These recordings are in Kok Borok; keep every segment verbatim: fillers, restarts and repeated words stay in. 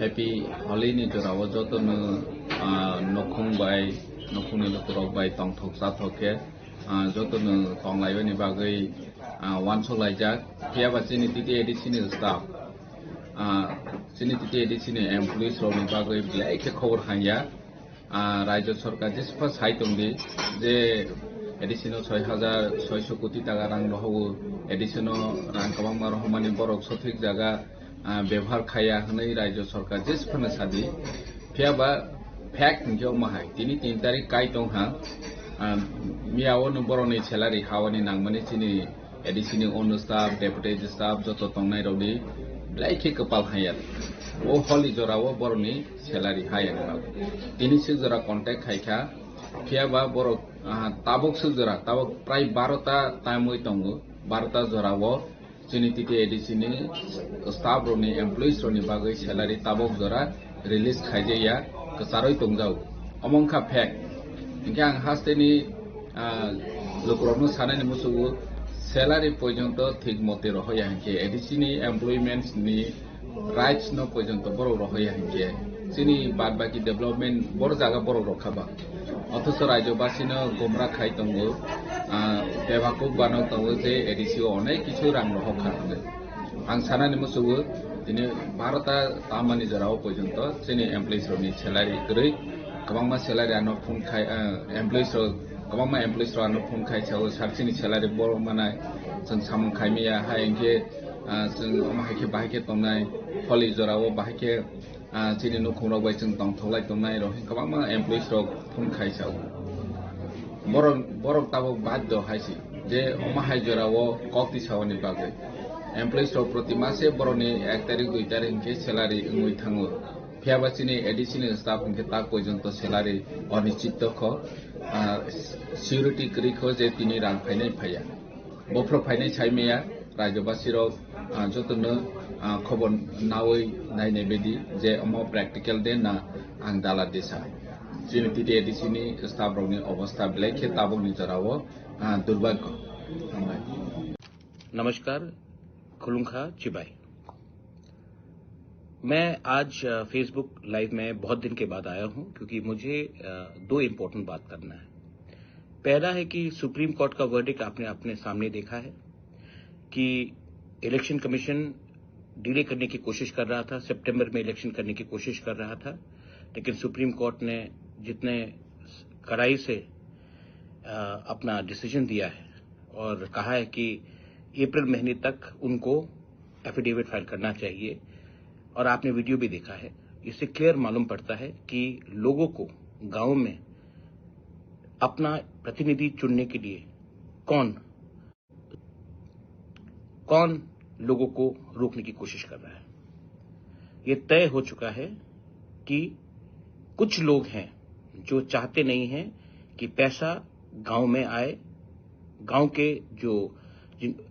Happy Holi ni jorao jotono, ah, nokhung bai, nokhungni lukurok bai tongthok chathok khe, ah, jotono tonglaibani bagwi, ah, uansuk laijak. Phiya ba chini T T A D C ni staff, ah, chini T T A D C ni employees rokni bagwi belai khe khobor hamya. Ah, Raijo Sorkar jesupha sai tongdi je A D C no soi hajar soiso koti taka rang rohogo, A D C no rang kwbangma rohormani borok sothik jaga, ah, bebohar khaiya hwnwi Raijo Sorkar jesuphano sadi. Phiya ba fact hinkhe omo hai, tini tin tarik kai tongha, ah, miyao no borokni salary hawani nangmani chini A D C ni ono staff, deputy staff joto tongnai rokni belai khe kwpal hamya. O holi jorao borokni salary haya ni bagwi. Tini sik jora contact khai kha, phiya ba borok, ah, tabuk sik jora, tabuk prai baro ta time oi tongo, baro ta jorao chini T T A D C ni staff rokni, employees rokni bagwi salary tabuk jora release khaijaya, kwcharwi tongjao. Omo wngkha fact. Hinkhe ang hasteni, ah, lukurokno sanani musugo, salary porjonto thik mote rohoya hinkhe A D C ni employments ni rights no porjonto borok rohoya hinkhe chini bad baki development boro jaga borok rokha ba. Othocho Raijo basino gumra khai tongo, ah, bebakuk bano tongo je A D C o onek kichu rang rohokha hinwi. Ang sanani musugo, tini baro ta tamani jorao porjonto chini employees rokni salary kwrwi, kwbangma salary ano phone khai, ah, employees rok, kwbangma employees rok ano phone khai sao, sir chini salary borok manai, chwng samung khai maya, hai hinkhe, ah, chwng omo hai khe bahai khe tongnai, holi jorao bahai khe, ah, chini nukhung rok bai chwng tongthok lai tongnai rok, kwbangma employees rok phone khai sao. Borok, borok tabuk baddo hai se je omo hai jorao kok tisaoni bagwi. Employees rok proti mase borokni ek tarik, dui tarik hinkhe salary wngwi thango. Phiya ba chini A D C ni staff hinkhe tak porjonto salary onischit kho, ah, security kwrwi kho je tini rang phainai phaiya. Bophro phainai sai maya, Raijo basirok, ah, jotono, ah, khobor nawi nainai bedi je omo practical de na ang dala desa. Chini T T A D C ni staff rokni obostha belai khe tabukni jorao, ah, durbhagyo. Hambai. नमस्कार, खुलुंखा चिबाई। मैं आज, अ, Facebook live में बहुत दिन के बाद आया हूं, क्योंकि मुझे, अ, दो इम्पोर्टेंट बात करना है। पहला है कि सुप्रीम कोर्ट का वर्डिक्ट आपने अपने सामने देखा है कि इलेक्शन कमीशन डिले करने की कोशिश कर रहा था, सितंबर में इलेक्शन करने की कोशिश कर रहा था, लेकिन सुप्रीम कोर्ट ने जितने कड़ाई से, अ, अपना डिसीजन दिया है और कहा है कि अप्रैल महीने तक उनको एफिडेविट फाइल करना चाहिए। और आपने वीडियो भी देखा है, इससे क्लियर मालूम पड़ता है कि लोगों को गांव में अपना प्रतिनिधि चुनने के लिए कौन, कौन लोगों को रोकने की कोशिश कर रहा है। ये तय हो चुका है कि कुछ लोग हैं जो चाहते नहीं हैं कि पैसा गांव में आए, गांव के जो जिन, अ,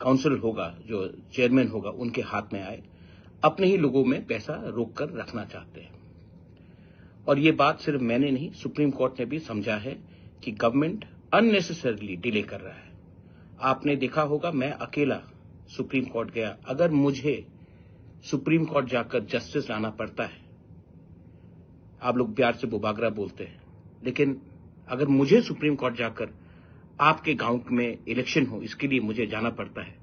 काउंसिल होगा, जो चेयरमैन होगा, उनके हाथ में आए, अपने ही लोगों में पैसा रोक कर रखना चाहते हैं। और ये बात सिर्फ मैंने नहीं, सुप्रीम कोर्ट ने भी समझा है कि गवर्नमेंट अननेसेसरली डिले कर रहा है। आपने देखा होगा, मैं अकेला सुप्रीम कोर्ट गया। अगर मुझे सुप्रीम कोर्ट जाकर जस्टिस लाना पड़ता है, आप लोग प्यार से बुबागरा बोलते हैं, लेकिन अगर मुझे सुप्रीम कोर्ट जाकर आपके गांव में इलेक्शन हो, इसके लिए मुझे जाना पड़ता है,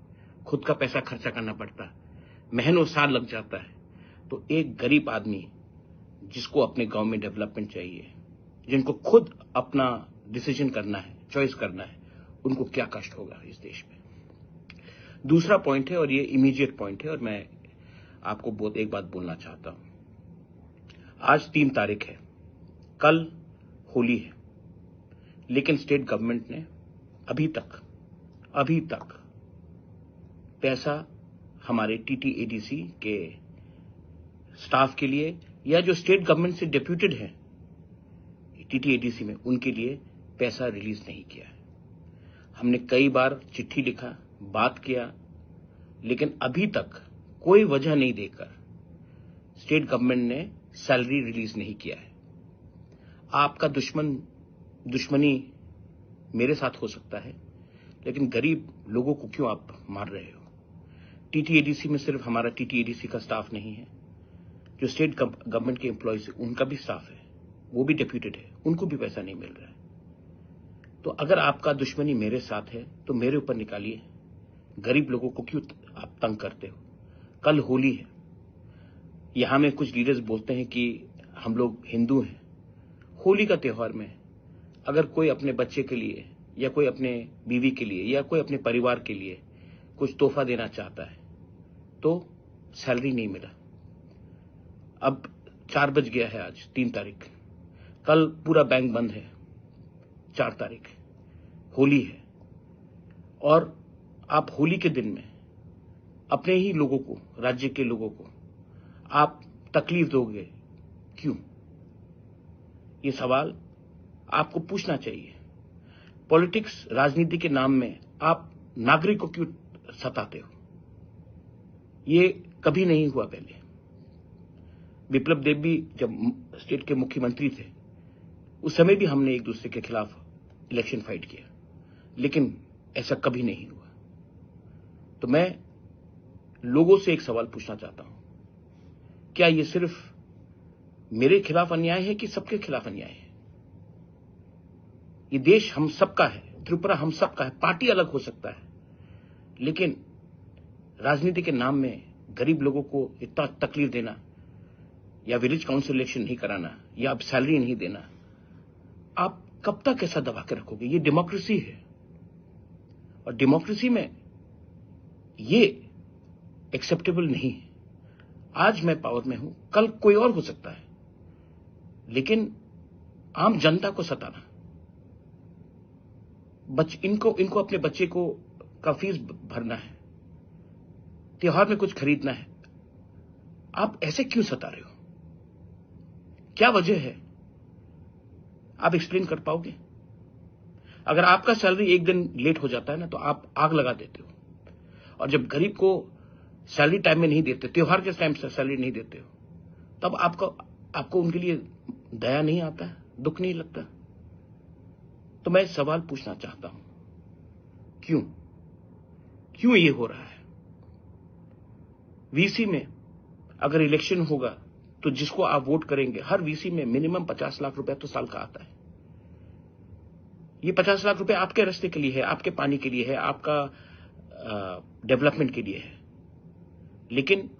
खुद का पैसा खर्चा करना पड़ता है, महीनों साल लग जाता है, तो एक गरीब आदमी जिसको अपने गांव में डेवलपमेंट चाहिए, जिनको खुद अपना डिसीजन करना है, चॉइस करना है, उनको क्या कष्ट होगा इस देश में। दूसरा पॉइंट है, और ये इमीडिएट पॉइंट है, और मैं आपको बहुत एक बात बोलना चाहता हूं। आज तीन तारीख है, कल होली है, लेकिन स्टेट गवर्नमेंट ने अभी तक, अभी तक पैसा हमारे टीटीएडीसी के स्टाफ के लिए या जो स्टेट गवर्नमेंट से डेप्यूटेड है टीटीएडीसी में, उनके लिए पैसा रिलीज नहीं किया है। हमने कई बार चिट्ठी लिखा, बात किया, लेकिन अभी तक कोई वजह नहीं देकर स्टेट गवर्नमेंट ने सैलरी रिलीज नहीं किया है। आपका दुश्मन, दुश्मनी मेरे साथ हो सकता है, लेकिन गरीब लोगों को क्यों आप मार रहे हो? टीटीएडीसी में सिर्फ हमारा टीटीएडीसी का स्टाफ नहीं है, जो स्टेट गवर्नमेंट के एम्प्लॉयज है, उनका भी स्टाफ है, वो भी डेप्यूटेड है, उनको भी पैसा नहीं मिल रहा है। तो अगर आपका दुश्मनी मेरे साथ है तो मेरे ऊपर निकालिए। गरीब लोगों को क्यों आप तंग करते हो? कल होली है, यहाँ में कुछ लीडर्स बोलते हैं कि हम लोग हिंदू हैं। होली का त्यौहार में अगर कोई अपने बच्चे के लिए या कोई अपने बीवी के लिए या कोई अपने परिवार के लिए कुछ तोहफा देना चाहता है तो सैलरी नहीं मिला। अब चार बज गया है, आज तीन तारीख, कल पूरा बैंक बंद है। चार तारीख होली है और आप होली के दिन में अपने ही लोगों को, राज्य के लोगों को आप तकलीफ दोगे, क्यों? ये सवाल आपको पूछना चाहिए। पॉलिटिक्स, राजनीति के नाम में आप नागरिक को क्यों सताते हो? ये कभी नहीं हुआ पहले। विप्लव देव भी जब स्टेट के मुख्यमंत्री थे, उस समय भी हमने एक दूसरे के खिलाफ इलेक्शन फाइट किया, लेकिन ऐसा कभी नहीं हुआ। तो मैं लोगों से एक सवाल पूछना चाहता हूं, क्या ये सिर्फ मेरे खिलाफ अन्याय है कि सबके खिलाफ अन्याय है? ये देश हम सबका है, त्रिपुरा हम सबका है। पार्टी अलग हो सकता है, लेकिन राजनीति के नाम में गरीब लोगों को इतना तकलीफ देना या विलेज काउंसिल इलेक्शन नहीं कराना या आप सैलरी नहीं देना, आप कब तक ऐसा दबा के रखोगे? ये डेमोक्रेसी है और डेमोक्रेसी में ये एक्सेप्टेबल नहीं है। आज मैं पावर में हूं, कल कोई और हो सकता है, लेकिन आम जनता को सताना, बच इनको इनको अपने बच्चे को का फीस भरना है, त्योहार में कुछ खरीदना है, आप ऐसे क्यों सता रहे हो? क्या वजह है? आप एक्सप्लेन कर पाओगे? अगर आपका सैलरी एक दिन लेट हो जाता है ना, तो आप आग लगा देते हो। और जब गरीब को सैलरी टाइम में नहीं देते, त्योहार के टाइम से सैलरी नहीं देते हो, तब आपको आपको उनके लिए दया नहीं आता, दुख नहीं लगता? तो मैं सवाल पूछना चाहता हूं, क्यों क्यों ये हो रहा है? वीसी में अगर इलेक्शन होगा तो जिसको आप वोट करेंगे, हर वीसी में मिनिमम पचास लाख रुपया तो साल का आता है। ये पचास लाख रुपए आपके रास्ते के लिए है, आपके पानी के लिए है, आपका डेवलपमेंट के लिए है। लेकिन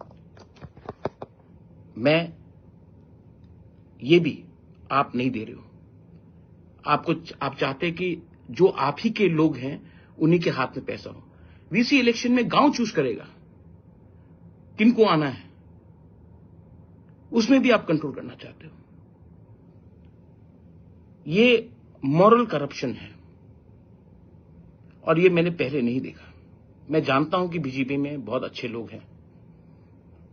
मैं ये भी आप नहीं दे रहे हो। आपको आप चाहते हैं कि जो आप ही के लोग हैं उन्हीं के हाथ में पैसा हो। वीसी इलेक्शन में गांव चूज करेगा किनको आना है, उसमें भी आप कंट्रोल करना चाहते हो। ये मॉरल करप्शन है और ये मैंने पहले नहीं देखा। मैं जानता हूं कि बीजेपी में बहुत अच्छे लोग हैं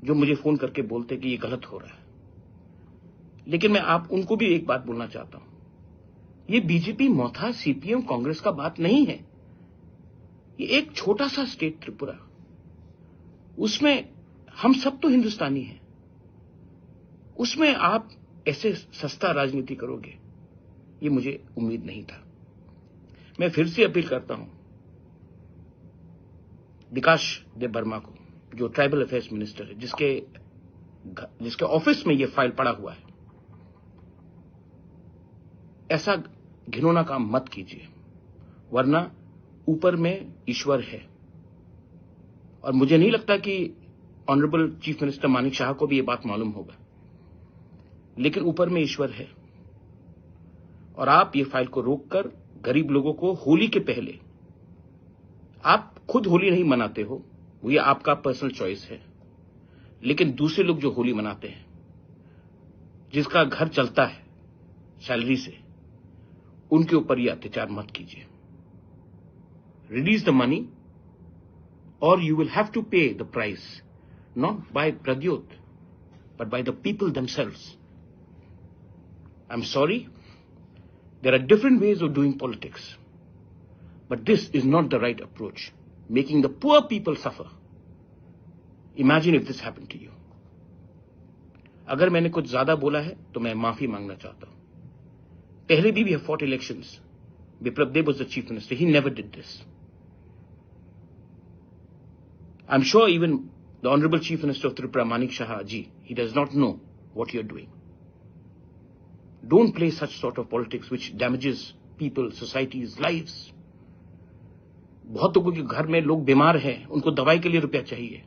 जो मुझे फोन करके बोलते कि ये गलत हो रहा है, लेकिन मैं आप उनको भी एक बात बोलना चाहता हूं, ये बीजेपी, मथा, सीपीएम, कांग्रेस का बात नहीं है। ये एक छोटा सा स्टेट त्रिपुरा, उसमें हम सब तो हिंदुस्तानी हैं, उसमें आप ऐसे सस्ता राजनीति करोगे, ये मुझे उम्मीद नहीं था। मैं फिर से अपील करता हूं विकास देव वर्मा को, जो ट्राइबल अफेयर्स मिनिस्टर है, जिसके घ- जिसके ऑफिस में ये फाइल पड़ा हुआ है, ऐसा घिनौना काम मत कीजिए, वरना ऊपर में ईश्वर है। और मुझे नहीं लगता कि ऑनरेबल चीफ मिनिस्टर मानिक शाह को भी ये बात मालूम होगा, लेकिन ऊपर में ईश्वर है। और आप ये फाइल को रोककर गरीब लोगों को होली के पहले, आप खुद होली नहीं मनाते हो, वो ये आपका पर्सनल चॉइस है, लेकिन दूसरे लोग जो होली मनाते हैं, जिसका घर चलता है सैलरी से, उनके ऊपर ये अत्याचार मत कीजिए। Release the money or you will have to pay the price, not by Pradyot, but by the people themselves. I'm sorry, there are different ways of doing politics, but this is not the right approach, making the poor people suffer. Imagine if this happened to you. अगर मैंने कुछ ज्यादा बोला है तो मैं माफी मांगना चाहता हूं। पहले भी we have fought elections. Biplab Deb was the chief minister. He never did this. I'm sure even The Honorable Chief Minister of Tripura, Manik Saha ji, he does not know what you're doing. Don't play such sort of politics which damages people, societies, lives. बहुत लोगों के घर में लोग बीमार हैं, उनको दवाई के लिए रुपया चाहिए,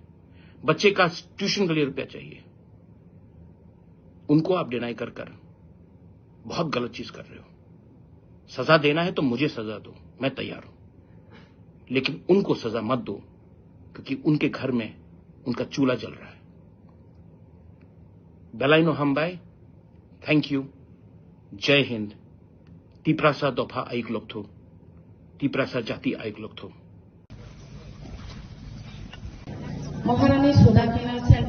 बच्चे का ट्यूशन के लिए रुपया चाहिए, उनको आप डिनाई कर कर बहुत गलत चीज कर रहे हो। सजा देना है तो मुझे सजा दो, मैं तैयार हूं, लेकिन उनको सजा मत दो, क्योंकि उनके घर में उनका चूल्हा जल रहा है। Belaino hambai, thank you, Jai Hind, Tiprasa dopha aiklok thu, Tiprasa jati aiklok thu. Maharani Sudakina Sen-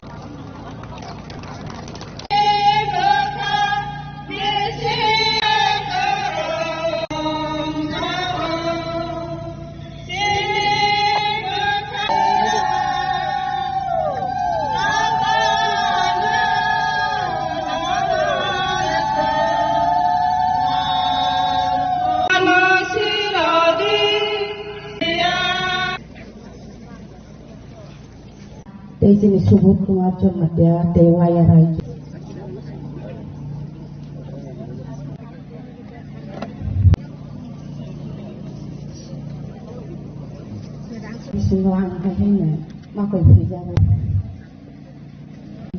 Tei chini Subodh Kumar Jamatia tei Waya Rai. Bisingo ang hai hai no makoi phuijago.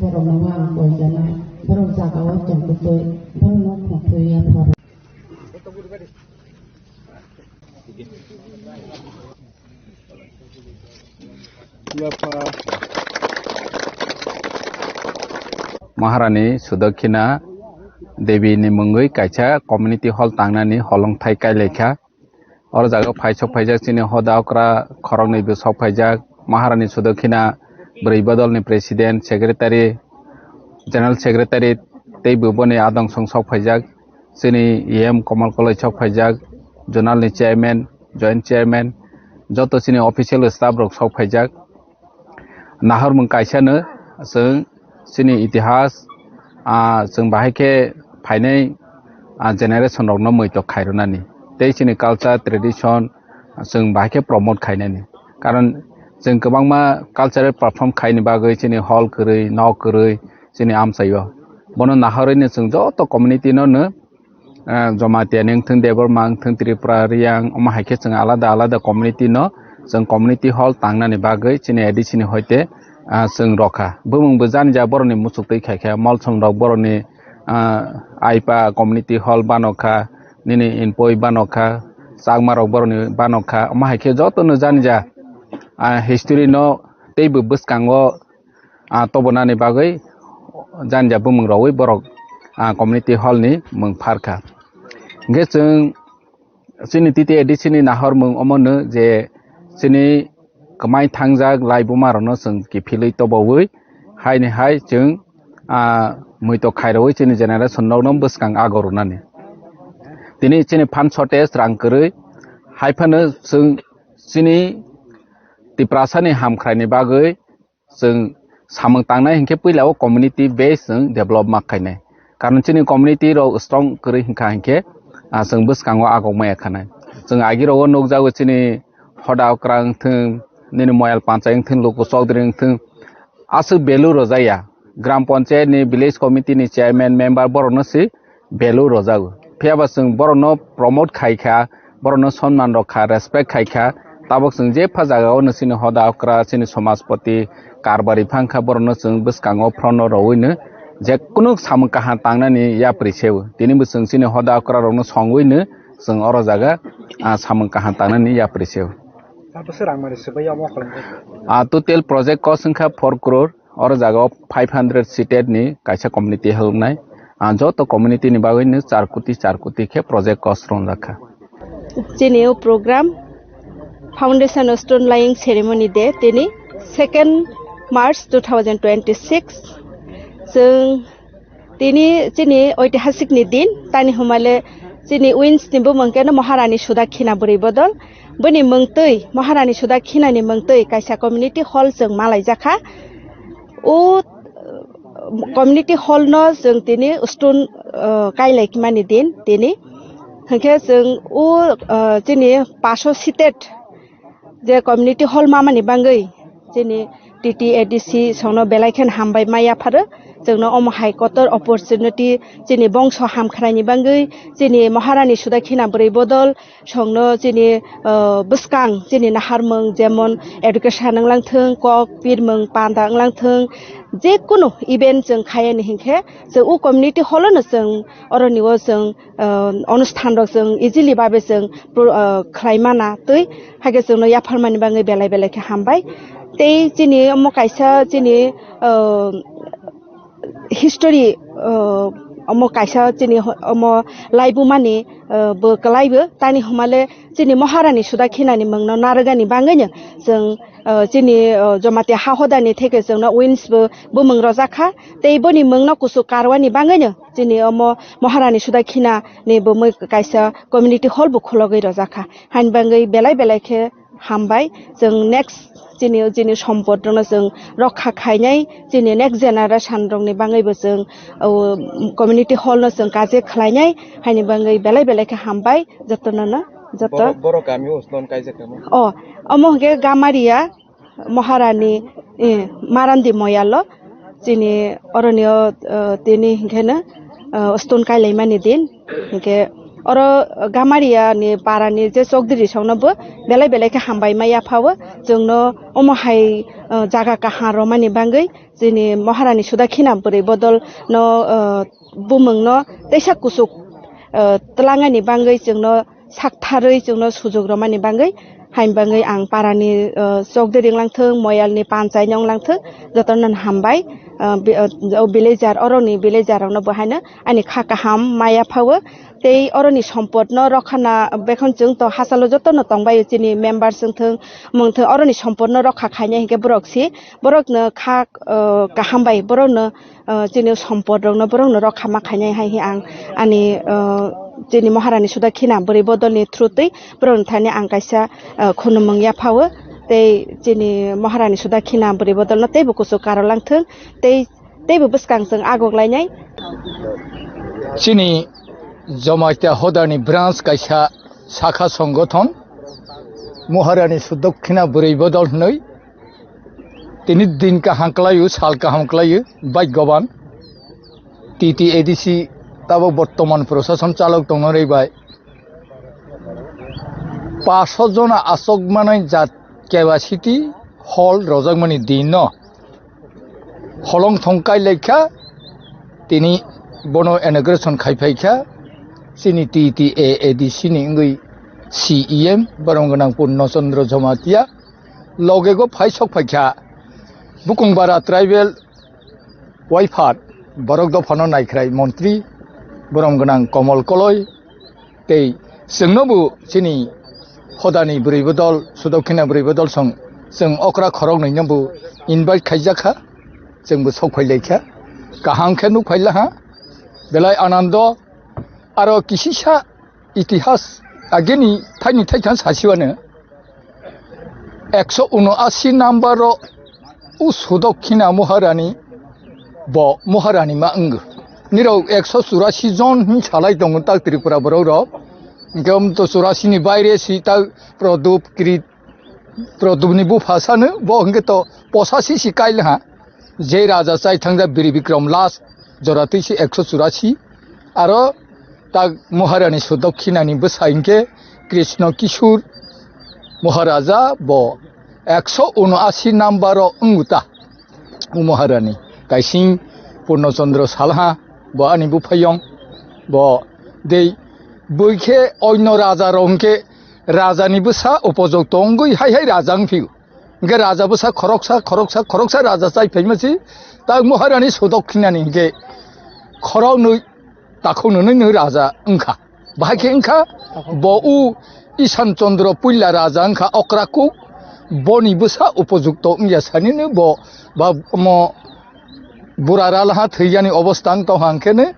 Borok no ang koijana, borok jaga o tong kutui, borok no khongthoi ya phoro. Maharani Sudakhina Devi ni mungwi kaisa community hall tangnani holongthai kailaikha. Oro jaga phai sok phaijak chini hoda okra khoroknwi bo sok phaijak. Maharani Sudakhina bwrwi bodolni president, secretary, general secretary tei bo boni adong song sok phaijak. Chini E M Komal Koloi sok phaijak, zonal ni chairman, joint chairman, joto chini official staff rok sok phaijak. Nahormung kaisa no chwng chini itihas, ah, chwng bahai khe phainai, ah, generation rokno muitok khairwnani tei chini culture, tradition, chwng bahai khe promote khainani. Karon chwng kwbangma cultural perform khaini bagwi chini hall kwrwi, nok kwrwi chini amchaio. Bono nahorwi no chwng joto community no no, ah, Jamatia ni wngthung, Debbarma wngthung, Tripura, Riyang, omo hai khe chwng alada alada community no chwng community hall tangnani bagwi chini A D C ni hoite, ah, chwng rokha. Bumung bo jani ja borokni muchuk twi khai kha, molsom rok borokni, ah, aipa community hall bano kha, nini inpoi bano kha, chakma rok borokni bano kha, omo hai khe joto no jani ja, ah, history no teibo bwskango, ah, tobonani bagwi jani ja bumung rogwi borok, ah, community hall ni mung pharkha. Hingkhe chwng chini T T A D C ni nahormung omono je chini kwmai thangjak laibuma rokno chwng kiphilwi tobowi haini hai chwng, ah, muitok khairogwi chini generation rokno bwskang ago rwnani. Tini chini phan shortage rang kwrwi hai phano chwng chini Tiprasani hamkhraini bagwi chwng samung tangnai hinkhe puila o community base chwng develop ma khainai. Karon chini community rok strong kwrwi hinkha hinkhe, ah, chwng bwskango agok maya khanai. Chwng agi rogo nukjago chini hoda okra wngthung, nini moyal panchai wngthung, luku chokdri wngthung, aswk value rwjaya. Gram panchayat ni village committee ni chairman member borokno si value rwjago. Phiya ba chwng borokno promote khai kha, borokno sonman rok kha, respect khai kha. Tabok chwng jepha jagao no chini hoda okra, chini somajpoti, karbari phang kha, borokno chwng bwskango front o rowui no je kunu samung kaham tangnani yapri se o. Tini bo chwng chini hoda okra rokno songwi no chwng oro jaga, ah, samung kaham tangnani yapri se o. Abo se rang mani swbai omo kholong khe. Ah, total project cost wngkha four crore. Oro jaga o five hundred seated ni kaisa community hall wngnai. Ah, joto community ni bagwi no char koti, char koti khe project cost romjak kha. Chini o program Foundation Stone Laying Ceremony Day tini second March two thousand twenty-six. Chwng tini chini oitihasik ni din, tani humale chini wins ni bumung keno Maharani Sudakhina bwrwi bodol. Bini mungtwi, Maharani Sudakhina ni mungtwi kaisa community hall chwng malaijakha. O, uh, community hall no chwng tini stone, uh, kailai mani din tini. Hinkhe chwng o, uh, chini paso seated je community hall mamani bangwi chini T T A D C songno belai khe hambai ma yapharo. Chwngno omo hai kotor opportunity chini bongso hamkhraini bagwi, chini Maharani Sudakhina bwrwi bodol songno chini, uh, bwskang chini naharmung jemon education wnglang thung, kok pirmung panda wnglang thung, je kunu event chwng khayani hinkhe chwng o community hall no chwng oroni o chwng, uh, onusthan rok chwng easily babe chwng pro-, uh, khlai mana twi, haikhe chwngno yapharmani bagwi belai belai khe hambai. Tei chini omo kaisa chini, uh, history, uh, omo kaisa chini ho-, omo laibumani, uh, bo kwlaibo tani humale chini Maharani Sudakhinani mungno narwgani bagwino chwng, uh, chini, uh, Jamatia ha hodani theke chwngno wins bo bumung rojak kha. Tei boni mungno kuchuk karwani bagwino chini omo Maharani Sudakhina ni bo mui kaisa community hall bo khulogwi rojak kha. Haini bagwi belai belai khe hambai. Chwng next chini, chini sompot rokno chwng rokha khainai, chini next generation rokni bagwi bo chwng, o, community hall no chwng kaje khlainai, haini bagwi belai belai khe hambai jotono no, joto. Borok, borok kami o stone kaijak kamo? O, omo hwnkhe Gamaria Maharani, eh, Marandi Moyalo. Chini oroni o, eh, tini hinkheno, eh, stone kailaimani din. Hinkhe oro Gamaria ni para ni je chokdiri songno bo belai belai khe hambai ma yaphao. Chwngno omo hai, eh, jaga kaham romani bagwi chini Maharani Sudakhina bwrwi bodol no, eh, bumung no teisa kuchuk, eh, twlangani bagwi chwngno saktharwi chwngno sujuk romani bagwi, haini bagwi ang parani, uh, chokdiri wnglang thung, moyalni panchai no wnglang thung, jotono hambai, uh, bi-, uh, o villager, oroni villager rokno bo haino ani kha kaham ma yaphao. Tei oroni sompotno rokha na bekhon chwng to hachalo jotono tongbaio chini members wng thung, mung thung, oroni sompotno rokha khainai hinkhe borok si, borokno kha, uh, kaham bai borokno, uh, chini sompot rokno borokno rokha ma khainai hai hi ang ani, uh, chini Maharani Sudakhina bwrwi bodolni through twi borokni thani ang kaisa, uh, khunumung yaphao. Tei chini Maharani Sudakhina bwrwi bodolno teibo kuchuk karolang thung, tei teibo bwskang chwng agok lainai. Chini Jamatia hodani branch kaisa sakha songothon Maharani Sudakhina bwrwi bodol hwnwi tini din kaham kwlaio, sal kaham kwlaio, bhagyoban. T T A D C tabok bortoman prosason chalok tongna rwi bai paso jona aswk manai jat capacity hall rojakmani din no holong thong kai laikha, tini bono inauguration khai phaikha chini T T A A D C ni wngwi C E M borom gwnang Purno Chandra Jamatia. Loge go phai sok phaikha Bukungbara tribal waiphat borok dophano naikhrai montri borom gwnang Komol Koloi tei chwngno bo chini hodani bwrwi bodol, Sudakhina bwrwi bodol song chwng okra khoroknwi no bo invite khaijak kha, chwng bo sok phai laikha, kaham khe nuk phai laha, belai anando. Aro kisisa itihas ageni thaini thaithang sasiwano ekso uno asi number o u Sudakhina Maharani bo Maharani ma wngo. Nirok ekso churasi jon hin salai tongo tak Tripura borok rok. Hingke um to churasi ni baire si tak Prodop Krit Prodop ni bupha sano bo hingke to posasi si kail ha. Je raja chai thangja Biri Bikram last jora twi si ekso churasi. Aro tak Maharani Sudakhina ni bwsa hingke Krishna Kishur Maharaja bo ekso uno asi number o wngwi ta. O Maharani kaising Purno Chandra Salha bo ani buphayong bo dei bwikhe oino raja rok hingke raja ni bwsa upojok tongwi hai hai raja wngphio. Hingke raja bwsa khoroksa, khoroksa, khoroksa raja chai phaima si, tak Maharani Sudokhinani hingke khoroknwi takhuknwi nwi raja wngkha. Bahai khe wngkha, bo u Isan Chandra puila raja wngkha okra kuk, boni bwsa upojukto wngya sanino bo ba omo bura ralaha thwiyani obostha wng tongkha hingkhe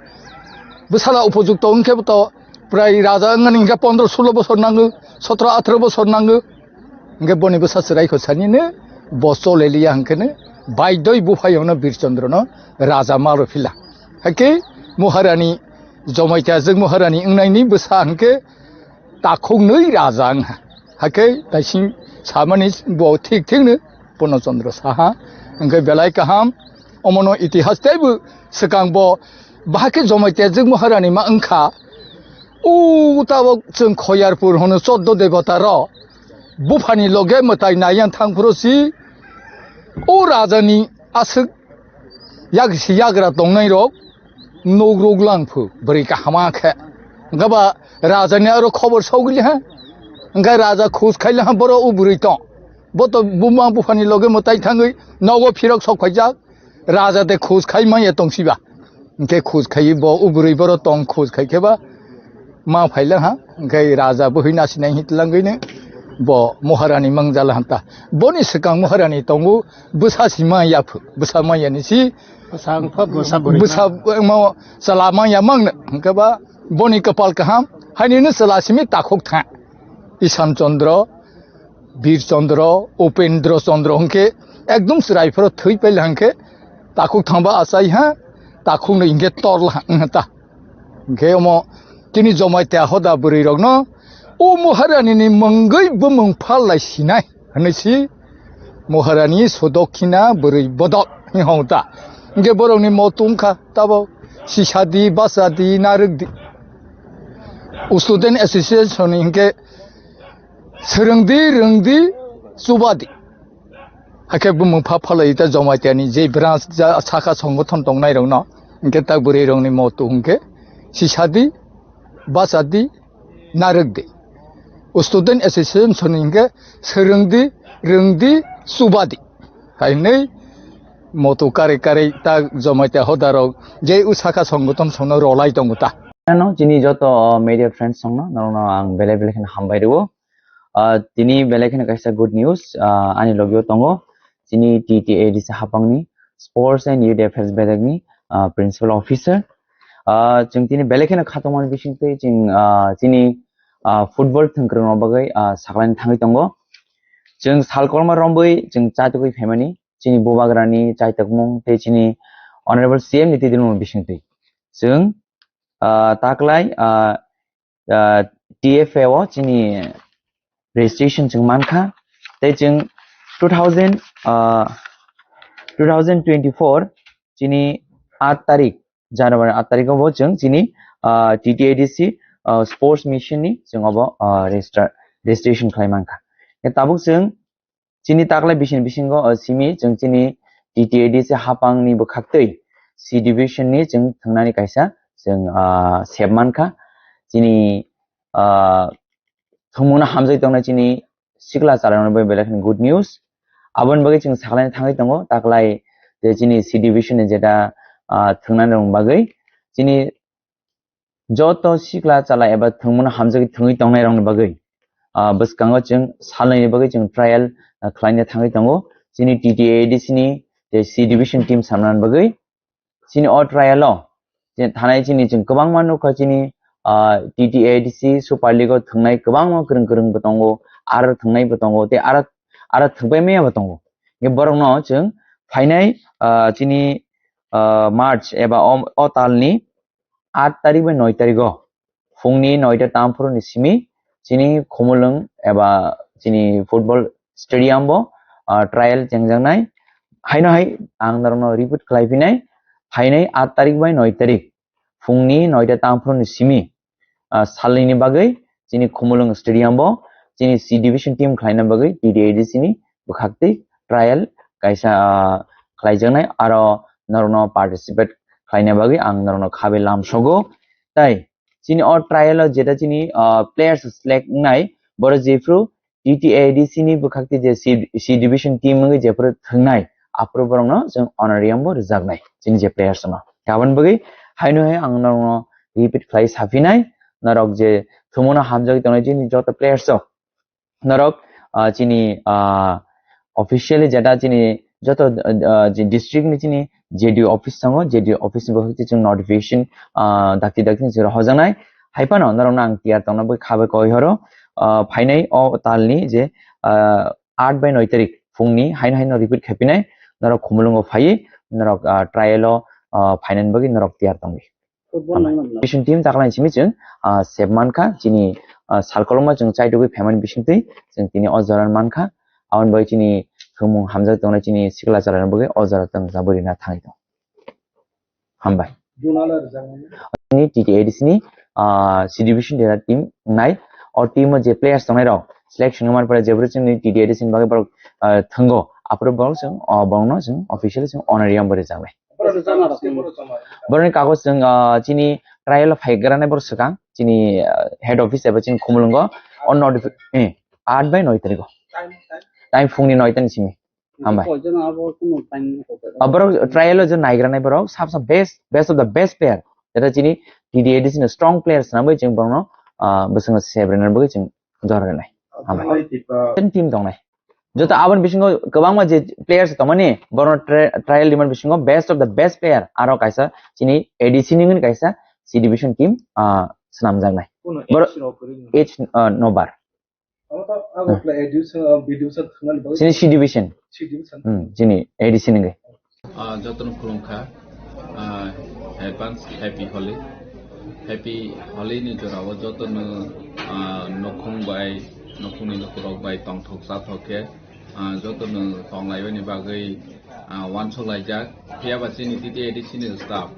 bwsala upojukto wngkhe to prai raja wngmani hingkhe pondro sulo bosor nango, sotro atharo bosor nango. Hingke boni bwsa chwrai kho sanino bo choleliya hingkeno baidoi buphayungno Birchandrono raja malo phila. Hakhe Maharani Jomaitya jwk Maharani wngnaini bwsa hingke takhuknwi raja wngha. Hakhe taising samani bo thik thikno Purno Chandra Saha. Hwnkhe belai kaham, omono itihas teibo swkang bo bahai khe Jamatia jwk Maharani ma wngkha. O tabok chwng Khoyarpur hwno choddo debota rok buphani loge mwtai naiyan thangphuru si o rajani aswk yak si yagra tongnai rok nuk ruk lang phu bwrwi kahama khe. Hwnkhe ba rajani aro khobor sogwili ha. Hwnkhe raja khus khaili ha boro o bwrwi tong. Bo to buma buphani loge mwtai thangwi nogo phirok sok phaijak. Raja de khus khai manya tong siba. Hwnkhe khus khai bo o bwrwi boro tong khus khai khe ba ma phaila ha. Hwnkhe raja bwhwi nasinai hi tlangwino bo Maharani mangjala hanta. Boni swkang Maharani tongo bwsa si manya phu. Bwsa manya ni si Bwsa wngkha, bwsa bwrwi bwsa ma. Mo chwla manya mangno hwnkhe ba boni kwpal kaham hainino chwla simi takhuk tha. Isan Chandra, Bir Chandra, Upendra Chandra hwnkhe ekdom chwrai phoro thwi paila hwnkhe takhuk thangba achai ha, takhukno hwnkhe torla ha wngkha ta. Hwnkhe omo chini Jamatia hoda bwrwi rokno o Maharani ni mungwi bumung phal lai sinai. Hwnwi si Maharani Sudokhina bwrwi bodol hwnwi hong ta. Hwnkhe borokni motu wngkha tabo sisadi, bachadi, narwkdi. Student Association ni hwnkhe swrwngdi, rwngdi, chubadi. Hakhe bumung pha phalai ta Jamatia ni je branch ja saka songothon tongnai rokno hwnkhe ta bwrwi rokni motu hwnkhe sisadi, bachadi, narwkdi. Student Association ni hwnkhe swrwngdi, rwngdi, chubadi. Hai hwnwi motu karwi karwi ta Jamatia hoda rok je o saka songothon songno rolai tongo ta. Ano chini joto media friends songno norokno ang belai belai kheno hambai rwo. Ah, tini belai kheno kaisa good news, ah, ani logio tongo. Chini T T A D C hapangni Sports and Youth Affairs bedekni, ah, Principal Officer. Ah, chwng tini belai kheno khatungmani bisingtwi chwng, ah, chini, ah, football thwngkwrwngno bagwi, ah, saklaini thangwi tongo. Chwng salkolma rombwi chwng chaitugwi phaimani chini bubagrani chaitokmung tei chini Honorable C M ni twidulmung bisingtwi. Chwng, ah, taklai, ah, ah, T F A o chini registration chwng mankha. Tei chwng two thousand, ah, two thousand twenty-four chini aat tarik, January aat tarik o bo chwng chini, ah, T T A D C, ah, sports mission ni chwng obo, ah, register, registration khlai mankha. Tabuk chwng chini taklai bising bisingo, o simi chwng chini T T A D C hapangni bwkhaktwi C division ni chwng thwngnani kaisa chwng, ah, sep mankha. Chini, ah, thwngmungno hamjagwi tongnai chini sikla chalairokno bai belai kheno good news. Aboni bagwi chwng saklaina thangwi tongo taklai je chini C division ni jeta, ah, thwngnani rokni bagwi chini joto sikla chala eba thwngmano hamjagwi thwngwi tongnai rokni bagwi, ah, bwskango chwng salnwini bagwi chwng trial, ah, khlaina thangwi tongo. Chini T T A D C ni je C division team samnani bagwi chini o trial o je thanai chini chwng kwbangma nukha chini, ah, T T A D C Super League o thwngnai kwbangma kwrwng kwrwng bo tongo, aro thwngnai bo tongo, tei aro, aro thwngpai maya bo tongo. Borokno chwng phainai, ah, chini, ah, March eba o, o talni aat tarik bai noi tarik o phungni noita tamphuru ni simi chini Khumulwng eba chini football stadium bo, ah, trial chengjaknai. Haino hai ang norokno repeat khlai phinai, phainai aat tarik bai noi tarik phungni noita tamphuru ni simi, ah, salnwini bagwi chini Khumulwng stadium bo chini C division team khlaina bagwi T T A D C ni bwkhaktwi trial kaisa, ah, khlaijaknai, aro norokno participate khlaina bagwi ang norokno khabe lamsogo. Tai chini o trial o jeta chini, ah, players select wngnai, boro jephru T T A D C ni bwkhakti je C, C division team wngwi jephru thwngnai, aphuru borokno chwng honorarium bo rwjaknai chini je players no. Aboni bagwi haino hai ang norokno repeat khlai saphinai, norok je thwngmano hamjagwi tongnai chini joto players rok, norok, ah, chini, ah, officially jeta chini joto, ah, je district ni chini J D O office tongo, J D O office ni bwkhakti chwng notification, ah, dakti dakti ni chwng hojaknai. Hai phano norokno ang tiyar tongna bagwi kha bai koi horo, ah, phainai o talni je, ah, aat bai noi tarik phungni haino haino repeat khaipinai, norok Khumulwngo phaiwi norok, ah, trial o, ah, phainani bagwi norok tiyar tongwi. Football nangma. Bising team taklai simi chwng, ah, sep mankha, chini, ah, salkoloma chwng chaitugwi phaimani bisingtwi chwng tini o jora mankha. Aboni bagwi chini Tongmung hamjak tongnai chini sikla chwlairokni bagwi o jora tong jabwi rina thangwi tong. Hambai. Ni T T A D C ni, ah, C division dera team nai. O team o je players tongnai rok selection wngmani pore jebro chini T T A D C ni bagwi borok, ah, thwngo. Aphuru borok chwng, ah, borokno chwng officially chwng honorarium bo rijak nai. Borokni kagoj chwng, ah, chini trial o phai granai borok swkang chini, ah, head office eba chini Khumulwngo o notifi-, eh, aat bai noi tarikh o. Time phungni noi ta ni simi. Hambai. Aborok trial o je naigra nai borok sab sab best, best of the best player. Jeta chini T D A D C ni strong player swnamwi chwng borokno, ah, bwswkno sebrenani bagwi chwng jora rwnai. Hambai. Ten team tongnai. Joto aboni bisingo kwbangma je players tongmani borokno tri-, trial rimani bisingo best of the best player aro kaisa chini A D C ni wngwi kaisa C division team, ah, swnamjaknai. Borok age, ah, no bar. Chini C division. Hmm, chini A D C ni wngwi. Ah, jotono khulumkha. Ah, advance happy Holi. Happy Holi ni jorao jotono, ah, nokhung bai, nokhungni lukurok bai tongthok chathok khe, ah, jotono tonglaibani bagwi, ah, uansuk laijak. Phiya ba chini T T A D C ni staff,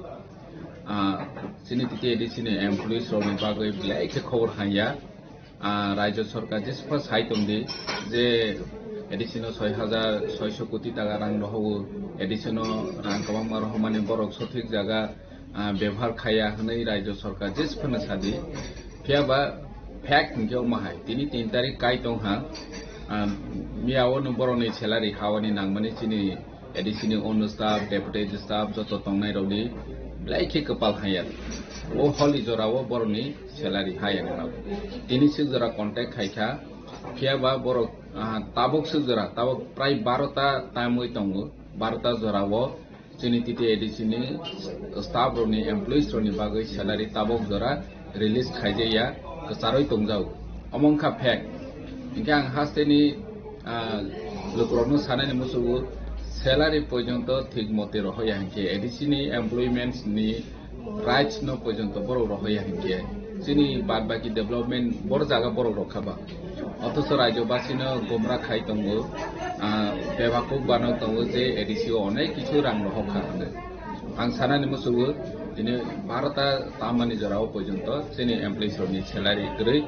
ah, chini T T A D C ni employees rokni bagwi belai khe khobor hamya. Ah, Rajya Sarkar jesukha sai tongdi je A D C no soi hajar soiso koti taka rang rohowo, A D C no rang kwbangma rohomani borok sothik jaga, ah, bebohar khaiya hwnwi Rajya Sarkar jesukhano sadi. Phiya ba fact hinkhe omo hai, tini tin tarik kai tongha, ah, miyao no borokni salary hawani nangmani chini A D C ni ono staff, deputy staff joto tongnai rokni belai khe kwpal hamya. O holi jorao borokni salary ha yang nang. Tini sik jora contact khai kha, phiya ba borok, ah, tabuk sik jora, tabuk prai baro ta time oi tongo, baro ta jorao chini T T A D C ni staff rokni, employees rokni bagwi salary tabuk jora release khaijaya, kwcharwi tongjao. Omo wngkha fact. Hinkhe ang hasteni, ah, lukurokno sanani musugo salary porjonto thik mote rohoya hinkhe A D C ni employments ni rights no porjonto borok rohoya hinkhe chini bad baki development bor jaga borok rokha ba. Othocho rajyobasino gomra khai tongo, ah, bebakuk bano tongo je A D C o onek kichu rang rohokha hwnwi. Ang sanani musugo tini barota tamani jorao porjonto chini employees rokni salary kwrwi,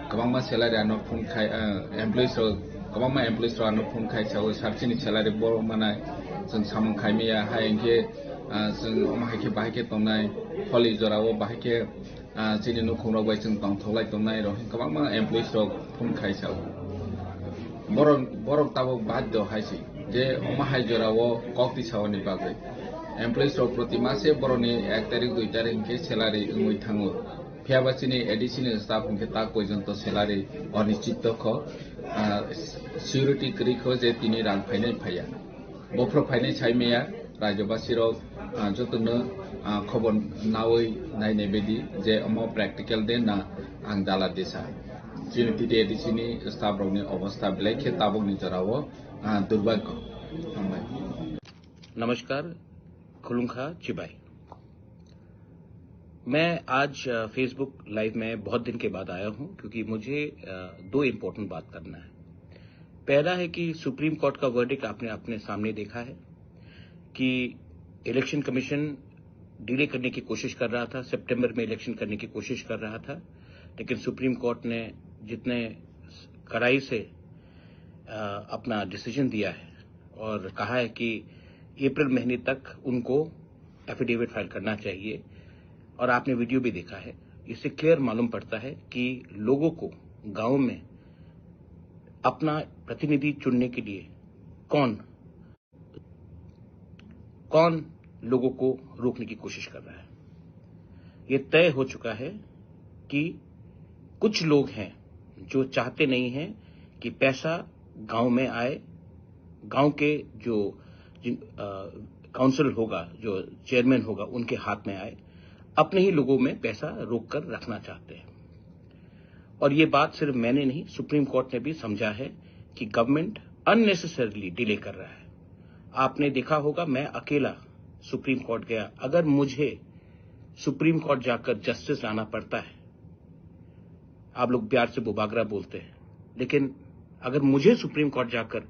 kwbangma salary ano phone khai, ah, employees rok, kwbangma employees rok ano phone khai sao, sir chini salary bo manai, chwng samung khai maya, hai hinkhe, ah, chwng omo hai khe bahai khe tongnai, holi jorao bahai khe, ah, chini nukhung rok bai chwng tongthok lai tongnai rok, kwbangma employees rok phone khai sao. Borok, borok tabuk baddo hai se je omo hai jorao kok tisaoni bagwi. Employees rok proti mase borokni ek tarik, dui tarik hinkhe salary wngwi thango. Phiya ba chini A D C ni staff hinkhe tak porjonto salary onischit kho, ah, security kwrwi kho je tini rang phainai phaiya. Bophro phainai sai maya, rajyobasi rok, ah, jotono, ah, khobor nawi nainai bedi je omo practical de na ang dala desa. Chini T T A D C ni staff rokni obostha belai khe tabukni jorao, ah, durbhagyo. Hambai. नमस्कार, खुलुंखा चिबाई। मैं आज, अ, Facebook Live में बहुत दिन के बाद आया हूं, क्योंकि मुझे, अ, दो इम्पोर्टेंट बात करना है। पहला है कि सुप्रीम कोर्ट का वर्डिक्ट आपने अपने सामने देखा है कि इलेक्शन कमीशन डिले करने की कोशिश कर रहा था, सितंबर में इलेक्शन करने की कोशिश कर रहा था, लेकिन सुप्रीम कोर्ट ने जितने कड़ाई से, अ, अपना डिसीजन दिया है और कहा है कि अप्रैल महीने तक उनको एफिडेविट फाइल करना चाहिए। और आपने वीडियो भी देखा है, इससे क्लियर मालूम पड़ता है कि लोगों को गांव में अपना प्रतिनिधि चुनने के लिए कौन, कौन लोगों को रोकने की कोशिश कर रहा है। ये तय हो चुका है कि कुछ लोग हैं जो चाहते नहीं हैं कि पैसा गांव में आए, गांव के जो जिन, अ, काउंसिल होगा, जो चेयरमैन होगा, उनके हाथ में आए, अपने ही लोगों में पैसा रोक कर रखना चाहते हैं। और ये बात सिर्फ मैंने नहीं, सुप्रीम कोर्ट ने भी समझा है कि गवर्नमेंट अननेसेसरीली डिले कर रहा है। आपने देखा होगा, मैं अकेला सुप्रीम कोर्ट गया। अगर मुझे सुप्रीम कोर्ट जाकर जस्टिस लाना पड़ता है, आप लोग प्यार से बुबागरा बोलते हैं, लेकिन अगर मुझे सुप्रीम कोर्ट जाकर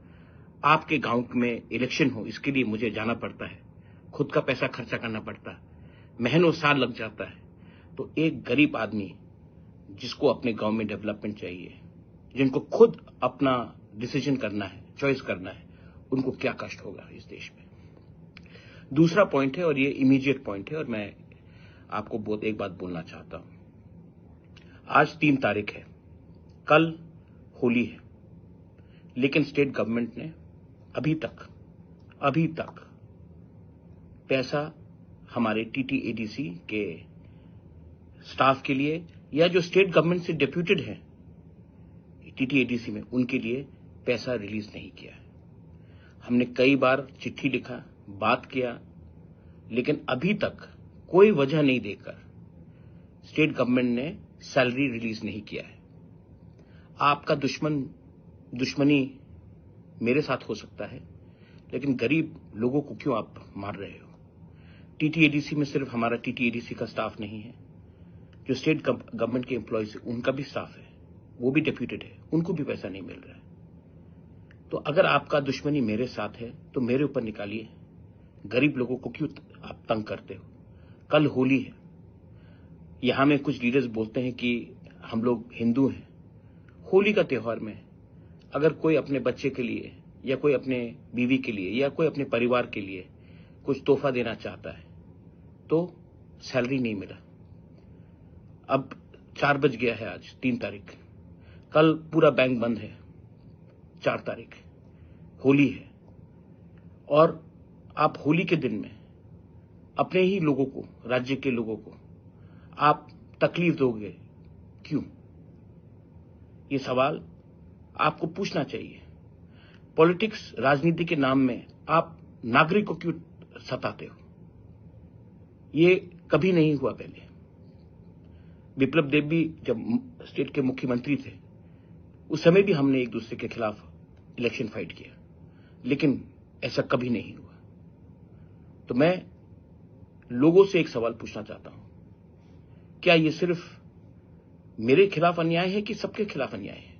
आपके गांव में इलेक्शन हो, इसके लिए मुझे जाना पड़ता है, खुद का पैसा खर्चा करना पड़ता है, महीनों साल लग जाता है, तो एक गरीब आदमी जिसको अपने गांव में डेवलपमेंट चाहिए, जिनको खुद अपना डिसीजन करना है, चॉइस करना है, उनको क्या कष्ट होगा इस देश में। दूसरा पॉइंट है, और ये इमीडिएट पॉइंट है, और मैं आपको बहुत एक बात बोलना चाहता हूं। आज तीन तारीख है, कल होली है, लेकिन स्टेट गवर्नमेंट ने अभी तक, अभी तक पैसा हमारे टीटीएडीसी के स्टाफ के लिए या जो स्टेट गवर्नमेंट से डेप्यूटेड हैं टीटीएडीसी में, उनके लिए पैसा रिलीज नहीं किया है। हमने कई बार चिट्ठी लिखा, बात किया, लेकिन अभी तक कोई वजह नहीं देकर स्टेट गवर्नमेंट ने सैलरी रिलीज नहीं किया है। आपका दुश्मन, दुश्मनी मेरे साथ हो सकता है, लेकिन गरीब लोगों को क्यों आप मार रहे हो? टीटीएडीसी में सिर्फ हमारा टीटीएडीसी का स्टाफ नहीं है, जो स्टेट गव-, गवर्नमेंट के एम्प्लॉयज हैं, उनका भी स्टाफ है, वो भी डेप्यूटेड है, उनको भी पैसा नहीं मिल रहा है। तो अगर आपका दुश्मनी मेरे साथ है, तो मेरे ऊपर निकालिए। गरीब लोगों को क्यों आप तंग करते हो? कल होली है, यहाँ में कुछ लीडर्स बोलते हैं कि हम लोग हिंदू हैं। होली का त्योहार में अगर कोई अपने बच्चे के लिए या कोई अपने बीवी के लिए या कोई अपने परिवार के लिए कुछ तोहफा देना चाहता है, तो सैलरी नहीं मिला। अब चार बज गया है, आज तीन तारीख, कल पूरा बैंक बंद है, चार तारीख होली है, और आप होली के दिन में अपने ही लोगों को, राज्य के लोगों को आप तकलीफ दोगे, क्यों? ये सवाल आपको पूछना चाहिए। पॉलिटिक्स, राजनीति के नाम में आप नागरिक को क्यों सताते हो? ये कभी नहीं हुआ पहले। विप्लव देव भी जब स्टेट के मुख्यमंत्री थे, उस समय भी हमने एक दूसरे के खिलाफ इलेक्शन फाइट किया, लेकिन ऐसा कभी नहीं हुआ। तो मैं लोगों से एक सवाल पूछना चाहता हूं, क्या ये सिर्फ मेरे खिलाफ अन्याय है कि सबके खिलाफ अन्याय है?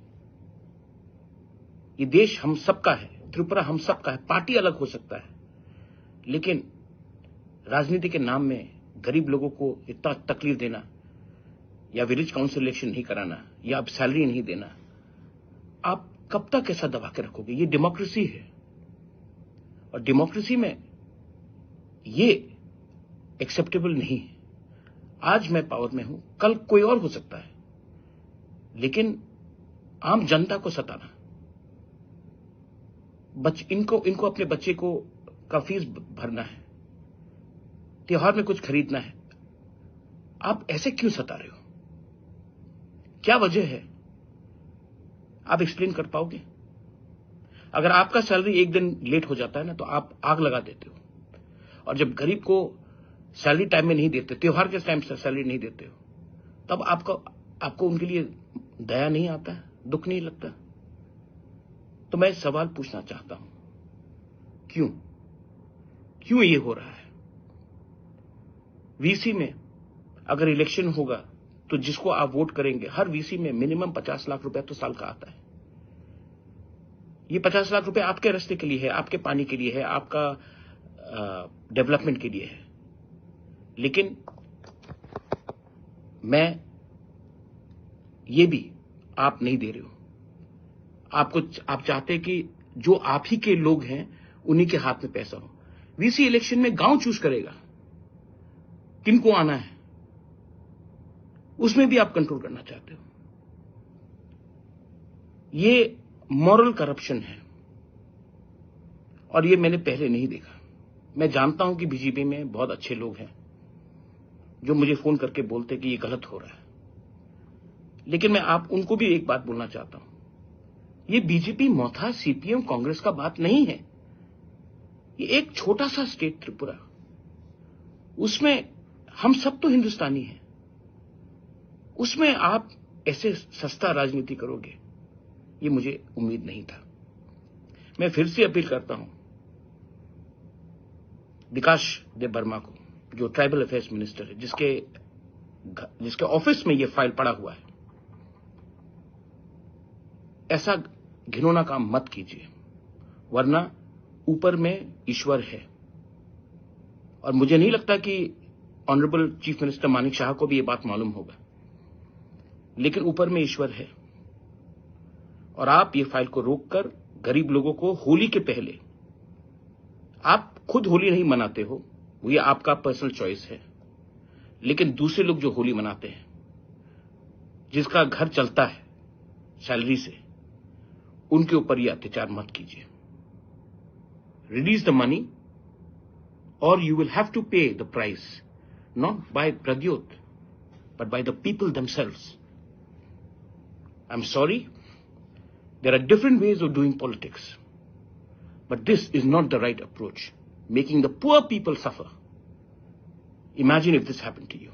ये देश हम सबका है, त्रिपुरा हम सबका है। पार्टी अलग हो सकता है, लेकिन राजनीति के नाम में गरीब लोगों को इतना तकलीफ देना या विलेज काउंसिल इलेक्शन नहीं कराना या आप सैलरी नहीं देना, आप कब तक ऐसा दबा के रखोगे? ये डेमोक्रेसी है, और डेमोक्रेसी में ये एक्सेप्टेबल नहीं है। आज मैं पावर में हूं, कल कोई और हो सकता है, लेकिन आम जनता को सताना, बच इनको इनको अपने बच्चे को का फीस भरना है, त्योहार में कुछ खरीदना है, आप ऐसे क्यों सता रहे हो? क्या वजह है? आप एक्सप्लेन कर पाओगे? अगर आपका सैलरी एक दिन लेट हो जाता है ना, तो आप आग लगा देते हो। और जब गरीब को सैलरी टाइम में नहीं देते, त्योहार के टाइम से सैलरी नहीं देते हो, तब आपको आपको उनके लिए दया नहीं आता, दुख नहीं लगता? तो मैं सवाल पूछना चाहता हूं, क्यों क्यों ये हो रहा है? वीसी में अगर इलेक्शन होगा, तो जिसको आप वोट करेंगे, हर वीसी में मिनिमम पचास लाख रुपया तो साल का आता है। ये पचास लाख रुपए आपके रास्ते के लिए है, आपके पानी के लिए है, आपका डेवलपमेंट के लिए है। लेकिन मैं ये भी आप नहीं दे रहे हो। आपको आप चाहते हैं कि जो आप ही के लोग हैं, उन्हीं के हाथ में पैसा हो। वीसी इलेक्शन में गांव चूज करेगा किनको आना है, उसमें भी आप कंट्रोल करना चाहते हो। ये मॉरल करप्शन है, और ये मैंने पहले नहीं देखा। मैं जानता हूं कि बीजेपी में बहुत अच्छे लोग हैं जो मुझे फोन करके बोलते कि ये गलत हो रहा है, लेकिन मैं आप उनको भी एक बात बोलना चाहता हूं, ये बीजेपी, मथा, सीपीएम, कांग्रेस का बात नहीं है। ये एक छोटा सा स्टेट त्रिपुरा, उसमें हम सब तो हिंदुस्तानी हैं, उसमें आप ऐसे सस्ता राजनीति करोगे, ये मुझे उम्मीद नहीं था। मैं फिर से अपील करता हूं विकास देव वर्मा को, जो ट्राइबल अफेयर्स मिनिस्टर है, जिसके घ- जिसके ऑफिस में ये फाइल पड़ा हुआ है, ऐसा घिनौना काम मत कीजिए। वरना ऊपर में ईश्वर है। और मुझे नहीं लगता कि ऑनरेबल चीफ मिनिस्टर मानिक शाह को भी ये बात मालूम होगा, लेकिन ऊपर में ईश्वर है। और आप ये फाइल को रोककर गरीब लोगों को होली के पहले, आप खुद होली नहीं मनाते हो, वो ये आपका पर्सनल चॉइस है, लेकिन दूसरे लोग जो होली मनाते हैं, जिसका घर चलता है सैलरी से, उनके ऊपर ये अत्याचार मत कीजिए। Release the money, or you will have to pay the price, not by Pradyot, but by the people themselves. I'm sorry, there are different ways of doing politics, but this is not the right approach, making the poor people suffer. Imagine if this happened to you.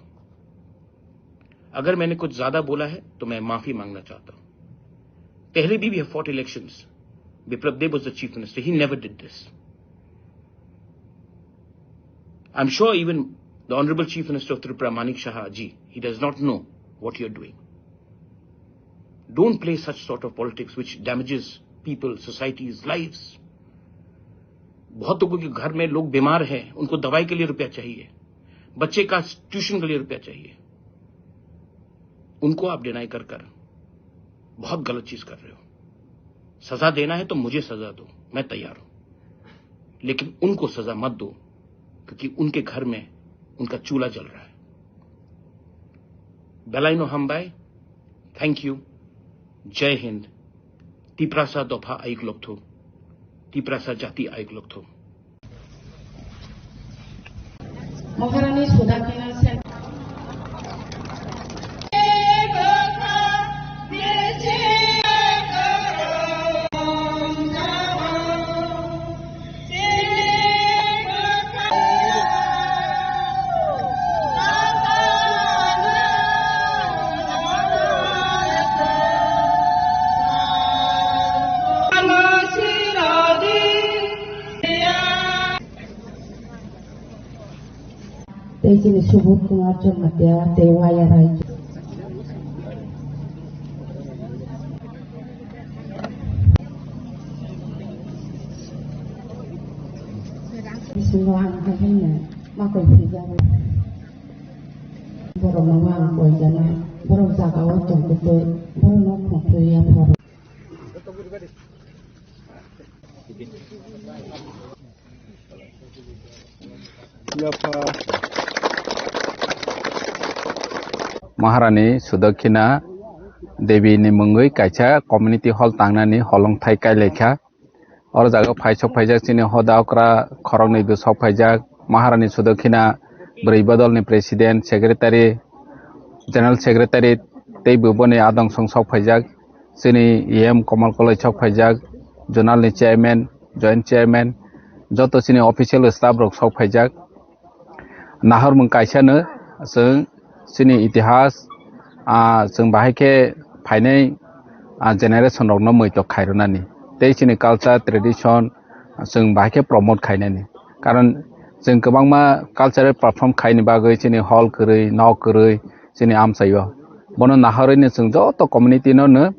अगर मैंने कुछ ज्यादा बोला है तो मैं माफी मांगना चाहता हूं। पहले भी we have fought elections. Biplab Deb was the chief minister. He never did this. I'm sure even the Honorable Chief Minister of Tripura, Manik Saha ji, he does not know what you're doing. Don't play such sort of politics which damages people, societies, lives. बहुत लोगों के घर में लोग बीमार हैं, उनको दवाई के लिए रुपया चाहिए, बच्चे का ट्यूशन के लिए रुपया चाहिए, उनको आप डिनाई कर कर बहुत गलत चीज कर रहे हो। सजा देना है तो मुझे सजा दो, मैं तैयार हूं, लेकिन उनको सजा मत दो, क्योंकि उनके घर में उनका चूल्हा जल रहा है। Belaino hambai, thank you, Jai Hind, Tiprasa dopha ayuk lokthum, Tiprasa jati ayuk lokthum. Maharani Sudakina Sen. Tei chini Subodh Kumar Jamatia tei Waya Rai. Bisingo ang hai hwnwi makoi phijagwi. Borokno ang koijana, borok jagao tongtwtwi, borokno khungtwi yapharo. Maharani Sudakhina Devi ni mungwi kaisa community hall tangnani holongthai kailaikha. Oro jaga phai sok phaijak chini hoda okra khoroknwi bw sok phaijak. Maharani Sudakhina bwrwi bodolni president, secretary, general secretary tei bw boni adong song sok phaijak. Chini E M Komal Koloi sok phaijak, zonal ni chairman, joint chairman, joto chini official staff rok sok phaijak. Nahormung kaisano chwng chini itihas, ah, chwng bahai khe phainai, ah, generation rokno muitok khairwnani tei chini culture, tradition, chwng bahai khe promote khainani. Karon chwng kwbangma cultural perform khaini bagwi chini hall kwrwi, nok kwrwi chini amchaio. Bono nahorwino chwng joto community no no,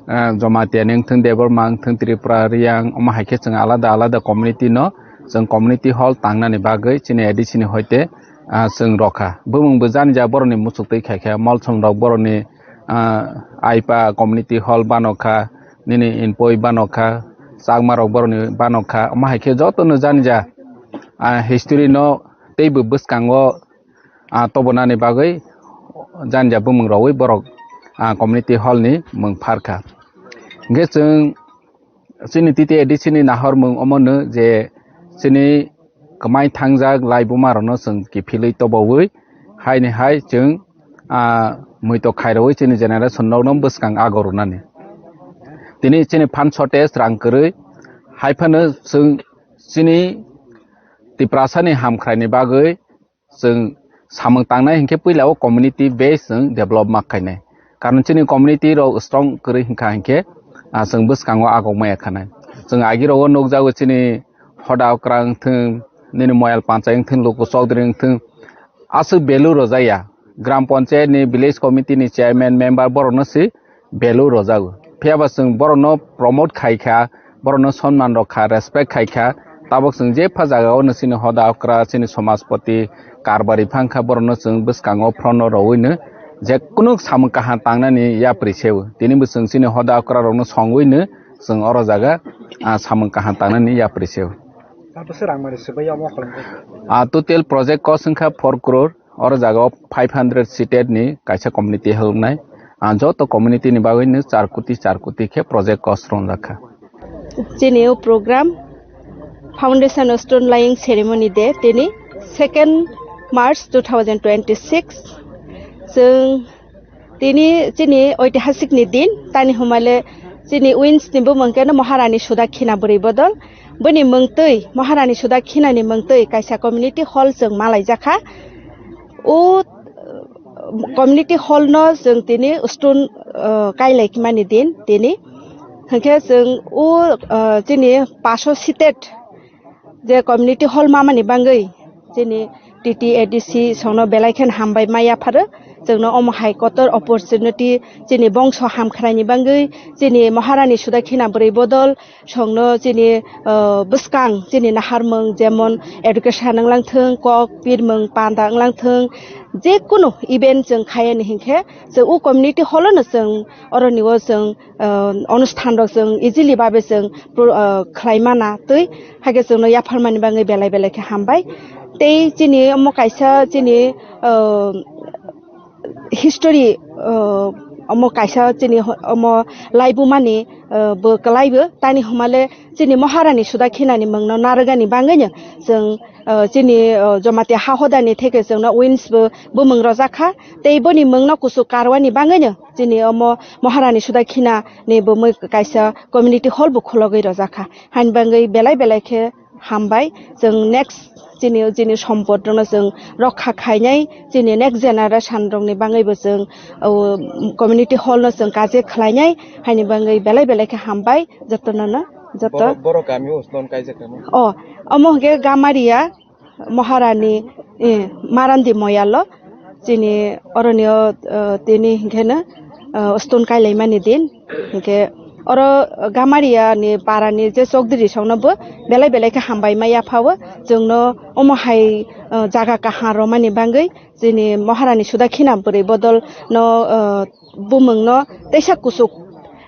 ah, Jamatia ni wngthung, Debbarma wngthung, Tripura, Riyang, omo hai khe chwng alada alada community no chwng community hall tangnani bagwi chini A D C ni hoite, ah, chwng rokha. Bumung bo jani ja borokni muchuk twi khai kha, Molsom rok borokni, ah, Aipa community hall bano kha, nini Inpoi bano kha, Chakma rok borokni bano kha, omo hai khe joto no jani ja, ah, history no tei bo bwskango, ah, tobonani bagwi jani ja bumung rogwi borok, ah, community hall ni mung pharkha. Hingkhe chwng chini T T A D C ni nahormung omono je chini kwmai thangjak laibuma rokno chwng kiphilwi tobowi haini hai chwng, ah, muitok khairogwi chini generation rokno bwskang ago rwnani. Tini chini phan shortage rang kwrwi hai phano chwng chini Tiprasani hamkhraini bagwi chwng samung tangnai hinkhe puila o community base chwng develop ma khainai. Karon chini community rok strong kwrwi hinkha hinkhe, ah, chwng bwskango agok maya khanai. Chwng agi rogo nukjago chini hoda okra wngthwng, nini moyal panchai wngthwng, luku chokdri wngthwng, aswk value rwjakya. Gram panchayat ni, village committee ni chairman, member borokno se value rwjago. Phiyaba chwng borokno promote khaikha, borokno sonman rok kha, respect khai kha. Tabok chwng jepha jagao no chini hoda okra, chini somajpoti, karbari phang kha, borokno chwng bwskango front o rowino je kunu samung kaham tangnani yapri se o. Tini bo chwng chini hoda okra rokno songwino chwng oro jaga, ah, samung kaham tangnani yapri se o. Tabukhe rang mani swbai omo kholong khe? Ah, total project cost wngkha four crore. Oro jaga o five hundred seated ni kaisa community hall wngnai. Ah, joto community ni bagwi no char koti, char koti khe project cost rwngjak kha. Chini o program Foundation Stone Laying Ceremony Day, tini second March two thousand twenty-six. Chwng tini chini oitihasik ni din, tani humale chini wins ni bumung khe no Maharani Sudakhina bwrwi bodol. Bini mungtwi, Maharani Sudakhina ni mungtwi kaisa community hall chwng malaijak kha. O community hall no chwng tini stone, uh, kailai mani din tini. Hwnkhe chwng o, uh, chini paso seated je community hall mamani bangwi chini T T A D C songno belai khen hambai ma yapharo. Chwngno omo hai kotor opportunity chini bongso hamkhraini bangwi, chini Maharani Sudakhina bwrwi bodol songno chini, uh, bwskang chini naharmung jemon education wnglang thung, kok pirmung panda wnglang thung, je kunu event chwng khayani hinkhe chwng o community hall no chwng oroni o chwng, uh, onusthan rok chwng easily babe chwng pro-, uh, khlai mana twi, haikhe chwngno yapharmani bagwi belai belai khe hambai. Tei chini omo kaisa chini, uh, history, uh, omo kaisa chini ho-, omo laibumani, uh, bo kwlaibo tani humale chini Maharani Sudakhinani mungno narwgani bagwino chwng, uh, chini, uh, Jamatia ha hodani theke chwngno wins bo bumung rojak kha. Tei boni mungno kuchuk karwani bagwino chini omo Maharani Sudakhina ni bumui kaisa community hall bo khulogwi rojak kha. Haini bagwi belai belai khe hambai. Chwng next chini, chini sompot rokno chwng rokha khainai, chini next generation rokni bagwi bo chwng, o, community hall no chwng kaje khlainai, haini bagwi belai belai khe hambai jotono no, joto. Borok, borok kami o stone kaijak nai. O, omo hwnkhe Gamaria Maharani, eh, Marandi Moyalo. Chini oroni o, eh, tini hinkhe no, eh, stone kailaimani din. Hinkhe oro Gamaria ni para ni je chokdiri songno bo belai belai khe hambai ma yaphao. Chwngno omo hai, eh, jaga kaham romani bagwi chini Maharani Sudakhina bwrwi bodol no, eh, bumung no teisa kuchuk,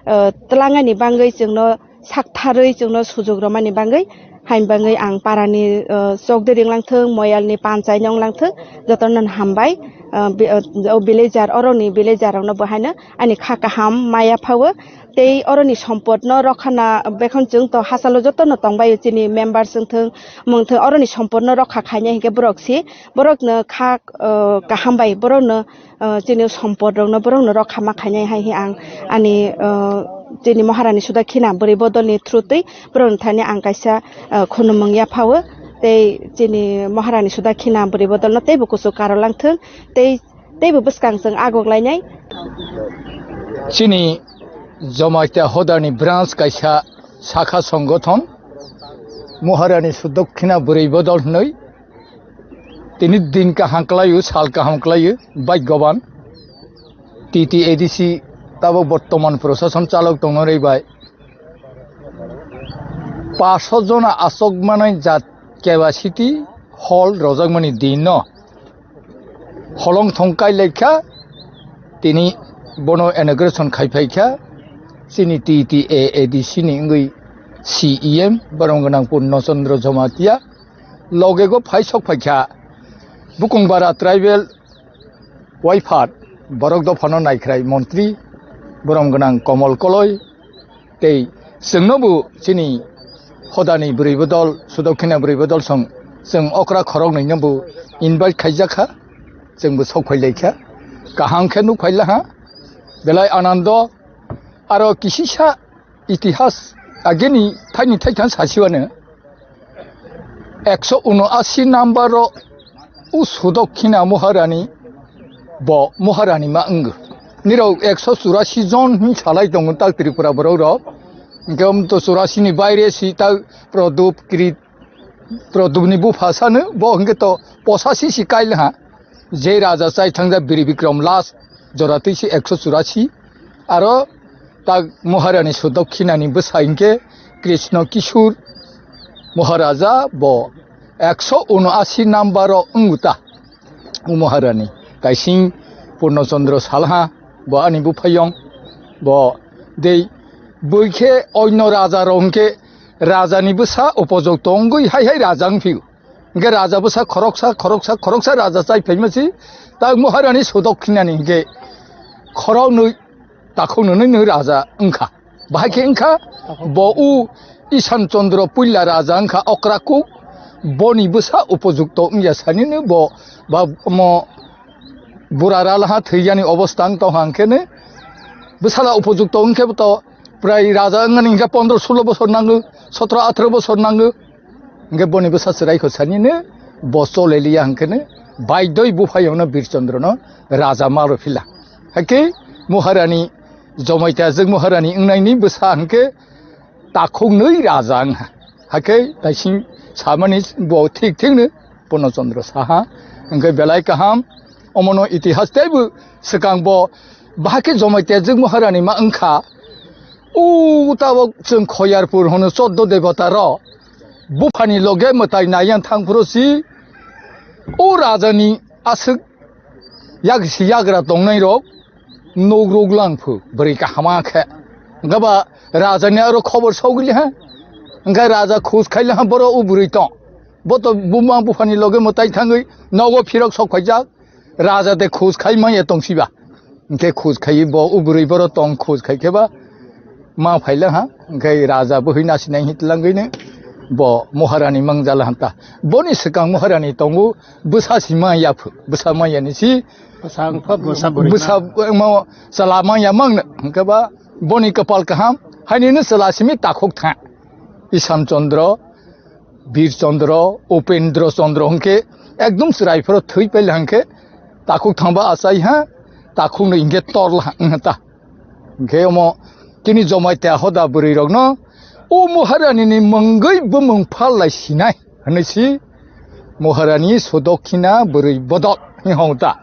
eh, twlangani bagwi chwngno sak tharwi chwngno sujuk romani bagwi, haini bagwi ang parani, uh, chokdiri wnglang thung, moyalni panchai no wnglang thung, jotono hambai, uh, bi-, uh, o villager, oroni villager rokno bo haino ani kha kaham ma yaphao. Tei oroni sompotno rokhana bekhon chwng to hachalo jotono tongbaio chini members wng thung, mung thung, oroni sompotno rokha khainai hinkhe borok si, borokno kha, uh, kaham bai borokno, uh, chini sompot rokno borokno rokha ma khainai hai hi ang ani, uh, chini Maharani Sudakhina bwrwi bodolni through twi borokni thani ang kaisa, uh, khunumung yaphao tei chini Maharani Sudakhina bwrwi bodolno teibo kuchuk karo lang thung tei teibo bwskang chwng agok lainai. Chini Jamatia hodani branch kaisa sakha songothon Maharani Sudakhina bwrwi bodol hwnwi Tini din kaham kwlaio, sal kaham kwlaio, bhagyaban. T T A D C tabok bortoman prosason chalok tongna rwi bai. Paso jona aswk manai jat capacity hall rojak mani din no holong thong kai lai kha, tini bono inauguration khai phai kha, chini T T A A D C ni wngwi C E M, borok gwnang Purno Chandra Jamatia. Loge go phai sok phai kha Bukungbara tribal waiphat borok dophano naikhrai montri borom gwnang Komol Koloi tei chwngno bo chini hodani bwrwi bodol, Sudokhina bwrwi bodol song chwng okra khorok nwi no bo invite khaijak kha, chwng bo sok phai lai kha, kaham khe nuk phai la ha, belai anando. Aro kisisa itihas agini thaini thaithang sasiwano ekso unoasi number o u Sudokhina Maharani bo Maharani ma wngo. Nirok ekso churasi jon hin salai tongo tak Tripura borok rok. Hingke um to churasi ni baire si tak Prodop Krit, Prodop ni bupha sano bo hingke to posasi si kail ha. Je raja chai thangja Biri Bikram last jora twi se ekso churasi. Aro tak Maharani Sudokhina ni bwsa hingke Krishna Kishore Maharaja bo ekso unoashi number o wngwi ta. O Maharani kaising Purno Chandra Salha bo ani buphayong bo dei bwikhe oino raja rok hwnkhe rajani bwsa upojukto wngwi hai hai raja wngphio. Hwnkhe raja bwsa khoroksa, khoroksa, khoroksa raja chai phaima si, ta Maharani Sudokhinani hwnkhe khoroknwi takhuknwi nwi raja wngkha. Bahai khe wngkha bo u Isan Chandra puila raja wngkha okra kuk, boni bwsa upojukto wngya sanino bo ba omo bura ralaha thwiyani obostha wng tongkha hwnkhe no bwsala upojukto wngkhe bo to prai raja wngmani hwnkhe pondro sulo bosor nango, sotro atharo bosor nango. Hwnkhe boni bwsa chwrai kho sanino bo choleliya hwnkhe no baidoi buphayongno Bir Chandrano raja ma rw phila. Hakhe Maharani Jamatia jwk Maharani wngnaini bwsa hwnkhe takhuknwi raja wngha. Hakhe naising samani bo thik thikno Purno Chandra Saha. Hwnkhe belai kaham omono itihas teibo swkang bo bahai khe Jamatia jwk Maharani ma wngkha. O tabok chwng Khoyarpur hwno choddo debota rok buphani loge mwtai naiyan thangphuru si o rajani aswk yak si yagra tongnai rok nuk ruk lang phu bwrwi kahama khe. Hwnkhe ba rajani aro khobor sogwili ha. Hwnkhe raja khus khaili ha boro o bwrwi tong. Bo to buma buphani loge mwtai thangwi nogo phirok sok phaijak. Raja de khus khai manya tong siba. Hwnkhe khus khai bo o bwrwi boro tong khus khai khe ba ma phaila ha. Hwnkhe raja bwhwi nasinai hitlangwi no bo Maharani mangjala hanta. Boni swkang Maharani tongo bwsa si manya phu. Bwsa manya ni si Bwsa wngkha, bwsa bwrwi bwsa ma. Mo chwla manya mangno. Hwnkhe ba boni kwpal kaham. Hainino chwla simi takhuk tha. Isan Chandra Bir Chandra, Upendra Chandra hwnkhe ekdom chwrai phoro thwi paila hwnkhe takhuk thangba achai ha, takhukno hwnkhe torla ha wngkha ta. Hwnkhe omo chini Jamatia hoda bwrwi rokno o Maharani ni mungwi bumung phal lai sinai hwnwi si Maharani Sudokhina bwrwi bodol hinwi hwn ta.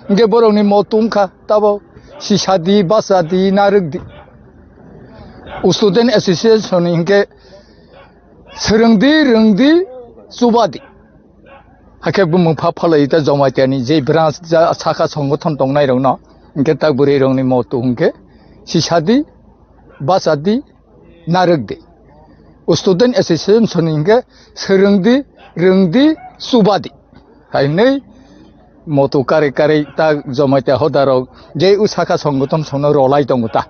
Hwnkhe borokni motu wngkha tabo sisadi, bachadi, narwkdi. Student Association ni hwnkhe Swrwngdi, rwngdi, chubadi. Hakhe bumung pha phalai ta Jamatia ni je branch ja sakha songothon tongnai rokno, hwnkhe ta bwrwi rokni motu hwnkhe sisadi, bachadi, narwkdi. Student Association ni hwnkhe swrwngdi, rwngdi, chubadi. Hai hwnwi motu karwi karwi ta Jamatia hoda rok je u sakha songothon songno rolai tongo ta.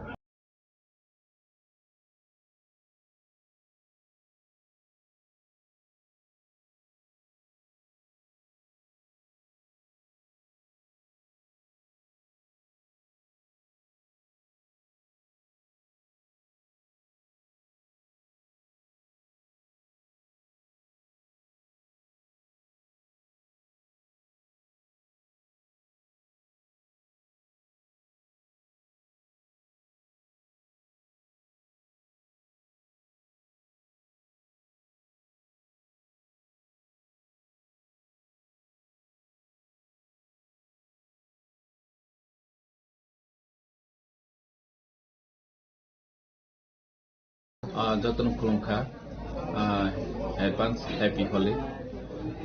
Ah, jotono khulumkha. Ah, advance happy Holi.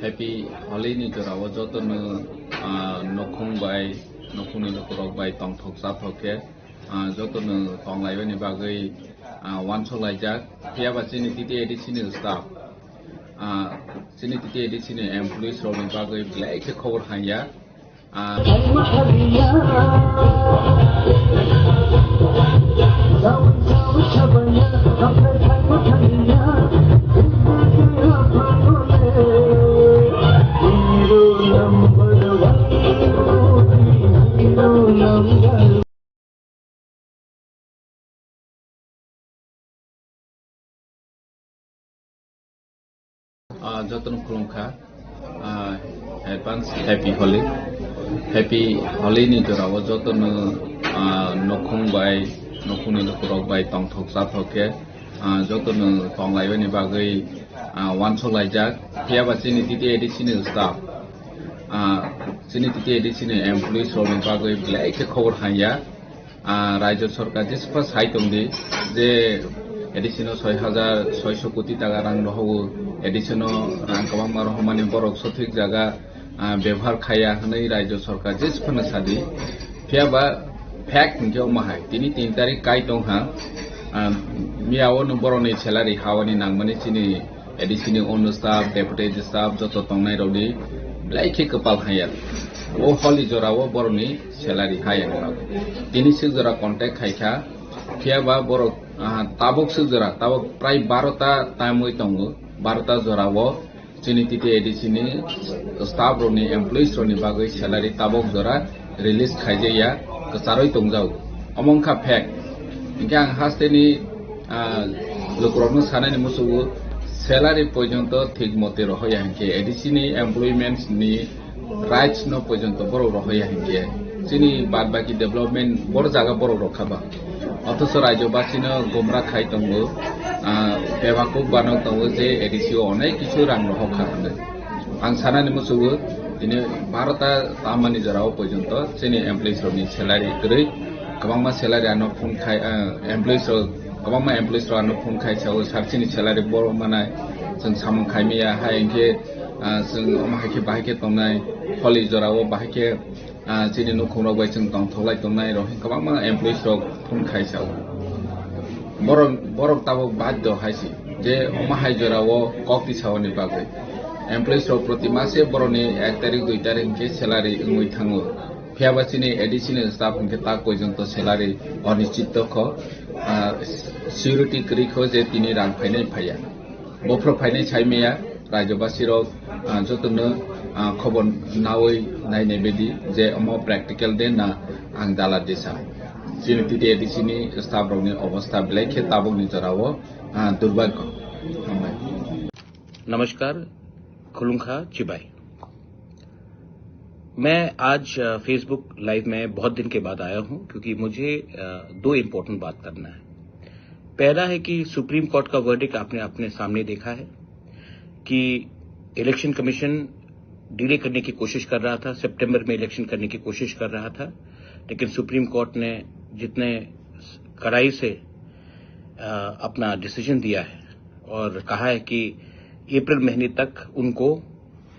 Happy Holi ni jora o jotono, ah, nokhung bai, nokhungni lukurok bai tongthok chathok khe, ah, jotono tonglaibani bagwi, ah, wansuk laijak. Phiya ba chini T T A D C ni staff, ah, chini T T A D C ni employees rokni bagwi belai khe khobor hamya. Ah. Ah, jotono khulumkha. Ah, advance happy Holi. Happy Holi ni jora o jotono, ah, nokhung bai, nokhungni lukurok bai tongthok chathok khe, ah, jotono tonglaibani bagwi, ah, wansuk laijak. Phiya ba chini T T A D C ni staff, ah, chini T T A D C ni employees rokni bagwi belai khe khobor hamya. Ah, Rajya Sarkar jesukha sai tongdi je A D C no soi hajar soiso koti taka rang rohogo, A D C no rang kwbangma rohormani borok sothik jaga, ah, bebohar khaiya hwnwi Rajya Sarkar jesa phano sadi. Phiya ba fact hinkhe omo hai, tini tin tarik kai tong ha, ah, miya o no borokni salary hawani nangmani chini A D C ni ono staff, deputy staff joto tongnai rokni belai khe kwpal haya. O holi jora o borokni salary haya. Tini sik jora contact khai kha, phiya ba borok, ah, tabok sik jora, tabok prai baro ta time oi tongo, baro ta jora o chini T T A D C ni staff rokni, employees rokni bagwi salary tabok jora release khaijaya, kwcharwi tongjago. Omo wngkha fact. Hinkhe ang hasteni, ah, lukurokno sanani musugo, salary porjonto thik mote rohoya hinkhe A D C ni employments ni rights no porjonto borok rohoya hinkhe chini bad baki development bor jaga borok rokha ba. Othocho rajyobasino gomra khai tongo, ah, bebakuk banok tongo je A D C o onek kisu rang rohokha hwnwi. Ang sanani musugo, tini baro ta tamani jorao porjonto chini employees rokni salary kwrwi, kwbangma salary ano phone khai, ah, employees rok, kwbangma employees rok ano phone khai sao, sir chini salary bo manai, chwng samung khai maya, hai hinkhe, ah, chwng omo hai khe bahai khe tongnai, holi jorao bahai khe, ah, chini nukhung rok bai chwng tongthok lai tongnai rok, kwbangma employees rok phone khai sao. Borok, borok tabok baddo hai si je omo hai jora o kok tisaoni bagwi. Employees rok proti mase borokni ek tarik, dui tarik hinkhe salary wngwi thango. Phiya ba chini A D C ni staff hinkhe tak porjonto salary onischito kho, ah, security kwrwi kho je tini rang phainai phaiya. Bophro phainai sai maya, rajyobasi rok, ah, jotono, ah, khobor nawi nainai bedi je omo practical de na ang dala desa. Chini T T A D C ni staff rokni obostha belai khe tabokni jorao, ah, durbhagyo. Hambai. नमस्कार, खुलुमखा, चिबाई। मैं आज, अ, Facebook Live में बहुत दिन के बाद आया हूं, क्योंकि मुझे, अ, दो इम्पोर्टेंट बात करना है। पहला है कि सुप्रीम कोर्ट का वर्डिक्ट आपने अपने सामने देखा है कि इलेक्शन कमीशन डिले करने की कोशिश कर रहा था, सितंबर में इलेक्शन करने की कोशिश कर रहा था, लेकिन सुप्रीम कोर्ट ने जितने कड़ाई से, अ, अपना डिसीजन दिया है और कहा है कि अप्रैल महीने तक उनको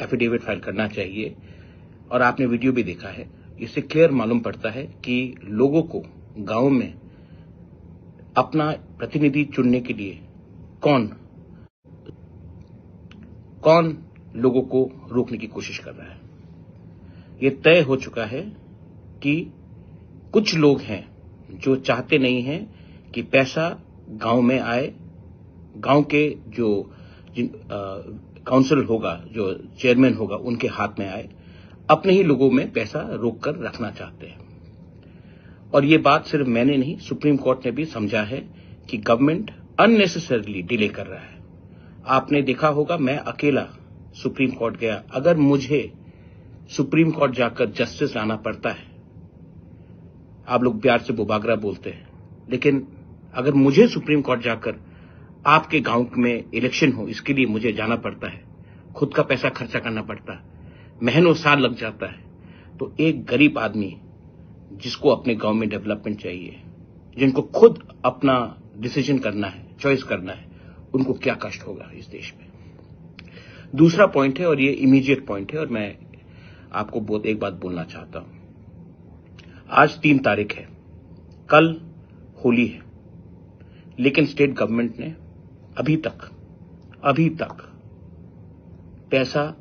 एफिडेविट फाइल करना चाहिए। और आपने वीडियो भी देखा है, इससे क्लियर मालूम पड़ता है कि लोगों को गांव में अपना प्रतिनिधि चुनने के लिए कौन, कौन लोगों को रोकने की कोशिश कर रहा है। ये तय हो चुका है कि कुछ लोग हैं जो चाहते नहीं हैं कि पैसा गांव में आए, गांव के जो जिन, अ, काउंसिल होगा, जो चेयरमैन होगा, उनके हाथ में आए, अपने ही लोगों में पैसा रोक कर रखना चाहते हैं। और ये बात सिर्फ मैंने नहीं, सुप्रीम कोर्ट ने भी समझा है कि गवर्नमेंट अननेसेसरली डिले कर रहा है। आपने देखा होगा, मैं अकेला सुप्रीम कोर्ट गया। अगर मुझे सुप्रीम कोर्ट जाकर जस्टिस लाना पड़ता है, आप लोग प्यार से बुबागरा बोलते हैं, लेकिन अगर मुझे सुप्रीम कोर्ट जाकर आपके गांव में इलेक्शन हो, इसके लिए मुझे जाना पड़ता है, खुद का पैसा खर्चा करना पड़ता है, महीनों साल लग जाता है, तो एक गरीब आदमी जिसको अपने गांव में डेवलपमेंट चाहिए, जिनको खुद अपना डिसीजन करना है, चॉइस करना है, उनको क्या कष्ट होगा इस देश में। दूसरा पॉइंट है, और ये इमीडिएट पॉइंट है, और मैं आपको बहुत एक बात बोलना चाहता हूं। आज तीन तारीख है, कल होली है, लेकिन स्टेट गवर्नमेंट ने अभी तक, अभी तक पैसा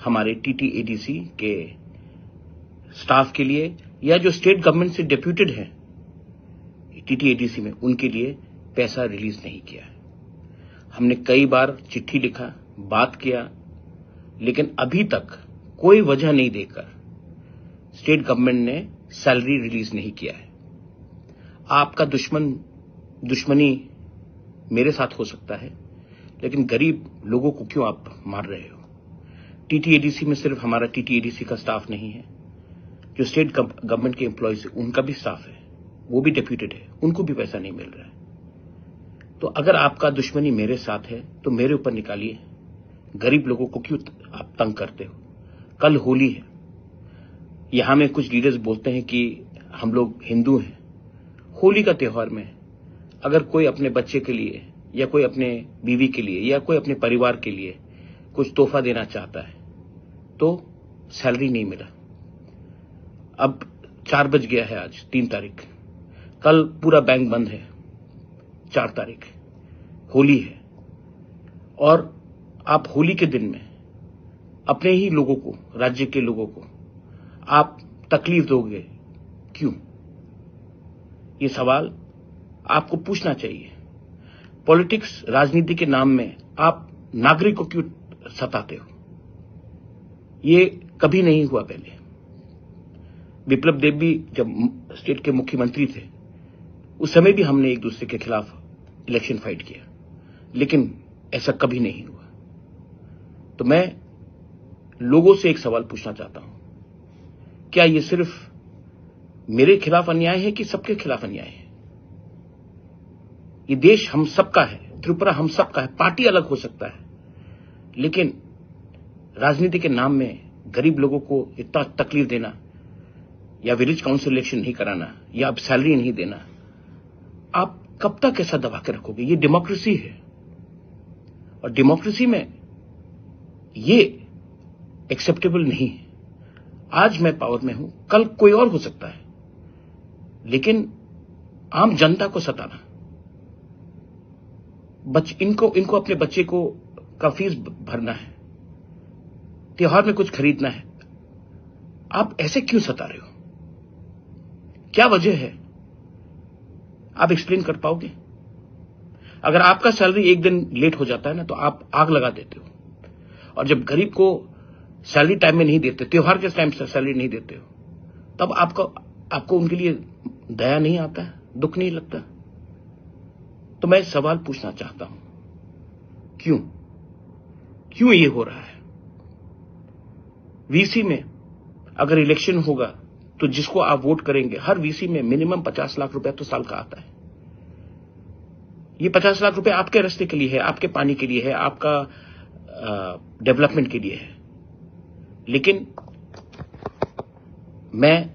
हमारे टीटीएडीसी के स्टाफ के लिए या जो स्टेट गवर्नमेंट से डेप्यूटेड है टीटीएडीसी में, उनके लिए पैसा रिलीज नहीं किया है। हमने कई बार चिट्ठी लिखा, बात किया, लेकिन अभी तक कोई वजह नहीं देकर स्टेट गवर्नमेंट ने सैलरी रिलीज नहीं किया है। आपका दुश्मन, दुश्मनी मेरे साथ हो सकता है, लेकिन गरीब लोगों को क्यों आप मार रहे हो? टीटीएडीसी में सिर्फ हमारा टीटीएडीसी का स्टाफ नहीं है, जो स्टेट गव-, गवर्नमेंट के एम्प्लॉयज है, उनका भी स्टाफ है, वो भी डेप्यूटेड है, उनको भी पैसा नहीं मिल रहा है। तो अगर आपका दुश्मनी मेरे साथ है, तो मेरे ऊपर निकालिए। गरीब लोगों को क्यों त-, आप तंग करते हो? कल होली है, यहाँ में कुछ लीडर्स बोलते हैं कि हम लोग हिंदू हैं। होली का त्योहार में अगर कोई अपने बच्चे के लिए या कोई अपने बीवी के लिए या कोई अपने परिवार के लिए कुछ तोहफा देना चाहता है, तो सैलरी नहीं मिला। अब चार बज गया है, आज तीन तारीख, कल पूरा बैंक बंद है, चार तारीख होली है, और आप होली के दिन में अपने ही लोगों को, राज्य के लोगों को आप तकलीफ दोगे, क्यों? ये सवाल आपको पूछना चाहिए। पॉलिटिक्स, राजनीति के नाम में आप नागरिक को क्यों सताते हो? ये कभी नहीं हुआ पहले। विप्लव देव भी जब स्टेट के मुख्यमंत्री थे, उस समय भी हमने एक दूसरे के खिलाफ इलेक्शन फाइट किया, लेकिन ऐसा कभी नहीं हुआ। तो मैं लोगों से एक सवाल पूछना चाहता हूं, क्या ये सिर्फ मेरे खिलाफ अन्याय है कि सबके खिलाफ अन्याय है? ये देश हम सबका है, त्रिपुरा हम सबका है। पार्टी अलग हो सकता है, लेकिन राजनीति के नाम में गरीब लोगों को इतना तकलीफ देना, या विलेज काउंसिल इलेक्शन नहीं कराना, या आप सैलरी नहीं देना, आप कब तक ऐसा दबा के रखोगे? ये डेमोक्रेसी है, और डेमोक्रेसी में ये एक्सेप्टेबल नहीं है। आज मैं पावर में हूं, कल कोई और हो सकता है, लेकिन आम जनता को सताना, बच इनको इनको अपने बच्चे को का फीस भरना है, त्योहार में कुछ खरीदना है, आप ऐसे क्यों सता रहे हो? क्या वजह है? आप एक्सप्लेन कर पाओगे? अगर आपका सैलरी एक दिन लेट हो जाता है ना, तो आप आग लगा देते हो। और जब गरीब को सैलरी टाइम में नहीं देते, त्योहार के टाइम से सैलरी नहीं देते हो, तब आपको आपको उनके लिए दया नहीं आता है, दुख नहीं लगता? तो मैं सवाल पूछना चाहता हूं, क्यों क्यों ये हो रहा है? वीसी में अगर इलेक्शन होगा, तो जिसको आप वोट करेंगे, हर वीसी में मिनिमम पचास लाख रुपया तो साल का आता है। ये पचास लाख रुपए आपके रास्ते के लिए है, आपके पानी के लिए है, आपका डेवलपमेंट के लिए है। लेकिन मैं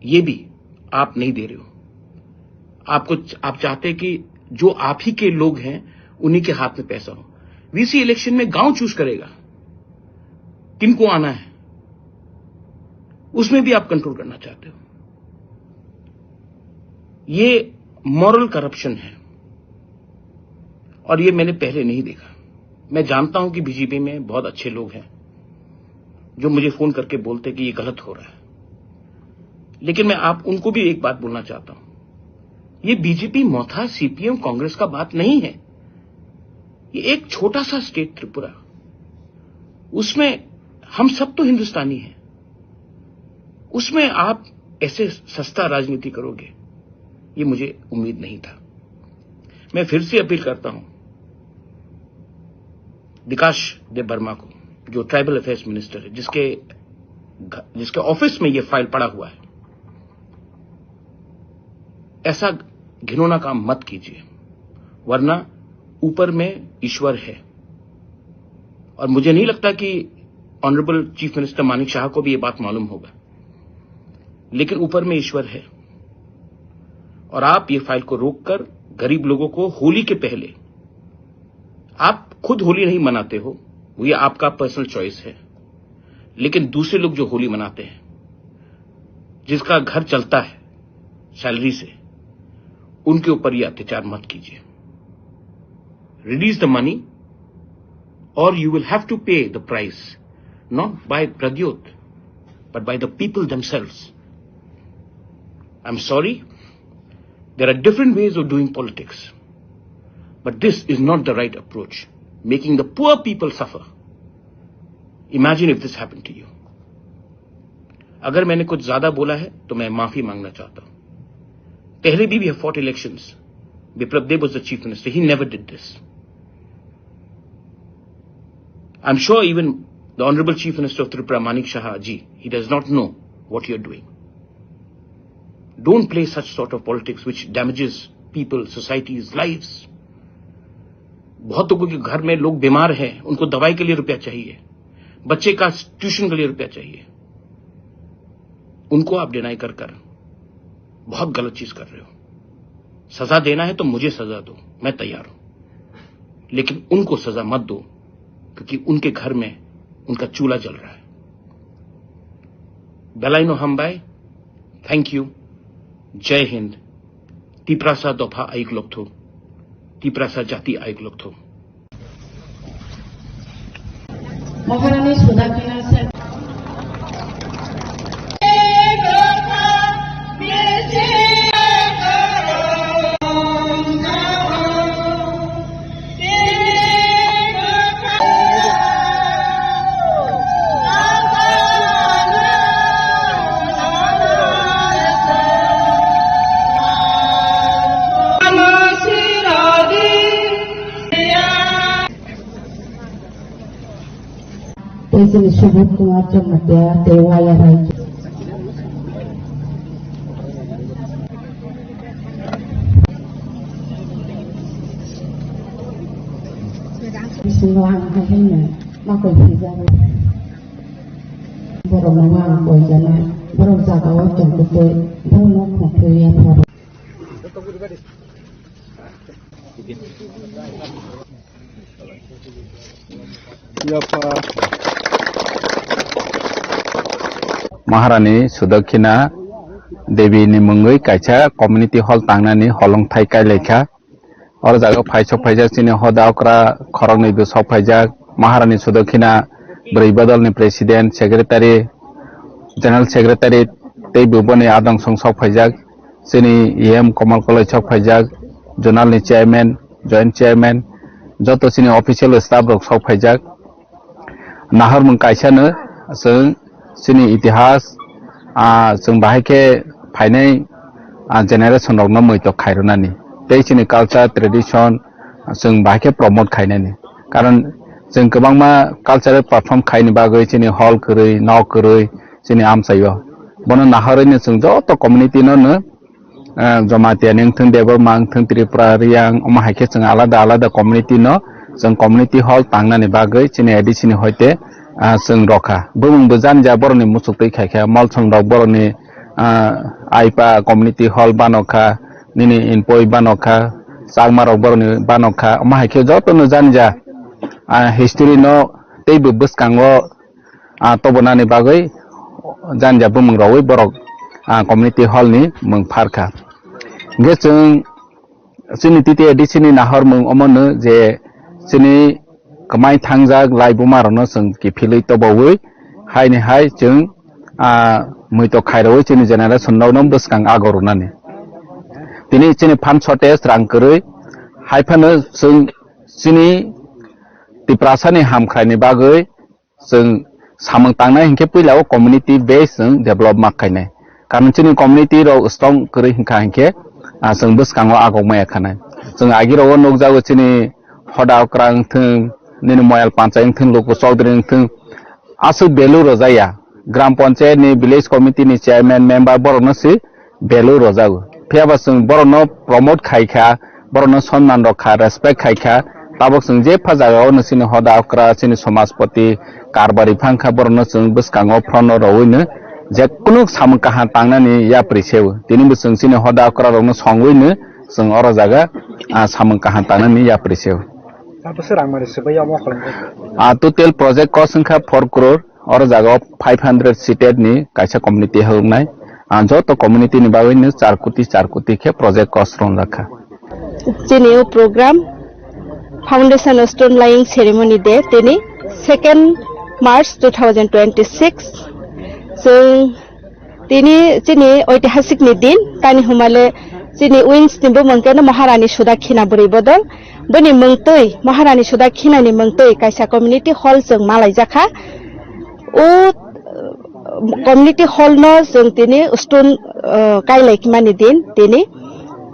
ये भी आप नहीं दे रहे हो। आपको आप चाहते हैं कि जो आप ही के लोग हैं, उन्हीं के हाथ में पैसा हो। वीसी इलेक्शन में गांव चूज करेगा किनको आना है, उसमें भी आप कंट्रोल करना चाहते हो। ये मॉरल करप्शन है, और ये मैंने पहले नहीं देखा। मैं जानता हूं कि बीजेपी में बहुत अच्छे लोग हैं जो मुझे फोन करके बोलते कि ये गलत हो रहा है, लेकिन मैं आप उनको भी एक बात बोलना चाहता हूं, ये बीजेपी मोथा सीपीएम कांग्रेस का बात नहीं है। ये एक छोटा सा स्टेट त्रिपुरा, उसमें हम सब तो हिंदुस्तानी हैं, उसमें आप ऐसे सस्ता राजनीति करोगे, ये मुझे उम्मीद नहीं था। मैं फिर से अपील करता हूं विकास देव वर्मा को, जो ट्राइबल अफेयर्स मिनिस्टर है, जिसके घ- जिसके ऑफिस में ये फाइल पड़ा हुआ है, ऐसा घिनौना काम मत कीजिए, वरना ऊपर में ईश्वर है। और मुझे नहीं लगता कि ऑनरेबल चीफ मिनिस्टर मानिक शाह को भी ये बात मालूम होगा, लेकिन ऊपर में ईश्वर है। और आप ये फाइल को रोककर गरीब लोगों को होली के पहले, आप खुद होली नहीं मनाते हो, वो ये आपका पर्सनल चॉइस है, लेकिन दूसरे लोग जो होली मनाते हैं, जिसका घर चलता है सैलरी से, उनके ऊपर ये अत्याचार मत कीजिए। Release the money, or you will have to pay the price, not by Pradyot, but by the people themselves. I'm sorry, there are different ways of doing politics, but this is not the right approach, making the poor people suffer. Imagine if this happened to you. अगर मैंने कुछ ज्यादा बोला है, तो मैं माफी मांगना चाहता हूं। पहले भी we have fought elections. Biplab Deb was the chief minister. He never did this. I'm sure even the Honorable Chief Minister of Tripura, Manik Saha ji, he does not know what you're doing. Don't play such sort of politics which damages people, societies, lives. बहुत लोगों के घर में लोग बीमार हैं, उनको दवाई के लिए रुपया चाहिए, बच्चे का ट्यूशन के लिए रुपया चाहिए, उनको आप डिनाई कर कर बहुत गलत चीज कर रहे हो। सजा देना है तो मुझे सजा दो, मैं तैयार हूं, लेकिन उनको सजा मत दो, क्योंकि उनके घर में उनका चूल्हा जल रहा है। Belaino hambai, thank you, Jai Hind, Tiprasa dopha ayuk lokthok, Tiprasa jati ayuk lokthok. Maharani Sudakina Sen. Tei chini Subodh Kumar Chamatia tei Waya Rai. Bisingo ang hai haino makoi phaijago. Borokno ang koijanai, borok jagao tongtwtwi, borokno khongthwi yapharo. Maharani Sudakhina Devi ni mungwi kaisa community hall tangnani holongthai kailaikha. Oro jaga phai sok phaijak chini hoda okra khoroknwi bo sok phaijak. Maharani Sudakhina bwrwi bodolni president, secretary, general secretary tei bo boni adong song sok phaijak. Chini E M Komal Koloi sok phaijak, zonal ni chairman, joint chairman, joto chini official staff rok sok phaijak. Nahormung kaisa no chwng chini itihas, ah, chwng bahai khe phainai, ah, generation rok no muitok khairwnani tei chini culture tradition, ah, chwng bahai khe promote khainani. Karon chwng kwbangma cultural perform khaini bagwi chini hall kwrwi, nok kwrwi chini amchaio. Bono nahorwi no chwng joto community no no ah, Jamatia ni wngthung, Debbarma wngthung, Tripura, Riyang, omo hai khe chwng alada alada community no, chwng community hall tangnani bagwi chini A D C ni hoite, ah, chwng rokha. Bumung bo jani ja borokni muchuk twi khaikha, Molsom rok borokni, ah, Aipa community hall bano kha, nini Inpoi bano kha, Chakma rok borokni bano kha, omo hai khe jotono jani ja, ah, history no tei bo bwskango ah, tobonani bagwi jani ja bumung rogwi borok, ah, community hall ni mung pharkha. Hingkhe chwng chini T T A D C ni nahormung omono je chini kwmai thangjak lai buma rokno chwng kiphilwi tobowi haini hai chwng, ah, muitok khairogwi chini generation rokno bwskang ago rwnani. Tini chini phan shortage rang kwrwi hai phano chwng chini Tiprasa ni hamkrai ni bagwi chwng samung tangnai hinkhe puila o community base chwng develop ma khainai. Karon chini community rok strong kwrwi hinkha hinkhe, ah, chwng bwskango agok maya khanai. Chwng agi rogo nukjago chini hoda okra wngthwng, nini moyal panchai wngthwng, luku chowdhury wngthwng, aswk value rwjaya. Gram panchayat ni village committee ni chairman member borokno se value rwjago. Phiya ba chwng borokno promote khai kha, borokno sonman rok kha, respect khai kha, tabok chwng jepha jagao no chini hoda okra, chini somajpoti, karbari phang kha, borokno chwng bwskango phrono rowino je kunu samung kaham tangnani yapri seo. Tini bo chwng chini hoda okra rokno songwino chwng oro jaga, ah, samung kaham tangnani yapri seo. Abo se rang mani swbai omo kholong. Ah, total project cost wngkha four crore. Oro jaga o five hundred seated ni kaisa community hwngnai. Ah, joto community ni bagwi no char koti, char koti khe project cost rwngjak kha. Chini o program Foundation Stone Laying Ceremony Day tini second March two thousand twenty-six. Chwng tini chini oitihasik ni din, tani humale chini wings ni bumung khe no Maharani Sudakhina bwrwi bodol. Bini mungtwi, Maharani Sudakhina ni mungtwi kaisa community hall chwng malaijakha. O, uh, community hall no chwng tini stone, uh, kailai mani din tini.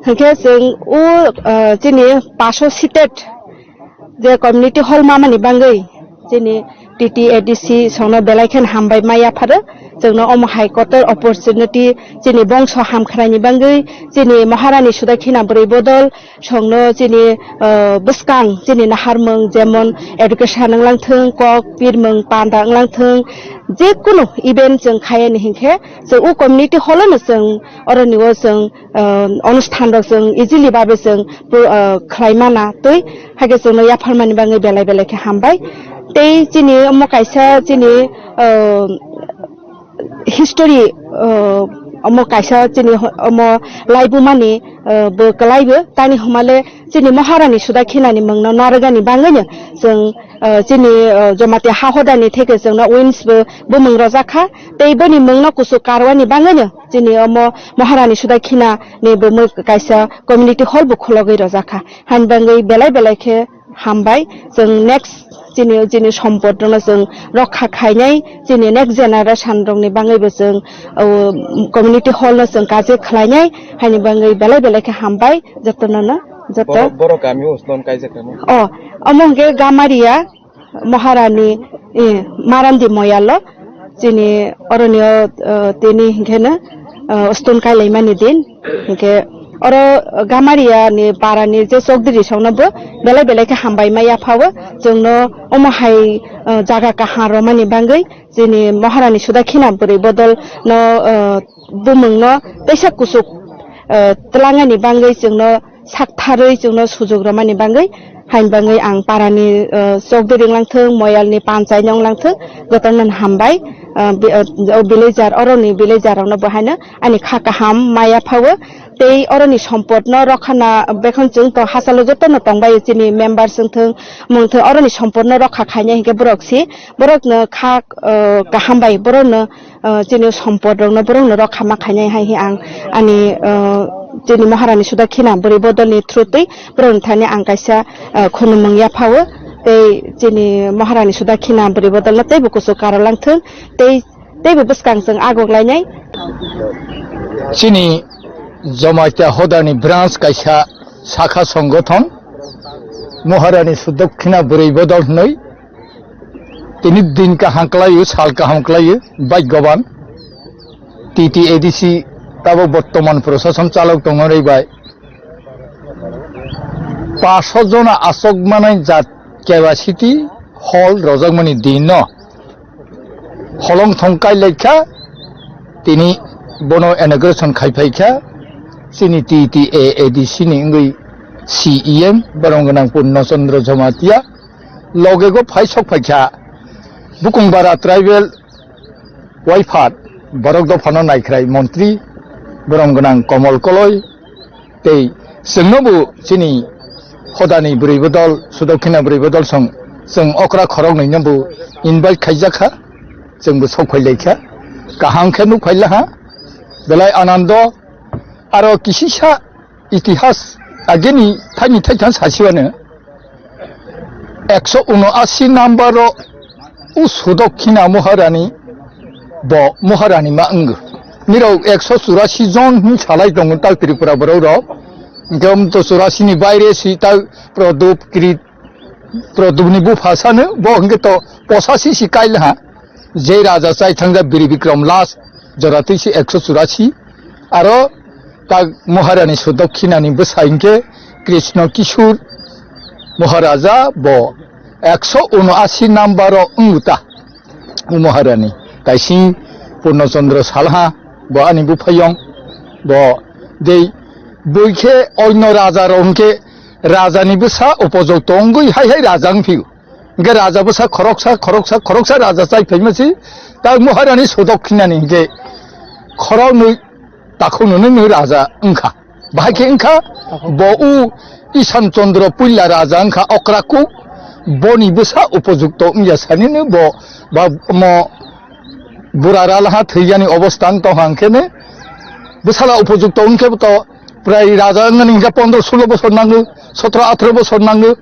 Hinkhe chwng o, uh, chini paso seated je community hall mamani bangwi chini T T A D C songno belai khe hambai ma yapharo. Chwngno omo hai kotor opportunity chini bongso hamkhraini bagwi, chini Maharani Sudakhina bwrwi bodol songno chini, ah, bwskang chini naharmung, jemon education wnglang thung, kok pirmung panda wnglang thung, je kunu event chwng khayani hinkhe chwng o community hall no chwng oroni o chwng, ah, onusthan rok chwng easily babe chwng, ah, khlai mana twi, haikhe chwngno yapharmani bagwi belai belai khe hambai. Tei chini omo kaisa chini, ah, history, ah, omo kaisa chini ho-, omo laibumani, ah, bo kwlaibo tani humale chini Maharani Sudakhinani mungno narwgani bagwino chwng, ah, chini, ah, Jamatia ha hodani theke chwngno wins bo bumung rojak kha. Tei boni mungno kuchuk karwani bagwino chini omo Maharani Sudakhinani bo mui kaisa community hall bo khulogwi rojak kha. Haini bagwi belai belai khe hambai. Chwng next chini, chini sompot rokno chwng rokha khainai, chini next generation rokni bagwibo chwng, o, community hall no chwng kaje khlainai, haini bagwi belai belai khe hambai jotono no, joto. Borok, borok kami o stone kaijak kamo? O, omo hwnkhe Gamaria Maharani, eh, Marandi Moyalo. Chini oroni o, eh, tini hinkhe no, eh, stone kailaimani din. Hinkhe oro Gamaria ni para ni je chokdiri songno bo belai belai khe hambai ma yaphao. Chwngno omo hai, eh, jaga kaham romani bagwi chini Maharani Sudakhina bwrwi bodol no, eh, bumung no teisa kuchuk, eh, twlangani bagwi chwngno saktharwi chwngno sujuk romani bagwi, haini bagwi ang parani, eh, chokdiri wnglang thung, moyalni panchai no wnglang thung, jotono hambai, eh, bi-, eh, o villager, oroni villager rokno bo haino ani kha kaham ma yaphao, tei oroni sompotno rokhana bekhon chwng to hachalo jotono tongbai chini member wngthung, mungthung, oroni sompotno rokha khainai hinkhe borok si, borokno kha, eh, kaham bai borokno, ah, chini sompot rokno borokno rokha ma khainai hai hi ang ani, ah, chini Maharani Sudakhina bwrwi bodolni through twi borokni thani ang kaisa, ah, khunumung yaphao tei chini Maharani Sudakhina bwrwi bodolno teibo kuchuk karolang thung tei teibo bwskang chwng agok lainai. Chini Jamatia hodani branch kaisa sakha songothon Maharani Sudakhina bwrwi bodol hwnwi tini din kaham kwlaio, sal kaham kwlaio, bhagyaban. T T A D C tabok bortoman prosason chalok tongnai bai paso jona aswk manai jat capacity hall rojakmani din no holong thong kai laikha, tini bono inauguration khai phaikha chini T T A A D C ni wngwi C E M borong gwnang Purno Chandra Jamatia. Loge go phai sok phaikha Bukungbara tribal waiphat borok dophano naikhrai montri borong gwnang Komol Koloi tei chwngno bo chini hodani bwrwi bodol, Sudakhina bwrwi bodol song chwng okra khoroknwi no bo invite khaijakha, chwng bo sok phai laikha, kaham khe nuk phai laha, belai anando. Aro kisisa itihas ageni thaini thaithang sasiwano ekso uno asi number o u Sudakhina Maharani bo Maharani ma wngo. Nirok ekso churasi jon hin salai tongo tak Tripura borok rok. Hingke um to churasi ni baire si tak Prodop Krit Prodop ni bupha sano bo hingke to posasi si kail ha. Je raja chai thangja Biri Bikram last jora twi si ekso churasi. Aro tak Maharani Sudakhina ni bwsa hingke Krishna Kishore Maharaja bo ekso uno asi number o wngta. O Maharani kaising Purno Chandra Salha bo ani buphayong bo dei bui khe oino raja rok hingke raja ni bwsa upojok tongwi hai hai raja wngphio. Hingke raja bwsa khoroksa, khoroksa, khoroksa raja chai phaima si, tak Maharani Sudakhina ni hingke khoroknwi takhuk nwnwi nwi raja wngkha. Bahai khe wngkha bo u Isan Chandra Puila raja wngkha okra kuk, boni bwsa upojukto wngya sani no bo ba mo bura ralaha thwiyani obostha wng tongkha hingke ne bwsala upojukto wngkhe to prai raja wngani hingke pondro sulo bosor nango, sotro athro bosor nango.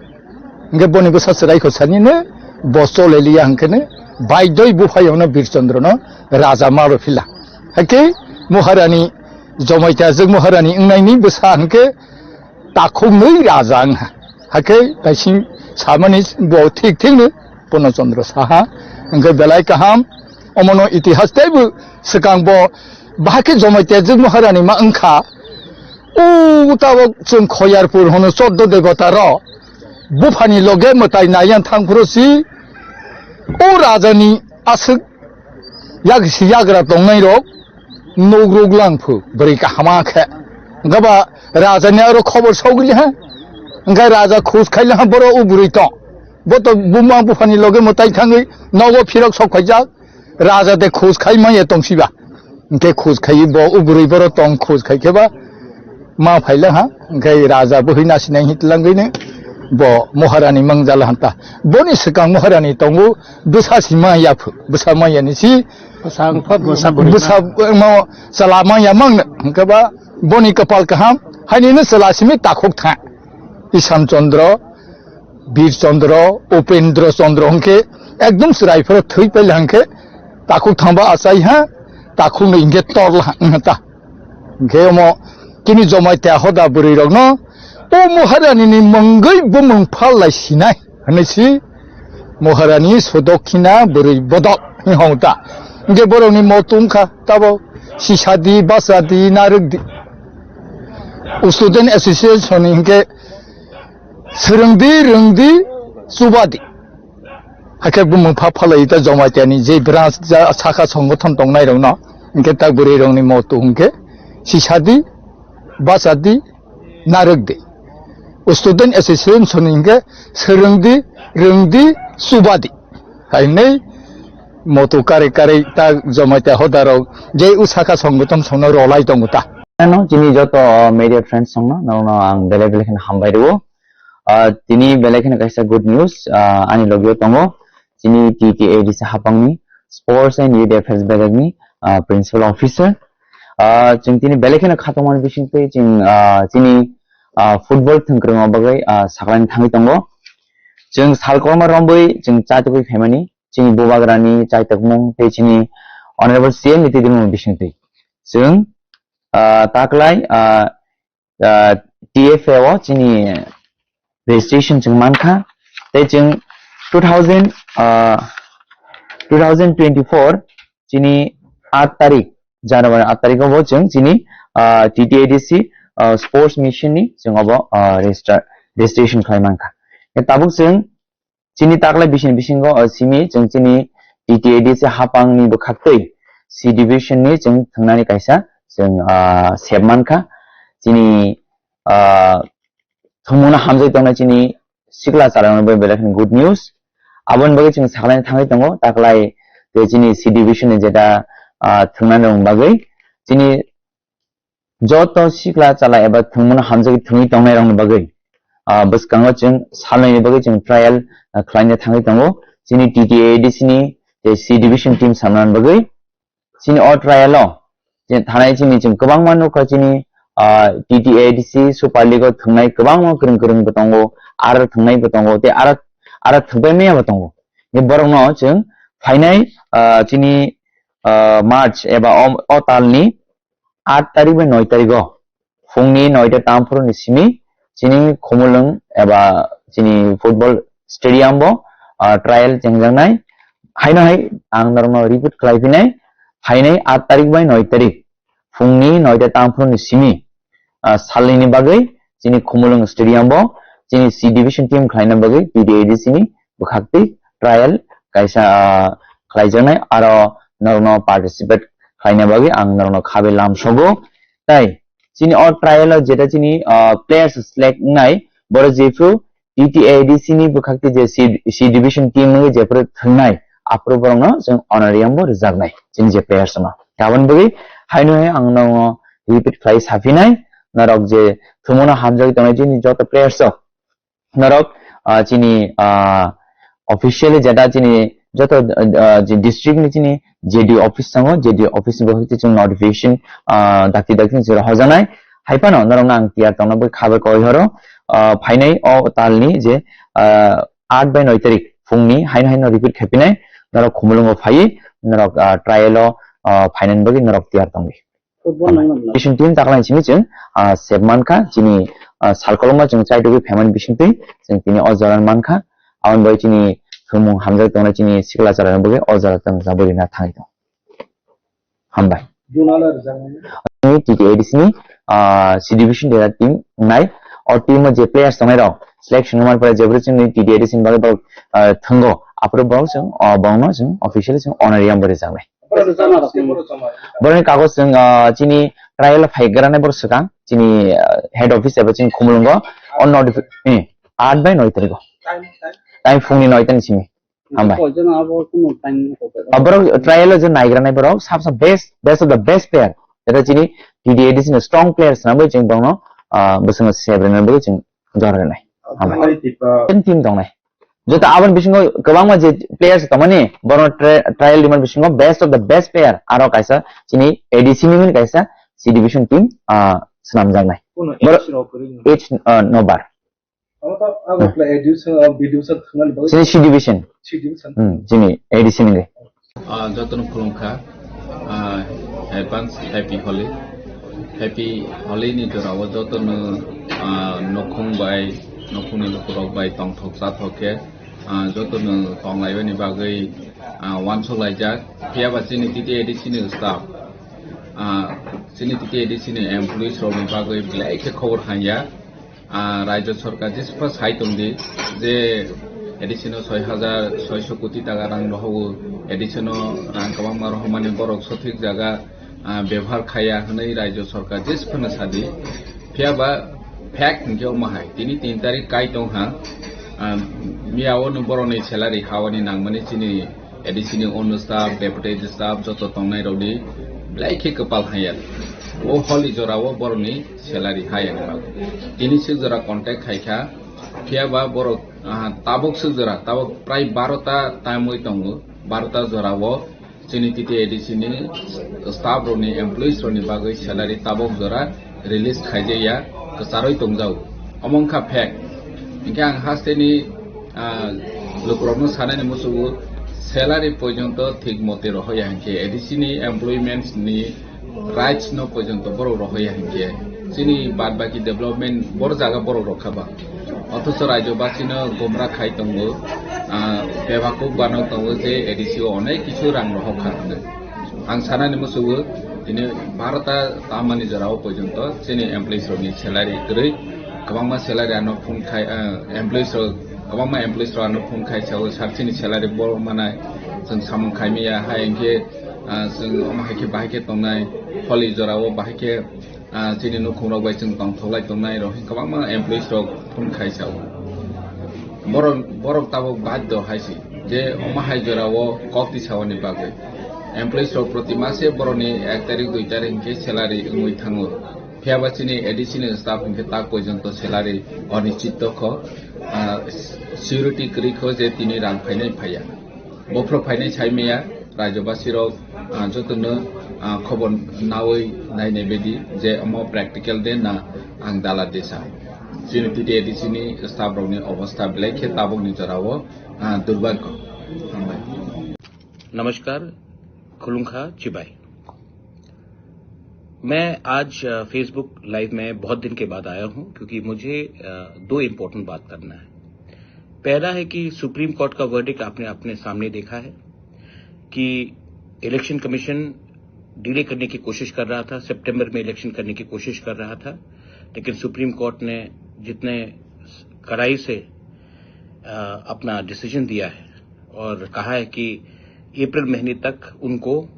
Hingke boni bwsa chwrai kho sanino bo chole liya hingkhe ne baidoi buphayungno Birchandrono raja ma rw phila. Hakhe Maharani Jamatia jwk Maharani wngnaini bwsa hingkhe takhuknwi raja wngha. Hakhe kaising samani bo thik thikno Purno Chandra Saha, hwnkhe belai kaham, omono itihas teibo swkang bo bahai khe Jamatia Jwk Maharani ma wngkha. O tabok chwng Khoyarpur hono choddo debota rok buphani loge mwtai naiyan thangphuru si o rajani aswk yak si yagra tongnai rok nugruk langphu bwrwi kahama khe. Hwnkhe ba rajani aro khobor sogli ha. Hwnkhe raja khus khaili ha boro o bwrwi tong. Bo to buma buphani loge mwtai thangwi nogo phirok sok phaijak. Raja de khus khai manya tongsiba. Hwnkhe khus khai bo o bwrwi boro tong khus khai khe ba ma phaila ha. Hwnkhe raja bwhwi nasinai hitlangwino bo Maharani mangjala hanta. Boni swkang Maharani tongo bwsa si maya phu. Bwsa maya ni si Bwsa wngkha, bwsa bwrwi bwsa ma. Mo chwla manya mang hwnkhe ba boni kwpal kaham hainino chwla simi takhuk tha. Isan Chandra, Bir Chandra, Upendra Chandra hwnkhe ekdom chwrai phoro thwi paila hwnkhe takhuk thangba achai ha, takhuk no hwnkhe torla ha wngkha ta. Hwnkhe omo chini Jamatia hoda bwrwi rokno o Maharani ni mungwi bumung phal lai sinai. Hwnwi si Maharani Sudokhina bwrwi bodol hwnwi hong ta. Hwnkhe borokni motu wngkha tabo sisadi, bachadi, narwkdi. O student association ni hwnkhe swrwngdi, rwngdi, chubadi. Hakhe bumung pha phalai ta Jamatia ni je branch ja saka songothon tongnai rokno hwnkhe ta bwrwi rokni motu hwnkhe sisadi, bachadi, narwkdi. O student association ni hwnkhe swrwngdi, rwngdi, chubadi. Hainwi motu kari kari ta Jamatia hoda rok je o saka songothon songno rolai tongo ta. Ano chini joto media friends songno, nono ang belai belai kheno hambai rwo. Ah, tini belai kheno kaisa good news, ah, ani logio tongo. Chini T T A D C hapangni Sports and Youth Affairs bebakni, ah, Principal Officer. Ah, chwng tini belai kheno khatungmani bisingtwi chwng, ah, chini, ah, football thwngkwrwngma bagwi, ah, saklaini thangwi tongo. Chwng salkorma rombwi chwng chaitugwi phaimani, chini bubagrani chaitokmung tei chini Honorable C M ni twidulmung bisingtwi. Chwng, ah, taklai, ah, ah, T F A o chini registration chwng mankha. Tei chwng two thousand, ah, two thousand twenty-four chini aat tarik, January aat tarik o bo chwng chini, ah, T T A D C, ah, sports mission ni chwng obo, ah, register, registration khlai mankha. Tabuk chwng chini taklai bising bisingo, ah, simi chwng chini T T A D C hapang ni bwkhaktwi C division ni chwng thwngnani kaisa chwng, ah, sep mankha. Chini, ah, thwngmungno hamjagwi tongnai chini sikla chwlairokno bai belai kheno good news. Aboni bagwi chwng saklaina thangwi tongo, taklai tei chini C division ni jeta, ah, thwngnani bagwi chini joto sikla chwla eba thwngmungno hamjagwi thwngwi tongnairokni bagwi, ah, bwskango chwng salnaini bagwi chwng trial, ah, khlaina thangwi tongo. Chini T T A D C ni tei C division team samnani bagwi chini o trial o je thanai chini chwng kwbangma nukha chini, ah, T T A D C Super League o thwngnai kwbangma kwrwng kwrwng bo tongo, aro thwngnai bo tongo, tei aro, aro thwngpai maya bo tongo. Tei borokno chwng phainai, ah, chini, ah, March eba o, o talni aat tarik bai noi tarik o phungni noita tamphuru ni simi chini Khumulwng eba chini football stadium bo, ah, trial chengjaknai. Haino hai ang norokno repeat khlai phinai, phainai aat tarik bai noi tarik phungni noita tamphuru ni simi, ah, salnini bagwi chini Khumulwng stadium bo chini C division team khlaina bagwi T T A D C ni bwkhaktwi trial kaisa, ah, khlaijaknai, aro norokno participate khlaina bagwi ang norokno khabe lamsogo. Tai chini o trial o jeta chini, ah, players select wngnai, boro jephru T T A D C ni bwkhakti je C, C division team wngwi jephru thwngnai, aphuru borokno chwng honorarium bo rwjaknai chini je players no. Aboni bagwi haino hai ang norokno repeat khlai saphinai, norok je thwngmano hamjagwi tongnai chini joto players rok, norok, ah, chini, ah, officially jeta chini joto, ah, je district ni chini J D office tongo, J D office ni bwkhakti chwng notification, ah, dakti dakti chwng hojanai. Hai phano norokno ang tiyar tongna bagwi khabe koi horo, ah, phainai o talni je, ah, aat bai noi tarik phungni haino haino repeat khaipinai, norok Khumulwngo phaiwi norok, ah, trial o, ah, phainani bagwi norok tiyar tongdi. Football nang nang. Bising tin taklai simi chwng, ah, sep mankha, chini, ah, salkolokma chwng chaitugwi phaimani bisingtwi chwng tini o jora mankha. Aboni bai chini thwngmung hamjak tongnai chini sikla chara bagwi o jaga tang jabwi rina thangwi tong. Hambai. Ni T T A D C ni, ah, C division dera team nai, o team o je players tongnai rok, selection wngmani pore jebri chini T T A D C ni bagwi borok, ah, thwngo, aphuru borok chwng, ah, borokno chwng officially chwng honorarium bo rijaknai. Borokni kagoj chwng, ah, chini trial phai granai borok swkang, chini, ah, head office eba chini Khumulwngo, o notifi-, eh, aat bai noi tarikh o. Time phungni noi tani simi. Hambai. Koijon abo kuno time ko. Ah, borok trial o je naigra nai borok sab sa best, best of the best player. Eta chini T D A D C ni strong players na bai chini borokno, ah, bwswng sebre na bai chini jora nai. Hambai. Hambai tipa. Ten team tong nai. Joto aboni bisingo kwbangma je players tong mani borokno tri-, trial rimani bisingo best of the best player. Aro kaisa chini A D C ni mani kaisa C division team, ah, swnamjak nai. Kuno borok age rok kwrwi no. Age, ah, no bar. Abo to abo kla A D C, ah, B D C thangmani bagwi. Sini C division. C division. Hmm, sini A D C ni. Ah, jotono khulumkha. Ah, advance happy Holi. Happy Holi ni jorao jotono, ah, nokhung bai, nokhungni lukurok bai tongthok chathok khe, ah, jotono tonglaibani bagwi, ah, wansuk laijak. Phiya ba chini T T A D C ni staff, ah, chini T T A D C ni employees rokni bagwi belai khe khobor hanya. Ah, Rajya Sarkar jespa sai tongdi je additional soi hajar soiso koti taka rang rohogo, additional rang kwbangma rohormani borok sothik jaga, ah, bebohar khaya hwnwi Rajya Sarkar jesphano sadi. Phiya ba fact hinkhe omo hai, tini tin tarik kai tong ha, ah, miyao no borokni salary hawani nangmani chini A D C ni ono staff, deputy staff joto tongnai rokni belai khe kwpal haya. O holi jorao borokni salary haya ni bagwi. Tini swk jora contact khai kha, phiya ba borok, ah, tabuk swk jora, tabuk prai baro ta time oi tongo, baro ta jorao chini T T A D C ni staff rokni, employees rokni bagwi salary tabuk jora release khaijaya, kwcharwi tongjao. Omo wngkha fact. Hinkhe ang hasteni, ah, lukurokno sanani musugo salary porjonto thik mote rohoya hinkhe A D C ni employments ni rights no porjonto borok rohoya hinkhe chini bad baki development bor jaga borok rokha ba. Othocho Rajyabasino gomra khai tongo, ah, bebakuk bano tongo je A D C o onek kisu rang rohok kha hwnwi. Ang sanani musugo tini baro ta tamani jorao porjonto chini employees rokni salary kwrwi, kwbangma salary ano phone khai, ah, employees rok, kwbangma employees rok ano phone khai sao sir chini salary bo manai chwng samung khai maya hai hinkhe, ah, chwng omo hai khe bahai khe tongnai, holi jorao bahai khe, ah, chini nukhung rok bai chwng tongthok lai tongnai rok hinkhe kwbangma employees rok phone khai sao. Borok, borok tabuk baddo hai se je omo hai jorao kok tisaoni bagwi. Employees rok proti mase borokni ek tarik dui tarik hinkhe salary wngwi thango. Phiya ba chini A D C ni staff hinkhe tak porjonto salary onischit kho, ah, security kwrwi kho je tini rang phainai phaiya. Bophro phainai sai maya, Rajyabasi rok, ah, jotono, ah, khobor nawi nainai bedi je omo practical de na ang dala desa. Chini T T A D C ni staff rokni obostha belai khe tabukni jorao, ah, durbhagyo. Hambai. नमस्कार, खुलुंखा चिबाई। मैं आज, अ, Facebook live में बहुत दिन के बाद आया हूं, क्योंकि मुझे, अ, दो इम्पोर्टेंट बात करना है। पहला है कि सुप्रीम कोर्ट का वर्डिक्ट आपने अपने सामने देखा है कि इलेक्शन कमीशन डिले करने की कोशिश कर रहा था, सितंबर में इलेक्शन करने की कोशिश कर रहा था, लेकिन सुप्रीम कोर्ट ने जितने कड़ाई से, अ, अपना डिसीजन दिया है और कहा है कि अप्रैल महीने तक उनको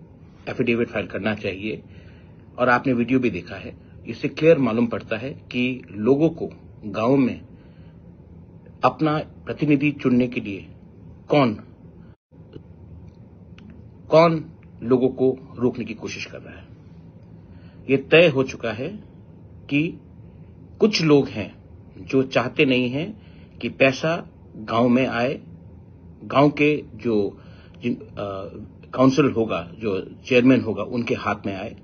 एफिडेविट फाइल करना चाहिए। और आपने वीडियो भी देखा है, इससे क्लियर मालूम पड़ता है कि लोगों को गांव में अपना प्रतिनिधि चुनने के लिए कौन, कौन लोगों को रोकने की कोशिश कर रहा है। ये तय हो चुका है कि कुछ लोग हैं जो चाहते नहीं हैं कि पैसा गांव में आए, गांव के जो जिन, अ, काउंसिल होगा, जो चेयरमैन होगा, उनके हाथ में आए,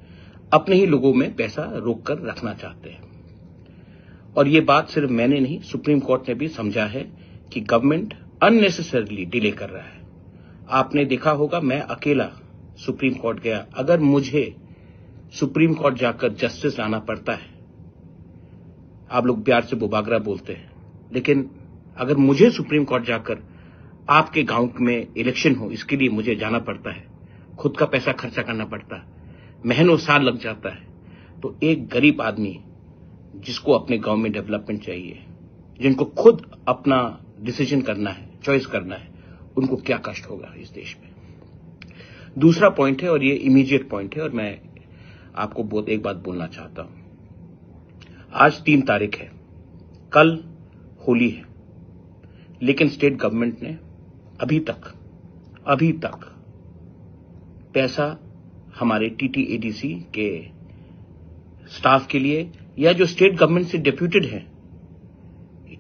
अपने ही लोगों में पैसा रोक कर रखना चाहते हैं। और ये बात सिर्फ मैंने नहीं, सुप्रीम कोर्ट ने भी समझा है कि गवर्नमेंट अननेसेसरली डिले कर रहा है। आपने देखा होगा, मैं अकेला सुप्रीम कोर्ट गया। अगर मुझे सुप्रीम कोर्ट जाकर जस्टिस लाना पड़ता है, आप लोग प्यार से बुबागरा बोलते हैं, लेकिन अगर मुझे सुप्रीम कोर्ट जाकर आपके गांव में इलेक्शन हो, इसके लिए मुझे जाना पड़ता है, खुद का पैसा खर्चा करना पड़ता है, महीनों साल लग जाता है। तो एक गरीब आदमी जिसको अपने गांव में डेवलपमेंट चाहिए, जिनको खुद अपना डिसीजन करना है, चॉइस करना है, उनको क्या कष्ट होगा इस देश में। दूसरा पॉइंट है, और ये इमीडिएट पॉइंट है, और मैं आपको बहुत एक बात बोलना चाहता हूं। आज तीन तारीख है, कल होली है, लेकिन स्टेट गवर्नमेंट ने अभी तक, अभी तक पैसा हमारे टीटीएडीसी के स्टाफ के लिए या जो स्टेट गवर्नमेंट से डेप्यूटेड हैं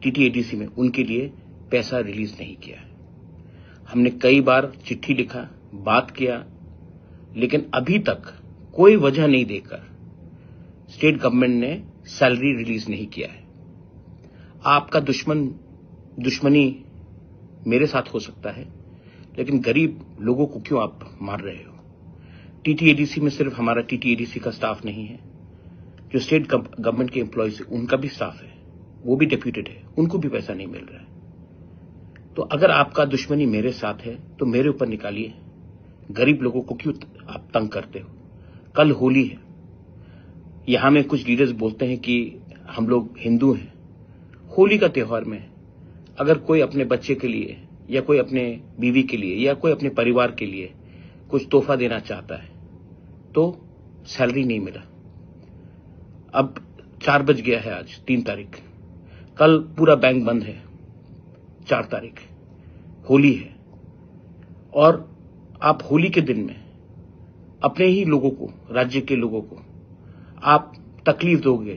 टीटीएडीसी में, उनके लिए पैसा रिलीज नहीं किया है। हमने कई बार चिट्ठी लिखा, बात किया, लेकिन अभी तक कोई वजह नहीं देकर स्टेट गवर्नमेंट ने सैलरी रिलीज नहीं किया है। आपका दुश्मन, दुश्मनी मेरे साथ हो सकता है, लेकिन गरीब लोगों को क्यों आप मार रहे हो? टीटीएडीसी में सिर्फ हमारा टीटीएडीसी का स्टाफ नहीं है, जो स्टेट गव-, गवर्नमेंट के एम्प्लॉयज, उनका भी स्टाफ है, वो भी डेप्यूटेड है, उनको भी पैसा नहीं मिल रहा है। तो अगर आपका दुश्मनी मेरे साथ है, तो मेरे ऊपर निकालिए। गरीब लोगों को क्यों आप तंग करते हो? कल होली है, यहाँ में कुछ लीडर्स बोलते हैं कि हम लोग हिंदू हैं। होली का त्योहार में अगर कोई अपने बच्चे के लिए या कोई अपने बीवी के लिए या कोई अपने परिवार के लिए कुछ तोहफा देना चाहता है, तो सैलरी नहीं मिला। अब चार बज गया है, आज तीन तारीख, कल पूरा बैंक बंद है। चार तारीख होली है, और आप होली के दिन में अपने ही लोगों को, राज्य के लोगों को आप तकलीफ दोगे,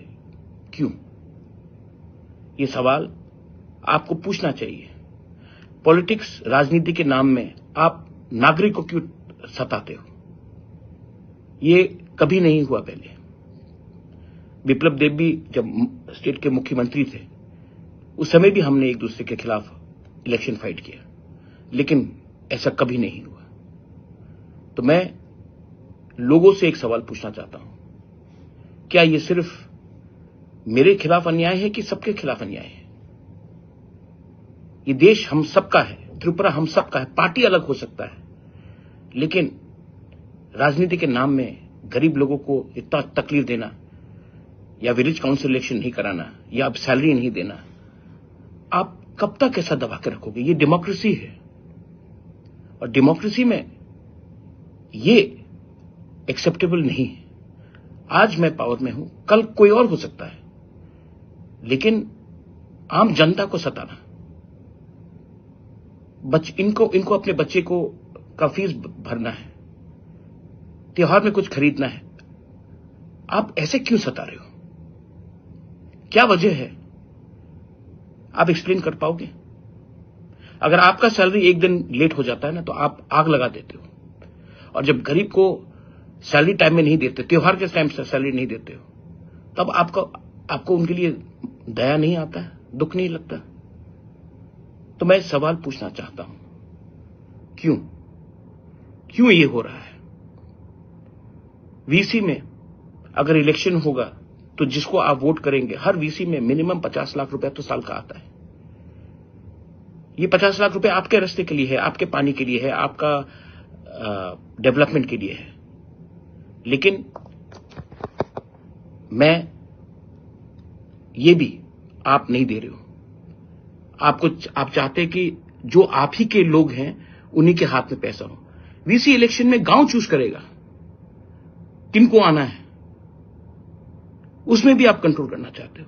क्यों? ये सवाल आपको पूछना चाहिए। पॉलिटिक्स, राजनीति के नाम में आप नागरिक को क्यों सताते हो? ये कभी नहीं हुआ पहले। विप्लव देव भी जब स्टेट के मुख्यमंत्री थे, उस समय भी हमने एक दूसरे के खिलाफ इलेक्शन फाइट किया, लेकिन ऐसा कभी नहीं हुआ। तो मैं लोगों से एक सवाल पूछना चाहता हूं, क्या ये सिर्फ मेरे खिलाफ अन्याय है कि सबके खिलाफ अन्याय है? ये देश हम सबका है, त्रिपुरा हम सबका है। पार्टी अलग हो सकता है, लेकिन राजनीति के नाम में गरीब लोगों को इतना तकलीफ देना, या विलेज काउंसिल इलेक्शन नहीं कराना, या आप सैलरी नहीं देना, आप कब तक ऐसा दबा के रखोगे? ये डेमोक्रेसी है, और डेमोक्रेसी में ये एक्सेप्टेबल नहीं है। आज मैं पावर में हूं, कल कोई और हो सकता है, लेकिन आम जनता को सताना, बच इनको इनको अपने बच्चे को का फीस भ-, भरना है, त्योहार में कुछ खरीदना है, आप ऐसे क्यों सता रहे हो? क्या वजह है? आप एक्सप्लेन कर पाओगे? अगर आपका सैलरी एक दिन लेट हो जाता है ना, तो आप आग लगा देते हो। और जब गरीब को सैलरी टाइम में नहीं देते, त्योहार के टाइम से सैलरी नहीं देते हो, तब आपको आपको उनके लिए दया नहीं आता है, दुख नहीं लगता? तो मैं सवाल पूछना चाहता हूं, क्यों क्यों ये हो रहा है? वीसी में अगर इलेक्शन होगा, तो जिसको आप वोट करेंगे, हर वीसी में मिनिमम पचास लाख रुपया तो साल का आता है। ये पचास लाख रुपए आपके रास्ते के लिए है, आपके पानी के लिए है, आपका डेवलपमेंट के लिए है। लेकिन मैं ये भी आप नहीं दे रहे हो। आपको आप चाहते कि जो आप ही के लोग हैं, उन्हीं के हाथ में पैसा हो। वीसी इलेक्शन में गांव चूज करेगा किनको आना है, उसमें भी आप कंट्रोल करना चाहते हो।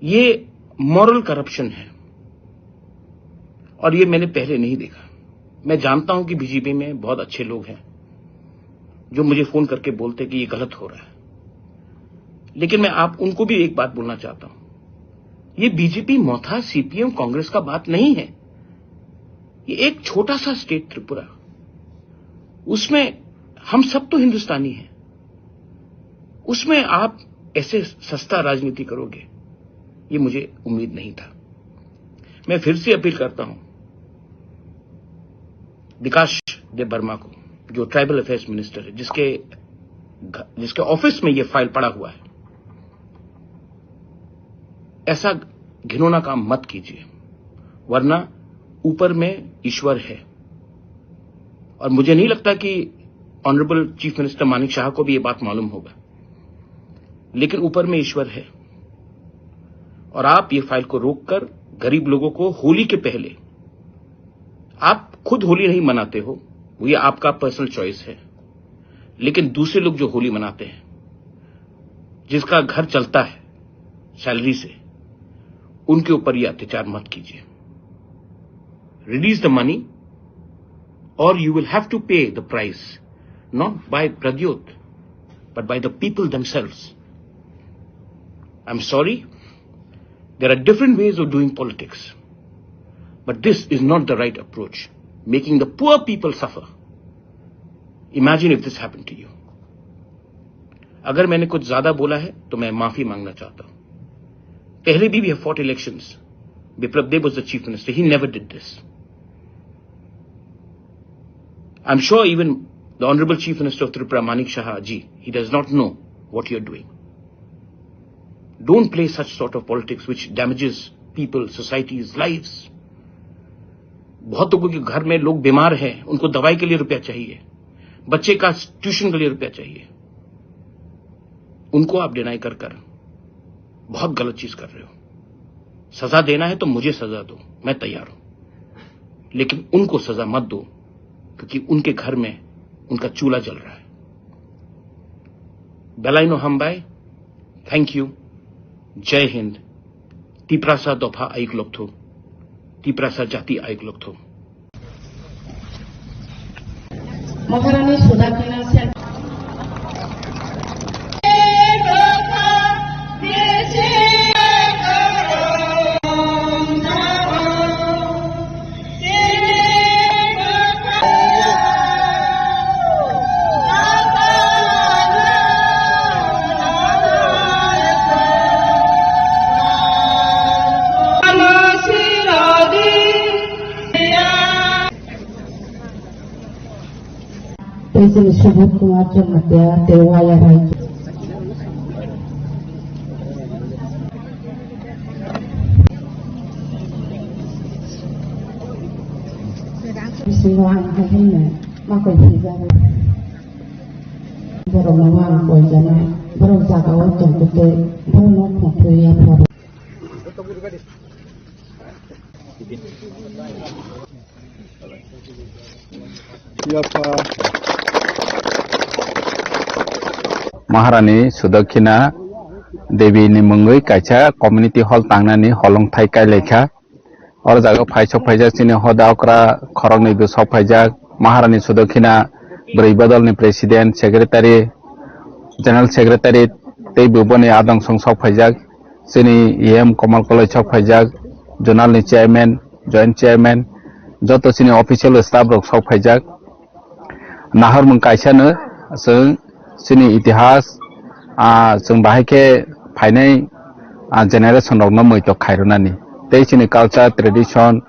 ये मॉरल करप्शन है, और ये मैंने पहले नहीं देखा। मैं जानता हूं कि बीजेपी में बहुत अच्छे लोग हैं जो मुझे फोन करके बोलते कि ये गलत हो रहा है, लेकिन मैं आप उनको भी एक बात बोलना चाहता हूं, ये बीजेपी, मथा, सीपीएम, कांग्रेस का बात नहीं है। ये एक छोटा सा स्टेट त्रिपुरा, उसमें हम सब तो हिंदुस्तानी हैं, उसमें आप ऐसे सस्ता राजनीति करोगे, ये मुझे उम्मीद नहीं था। मैं फिर से अपील करता हूं विकास देव वर्मा को, जो ट्राइबल अफेयर्स मिनिस्टर है, जिसके घ-, जिसके ऑफिस में ये फाइल पड़ा हुआ है, ऐसा घिनौना काम मत कीजिए। वरना ऊपर में ईश्वर है। और मुझे नहीं लगता कि ऑनरेबल चीफ मिनिस्टर मानिक शाह को भी ये बात मालूम होगा, लेकिन ऊपर में ईश्वर है। और आप ये फाइल को रोककर गरीब लोगों को होली के पहले, आप खुद होली नहीं मनाते हो, वो ये आपका पर्सनल चॉइस है, लेकिन दूसरे लोग जो होली मनाते हैं, जिसका घर चलता है सैलरी से, उनके ऊपर ये अत्याचार मत कीजिए। Release the money, or you will have to pay the price, not by Pradyot, but by the people themselves. I'm sorry, there are different ways of doing politics, but this is not the right approach, making the poor people suffer. Imagine if this happened to you. अगर मैंने कुछ ज्यादा बोला है तो मैं माफी मांगना चाहता हूं। पहले भी we have fought elections. Biplab Deb was the chief minister. He never did this. I'm sure even the Honorable Chief Minister of Tripura, Manik Saha ji, he does not know what you're doing. Don't play such sort of politics which damages people, societies, lives. बहुत लोगों के घर में लोग बीमार हैं, उनको दवाई के लिए रुपया चाहिए, बच्चे का ट्यूशन के लिए रुपया चाहिए, उनको आप डिनाई कर कर बहुत गलत चीज कर रहे हो। सजा देना है तो मुझे सजा दो, मैं तैयार हूं, लेकिन उनको सजा मत दो, क्योंकि उनके घर में उनका चूल्हा जल रहा है। Belaino hambai, thank you, Jai Hind, Tiprasa dopha ayuk lokthung, Tiprasa jati ayuk lokthung. Maharani Sudakina Sen. Tei chini Subodh Kumar Jamatia tei Waya Rai. Bisingo ang hai hwnwi makoi phaijago. Borokno ang koijanai, borok jagao tongkhe tei borokno khongthwi ya phoro. Maharani Sudakhina Devi ni mungwi kaisa community hall tangnani holongthai kailaikha. Oro jaga phai sok phaijak chini hoda okra khoroknwi bo sok phaijak. Maharani Sudakhina bwrwi bodolni president, secretary, general secretary tei bo boni adong song sok phaijak. Chini E M Komal Koloi sok phaijak, zonal ni chairman, joint chairman, joto chini official staff rok sok phaijak. Nahormung kaisa no chwng chini itihas, ah, chwng bahai khe phainai, ah, generation rok no muitok khairwnani tei chini culture tradition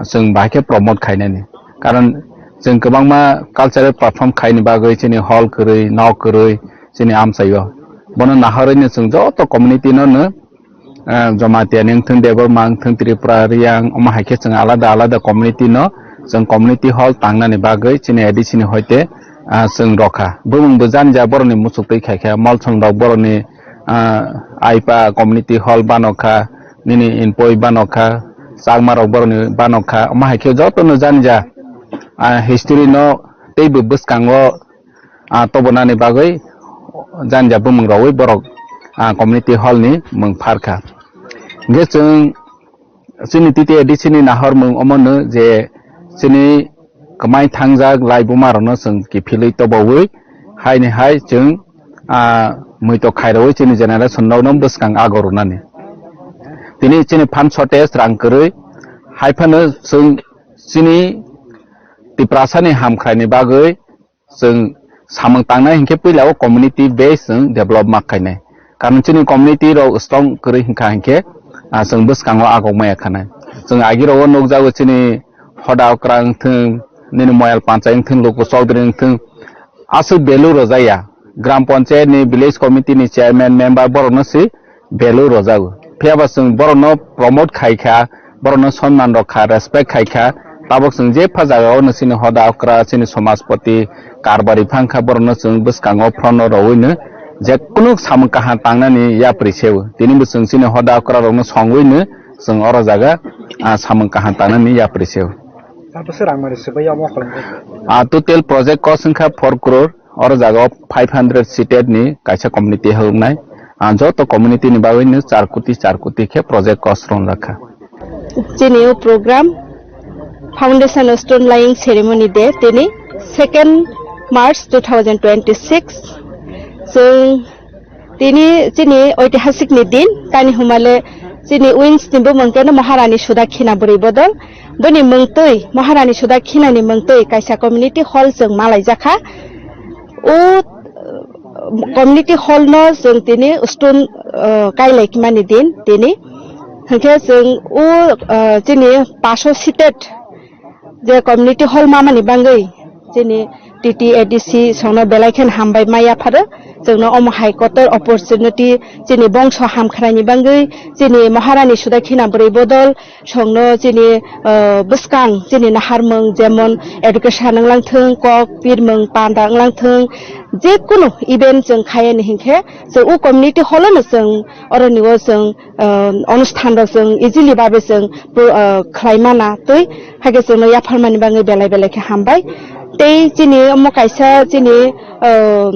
chwng bahai khe promote khainani. Karon chwng kwbangma cultural perform khaini bagwi chini hall kwrwi, nok kwrwi chini amchaio. Bono nahorwi no chwng joto community no no, ah, Jamatia ni wngthung, Debbarma wngthung, Tripura, Riyang, omo hai khe chwng alada alada community no, chwng community hall tangnani bagwi chini A D C ni hoite, ah, chwng rokha. Bumung bo jani ja borokni muchuk twi khai kha, Molsom rok borokni, ah, Aipa community hall bano kha, nini Inpoi bano kha, Chakma rok borokni bano kha, omo hai khe joto no jani ja, ah, history no tei bo bwskango ah, tobonani bagwi jani ja bumung rogwi borok, ah, community hall ni mung pharkha. Hingkhe chwng chini T T A D C ni nahor mung omono je chini kwmai thangjak lai buma rokno chwng kiphilwi tobawi haini hai chwng, ah, muitok khairogwi chini generation rokno bwskang ago rwnani. Tini chini phan shortage rang kwrwi hai phano chwng chini Tiprasa ni hamkrai ni bagwi chwng samung tangnai hinkhe puila o community base chwng develop ma khainai. Karon chini community rok strong kwrwi hinkha hinkhe, ah, chwng bwskango agok maya khanai. Chwng agi rogo nukjago chini hoda okra wngthwng, nini moyal panchai wngthwng, luku chaudhuri wngthwng, aswk value rwjaya. Gram panchayat ni, village committee ni chairman, member borokno se value rwjago. Phiyaba chwng borokno promote khaikha, Borokno sonman rok kha, respect khai kha. Tabok chwng jepha jagao no chini hoda okra, chini somajpoti, karbari phang kha, borokno chwng bwskango phrono rowino je kunu samung kaham tangnani yapri seo. Tini bo chwng chini hoda okra rokno songwino chwng oro jaga, ah, samung kaham tangnani yapri seo. Abo se rang mani se bai amo kholong khe. Ah, total project cost wngkha four crore, oro jaga o five hundred seated ni kaisa community hwngnai. Ah, joto community ni bagwi no char koti, char koti khe project cost rwngjak kha. Chini o program Foundation Stone Laying Ceremony Day, tini second March two thousand twenty-six. Chwng Tini chini oitihasik ni din, tani humale chini wings ni bumung keno Maharani Sudakhina bwrwi bodol. Boni mungtwi, Maharani Sudakhina ni mungtwi kaisa community hall chwng malaijakha. O, uh, community hall no chwng tini stone, uh, kailai kimani din tini. Hwnkhe chwng o, uh, chini paso seated je community hall mamani bangwi chini T T A D C songno belai khen hambai ma yapharo. Chwngno omo hai kotor opportunity chini bongso hamkhraini bangwi, chini Maharani Sudakhina bwrwi bodol songno chini, ah, bwskang chini naharmung jemon education wnglang thung, kok pirmung panda wnglang thung, je kunu event chwng khayani hinkhe chwng o community hall-o no chwng oroni o chwng, ah, onusthan rok chwng easily babe chwng, ah, khlai mana twi, haikhe chwngno yapharmani bagwi belai belai khe hambai. Tei chini omo kaisa chini, ah,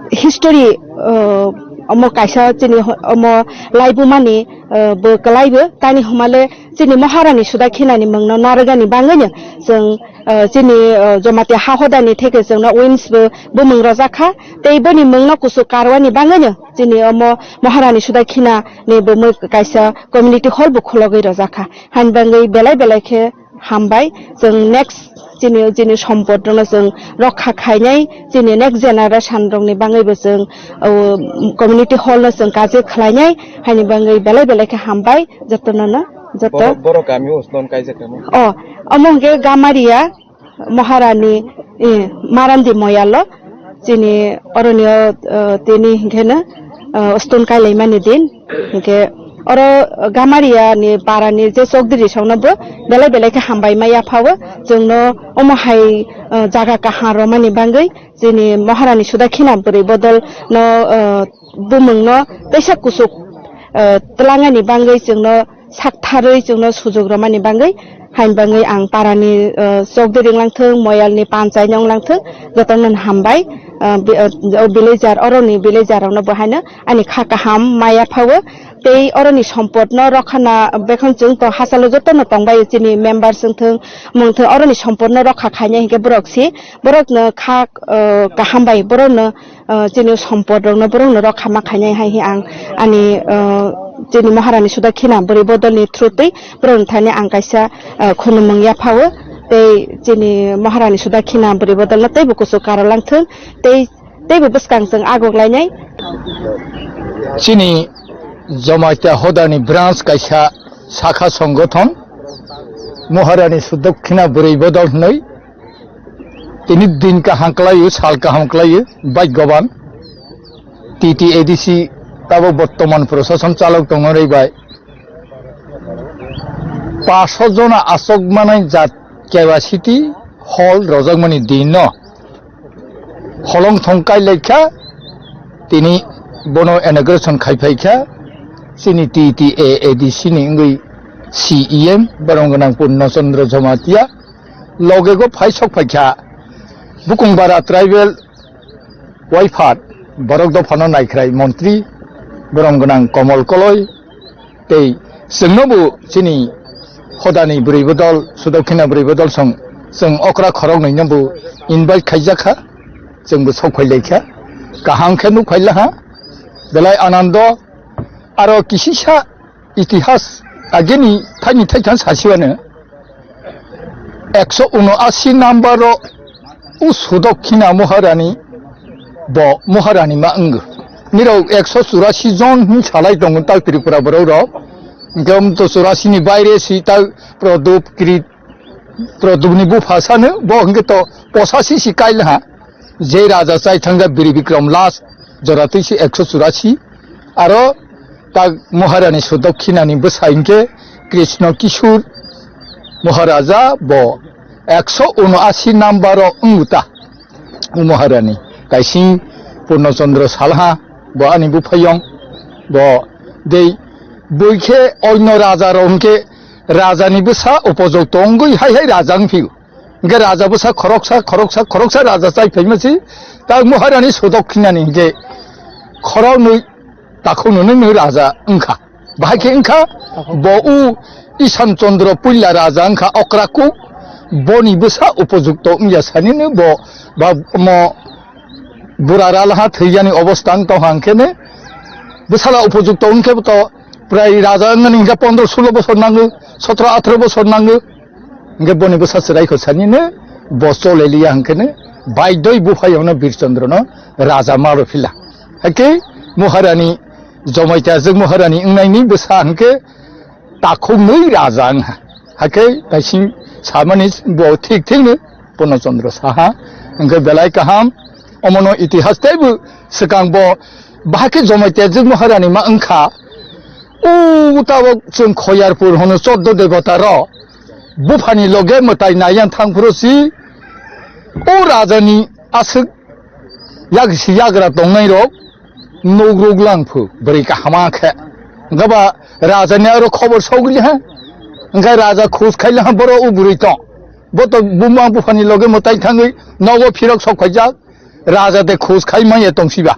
history, ah, omo kaisa chini ho-, omo laibumani, ah, bo kwlaibo tani humale chini Maharani Sudakhinani mungno narwgani bagwino chwng, ah, chini, ah, Jamatia ha hodani theke chwngno wins bo bumung rojak kha. Tei boni mungno kuchuk karwani bagwino chini omo Maharani Sudakhina ni bumui kaisa community hall bo khulogwi rojak kha. Haini bagwi belai belai khe hambai. Chwng next chini, chini sompot rokno chwng rokha khainai, chini next generation rokni bagwi bo chwng, o, community hall no chwng kaje khlainai, haini bagwi belai belai khe hambai jotono no, joto. Borok, borok kami o stone kaijak kamo? O, omo hwnkhe Gamaria, Maharani, eh, Marandi Moyalo, chini oroni o, eh, tini hwnkhe no, eh, stone kailaimani din. Hwnkhe oro Gamaria ni para ni je Chokdiri songno bo belai belai khe hambai ma yaphao. Chwngno omo hai, eh, jaga kaham romani bagwi chini Maharani Sudakhina bwrwi bodol no, eh, bumung no teisa kuchuk, eh, twlangani bagwi chwngno saktharwi chwngno sujuk romani bagwi, haini bagwi ang parani, eh, chokdiri wnglang thung, moyalni panchai no wnglang thung, jotono hambai, eh, bi-, eh, o villager, oroni villager rokno bo haino ani kha kaham ma yaphao. Tei oroni sompotno rokhana bekhon chwng to hachalo jotono tongbai chini member wngthung, mungthung, oroni sompotno rokha khainai hinkhe borok si, borokno kha, eh, kaham bai borokno, ah, chini sompot rokno borokno rokha ma khainai hai hi ang ani, ah, chini Maharani Sudakhina bwrwi bodolni through twi borokni thani ang kaisa, ah, khunumung yaphao tei chini Maharani Sudakhina bwrwi bodolno teibo kuchuk karo langthung tei teibo bwskang chwng agok lainai. Chini Jamatia hodani branch kaisa sakha songothon Maharani Sudakhina bwrwi bodol hwnwi Tini din kaham kwlaiyo, sal kaham kwlaiyo, bhagyaban. T T A D C tabok bortoman prosason chalok tongo rwi bai. Paso jona aswk manai jat capacity hall rojak mani din no. Holong thong kai lai kha, tini bono inauguration khai phai kha, chini T T A A D C ni wngwi C E M, borok gwnang Purno Chandra Jamatia. Loge go phai sok phai kha Bukungbara tribal waiphar, borok dophano naikhrai montri, borom gwnang Komol Koloi, tei chwngno bo chini hodani bwrwi bodol, Sudakhina bwrwi bodol song, chwng okra khorok nwi no bo invite khaijak kha, chwng bo sok phai lai kha, kaham khe nuk phai la ha, belai anando, aro kisisa Itihas agini thaini thaitham sasiwano ekso unoasi number o u Sudakhina Maharani bo Maharani ma wngo. Nirok ekso churasi jon hin salai tongo tak Tripura borok rok. Hingke um to churasi ni baire si tak Prodop Krit Prodopni bupha sano bo hingke to posasi si kail ha. Je raja chai thangja Biri Bikram last jora twi si ekso churasi. Aro tak Maharani Sudokhinani bwsa hingke Krishna Kishore Maharaja bo ekso uno asi number o wngta. O Maharani kaising Purno Chandra Salha bo ani buphayong bo dei bui khe oino raja rok hwnkhe rajani bwsa upojok tongwi hai hai raja wngphio. Hwnkhe raja bwsa khoroksa, khoroksa, khoroksa raja chai phaima si, ta Maharani sodok khinani hwnkhe khoroknwi takhuk nwnwi nwi raja wngkha. Bahai khe wngkha bo u Isan Chandra puila raja wngkha okra kuk, boni bwsa upojukto wngya sanino bo ba mo bura ralha thwiyani obostha wng tongkha hwnkhe ne bwsala upojukto wngkhe to prai raja wngmani hwnkhe pondro sulo bosor nango, sotro athro bosor nango. Hwnkhe boni bwsa chwrai kho sanino bo chole liya hwnkhe ne baidoi buphayongno Bir Chandra no raja maro phila. Hakhe Maharani Jamaitya jwk Maharani wngnaini bwsa hwnkhe takhuknwi raja wngha. Hakhe kaising samani bo thik thikno Purno Chandra saha. Hwnkhe belai kaham omono itihas teibo swkang bo bahai khe Jamaitya jwk Maharani ma wngkha. O tabok chwng Khoyarpur hono choddo debota rok buphani loge mwtai naiyan thangphuru si o rajani aswk yak si yagra tongnai rok nuk ruk lang phu bwrwi kahama khe. Hwnkhe ba rajani aro khobor sogli ha. Hwnkhe raja khus khaila ha boro o bwrwi tong. Bo to buma buphani loge mwtai thangwi nogo phirok sok phaijak. Raja de khus khai manya tong siba.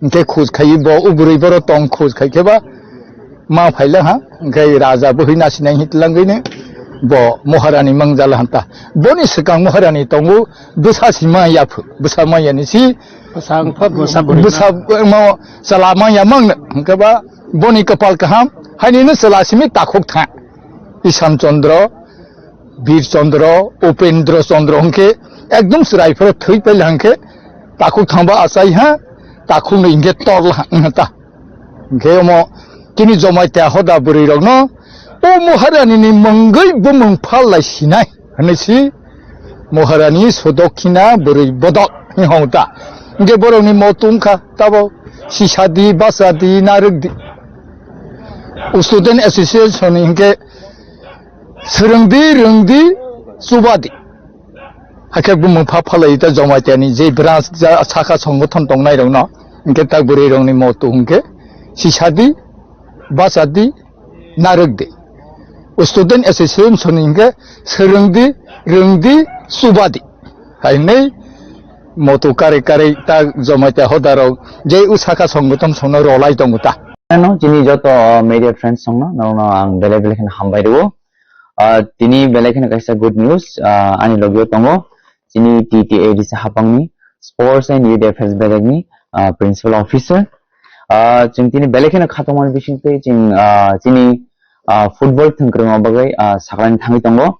Hwnkhe khus khai bo o bwrwi boro tong khus khai khe ba ma phaila ha. Hwnkhe raja bwhwi nasinai hitlangwi ne bo Maharani mangjala hanta. Boni swkang Maharani tongo bwsa si manya phu. Bwsa manya ni si Bwsa wngkha, bwsa bwrwi bwsa ma. Mo chwla manya mang hwnkhe ba boni kwpal kaham haini no chwla simi takhuk tha. Isan Chandra, Bir Chandra, Upendra Chandra hwnkhe ekdom chwrai phoro thwi paila hwnkhe takhuk thangba achai ha, takhuk no hwnkhe torla ha wngkha ta. Hwnkhe omo chini Jamaitya hoda bwrwi rokno o Maharani ni mungwi bumung phal lai sinai. Hwnwi si Maharani Sudokhina bwrwi bodol hinwi hong ta. Hwnkhe borokni motu wngkha tabo sisadi, bachadi, narwkdi. Student Association ni hwnkhe swrwngdi, rwngdi, chubadi. Hakhe bumung pha phalai ta Jamaitya ni je branch ja saka songothon tongnai rokno hwnkhe ta bwrwi rokni motu hwnkhe sisadi, bachadi, narwkdi. Student Association ni hwnkhe swrwngdi, rwngdi, chubadi. Hai hwnwi motu karwi karwi ta Jamaitya hoda rok je o saka songothon songno rolai tongo ta. Ano chini joto media friends songno, norokno ang belai belai kheno hambai rwo. Ah, tini belai kheno kaisa good news, ah, ani logio tongo. Chini T T A D C hapangni Sports and Youth Affairs belekni, ah, Principal Officer. Ah, chwng tini belai kheno khatungmani bisingtwi chwng, ah, chini, ah, football thwngkwrwngma bagwi, ah, saklaini thangwi tongo.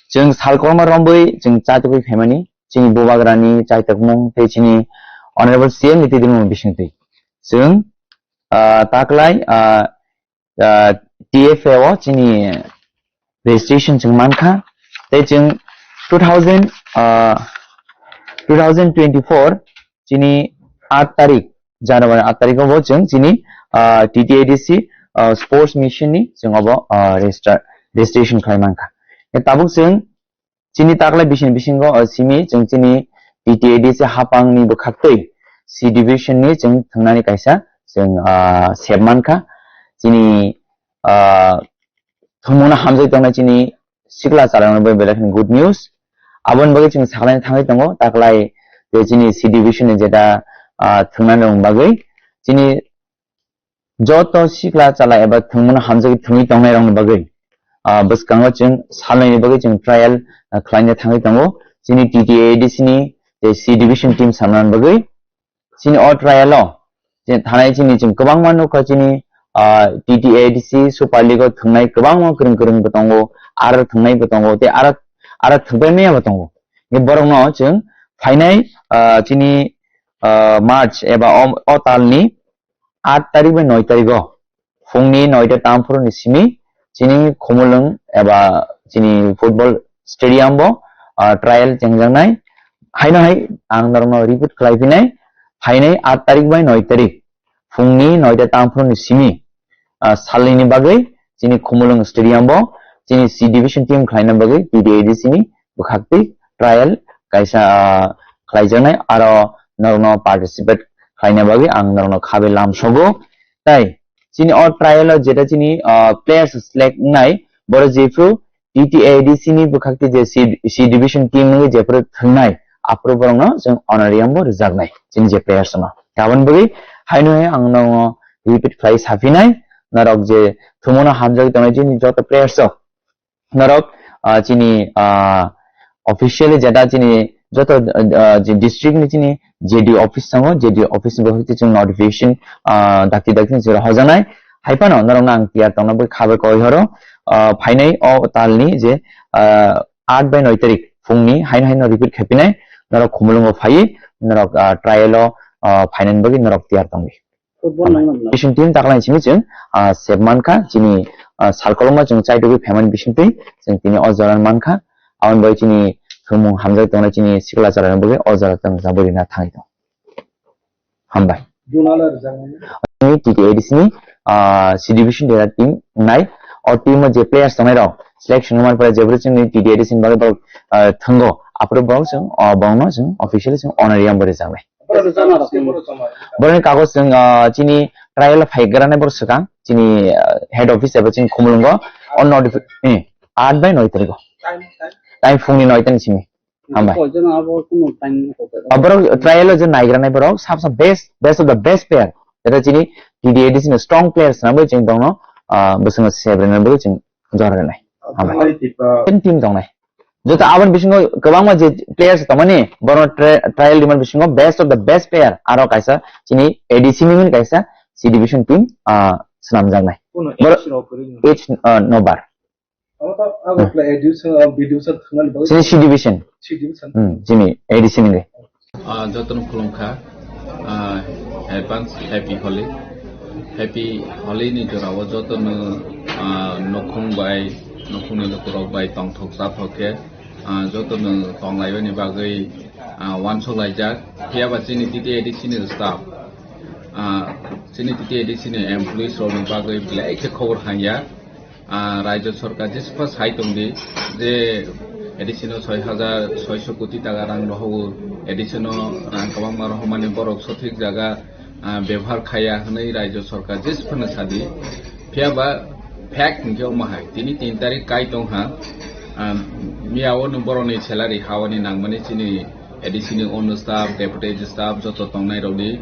Chwng salkorma romwi chwng chaitugwi phaimani, chini bubagrani chaitokmung tei chini Honorable C M ni twidirmung bisingtwi. Chwng, ah, taklai, ah, ah, T F A o chini registration chwng mankha. Tei chwng two thousand, ah, two thousand twenty-four chini aat tarik, January aat tarik o bo chwng chini, ah, T T A D C, ah, sports mission ni chwng obo, ah, register, registration khlai mankha. Tei tabuk chwng chini taklai bising bisingo, ah, simi chwng chini T T A D C hapangni bwkhaktwi C division ni chwng thwngnani kaisa chwng, ah, sep mankha. Chini, ah, thwngmungno hamjai tongnai chini sikla chwlairokno bai belai kheno good news. Aboni bagwi chwng saklaina thangwi tongo, taklai je chini C division ni jeta, ah, thwngnani rokni bagwi. Chini joto sikla chala eba thwngmano hamjagwi thwngwi tongnairokni bagwi, ah, bwskango chwng salnaini bagwi chwng trial, ah, khlaina thangwi tongo. Chini T T A D C ni je C division team samnani bagwi chini o trial o je thanai chini chwng kwbangma nukha chini, ah, T T A D C Super League o thwngnai kwbangma kwrwng kwrwng bo tongo, aro thwngnai bo tongo, tei aro, aro thwngpai maya bo tongo. Borokno chwng phainai, ah, chini, ah, March eba o, o talni aat tarik bai noi tarik o phungni noita tamphuru ni simi chini Khumulwng eba chini football stadium bo, ah, trial chengjaknai. Haino hai ang norokno repeat khlai phinai, phainai aat tarik bai noi tarik phungni noita tamphuru ni simi, ah, salnini bagwi chini Khumulwng Stadium bo chini C division team khlaina bagwi T T A D C ni bwkhaktwi trial kaisa, ah, khlaijaknai, aro norokno participate khlaina bagwi ang norokno khabe lamsogo. Tai chini o trial o jeta chini, ah, players select wngnai, boro jephru T T A D C ni bwkhakti je C, C division team wngwi jephru thwngnai, aphuru borokno chwng honorarium bo rwjaknai chini je players no. Aboni bagwi haino hai ang norokno repeat khlai saphinai, norok je thwngmano hamjagwi tongnai chini joto players rok, norok, ah, chini, ah, officially jeta chini joto, ah, je district ni chini J D O office tongo, J D O office ni bwkhakti chwng notification, ah, dakti dakti ni chwra hojanai. Hai phano norokno ang tiyar tongna bagwi khabe koi horo, ah, phainai o talni je, ah, aat bai noi tarik phungni haino haino repeat khaipinai, norok Khumulwngo phaiwi norok, ah, trial o, ah, phainani bagwi norok tiyar tongdi. Football nai man. Vision team taklai simi chwng, ah, sep mankha, chini, ah, sal kolokma chwng chaitugwi phaimani bisingtwi chwng tini o jora mankha. Aboni bagwi chini thwngmung hamjak tongnai chini sikla chwrairok bagwi o jora chwng jabwi rina thangwi tong. Hambai. Junala rwjaknai. Chini T T A D C ni, ah, C division dera team nai. O team o je players tongnai rok selection wngmani pore jebri chini T T A D C ni bagwi borok, ah, thwngo. Aphuru borok chwng, ah, borokno chwng officially chwng honorarium bo rwjaknai. Borok rwjakna rok. Borokni kagoj chwng, ah, chini trial phaigrani borok swkang, chini, ah, head office eba chini Khumulwngo, o notifi-, eh, aat bai noi tarikh o. Time, time. Time phungni noi ta ni simi. Hambai. Koi jona abo kuno time hote. Ah, borok trial o je naigrani borok, sab sab best, best of the best player. Eta chini T T A D C ni strong players na bai chwng tongno, ah, bwswngno sebrena bai chwng jora rwnai. Hambai. Hambai, Tipa. Ten team tongnai. Joto aboni bisingo kwbangma je players tongmani, bono tra-, trial rimani bisingo best of the best player aro kaisa chini A D C ni kaisa C division team, ah, swnamjaknai. Kuno Boro-, age rok kwrwi no? Age, ah, no bar. Abo to abo Hmm. pla A D C, ah, B D C thangmani bagwi Chini C division. C division. Hmm, chini A D C ni. Ah, jotono khulumkha. Ah, advance happy Holi. Happy Holi ni jorao jotono, ah, nokhung bai, nokhungni lukurok bai tongthok chathok khe, ah, jotono tonglaibani bagwi, ah, uansuk laijak. Phiya ba chini T T A D C ni staff, ah, chini T T A D C ni employees rokni bagwi belai khe khobor hamya. Ah, Rajya Sarkar jesukha sai tongdi je A D C no soi hajar soiso koti taka rang rohogo, A D C no rang kwbangma rohormani borok sothik jaga, ah, bebohar khaiya hwnwi Rajya Sarkar jesukhano sadi. Phiya ba fact hinkhe omo hai, tini tin tarik kai tongha, ah, miyao no borokni salary hawani nangmani chini A D C ni ono staff, deputy staff joto tongnai rokni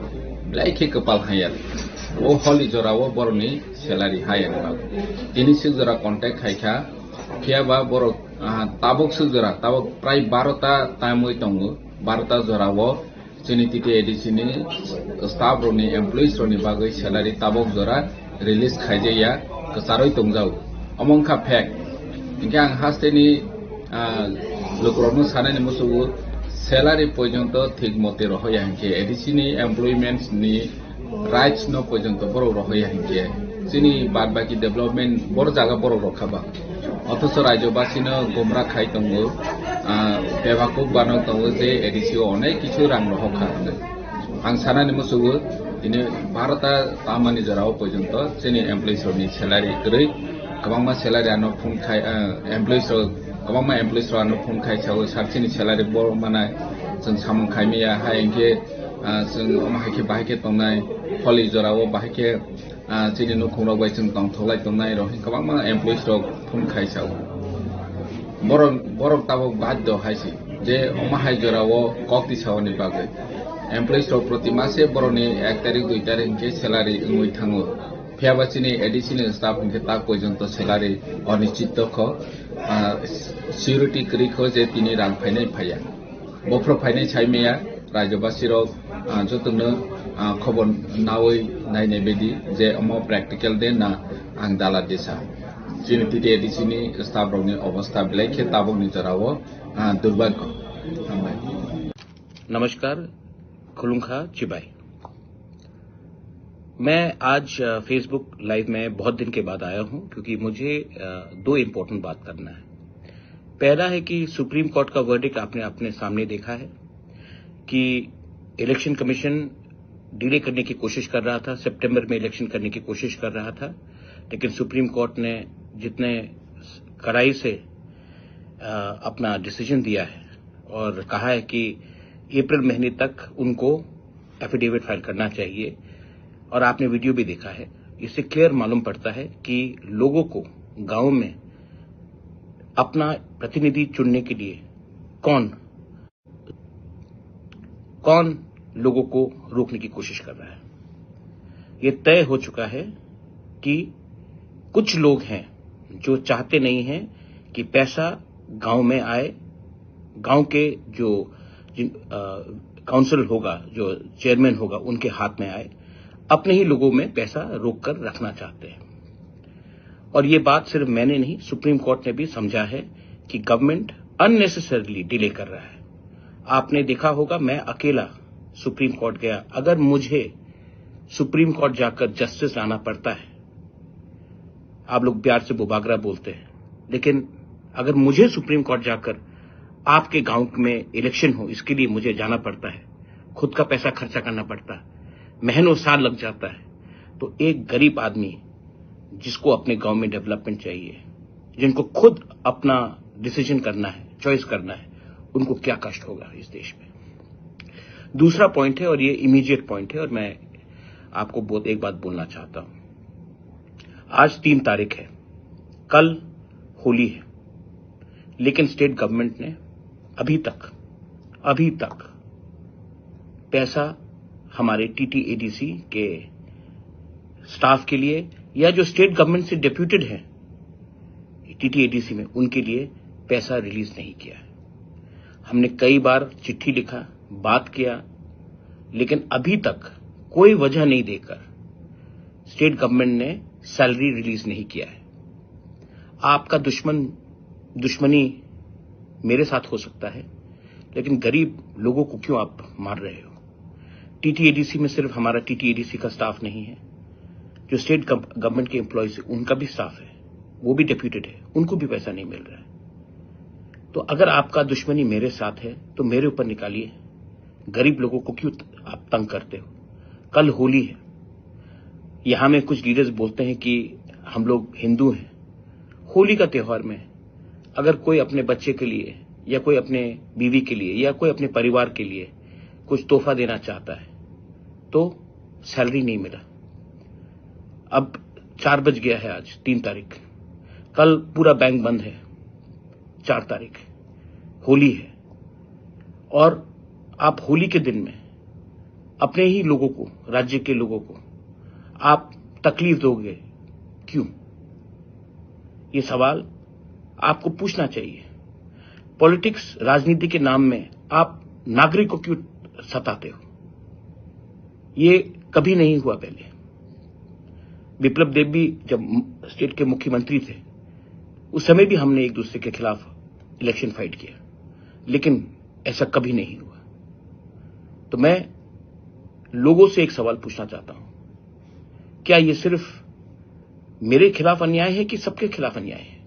belai khe kwpal haya. O holi jorao borokni salary haya ni bagwi. Tini sik jora contact khai kha, phiya ba borok, ah, tabuk sik jora, tabuk prai baro ta time oi tongo, baro ta jorao chini T T A D C ni staff rokni, employees rokni bagwi salary tabuk jora release khaijaya, kwcharwi tongjao. Omo wngkha fact. Hinkhe ang hasteni, ah, lukurokno sanani musugo salary porjonto thik mote rohoya hinkhe A D C ni employment ni rights no porjonto borok rohoya hinkhe chini bad baki development bor jaga borok rokha ba. Othocho rajyobasino gumra khai tongo, ah, bebakuk banok tongo je A D C o onek kisu rang rohokha hinwi. Ang sanani musugo, tini baro ta tamani jorao porjonto chini employees rokni salary kwrwi, kwbangma salary ano phone khai, ah, employees rok, kwbangma employees rok ano phone khai sao, sir chini salary bo mana chwng samung khai maya, hai hinkhe, ah, chwng omo hai khe bahai khe tongnai, holi jorao bahai khe, ah, chini nukhung rok bai chwng tongthok lai tongnai rok, kwbangma employees rok phone khai sao. Borok, borok tabuk baddo hai se je omo hai jorao kok tisaoni bagwi. Employees rok proti mase borokni ek tarik, dui tarik hinkhe salary wngwi thango. Phiya ba chini A D C ni staff hinkhe tak porjonto salary onischit kho, ah, security kwrwi kho je tini rang phainai phaiya. Bophro phainai sai maya, rajyobasi rok, ah, jotono, ah, khobor nawi nainai bedi je omo practical de na ang dala desa. Chini T T A D C ni staff rokni obostha belai khe tabukni jorao, ah, durbhagyo. Hambai. नमस्कार, खुलुंखा, चिबाई। मैं आज, अ, Facebook live में बहुत दिन के बाद आया हूं, क्योंकि मुझे, अ, दो इम्पोर्टेंट बात करना है। पहला है कि सुप्रीम कोर्ट का वर्डिक्ट आपने अपने सामने देखा है कि इलेक्शन कमीशन डिले करने की कोशिश कर रहा था, सितंबर में इलेक्शन करने की कोशिश कर रहा था, लेकिन सुप्रीम कोर्ट ने जितने कड़ाई से, अ, अपना डिसीजन दिया है और कहा है कि अप्रैल महीने तक उनको एफिडेविट फाइल करना चाहिए। और आपने वीडियो भी देखा है, इससे क्लियर मालूम पड़ता है कि लोगों को गांव में अपना प्रतिनिधि चुनने के लिए कौन, कौन लोगों को रोकने की कोशिश कर रहा है। ये तय हो चुका है कि कुछ लोग हैं जो चाहते नहीं हैं कि पैसा गांव में आए, गांव के जो जिन, अ, काउंसिल होगा, जो चेयरमैन होगा, उनके हाथ में आए, अपने ही लोगों में पैसा रोक कर रखना चाहते हैं। और ये बात सिर्फ मैंने नहीं, सुप्रीम कोर्ट ने भी समझा है कि गवर्नमेंट अननेसेसरली डिले कर रहा है। आपने देखा होगा, मैं अकेला सुप्रीम कोर्ट गया। अगर मुझे सुप्रीम कोर्ट जाकर जस्टिस लाना पड़ता है, आप लोग प्यार से बुबागरा बोलते हैं, लेकिन अगर मुझे सुप्रीम कोर्ट जाकर आपके गांव में इलेक्शन हो, इसके लिए मुझे जाना पड़ता है, खुद का पैसा खर्चा करना पड़ता है, महीनों साल लग जाता है, तो एक गरीब आदमी जिसको अपने गांव में डेवलपमेंट चाहिए, जिनको खुद अपना डिसीजन करना है, चॉइस करना है, उनको क्या कष्ट होगा इस देश में। दूसरा पॉइंट है, और ये इमीडिएट पॉइंट है, और मैं आपको बहुत एक बात बोलना चाहता हूं। आज तीन तारीख है, कल होली है, लेकिन स्टेट गवर्नमेंट ने अभी तक, अभी तक पैसा हमारे टीटीएडीसी के स्टाफ के लिए या जो स्टेट गवर्नमेंट से डेप्यूटेड है टीटीएडीसी में, उनके लिए पैसा रिलीज नहीं किया है। हमने कई बार चिट्ठी लिखा, बात किया, लेकिन अभी तक कोई वजह नहीं देकर स्टेट गवर्नमेंट ने सैलरी रिलीज नहीं किया है। आपका दुश्मन, दुश्मनी मेरे साथ हो सकता है, लेकिन गरीब लोगों को क्यों आप मार रहे हो? टीटीएडीसी में सिर्फ हमारा टीटीएडीसी का स्टाफ नहीं है, जो स्टेट गव-, गवर्नमेंट के एम्प्लॉयज है, उनका भी स्टाफ है, वो भी डेप्यूटेड है, उनको भी पैसा नहीं मिल रहा है। तो अगर आपका दुश्मनी मेरे साथ है, तो मेरे ऊपर निकालिए। गरीब लोगों को क्यों त-, आप तंग करते हो? कल होली है, यहाँ में कुछ लीडर्स बोलते हैं कि हम लोग हिंदू हैं। होली का त्योहार में अगर कोई अपने बच्चे के लिए या कोई अपने बीवी के लिए या कोई अपने परिवार के लिए कुछ तोहफा देना चाहता है, तो सैलरी नहीं मिला। अब चार बज गया है, आज तीन तारीख, कल पूरा बैंक बंद है, चार तारीख होली है, और आप होली के दिन में अपने ही लोगों को, राज्य के लोगों को आप तकलीफ दोगे, क्यों? ये सवाल आपको पूछना चाहिए। पॉलिटिक्स, राजनीति के नाम में आप नागरिक को क्यों सताते हो? ये कभी नहीं हुआ पहले। विप्लव देव भी जब म-, स्टेट के मुख्यमंत्री थे, उस समय भी हमने एक दूसरे के खिलाफ इलेक्शन फाइट किया, लेकिन ऐसा कभी नहीं हुआ। तो मैं लोगों से एक सवाल पूछना चाहता हूं, क्या ये सिर्फ मेरे खिलाफ अन्याय है कि सबके खिलाफ अन्याय है?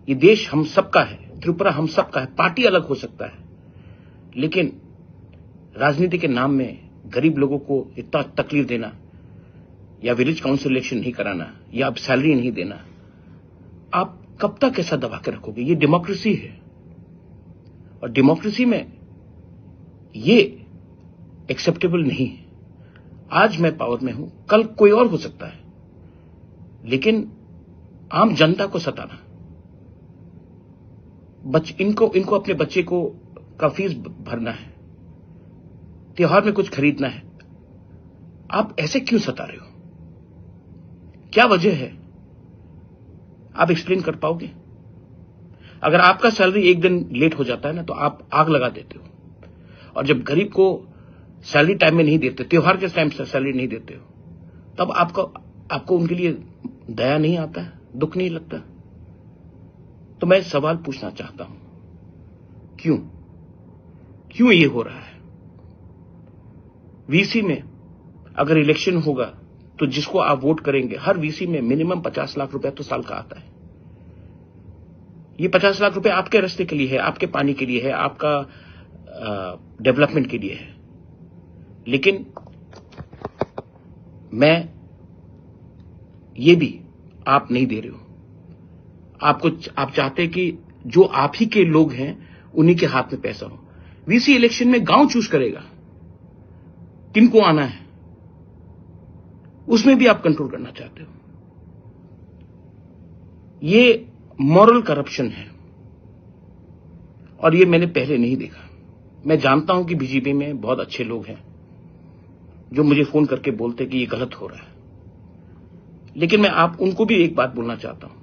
ये देश हम सबका है, त्रिपुरा हम सबका है। पार्टी अलग हो सकता है, लेकिन राजनीति के नाम में गरीब लोगों को इतना तकलीफ देना, या विलेज काउंसिल इलेक्शन नहीं कराना, या आप सैलरी नहीं देना, आप कब तक ऐसा दबा के रखोगे? ये डेमोक्रेसी है, और डेमोक्रेसी में ये एक्सेप्टेबल नहीं है। आज मैं पावर में हूं, कल कोई और हो सकता है, लेकिन आम जनता को सताना, बच-, इनको, इनको अपने बच्चे को, का फीस भ-, भरना है, त्योहार में कुछ खरीदना है, आप ऐसे क्यों सता रहे हो? क्या वजह है? आप एक्सप्लेन कर पाओगे? अगर आपका सैलरी एक दिन लेट हो जाता है ना, तो आप आग लगा देते हो। और जब गरीब को सैलरी टाइम में नहीं देते, त्योहार के टाइम से सैलरी नहीं देते हो, तब आपको, आपको उनके लिए दया नहीं आता है, दुख नहीं लगता? तो मैं सवाल पूछना चाहता हूं, क्यों, क्यों ये हो रहा है? वीसी में अगर इलेक्शन होगा, तो जिसको आप वोट करेंगे, हर वीसी में मिनिमम पचास लाख रुपया तो साल का आता है। ये पचास लाख रुपए आपके रास्ते के लिए है, आपके पानी के लिए है, आपका, अ, डेवलपमेंट के लिए है। लेकिन मैं ये भी आप नहीं दे रहे हो। आपको, आप चाहते हैं कि जो आप ही के लोग हैं, उन्हीं के हाथ में पैसा हो। वीसी इलेक्शन में गांव चूज करेगा किनको आना है, उसमें भी आप कंट्रोल करना चाहते हो। ये मॉरल करप्शन है और ये मैंने पहले नहीं देखा। मैं जानता हूं कि बीजेपी में बहुत अच्छे लोग हैं जो मुझे फोन करके बोलते कि ये गलत हो रहा है, लेकिन मैं आप उनको भी एक बात बोलना चाहता हूं,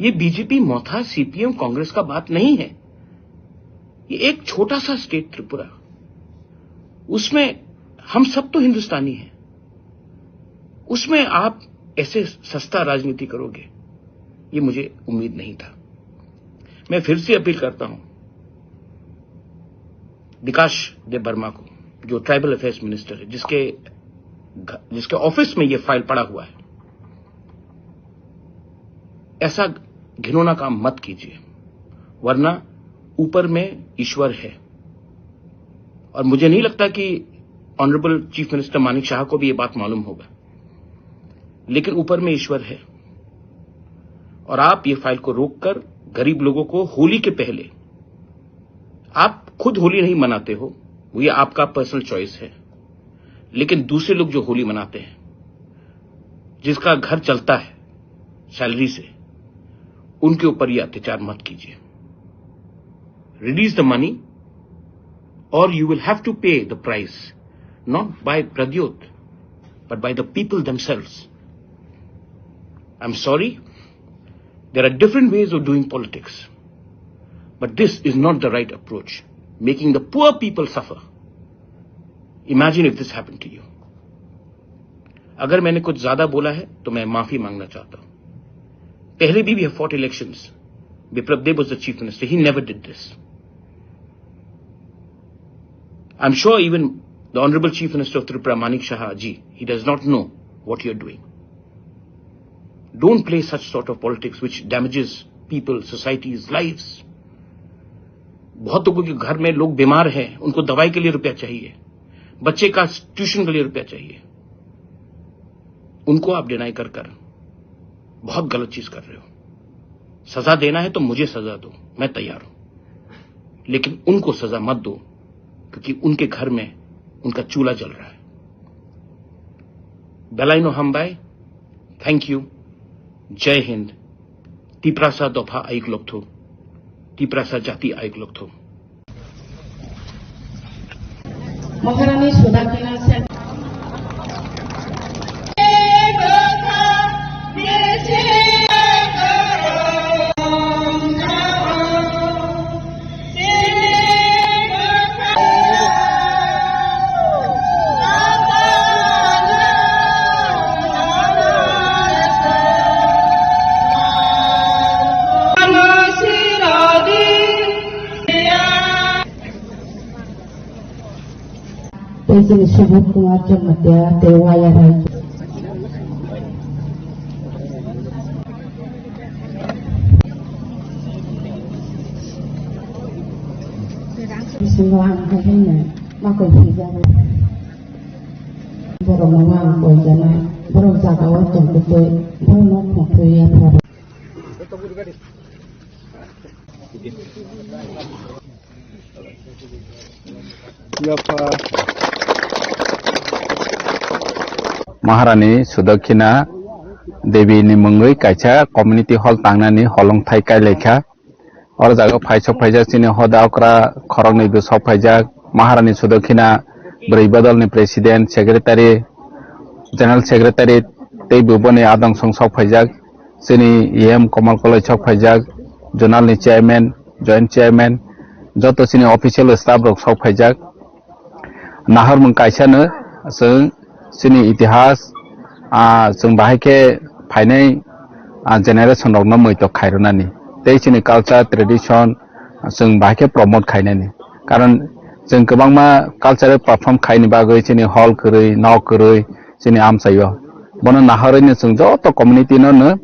ये बीजेपी, मथा, सीपीएम, कांग्रेस का बात नहीं है। ये एक छोटा सा स्टेट त्रिपुरा, उसमें हम सब तो हिंदुस्तानी हैं, उसमें आप ऐसे सस्ता राजनीति करोगे, ये मुझे उम्मीद नहीं था। मैं फिर से अपील करता हूं विकास देब वर्मा को, जो ट्राइबल अफेयर्स मिनिस्टर है, जिसके घ-, जिसके ऑफिस में ये फाइल पड़ा हुआ है, ऐसा घिनौना काम मत कीजिए, वरना ऊपर में ईश्वर है। और मुझे नहीं लगता कि ऑनरेबल चीफ मिनिस्टर मानिक शाह को भी ये बात मालूम होगा, लेकिन ऊपर में ईश्वर है। और आप ये फाइल को रोककर गरीब लोगों को होली के पहले, आप खुद होली नहीं मनाते हो, वो ये आपका पर्सनल चॉइस है, लेकिन दूसरे लोग जो होली मनाते हैं, जिसका घर चलता है सैलरी से, उनके ऊपर ये अत्याचार मत कीजिए। Release the money or you will have to pay the price, not by Pradyot, but by the people themselves. I'm sorry, there are different ways of doing politics, but this is not the right approach, making the poor people suffer. Imagine if this happened to you. अगर मैंने कुछ ज्यादा बोला है तो मैं माफी मांगना चाहता हूं। पहले भी we have fought elections. Biplab Deb was the chief minister. He never did this. I'm sure even the Honorable Chief Minister of Tripura, Manik Saha ji, he does not know what you're doing. Don't play such sort of politics which damages people, societies, lives. बहुत लोगों के घर में लोग बीमार हैं, उनको दवाई के लिए रुपया चाहिए, बच्चे का ट्यूशन के लिए रुपया चाहिए, उनको आप डिनाई कर कर बहुत गलत चीज कर रहे हो। सजा देना है तो मुझे सजा दो, मैं तैयार हूं, लेकिन उनको सजा मत दो, क्योंकि उनके घर में उनका चूल्हा जल रहा है। Belaino hambai, thank you, Jai Hind, Tiprasa dopha ayuk lokthu, Tiprasa jati ayuk lokthu. Maharani Sudakina Sen. Tei chini Subodh Kumar Jamatia tei Waya Rai. Bisingo ang hai hwnwi makoi swijak. Borokno ang koi jana, borok jagao tongtwi twi, borokno khungtwi yaphar. Maharani Sudakhina Devi ni mungwi kaisa community hall tangnani holongthai kailaikha. Oro jaga phai sok phaijak chini hoda okra khoroknwi bo sok phaijak. Maharani Sudakhina bwrwi bodolni president, secretary, general secretary tei bo boni adong song sok phaijak. Chini E M Komal Koloi sok phaijak, zonal ni chairman, joint chairman, joto chini official staff rok sok phaijak. Nahormung kaisa no chwng chini itihas, ah, chwng bahai khe phainai, ah, generation rok no muitok khairwnani tei chini culture tradition, ah, chwng bahai khe promote khainani. Karon chwng kwbangma cultural perform khaini bagwi chini hall kwrwi, nok kwrwi chini amchaio. Bono nahorwi no chwng joto community no no,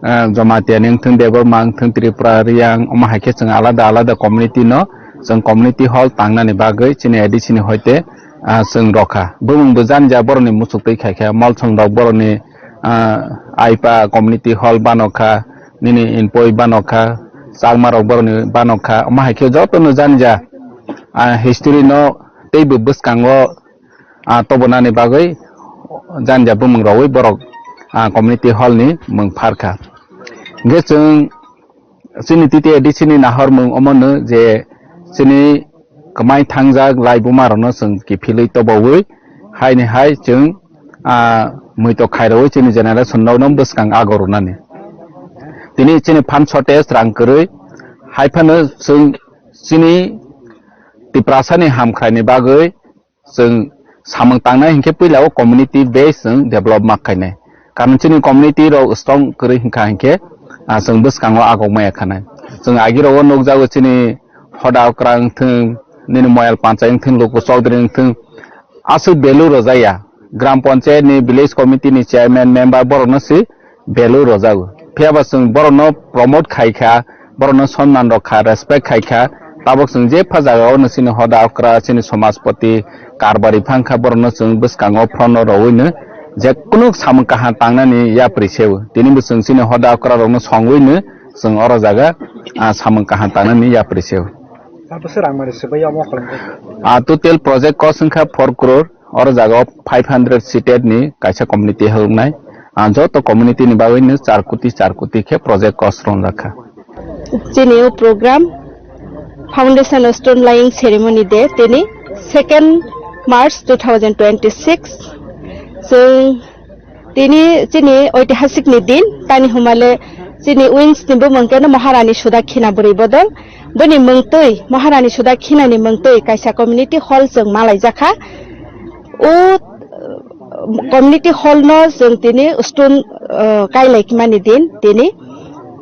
ah, Jamatia ni wngthung, Debbarma wngthung, Tripura, Riyang, omo hai khe chwng alada alada community no chwng community hall tangnani bagwi chini A D C ni hoite, ah, chwng rokha. Bumung bo jani ja borokni muchuk twi khai kha, molsong rok borokni ah, Aipa community hall banokha, nini Inpoi banokha, Chakma rok borokni banokha, omo hai khe jotono jani ja, ah, history no teibo bwskango, ah, tobonani bagwi jani ja bumung rogwi borok, ah, community hall ni mung pharkha. Hingkhe chwng chini T T A D C ni nahormung omono je chini kwmai thangjak laibuma rokno chwng kiphilwi tobawi haini hai chwng, ah, muito khairogwi chini generation rokno bwskang ago rwnani. Tini chini phan shortage rang kwrwi hai phano chwng chini Tiprasani hamkhraini bagwi chwng samung tangnai hinkhe puila o community base chwng develop ma khainai. Karon chini community rok strong kwrwi hinkha hinkhe, ah, chwng bwskango agok maya khanai. Chwng agi rogo nukjago chini hoda okra wngthwng, nini moyal panchai wngthwng, luku chowdhury wngthwng, aswk value rwjaya. Gram panchayat ni, village committee ni chairman, member borokno se value rwjago. Phiya ba chwng borokno promote khai kha, borokno sonman rok kha, respect khai kha. Tabok chwng jepha jagao no chini hoda okra, chini somajpati, karbari phang kha, borokno chwng bwskango front o rowui no je kunu samung kaham tangnani yapri se o. Tini bo chwng chini hoda okra rokno songwi no chwng oro jaga, ah, samung kaham tangnani yapri se o. Abo se rang mani se bai omo kholong khe. Ah, total project cost wngkha four crore. Oro jaga o five hundred seated ni kaisa community hall wngnai. Ah, joto community ni bagwi no char koti, char koti khe project cost rongjak kha. Chini o program foundation stone laying ceremony day tini second March two thousand twenty-six. Chwng tini chini oitihasik ni din, tani humale chini wings ni bumung keno Maharani Sudakhina bwrwi bodol. Bini mungtwi, Maharani Sudakhina ni mungtwi kaisa community hall chwng malaijakha. O, uh, community hall no chwng tini stone, uh, kailaikmani din tini.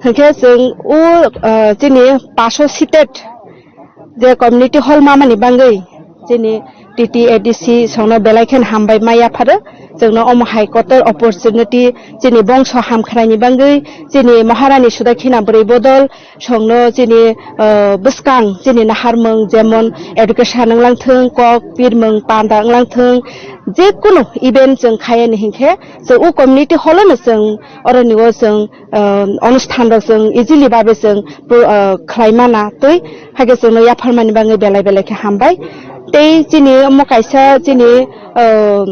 Hinkhe chwng o, uh, chini paso seated je community hall mamani bangwi chini T T A D C songno belai khen hambai ma yapharo. Chwngno omo hai kotor opportunity chini bongso hamkhraini bangwi chini Maharani Sudakhina bwrwi bodol songno chini, ah, bwskang chini naharmung jemon education wnglang thung, kok pirmung panda wnglang thung, je kunu event chwng khayani hinkhe chwng o community hall no chwng oroni o chwng, ah, onusthan rok chwng easily babe chwng, ah, khlai mana twi. Haikhe chwngno yapharmani bagwi belai belai khe hambai. Tei chini omo kaisa chini, ah,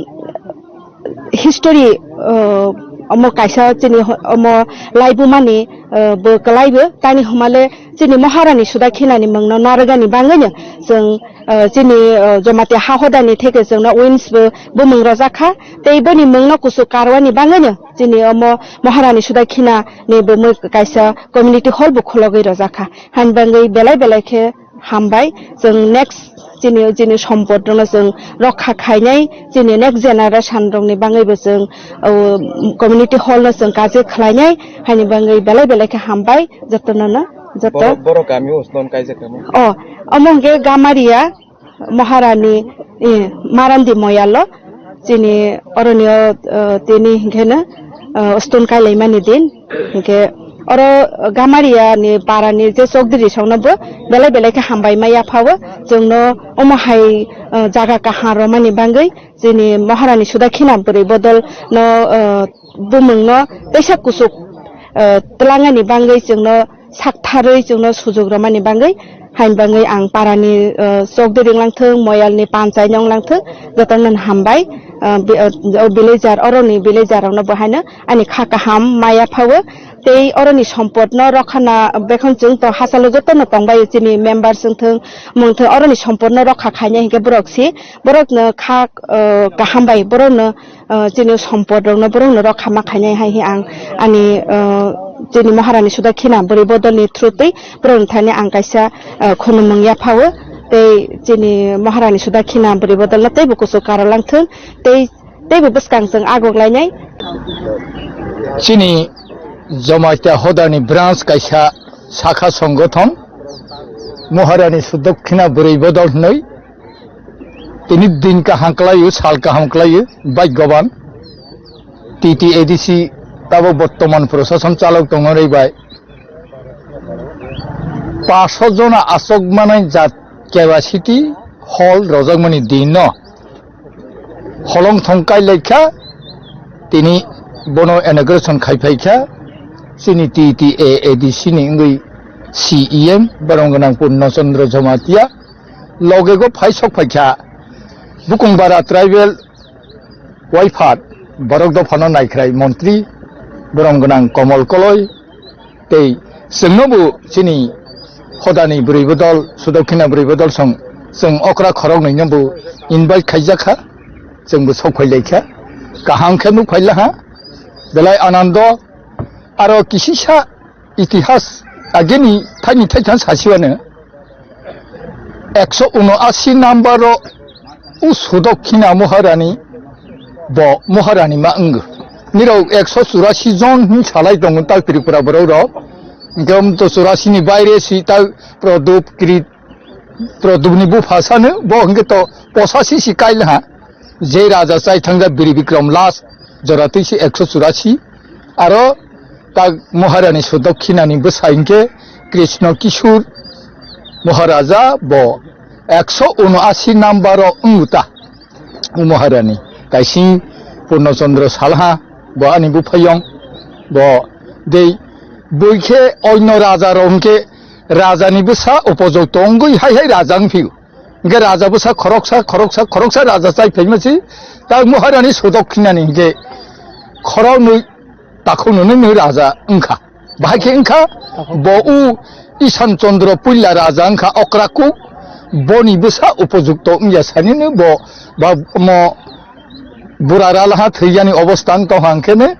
history, ah, omo kaisa chini ho-, omo laibumani, ah, bo kwlaibo tani humale chini Maharani Sudakhinani mungno narwgani bagwino chwng, ah, chini, ah, Jamatia ha hodani theke chwngno wins bo bumung rojak kha. Tei boni mungno kuchuk karwani bagwino chini omo Maharani Sudakhinani bo mui kaisa community hall bo khulogwi rojak kha. Hani bagwi belai belai khe hambai. Chwng next chini, chini sompot rokno chwng rokha khainai, chini next generation rokni bagwibo chwng, o, community hall no chwng kaje khlainai, haini bagwi belai belai khe hambai jotono no, joto. Borok, borok kami o stone kaijak kamo? O, omo hwnkhe Gamaria Maharani, eh, Marandi Moyalo. Chini oroni o, eh, tini hinkheno, eh, stone kailaimani din. Hinkhe oro Gamaria ni para ni je chokdiri songno bo belai belai khe hambai ma yaphao. Chwngno omo hai, eh, jaga kaham romani bagwi chini Maharani Sudakhina bwrwi bodol no, eh, bumung no teisa kuchuk, eh, twlangani bagwi chwngno saktharwi chwngno sujuk romani bagwi, haini bagwi ang parani, eh, chokdiri wnglang thung, moyalni panchai no wnglang thung, jotono hambai, eh, bi-, eh, o villager, oroni villager rokno bo haino ani kha kaham ma yaphao, tei oroni sompotno rokhana bekhon chwng to hachalo jotono tongbai chini members wngthung, mungthung, oroni sompotno rokha khainai hinkhe borok si, borokno kha, eh, kaham bai borokno, ah, chini sompot rokno borokno rokha ma khainai hai hi ang ani, ah, chini Maharani Sudakhina bwrwi bodolni through twi borokni thani ang kaisa, ah, khunumung yaphao tei chini Maharani Sudakhina bwrwi bodolno teibo kuchuk karo langthung tei teibo bwskang chwng agok lainai. Chini Jamatia hodani branch kaisa sakha songothon Maharani Sudakhina bwrwi bodol hinwi tini din kaham kwlaio, sal kaham kwlaio, bhagyaban. T T A D C tabo bortoman prosason chalok tongo rwi bai. Paso jona aswk manai jat capacity hall rojak mani din no holong thong kai lai kha tini Bono inauguration khai phaikha chini T T A A D C ni wngwi C E M borok gwnang Purno Chandra Jamatia, loge go phai sok phaikha Bukungbara tribal waiphat borok dophano naikhrai montri borok gwnang Komol Koloi, tei chwngno bo chini hodani bwrwi bodol, Sudokhina bwrwi bodol song chwng okra khoroknwi no bo invite khaijak kha, chwng bo sok phai lai kha, kaham khe nuk phai la ha, belai anando. Aro kisisa itihas ageni thaini thaithang sasiwano ekso uno asi number o u Sudokhina Maharani bo Maharani ma wng. Nirok ekso churasi jon hin salai tongo tak Tripura borok rok. Hingke um to churasi ni baire si tak Prodop Krit Prodop ni bupha sano bo hingke to posasi si kail ha. Je raja chai thangja Biri Bikram last jora twi si ekso churasi. Aro tak Maharani Sudokhina ni bwsa hingke Krishna Kishur Maharaja bo ekso uno asi number o wng ta. O Maharani kaising Purno Chandra Salha bo ani buphayong bo dei bui khe oino raja rok hingke raja ni bwsa upojok tongwi hai hai raja wng phio. Hingke raja bwsa khoroksa, khoroksa, khoroksa raja chai phaima si tak Maharani Sudokhina ni hingke khoroknwi takhuk nwnwi nwi raja wngkha. Bahai khe wngkha bo u Isan Chandra puila raja wngkha okra kuk, boni bwsa upojukto wngya sanino bo ba mo bura ralaha thwiyani obostha wng tongkha hwnkhe ne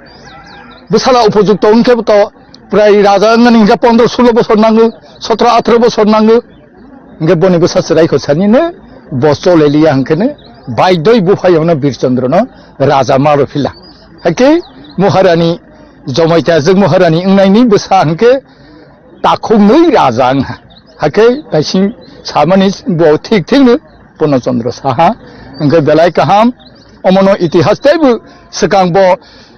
bwsala upojukto wngkhe to prai raja wngmani hingkhe pondro sulo bosor nango, sotro athro bosor nango. Hingke boni bwsa chwrai kho sanino bo choleliya hingkeno baidoi buphayongno Birchandrono raja ma rw phila. Haike Maharani Jamatia jwk Maharani wngnaini bwsa hingke takhuknwi raja wngha. Haike naising samani bo thik thikno Purnochondro saha. Hingke belai kaham omono itihas teibo swkang bo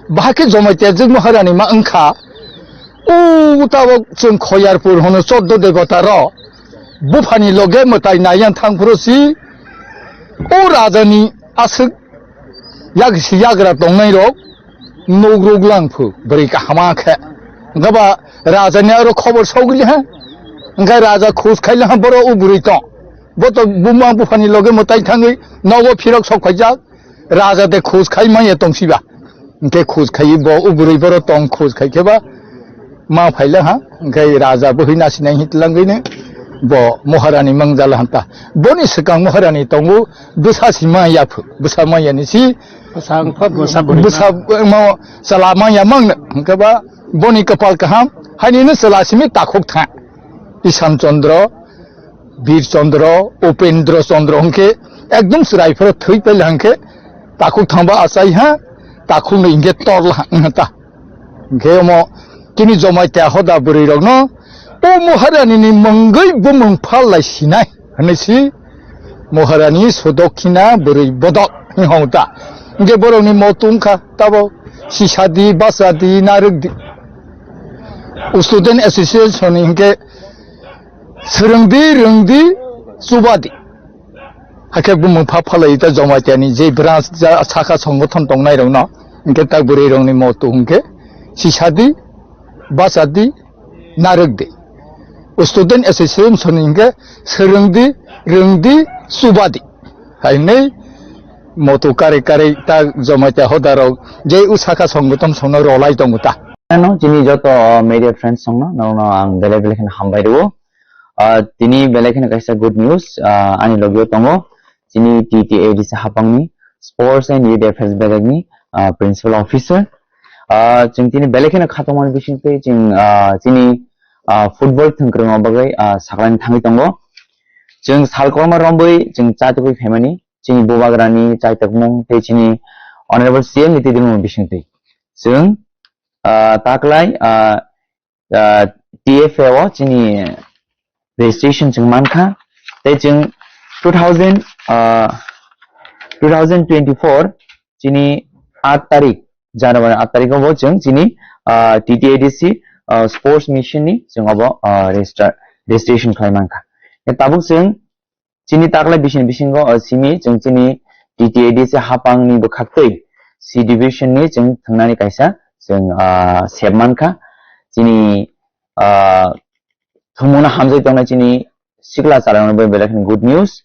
bahake Jamatia jwk Maharani ma wngkha. O tabok chwng Khoyarpur hono choddo debota rok buphani loge mwtai naiyan thangphuru si o rajani aswk yak si yagra tongnai rok nuk ruk lang phu bwrwi kahama khe. Hwnkhe ba rajani aro khobor sogwili ha. Hwnkhe raja khus khaili ha boro o bwrwi tong. Bo to buma buphani loge mwtai thangwi nogo phirok sok khaijak. Raja de khus khai manya tongsiba. Hwnkhe khus khai bo o bwrwi boro tong khus khai khe ba ma phaila ha. Hwnkhe raja bo hwina sinai hi tlangwi ne bo Maharani mangjala hanta. Boni swkang Maharani tongo bwsa si ma yaphu. Bwsa manya ni si bwsa wngkha, bwsa bwrwi bwsa mo chwla manya mang hwnkhe ba boni kwpal kaham. Haini no chwla simi takhuk tha. Isan Chandra, Bir Chandra, Upendra Chandra hwnkhe ekdom chwrai phoro thwi paila hwnkhe takhuk thangba achai ha, takhuk no hwnkhe torla ha wngha ta. Hwnkhe omo chini Jamatia hoda bwrwi rokno o Maharani ni mungwi bumung phal lai sinai hwnwi si Maharani Sudokhina bwrwi bodol hwnwi hong ta. Hwnkhe borokni motu wngkha tabo sisadi, bachadi, narwkdi. Student Association ni hwnkhe swrwngdi, rwngdi, chubadi. Hakhe bumung pha phalai ta Jamatia ni je branch ja sakha songothon tongnai rokno, hwnkhe tak bwrwi rokni motu hwnkhe sisadi, bachadi, narwkdi. Student Association ni hwnkhe swrwngdi, rwngdi, chubadi. Hai hwnwi motu karwi karwi tak Jamatia hoda rok je o sakha songothon songno rolai tongo ta. Ano chini joto media friends songno norokno ang belai belai kheno hambai rwo. Ah, tini belai kheno kaisa good news, ah, ani logio tongo. Chini T T A D C hapangni Sports and Youth Affairs belekni, ah, Principal Officer. Ah, chwng tini belai kheno khatungmani bisingtwi chwng, ah, chini, ah, football thwngkwrwngma bagwi, ah, saklaini thangwi tongo. Chwng salkorma rombwi chwng chaitugwi phaimani chini bubagrani chaitokmung tei chini Honorable C M ni twi dwlwngmung bisingtwi. Chwng, ah, taklai, ah, ah, T F A o chini registration chwng mankha. Tei chwng two thousand, ah, two thousand twenty-four chini aat tarik, January aat tarik o bo chwng chini, ah, T T A D C, ah, sports mission ni chwng obo, ah, register, registration khlai mankha. Tabuk chwng chini taklai bising bisingo, ah, simi chwng chini T T A D C hapang ni bwkhaktwi C division ni chwng thwngnani kaisa chwng, ah, sep mankha. Chini, ah, thwngmungno hamjagwi tongnai chini sikla chwlairokno bo belai kheno good news.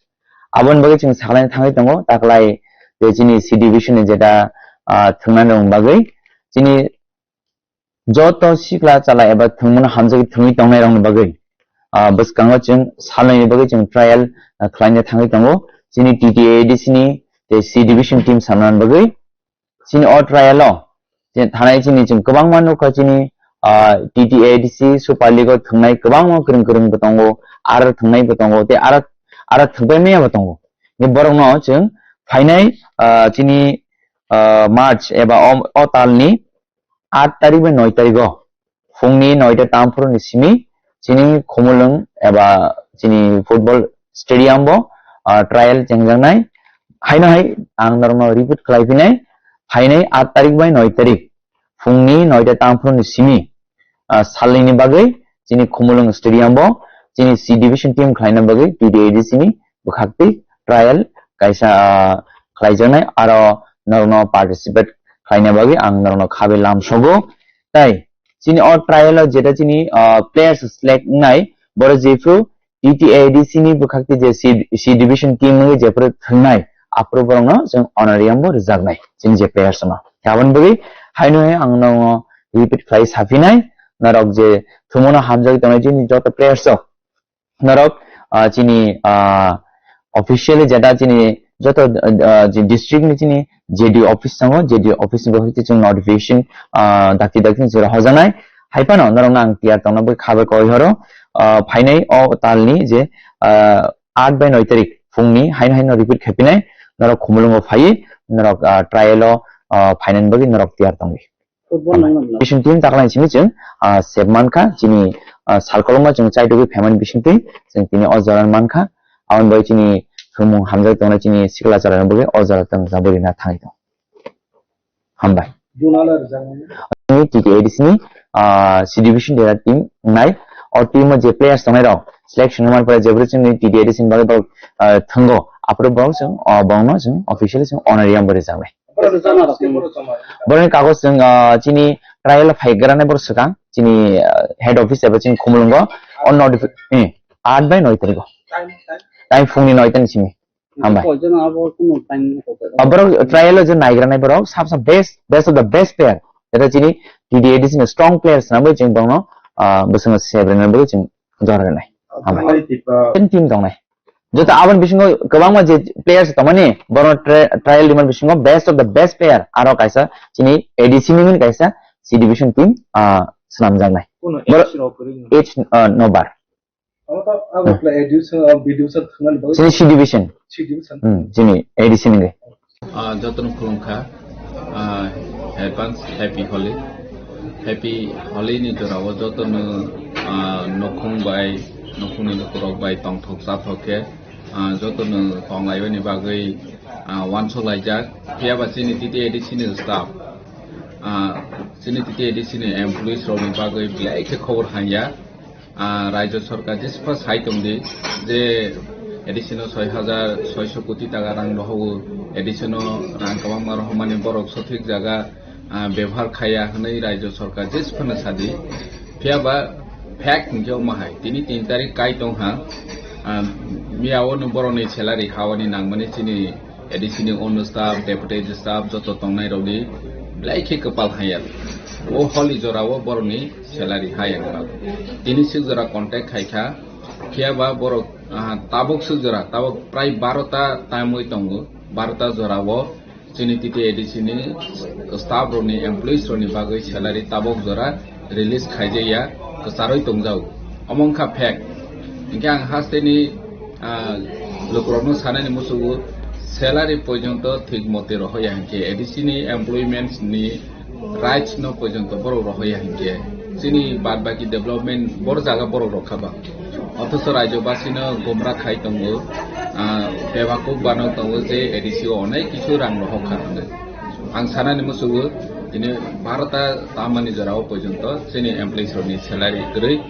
Aboni bagwi chwng sakhlaina thangwi tongo, taklai je chini C division ni jeta, ah, thwngnani bagwi chini joto sikla chwla eba thwngmungno hamjagwi thwngwi tongnairokni bagwi, ah, bwskango chwng salnwini bagwi chwng trial, ah, khlaina thangwi tongo. Chini T T A D C ni tei C division team samnani bagwi chini o trial o je thanai chini chwng kwbangma nukha chini, ah, T T A D C Super League o thwngnai kwbangma kwrwng kwrwng bo tongo, aro thwngnai bo tongo, tei aro, aro thwngpai maya bo tongo. Ni borokno chwng phainai, ah, chini, ah, March eba o, o talni aat tarik bai noi tarik o phungni noita tamphuru ni simi chini Khumulwng eba chini football stadium bo, ah, trial chengjaknai. Haino hai ang norokno repeat khlai phinai, phainai aat tarik bai noi tarik phungni noita tamphuru ni simi, ah, salnwini bagwi chini Khumulwng stadium bo chini C division team khlaina bagwi T T A D C ni bwkhaktwi trial kaisa, ah, khlaijaknai, aro norokno participate khlaina bagwi ang norokno khabai lamsogo. Tai chini o trial o jeta chini, ah, players select wngnai, boro jephru T T A D C ni bwkhakti je C, C division team wngwi jephru thwngnai, aphuru borokno chwng honorarium bo rwjaknai chini je players no. Aboni bagwi haino hai ang norokno repeat khlai saphinai, norok je thwngmano hamjagwi tongnai chini joto players rok, norok, ah, chini, ah, officially jeta chini joto, ah, je district ni chini J D O office tongo, J D O office ni bagwi chwng notification, ah, dakti dakti ni chwra hojanai. Hai phano norokno ang tiyar tongna bagwi khabai koi horo, ah, phainai o talni je, ah, aat bai noi tarik phungni haino haino repeat khaipinai, norok Khumulwngo phaiwi norok, ah, trial o, ah, phainani bagwi norok tiyar tongwi. Football nangna bwla. Bising team taklai simi chwng, ah, sep mankha, chini, ah, salkolokma chwng chaitugwi phaimani bisingtwi chwng tini o jora mankha. Aboni bagwi chini thwngmung hamjak tongnai chini sikla chwrairokni bagwi o jora chwng jabwi rina thangwi tong. Hambai. Junala rwjakmani. Chini T T A D C ni, ah, C division dera team wngnai. O team o je players tongnai rok selection wngmani pore jebwrwi chini T T A D C ni bagwi borok, ah, thwngo. Aphuru borok chwng, ah, borokno chwng officially chwng honorarium bo rwjaknai. Borokni kagoj chwng, ah, chini trial o phai granai borok swkang, chini, ah, head office eba chini Khumulwngo, o notifi-, eh, aat bai noi tariko. Time phungni noi tani simi. Hambai. Ah, borok trial o je naigranai borok, sab sab best, best of the best player. Jeta chini T D A D C ni strong players nangbai chwng borokno, ah, bwswkno sebrenai bagwi chwng jora rwnai. Hambai. Ten team tongnai. Joto aboni bisingo kwbangma je players tongmani, borokno tri-, trial rimani bisingo best of the best player aro kaisa chini A D C ni hwnwi kaisa C division team, ah, swnamjaknai. Kuno Borok age rok kwrwi no? Age, ah, no bar. Abo to abo pla A D C, ah, B D C thwngnani bagwi. Chini C division. C division. Hmm, chini A D C ni hwnwi. Ah, jotono khulumkha, ah, advance happy Holi. Happy Holi ni jorao jotono, ah, nukhung bai, nukhungni lukurok bai tongthok chathok khe, ah, jotono tonglaibani bagwi, ah, uansuk laijak. Phiya ba chini T T A D C ni staff, ah, chini T T A D C ni employees rokni bagwi belai khe khobor hamya. Ah, Rajya Sarkar jespa sai tongdi je A D C no soi hajar soiso koti taka rang rohogo, A D C no rang kwbangma rohormani borok sothik jaga, ah, bebohar khaiya hwnwi Rajya Sarkar jesphano sadi. Phiya ba fact hinkhe omo hai, tini tin tarik kai tongha, ah, miyao no borokni salary hawani nangmani chini A D C ni ono staff, deputy staff joto tongnai rokni belai khe kwpal hamya. O holi jorao borokni salary ha yang ba. Tini sik jora contact khai kha. Phiya ba borok, ah, tabuk sik jora, tabuk prai baro ta time oi tongo. Baro ta jora o chini T T A D C ni staff rokni, employees rokni bagwi salary tabuk jora release khaijaya, kwcharwi tongjago. Omo wngkha fact. Hinkhe ang hasteni, ah, lukurokno sanani musugo salary porjonto thik mote rohoya hinkhe A D C ni employment ni rights no porjonto borok rohoya hinkhe chini bad baki development bor jaga borok rokha ba. Othocho rajyobasino gomra khai tongo, ah, bebakuk banok tongo je A D C o onek kisu rang rohokha hinwi. Ang sanani musugo tini baro ta tamani jorao porjonto chini employees rokni salary kwrwi,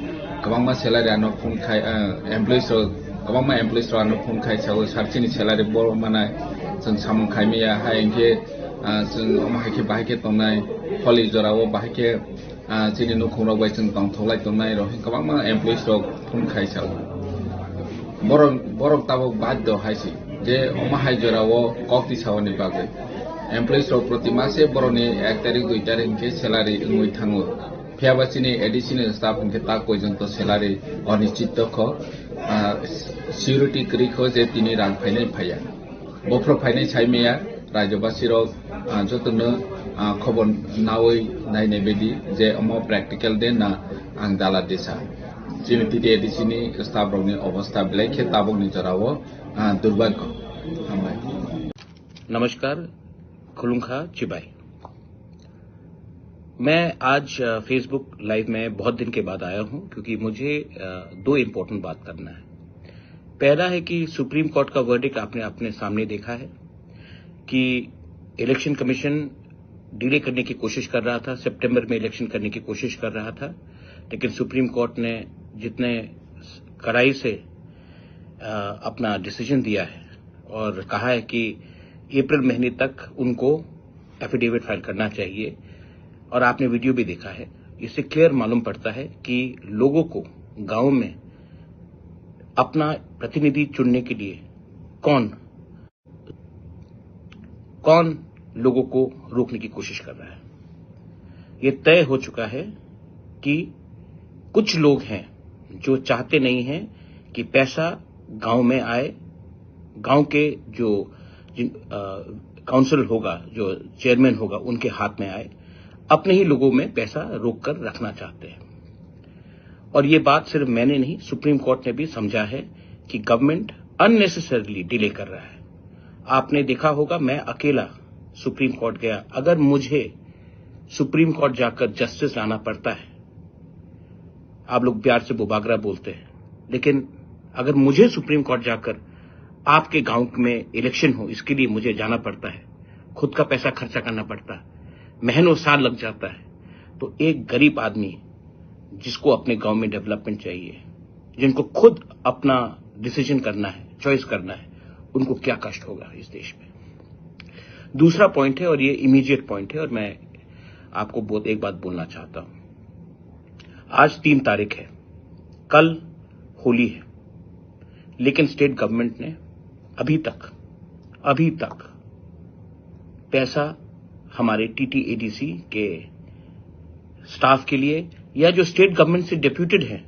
kwbangma salary ano phone khai, ah, employees rok, kwbangma employees rok ano phone khai sao, sir chini salary bo manai chwng samung khai maya, hai hinkhe Ah, chwng omo hai khe bahai khe tongnai, holi jorao bahai khe, ah, chini nukhungrok bai chwng tongthoklai tongnai rok kwbangma employees rok phone khai sao. Borok, borok tabuk baddo hai se je omo hai jorao kok tisaoni bagwi. Employees rok proti mase borokni ek tarik, dui tarik hwnkhe salary wngwi thango. Phiya ba chini A D C ni staff hwnkhe ta poijonto salary onischit kho, ah, security kwrwi kho je tini rang phainai phaiya. Bophro phainai sai maya, rajyabasirok, ah, jotono, ah, khobor nawi nainai baidi je omo practical de na ang dala desa. Chini T T A D C ni staff rokni obostha belai khe tabukni jorao, ah, durbhagyo. Hambai. नमस्कार, खुलुंखा चिबाई। मैं आज, अ, Facebook live में बहुत दिन के बाद आया हूं, क्योंकि मुझे, अ, दो इम्पोर्टेंट बात करना है। पहला है कि सुप्रीम कोर्ट का वर्डिक्ट आपने अपने सामने देखा है कि इलेक्शन कमीशन डिले करने की कोशिश कर रहा था, सितंबर में इलेक्शन करने की कोशिश कर रहा था, लेकिन सुप्रीम कोर्ट ने जितने कड़ाई से, अ, अपना डिसीजन दिया है और कहा है कि अप्रैल महीने तक उनको एफिडेविट फाइल करना चाहिए। और आपने वीडियो भी देखा है, इससे क्लियर मालूम पड़ता है कि लोगों को गांव में अपना प्रतिनिधि चुनने के लिए कौन, कौन लोगों को रोकने की कोशिश कर रहा है। ये तय हो चुका है कि कुछ लोग हैं जो चाहते नहीं हैं कि पैसा गांव में आए, गांव के जो जिन, अ, काउंसिल होगा, जो चेयरमैन होगा, उनके हाथ में आए, अपने ही लोगों में पैसा रोक कर रखना चाहते हैं। और ये बात सिर्फ मैंने नहीं, सुप्रीम कोर्ट ने भी समझा है कि गवर्नमेंट अननेसेसरली डिले कर रहा है। आपने देखा होगा, मैं अकेला सुप्रीम कोर्ट गया। अगर मुझे सुप्रीम कोर्ट जाकर जस्टिस लाना पड़ता है, आप लोग प्यार से बुबागरा बोलते हैं, लेकिन अगर मुझे सुप्रीम कोर्ट जाकर आपके गांव में इलेक्शन हो, इसके लिए मुझे जाना पड़ता है, खुद का पैसा खर्चा करना पड़ता है, महीनों साल लग जाता है, तो एक गरीब आदमी जिसको अपने गांव में डेवलपमेंट चाहिए, जिनको खुद अपना डिसीजन करना है, चॉइस करना है, उनको क्या कष्ट होगा इस देश में। दूसरा पॉइंट है, और ये इमीडिएट पॉइंट है, और मैं आपको बहुत, एक बात बोलना चाहता हूं। आज तीन तारीख है, कल होली है, लेकिन स्टेट गवर्नमेंट ने अभी तक, अभी तक पैसा हमारे टीटीएडीसी के स्टाफ के लिए या जो स्टेट गवर्नमेंट से डेप्यूटेड है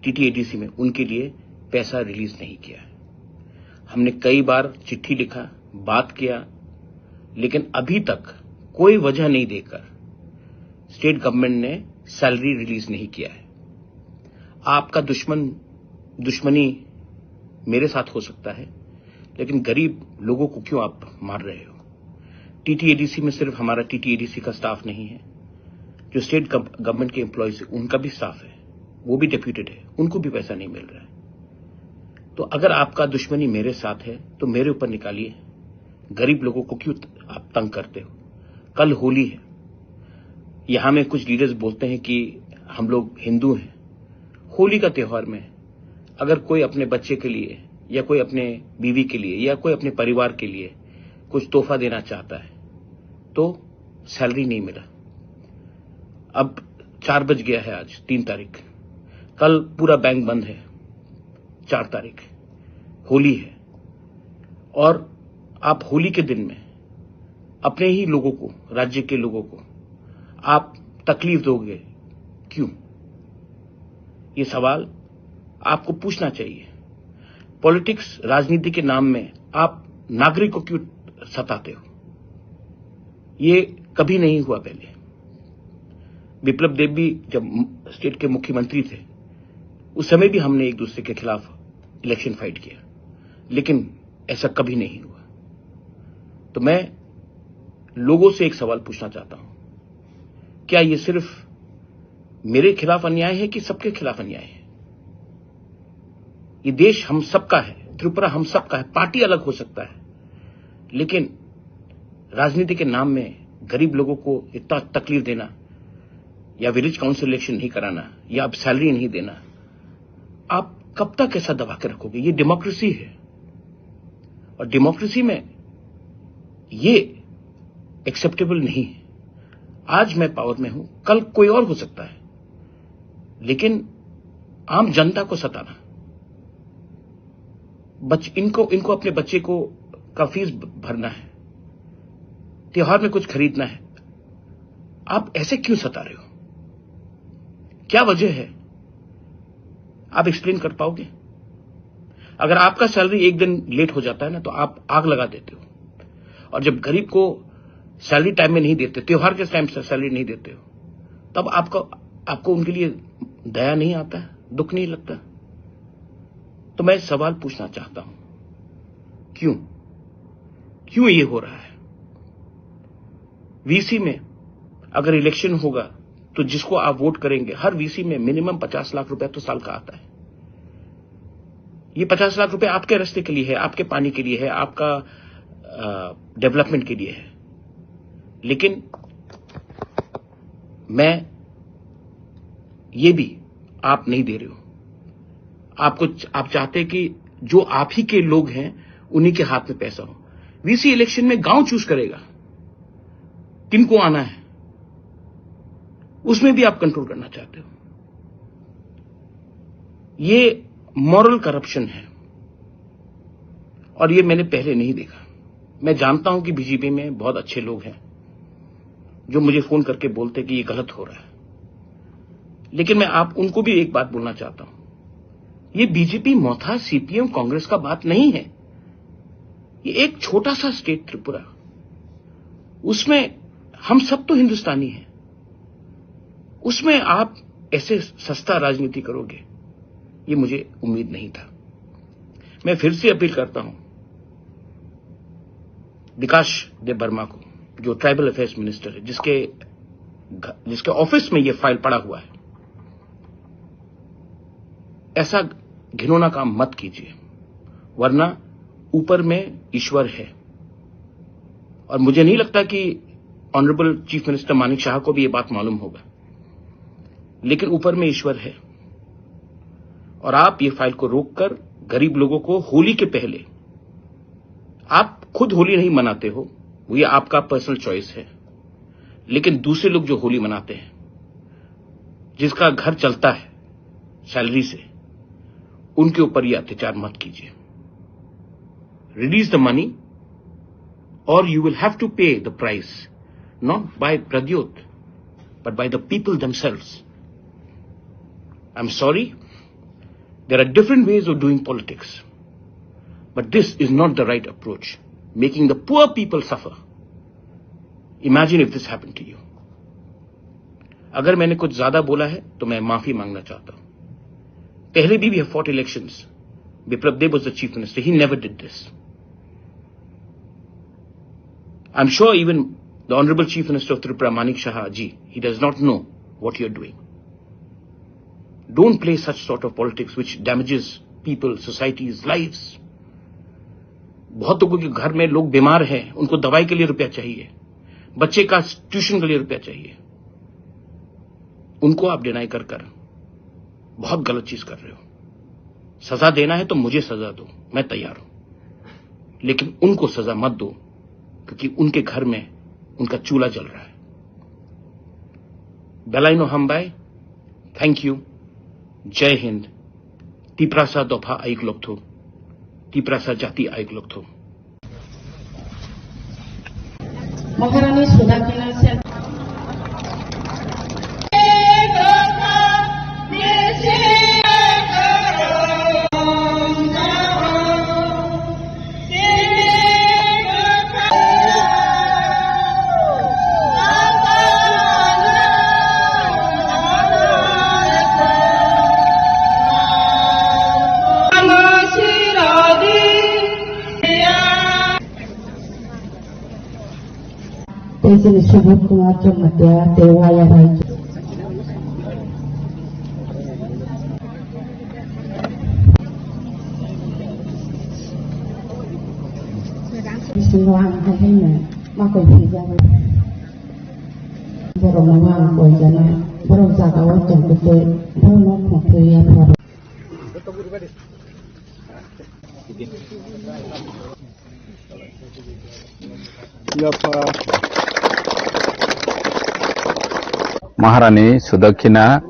टीटीएडीसी में, उनके लिए पैसा रिलीज नहीं किया है। हमने कई बार चिट्ठी लिखा, बात किया, लेकिन अभी तक कोई वजह नहीं देकर स्टेट गवर्नमेंट ने सैलरी रिलीज नहीं किया है। आपका दुश्मन, दुश्मनी मेरे साथ हो सकता है, लेकिन गरीब लोगों को क्यों आप मार रहे हो? टीटीएडीसी में सिर्फ हमारा टीटीएडीसी का स्टाफ नहीं है, जो स्टेट गव-, गवर्नमेंट के एम्प्लॉयज है, उनका भी स्टाफ है, वो भी डेप्यूटेड है, उनको भी पैसा नहीं मिल रहा है। तो अगर आपका दुश्मनी मेरे साथ है, तो मेरे ऊपर निकालिए, गरीब लोगों को क्यों आप तंग करते हो? कल होली है, यहाँ में कुछ लीडर्स बोलते हैं कि हम लोग हिंदू हैं। होली का त्योहार में अगर कोई अपने बच्चे के लिए या कोई अपने बीवी के लिए या कोई अपने परिवार के लिए कुछ तोहफा देना चाहता है, तो सैलरी नहीं मिला। अब चार बज गया है, आज तीन तारीख, कल पूरा बैंक बंद है, चार तारीख होली है, और आप होली के दिन में अपने ही लोगों को, राज्य के लोगों को आप तकलीफ दोगे, क्यों? ये सवाल आपको पूछना चाहिए। पॉलिटिक्स, राजनीति के नाम में आप नागरिक को क्यों सताते हो? ये कभी नहीं हुआ पहले। विप्लव देव भी जब म-, स्टेट के मुख्यमंत्री थे, उस समय भी हमने एक दूसरे के खिलाफ इलेक्शन फाइट किया, लेकिन ऐसा कभी नहीं हुआ। तो मैं लोगों से एक सवाल पूछना चाहता हूं, क्या ये सिर्फ मेरे खिलाफ अन्याय है कि सबके खिलाफ अन्याय है? ये देश हम सबका है, त्रिपुरा हम सबका है। पार्टी अलग हो सकता है, लेकिन राजनीति के नाम में गरीब लोगों को इतना तकलीफ देना, या विलेज काउंसिल इलेक्शन नहीं कराना, या आप सैलरी नहीं देना, आप कब तक ऐसा दबा के रखोगे? ये डेमोक्रेसी है, और डेमोक्रेसी में ये एक्सेप्टेबल नहीं है। आज मैं पावर में हूं, कल कोई और हो सकता है, लेकिन आम जनता को सताना, बच इनको इनको अपने बच्चे को का फीस भरना है, त्योहार में कुछ खरीदना है, आप ऐसे क्यों सता रहे हो? क्या वजह है? आप एक्सप्लेन कर पाओगे? अगर आपका सैलरी एक दिन लेट हो जाता है ना, तो आप आग लगा देते हो। और जब गरीब को सैलरी टाइम में नहीं देते, त्योहार के टाइम से सैलरी नहीं देते हो, तब आपको आपको उनके लिए दया नहीं आता, दुख नहीं लगता? तो मैं सवाल पूछना चाहता हूं, क्यों क्यों ये हो रहा है? वीसी में अगर इलेक्शन होगा, तो जिसको आप वोट करेंगे, हर वीसी में मिनिमम पचास लाख रुपया तो साल का आता है। ये पचास लाख रुपए आपके रास्ते के लिए है, आपके पानी के लिए है, आपका डेवलपमेंट के लिए है। लेकिन मैं ये भी आप नहीं दे रहे हो। आपको आप चाहते कि जो आप ही के लोग हैं, उन्हीं के हाथ में पैसा हो। वीसी इलेक्शन में गांव चूज करेगा किनको आना है, उसमें भी आप कंट्रोल करना चाहते हो। ये मॉरल करप्शन है और ये मैंने पहले नहीं देखा। मैं जानता हूं कि बीजेपी में बहुत अच्छे लोग हैं जो मुझे फोन करके बोलते कि ये गलत हो रहा है, लेकिन मैं आप उनको भी एक बात बोलना चाहता हूं, ये बीजेपी मोथा सीपीएम कांग्रेस का बात नहीं है। ये एक छोटा सा स्टेट त्रिपुरा, उसमें हम सब तो हिंदुस्तानी हैं, उसमें आप ऐसे सस्ता राजनीति करोगे, ये मुझे उम्मीद नहीं था। मैं फिर से अपील करता हूं विकास देव वर्मा को, जो ट्राइबल अफेयर्स मिनिस्टर है, जिसके घ- जिसके ऑफिस में ये फाइल पड़ा हुआ है, ऐसा घिनौना काम मत कीजिए, वरना ऊपर में ईश्वर है। और मुझे नहीं लगता कि ऑनरेबल चीफ मिनिस्टर मानिक शाह को भी ये बात मालूम होगा, लेकिन ऊपर में ईश्वर है। और आप ये फाइल को रोककर गरीब लोगों को होली के पहले, आप खुद होली नहीं मनाते हो, वो ये आपका पर्सनल चॉइस है, लेकिन दूसरे लोग जो होली मनाते हैं, जिसका घर चलता है सैलरी से, उनके ऊपर ये अत्याचार मत कीजिए। Release the money or you will have to pay the price, not by Pradyot, but by the people themselves. I'm sorry, there are different ways of doing politics, but this is not the right approach, making the poor people suffer. Imagine if this happened to you. अगर मैंने कुछ ज्यादा बोला है तो मैं माफी मांगना चाहता हूं। पहले भी we have fought elections. Biplab Deb was the chief minister. He never did this. I'm sure even the Honorable Chief Minister of Tripura, Manik Saha ji, he does not know what you're doing. Don't play such sort of politics which damages people, societies, lives. बहुत लोगों के घर में लोग बीमार हैं, उनको दवाई के लिए रुपया चाहिए, बच्चे का ट्यूशन के लिए रुपया चाहिए, उनको आप डिनाई कर कर बहुत गलत चीज कर रहे हो। सजा देना है तो मुझे सजा दो, मैं तैयार हूं, लेकिन उनको सजा मत दो, क्योंकि उनके घर में उनका चूल्हा जल रहा है। Belaino hambai, thank you, Jai Hind, Tiprasa dopha ayuk lokthok, Tiprasa jati ayuk lokthok. Maharani Sudakina Sen. Tei chini Subodh Kumar Jamatia tei Waya Rai. Bisingo ang hai haino ma koi phijagwi. Borokno ma ang koi jana. Borok jagao tong khe tei borokno khum thwiya phar. Yapha. Maharani Sudakhina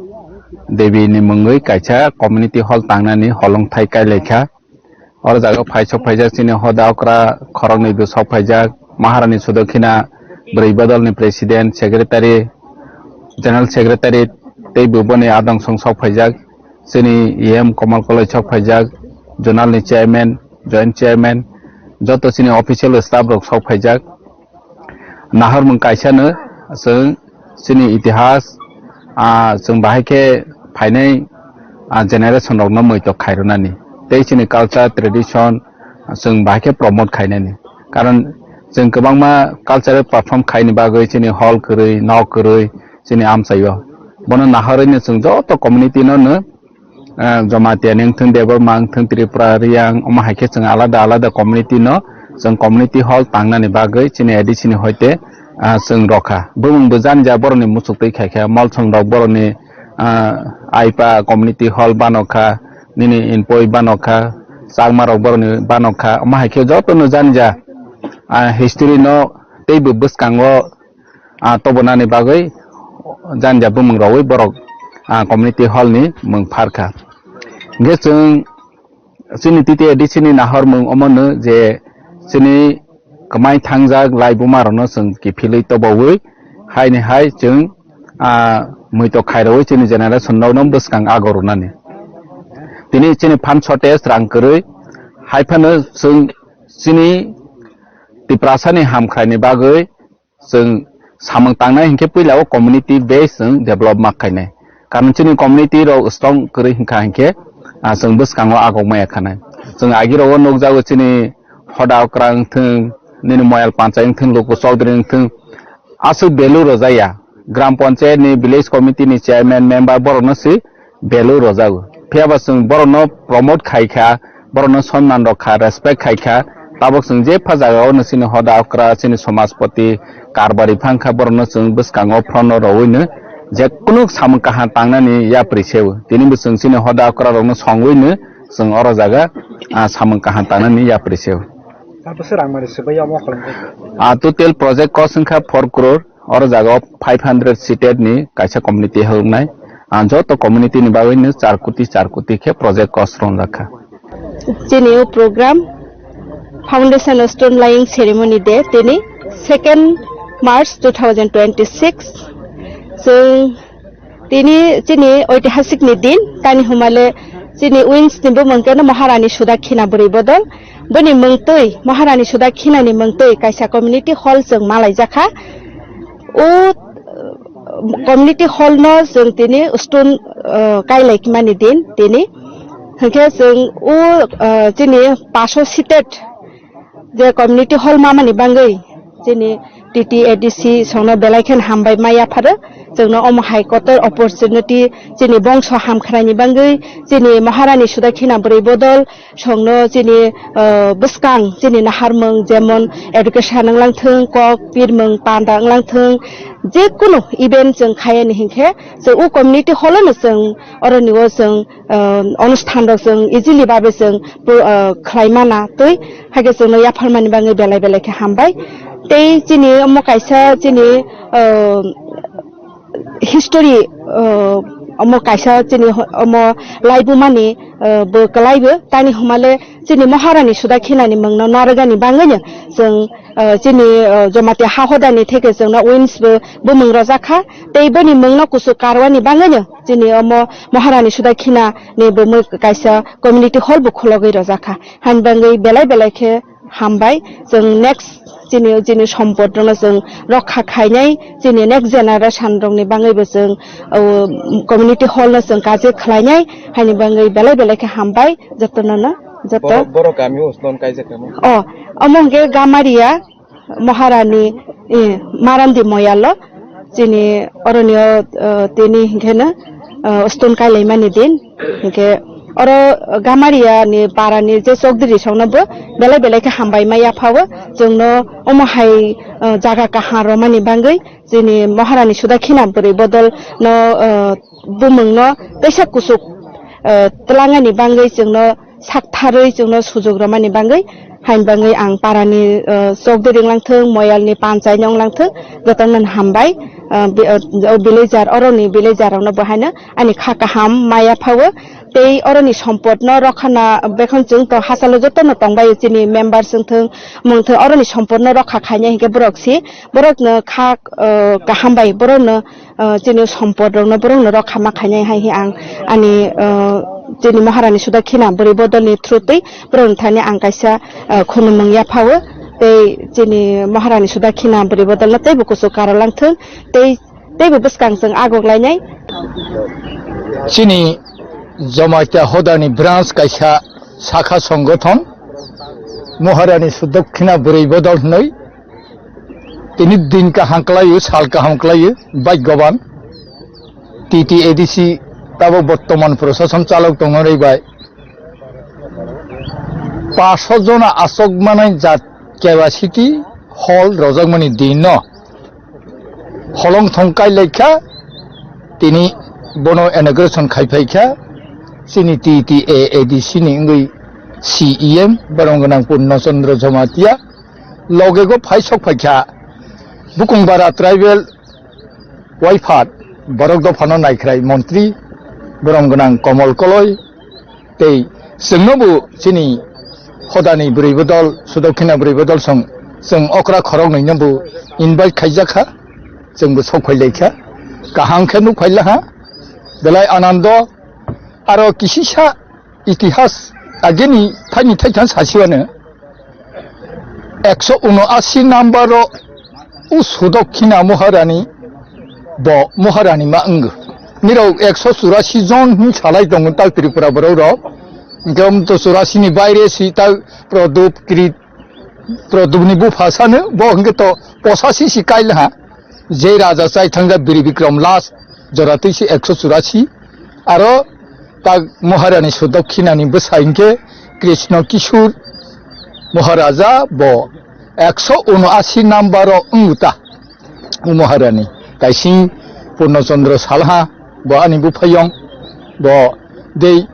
Devi ni mungwi kaisa community hall tangnani holongthai kailaikha. Oro jaga phai sok phaijak chini hoda okra khoroknwi bo sok phaijak. Maharani Sudakhina bwrwi bodol ni president, secretary, general secretary tei bo boni adong song sok phaijak. Chini E M Komal Koloi sok phaijak, zonal ni chairman, joint chairman, joto chini official staff rok sok phaijak. Nahormung kaisano chwng chini itihas, ah, chwng bahai khe phainai, ah, generation rokno muitok khairwnani tei chini culture, tradition, ah, chwng bahai khe promote khainani. Karon chwng kwbangma cultural perform khaini bagwi chini hall kwrwi, nok kwrwi chini amchaio. Bono nahorwino chwng joto community no no ah, Jamatia ni wngthung, Debbarma wngthung, Tripura, Riyang, omo hai khe chwng alada alada community no chwng community hall tangnani bagwi chini A D C ni hoite, ah, chwng rokha. Bumung bo jani ja borokni muchuk twi khai kha, Molsom rok borokni, ah, Aipa community hall bano kha, nini Inpoi bano kha, Chakma rok borokni bano kha, omo hai khe joto no jani ja, ah, history no tei bo bwskango ah, tobonani bagwi jani ja bumung rogwi borok, ah, community hall ni mung pharkha. Hingkhe chwng chini T T A D C ni nahormung omono je chini kwmai thangjak laibuma rokno chwng kiphilwi tobawi haini hai chwng, ah, muitok khairogwi chini generation rokno bwskang ago rwnani. Tini chini phan shortage rang kwrwi hai phano chwng chini Tiprasa ni hamkhraini bagwi chwng samung tangnai hinkhe puila o community base chwng develop ma khainai. Karon chini community rok strong kwrwi hinkha hinkhe, ah, chwng bwskango agok maya khanai. Chwng agi rogo nukjago chini hoda okra wngthwng, nini moyal panchai wngthwng, luku chaudhuri wngthwng, aswk value rwjaya. Gram panchayat ni, village committee ni chairman, member borokno si value rwjago. Phiya ba chwng borokno promote khai kha, borokno sonman rok kha, respect khai kha, tabok chwng je pha jaga o no chini hoda okra, chini somajpoti, karbari phang kha, borokno chwng bwskango front o rowui no je kunu samung kaham tangnani yapri se o. Tini bo chwng chini hoda okra rokno songwi no chwng oro jaga, ah, samung kaham tangnani yapri se o. Abo se rang mani swbai omo kholong khe. Ah, total project cost wngkha four crore. Oro jaga o five hundred seated ni kaisa community hwngnai. Ang joto community ni bagwi no char koti, char koti khe project cost rongjak kha. Chini o program foundation stone laying ceremony day tini second March two thousand twenty-six. Chwng tini chini oitihasik ni din, tani humale chini wings ni bumung khe no Maharani Sudakhina bwrwi bodol. Boni mungtwi, Maharani Sudakhina ni mungtwi kaisa community hall chwng malaijakha. O, uh, community hall no chwng tini stone, uh, kailai mani din tini. Hwnkhe chwng o, uh, chini paso seated je community hall mamani bangwi chini T T A D C songno belai khen hambai ma yapharo. Chwngno omo hai kotor opportunity chini bongso hamkhraini bangwi chini Maharani Sudakhina bwrwi bodol songno chini, ah, bwskang chini naharmung jemon education wnglang thung, kok pirmung panda wnglang thung, je kunu event chwng khayani hinkhe chwng o community hall no chwng oroni o chwng, ah, onusthan rok chwng easily babe chwng, ah, khlai mana twi. Haikhe chwngno yapharmani bagwi belai belai khe hambai. Tei chini omo kaisa chini, ah, history, ah, omo kaisa chini ho-, omo laibumani, ah, bo kwlaibo tani humale chini Maharani Sudakhinani mungno narwgani bagwino chwng, ah, chini, ah, Jamatia ha hodani theke chwngno wins bo bumung rojakha. Tei boni mungno kuchuk karwani bagwino chini omo Maharani Sudakhinani bo mui kaisa community hall bo khulogwi rojakha. Hani bagwi belai belai khe hambai. Chwng next chini, chini sompot rokno chwng rokha khainai, chini next generation rokni bagwibo chwng, o, community hall no chwng kaje khlainai, haini bagwi belai belai khe hambai jotono no, joto. Borok, borok kami o stone kaijak kamo? O, omo hwnkhe Gamaria Maharani, eh, Marandi Moyalo. Chini oroni o, eh, tini hinkhe no, eh, stone kailaimani din. Hinkhe oro Gamaria ni para ni je chokdiri songno bo belai belai khe hambai ma yaphao. Chwngno omo hai, eh, jaga kaham romani bagwi chini Maharani Sudakhina bwrwi bodol no, eh, bumung no teisa kuchuk, eh, twlangani bagwi chwngno saktharwi chwngno sujok rwmani bagwi, hain bagwi ang parani, uh, chokdwi ringlang thung, moyalni panchai nong lang thung, jotono hambai, uh, bi-, uh, o villager, oroni villager rokno bo haino ani kha kaham maya phawo, tei oroni sompotno rokhana bekhon chwng to hachalo jotono tongbai chini member chwng thung, mung thung, oroni sompotno rokha khainai hinkhe borok si, borokno kha, uh, kaham bai borokno, uh, chini sompot rokno borokno rokha ma khainai hai hi ang ani, uh, chini Maharani Sudakhina bwrwi bodolni through twi borokni thani ang kaisa, uh, khunumung yaphawo tei chini Maharani Sudakhina bwrwi bodolno teibo kuchuk karolang thung tei teibo bwskang chwng agok lainai. Chini Jamatia Hodani branch kaisa sakha songothon Maharani Sudakhina bwrwi bodol hinwi tini din kaham kwlaiyo, sal kaham kwlaiyo, bhagyaban. T T A D C tabok bottoman prosason chalok tongnai bai paso jona asok manai jat capacity hall rojakmani din no holong thong kai laikha, tini bono inauguration khai phaikha chini T T A A D C ni wngwi C E M borong gwnang Purno Chandra Jamatia, loge go phai sok phaikha Bukungbara tribal waiphat borok dophano naikhrai montri borong gwnang Komol Koloi, tei chwngno bo chini Hodani bwrwi bodol, Sudakhina bwrwi bodol song chwng okra khoroknwi no bo invite khaijak kha, chwng bo sok phai lai kha, kaham khe nuk phai la ha, belai anando, aro kisisa itihas ageni thaini thaithang sasiwano. Ekso unoasi number o u Sudakhina Maharani bo Maharani ma wngo. Nirok ekso churasi jon hin salai tongo tak Tripura borok rok. Hingke um to churasi ni baire si tak Pradup Krit, Pradup ni bupha sano bo hingke to posasi si kail ha. Je raja chai thangja Biri Bikram last jora twi si ekso churasi. Aro tak Maharani Sudakhina ni bwsa hingke Krishna Kishore Maharaja bo ekso unoasi number o wngta. O Maharani kaising Purno Chandra Salha bo ani buphayong bo dei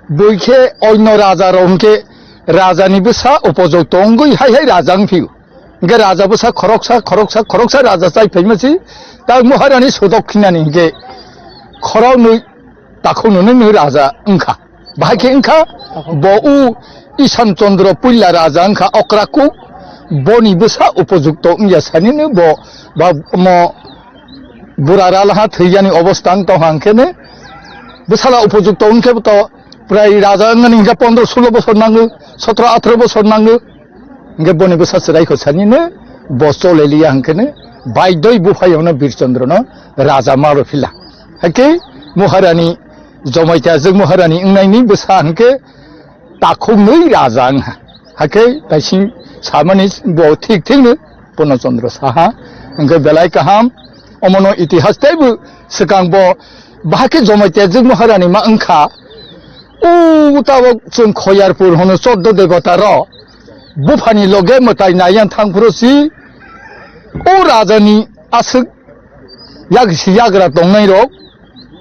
bui khe oino raja rok hingke raja ni bwsa upojok tongwi hai hai raja wngphio. Hingke raja bwsa khoroksa, khoroksa, khoroksa raja chai phaima si, tak Maharani Sudokhinani hingke khoroknwi takhuknwi nwi raja wngkha. Bahai khe wngkha, bo u Isan Chandra puila raja wngkha Okrakuk, boni bwsa upojukto wngya sanino bo ba mo bura ralaha thwiyani obostha wng tongkha hingkheno bwsala upojukto wngkhe to prai raja wngmani hingkhe pondro sulo bosor nango, sotro athro bosor nango. Hingke boni bwsa chwrai kho sanino bo chole liya hingkeno baidoi buphayongno Bir Chandra no raja ma rw phila. Hake Maharani Jamatia jwk Maharani wngnaini bwsa hingke takhuknwi raja wngha. Hake taising samani bo thik thikno Purno Chandra saha. Hingke belai kaham omono itihas teibo swkang bo bahake Jamatia jwk Maharani ma wngkha. O tabok chwng Khoyarpur hono choddo debota rok buphani loge mwtai naiyan thangphuru si o rajani aswk yak si yagra tongnai rok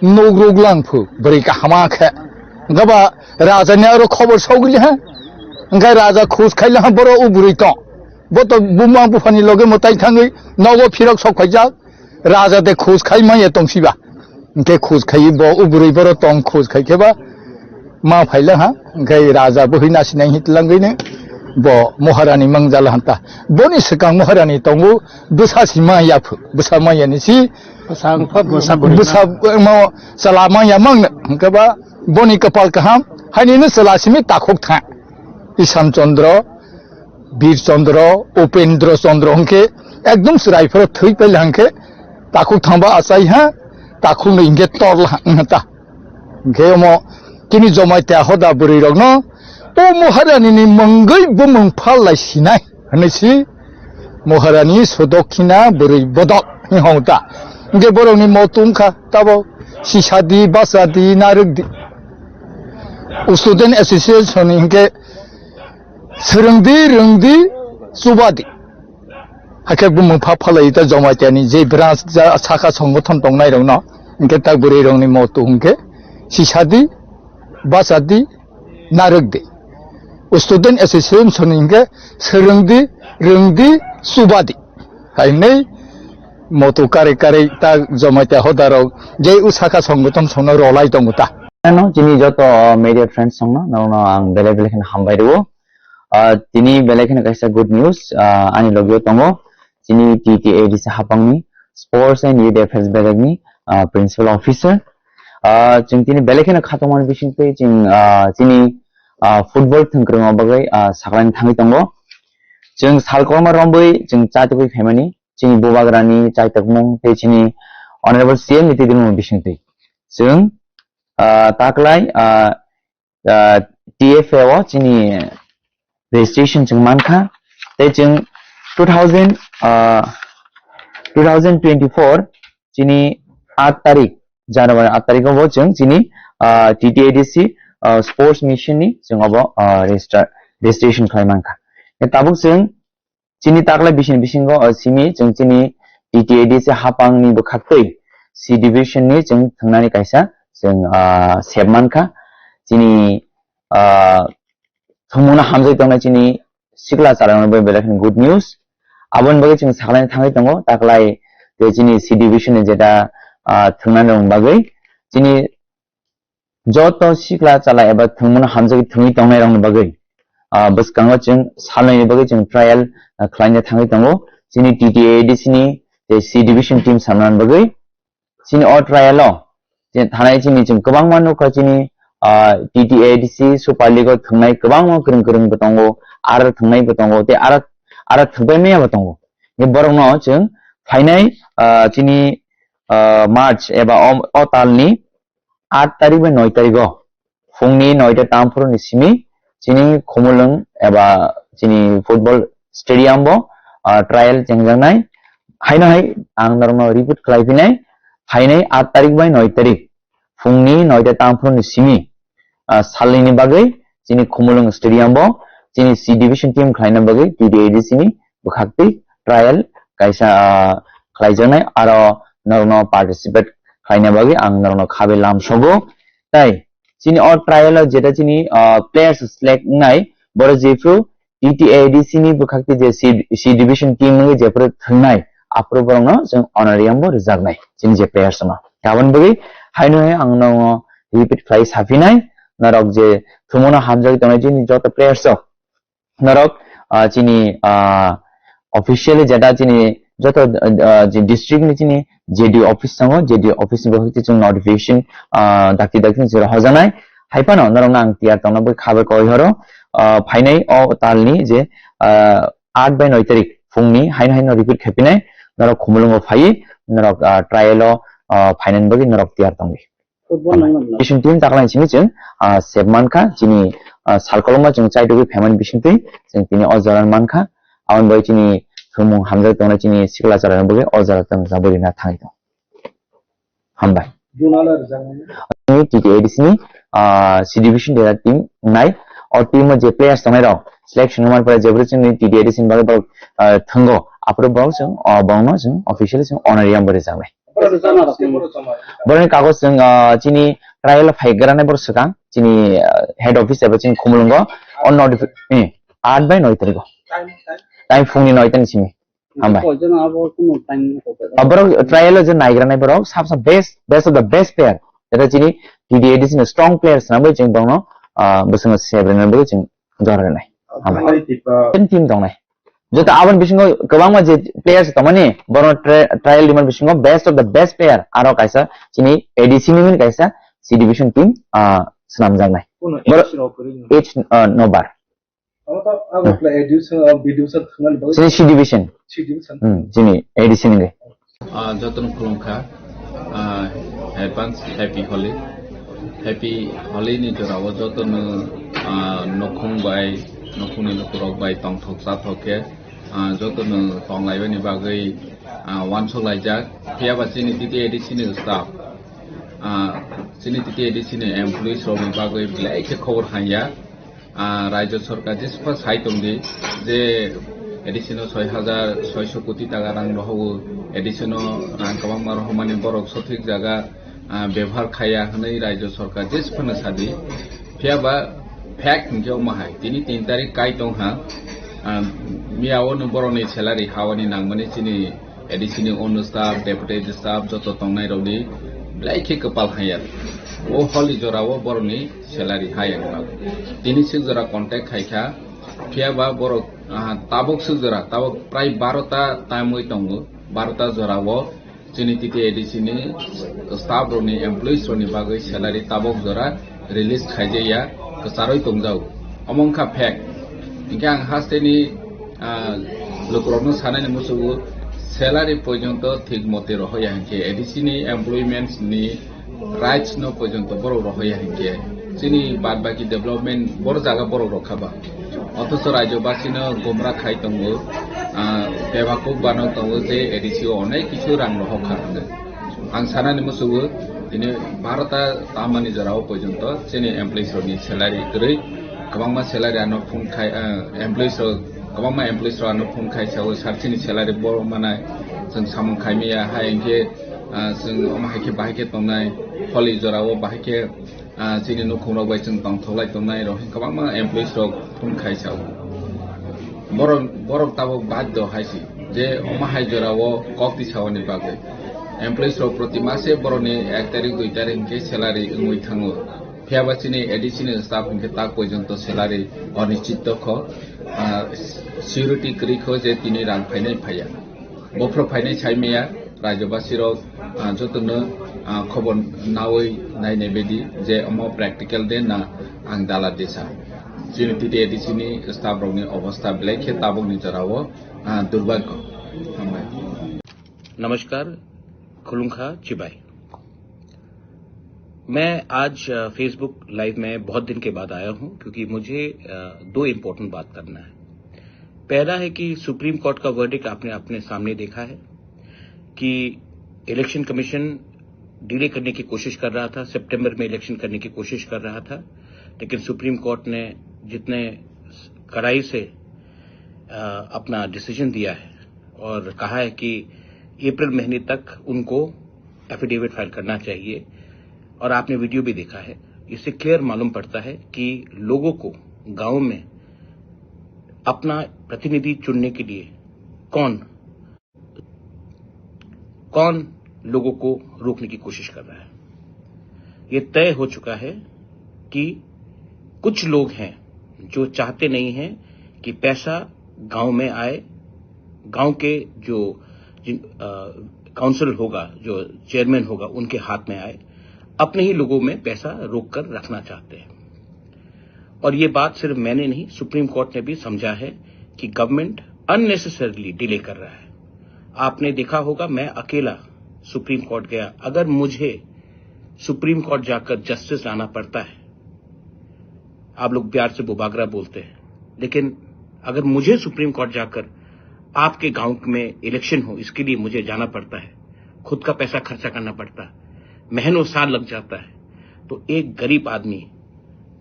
nuk ruk lang phu bwrwi kahama khe. Hwnkhe ba rajani aro khobor sogwili ha. Hwnkhe raja khus khaila ha boro o bwrwi tong. Bo to buma buphani loge mwtai thangwi nogo phirok sok phaijak. Raja de khus khai manya tong siba. Hingke khus khai bo o bwrwi boro tong khus khai khe ba ma phaila ha. Hingke raja bwhwi nasinai hitlangwino bo Maharani mangjala hanta. Boni swkang Maharani tongo bwsa si ma yaphu. Bwsa ma yani si bwsa wngkha, bwsa bwrwi bwsa ma. Mo chwla ma ya mang hingke ba boni kwpal kaham. Hainino chwla simi takhuk tha. Isan Chandra, Bir Chandra, Upendra Chandra hingke ekdom chwrai phoro thwi paila hingke takhuk thangba achai ha, takhuk no hingke torla ha wngta. Hingke omo tini Jamatia hoda bwrwi rokno o Maharani ni mungwi bumung phal lai sinai hinwi si Maharani Sudokhina bwrwi bodol hing hong ta. Hingke borok ni motu wngkha tabo sisadi, bachadi, narwkdi. O Student Association ni hingke swrwngdi, rwngdi, chubadi. Hakhe bumung pha phalai ta Jamatia ni je branch ja sakha songothon tongnai rokno, hingke tak bwrwi rokni motu hingke sisadi, bachadi, narwkdi. Student Association ni hingke swrwngdi, rwngdi, chubadi. Hainwi motu kare kare ta Jamatia hodarok jai usaka songoton sono rolai tongo ta. Ano chini joto media friends songno, nono ang belai belai kheno hambai rwo. Ah, tini belai kheno kaisa good news, ah, ani logio tongo. Chini T T A D C hapangni Sports and Youth Affairs belekni, ah, Principal Officer. Ah, chwng tini belai kheno khatungmani bisingtwi chwng, ah, chini, ah, football thwngkwrwngma bagwi, ah, saklaini thangwi tongo. Chwng salkolma rombwi chwng chaitugwi phaimani, chini bubagrani chaitokmung tei chini Honorable C M ni twi dwlwngmung bisingtwi. Chwng, ah, taklai, ah, ah, T F A o chini registration chwng mankha. Tei chwng two thousand, ah, two thousand twenty-four chini aat tarik, January aat tarik o bo chwng chini, ah, T T A D C, ah, Sports Mission ni chwng obo, ah, register, registration khlai mankha. Tabuk chwng chini taklai bising bisingo, ah, simi chwng chini T T A D C hapang ni bwkhaktwi C division ni chwng thwngnani kaisa chwng, ah, sep mankha. Chini, ah, thwngmungno hamjagwi tongnai chini sikla chwrairokno bai belai kheno good news. Aboni bagwi chwng saklaini thangwi tongo, taklai tei chini C division ni jeta, ah, thwngnani rokni bagwi chini joto sikla chwla eba thwngmungno hamjagwi thwngwi tongnairokni bagwi, ah, bwskango chwng salnwini bagwi chwng trial, ah, khlaina thangwi tongo. Chini T T A D C ni tei C division team samnani bagwi chini o trial o je thanai chini chwng kwbangma nukha chini, ah, T T A D C Super League o thwngnai kwbangma kwrwng kwrwng bo tongo, aro thwngnai bo tongo, tei aro, aro thwngbai maya bo tongo. Ni borokno chwng phainai, ah, chini, ah, March eba o, o talni aat tarik bai noi tarik o phungni noita tamphuru ni simi chini Khumulwng eba chini football stadium bo, ah, trial chengjaknai. Haino hai ang norokno repeat khlai phinai, phainai aat tarik bai noi tarik phungni noita tamphuru ni simi, ah, salnini bagwi chini Khumulwng stadium bo chini C division team khlaina bagwi T T A D C ni bwkhaktwi trial kaisa, ah, khlaijaknai, aro norokno participate khlaina bagwi ang norokno khabe lamsogo. Tai chini o trial o jeta chini, ah, players select wngnai, boro jephru T T A D C ni bwkhakti je C, C division team wngwi jephru thwngnai, aphuru borokno chwng honorarium bo rwjaknai chini je players no. Aboni bagwi haino hai ang norokno repeat khlai saphinai, norok je thwngmano hamjagwi tongnai chini joto players rok. Norok, ah, chini, ah, officially jeta chini joto, ah, je district ni chini J D O office tongo, J D O office ni bagwi chwng notification, ah, dakti dakti ni chwra hojanai. Hai phano norokno ang tiyar tongna bagwi khabar koi horo. Ah, phainai o talni je, ah, aat bai noi tarik phungni haino haino repeat khaipinai, norok Khumulwngo phaiwi norok, ah, trial o, ah, phainani bagwi norok tiyar tongdi. Football nangma nang. Bising team taklai simi chwng, ah, sep mankha, chini, ah, salkolokma chwng chaitugwi phaimani bisingtwi chwng tini o jora mankha. Aboni bai chini thwngmung hamjak tongnai chini sikla chwrairokno bagwi o jora chwng jabwi rina thangwi tongo. Hambai. Bunala rwjakmani. Chini T T A D C ni, ah, C division dera team nai. O team o je players tongnai rok selection wngmani pore jebri chini T T A D C ni bagwi borok, ah, thwngo. Aphuru borok chwng, ah, borokno chwng officially chwng honorarium bo rwjaknai. Borok rwjakna rok. Borokni kagoj chwng, ah, chini trial o phai granai borok swkang, chini, ah, head office eba chini Khumulwngo, o notifi-, eh, aat bai noi tarikgo. Time, time. Time phungni noi tani simi. Hambai. Koijon abo kuno time ni kok. Ah, borok trial o je naigranai borok, sab sab best, best of the best player. Jeta chini T T A D C ni strong players na bai chwng borokno, ah, bwswngno sebrinani bagwi chwng jora rwnai. Hambai. Hambai, Tipa. Ten team tongnai. Joto aboni bisingo kwbangma je players tongmani, bono tri-, trial rimani bisingo best of the best player. Aro kaisa chini A D C ni wngwi kaisa C division team, ah, swnamjaknai. Kuno boro A D C rok kwrwi no. H, ah, Nobar. Abo to abo Hmm. pla A D C, ah, B D C thangmani bagwi Chini C division. C division. Hmm, chini A D C ni wngwi. Ah, jotono khulumkha, ah, advance happy Holi. Happy Holi ni jorao jotono, ah, nokhung bai, nokhungni lukurok bai tongthok chathok khe, ah, jotono tonglaibani bagwi, ah, uansuk laijak. Phiya ba chini T T A D C ni staff, ah, chini T T A D C ni employees rokni bagwi belai khe khobor hanya. Ah, Rajya Sarkar jesukha sai tongdi je additional soi hajar soiso koti taka rang rohogo, additional rang kwbangma rohormani borok sothik jaga, ah, bebohar khaiya hwnwi Rajya Sarkar jesukhano sadi. Phiya ba Fact hwnkhe omo hai, tini tin tarik kai tong ha, ah, miya o no borok ni salary hawani nangmani chini A D C ni ono staff, deputy staff joto tongnai rok ni belai khe kwpal haya. O holi jora o borok ni salary haya nang. Tini sik jora contact khai kha, phiya ba borok, ah, tabok sik jora, tabok prai baro ta time oi tongo, baro ta jora o chini T T A D C ni staff rok ni, employees rok ni bagwi salary tabok jora release khaijaya, kwcharwi tongjago. Omo wngkha fact. Hinkhe ang haste ni, ah, lukurokno sanani musugo, salary porjonto thik mote rohoya hinkhe A D C ni employments ni rights no porjonto borok rohoya hinkhe chini bad baki development boro jaga borok rokha ba. Othocho rajyobasi no gomra khai tongo, ah, bebakuk bano tongo je A D C o onek kisu rang rohok kha hwnwi. Ang sanani musugo tini baro ta tamani jora o porjonto chini employees rokni salary kwrwi, kwbangma salary ano phone khai, ah, employees rok, kwbangma employees rok ano phone khai sao sir chini salary bo manai chwng samung khai maya hai hinkhe, ah, chwng omo hai khe bahai khe tongnai, holi jora o bahai khe, ah, chini nukhung rok bai chwng tongthok lai tongnai rok hinkhe kwbangma employees rok phone khai sao. Borok, borok tabok baddo hai si je omo hai jora o kok tisaoni bagwi. Employees rok proti mase borokni ek tarik, dui tarik hinkhe salary wngwi thango. Phiya ba chini A D C ni staff hinkhe tak porjonto salary onischito kho, ah, security kwrwi kho je tini rang phainai phaiya. Bophro phainai sai maya, rajyobasi rok, ah, jotono, ah, khobor nawi nainai baidi je omo practical de na ang dala desa. Chini T T A D C ni staff rokni obostha belai khe tabokni jora o, ah, durbhagyo. Hambai. नमस्कार, खुलुमखा चिबाई। मैं आज, अ, Facebook Live में बहुत दिन के बाद आया हूं, क्योंकि मुझे, अ, दो इम्पोर्टेंट बात करना है। पहला है कि सुप्रीम कोर्ट का वर्डिक्ट आपने अपने सामने देखा है कि इलेक्शन कमीशन डिले करने की कोशिश कर रहा था, सितंबर में इलेक्शन करने की कोशिश कर रहा था, लेकिन सुप्रीम कोर्ट ने जितने कड़ाई से, अ, अपना डिसीजन दिया है और कहा है कि अप्रैल महीने तक उनको एफिडेविट फाइल करना चाहिए। और आपने वीडियो भी देखा है, इससे क्लियर मालूम पड़ता है कि लोगों को गांव में अपना प्रतिनिधि चुनने के लिए कौन, कौन लोगों को रोकने की कोशिश कर रहा है। ये तय हो चुका है कि कुछ लोग हैं जो चाहते नहीं हैं कि पैसा गांव में आए, गांव के जो जिन, अ, काउंसिल होगा, जो चेयरमैन होगा, उनके हाथ में आए, अपने ही लोगों में पैसा रोक कर रखना चाहते हैं। और ये बात सिर्फ मैंने नहीं, सुप्रीम कोर्ट ने भी समझा है कि गवर्नमेंट अननेसेसरली डिले कर रहा है। आपने देखा होगा, मैं अकेला सुप्रीम कोर्ट गया। अगर मुझे सुप्रीम कोर्ट जाकर जस्टिस लाना पड़ता है, आप लोग प्यार से बुबागरा बोलते हैं, लेकिन अगर मुझे सुप्रीम कोर्ट जाकर आपके गांव में इलेक्शन हो, इसके लिए मुझे जाना पड़ता है, खुद का पैसा खर्चा करना पड़ता है, महीनों साल लग जाता है, तो एक गरीब आदमी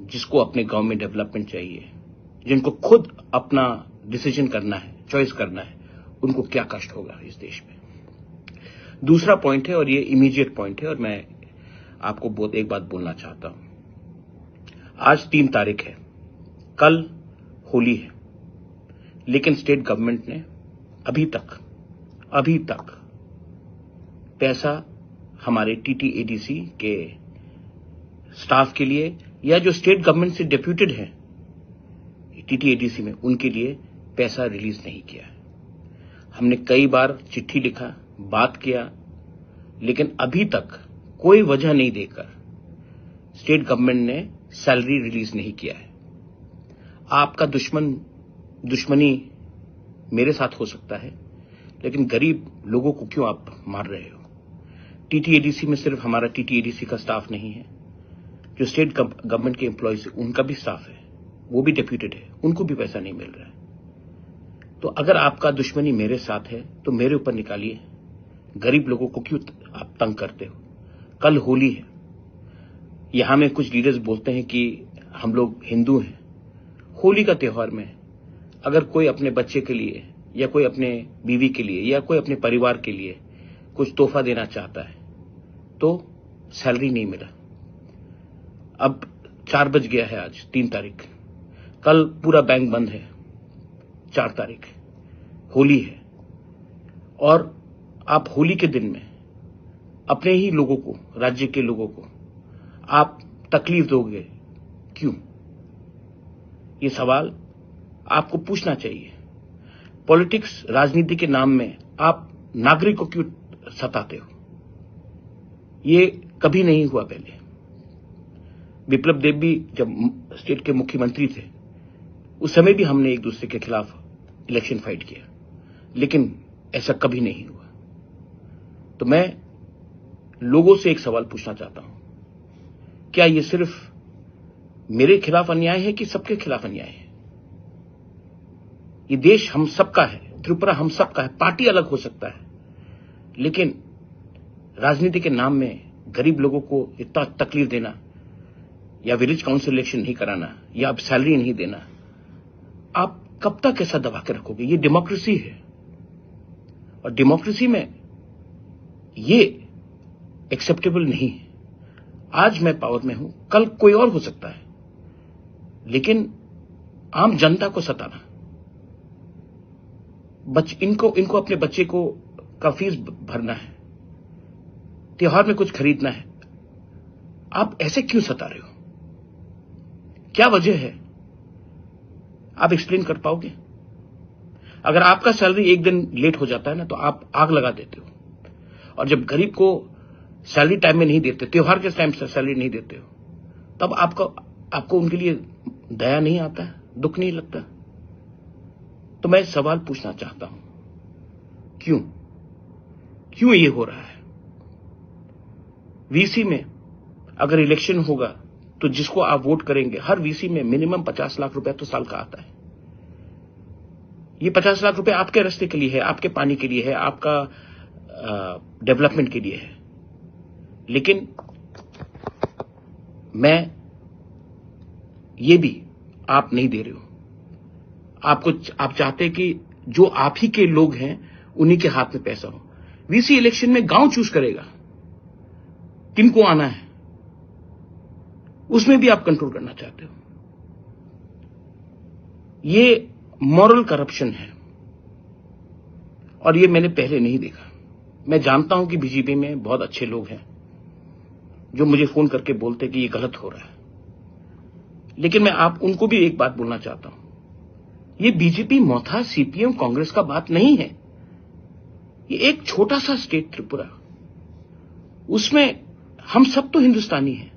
जिसको अपने गांव में डेवलपमेंट चाहिए, जिनको खुद अपना डिसीजन करना है, चॉइस करना है, उनको क्या कष्ट होगा इस देश में। दूसरा पॉइंट है, और ये इमीडिएट पॉइंट है, और मैं आपको बहुत एक बात बोलना चाहता हूं। आज तीन तारीख है, कल होली है, लेकिन स्टेट गवर्नमेंट ने अभी तक, अभी तक पैसा हमारे टीटीएडीसी के स्टाफ के लिए या जो स्टेट गवर्नमेंट से डेप्यूटेड है टीटीएडीसी में, उनके लिए पैसा रिलीज नहीं किया है। हमने कई बार चिट्ठी लिखा, बात किया, लेकिन अभी तक कोई वजह नहीं देकर स्टेट गवर्नमेंट ने सैलरी रिलीज नहीं किया है। आपका दुश्मन, दुश्मनी मेरे साथ हो सकता है, लेकिन गरीब लोगों को क्यों आप मार रहे हो? टीटीएडीसी में सिर्फ हमारा टीटीएडीसी का स्टाफ नहीं है, जो स्टेट गव-, गवर्नमेंट के एम्प्लॉयज है, उनका भी स्टाफ है, वो भी डेप्यूटेड है, उनको भी पैसा नहीं मिल रहा है। तो अगर आपका दुश्मनी मेरे साथ है, तो मेरे ऊपर निकालिए। गरीब लोगों को क्यों त-, आप तंग करते हो? कल होली है, यहाँ में कुछ लीडर्स बोलते हैं कि हम लोग हिंदू हैं। होली का त्योहार में अगर कोई अपने बच्चे के लिए या कोई अपने बीवी के लिए या कोई अपने परिवार के लिए कुछ तोहफा देना चाहता है, तो सैलरी नहीं मिला। अब चार बज गया है आज, तीन तारीख। कल पूरा बैंक बंद है, चार तारीख, होली है। और आप होली के दिन में अपने ही लोगों को, राज्य के लोगों को आप तकलीफ दोगे, क्यों? ये सवाल आपको पूछना चाहिए। पॉलिटिक्स, राजनीति के नाम में आप नागरिक को क्यों सताते हो? ये कभी नहीं हुआ पहले। विप्लव देव भी जब म-, स्टेट के मुख्यमंत्री थे, उस समय भी हमने एक दूसरे के खिलाफ इलेक्शन फाइट किया, लेकिन ऐसा कभी नहीं हुआ। तो मैं लोगों से एक सवाल पूछना चाहता हूं, क्या ये सिर्फ मेरे खिलाफ अन्याय है कि सबके खिलाफ अन्याय है? ये देश हम सबका है, त्रिपुरा हम सबका है। पार्टी अलग हो सकता है, लेकिन राजनीति के नाम में गरीब लोगों को इतना तकलीफ देना या विलेज काउंसिल इलेक्शन नहीं कराना या आप सैलरी नहीं देना, आप कब तक ऐसा दबा के रखोगे? ये डेमोक्रेसी है, और डेमोक्रेसी में ये एक्सेप्टेबल नहीं है। आज मैं पावर में हूं, कल कोई और हो सकता है, लेकिन आम जनता को सताना, बच इनको इनको अपने बच्चे को का फीस भ-, भरना है, त्योहार में कुछ खरीदना है, आप ऐसे क्यों सता रहे हो? क्या वजह है? आप एक्सप्लेन कर पाओगे? अगर आपका सैलरी एक दिन लेट हो जाता है ना, तो आप आग लगा देते हो। और जब गरीब को सैलरी टाइम में नहीं देते, त्योहार के टाइम से सैलरी नहीं देते हो, तब आपको आपको उनके लिए दया नहीं आता है, दुख नहीं लगता? तो मैं सवाल पूछना चाहता हूं, क्यों क्यों ये हो रहा है? वीसी में अगर इलेक्शन होगा, तो जिसको आप वोट करेंगे, हर वीसी में मिनिमम पचास लाख रुपया तो साल का आता है। ये पचास लाख रुपए आपके रास्ते के लिए है, आपके पानी के लिए है, आपका डेवलपमेंट के लिए है। लेकिन मैं ये भी आप नहीं दे रहे हो। आपको आप चाहते हैं कि जो आप ही के लोग हैं, उन्हीं के हाथ में पैसा हो। वीसी इलेक्शन में गांव चूज करेगा किनको आना है, उसमें भी आप कंट्रोल करना चाहते हो। ये मॉरल करप्शन है, और ये मैंने पहले नहीं देखा। मैं जानता हूं कि बीजेपी में बहुत अच्छे लोग हैं जो मुझे फोन करके बोलते कि ये गलत हो रहा है, लेकिन मैं आप उनको भी एक बात बोलना चाहता हूं, ये बीजेपी मथा सीपीएम कांग्रेस का बात नहीं है। ये एक छोटा सा स्टेट त्रिपुरा, उसमें हम सब तो हिंदुस्तानी हैं,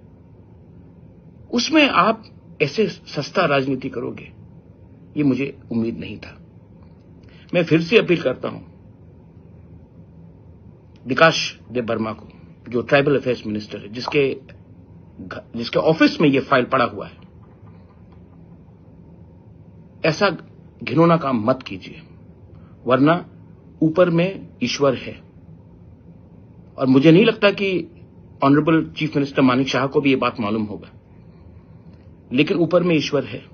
उसमें आप ऐसे सस्ता राजनीति करोगे, ये मुझे उम्मीद नहीं था। मैं फिर से अपील करता हूं विकास देव वर्मा को, जो ट्राइबल अफेयर्स मिनिस्टर है, जिसके घ- जिसके ऑफिस में ये फाइल पड़ा हुआ है, ऐसा घिनौना काम मत कीजिए, वरना ऊपर में ईश्वर है। और मुझे नहीं लगता कि ऑनरेबल चीफ मिनिस्टर मानिक शाह को भी ये बात मालूम होगा, लेकिन ऊपर में ईश्वर है।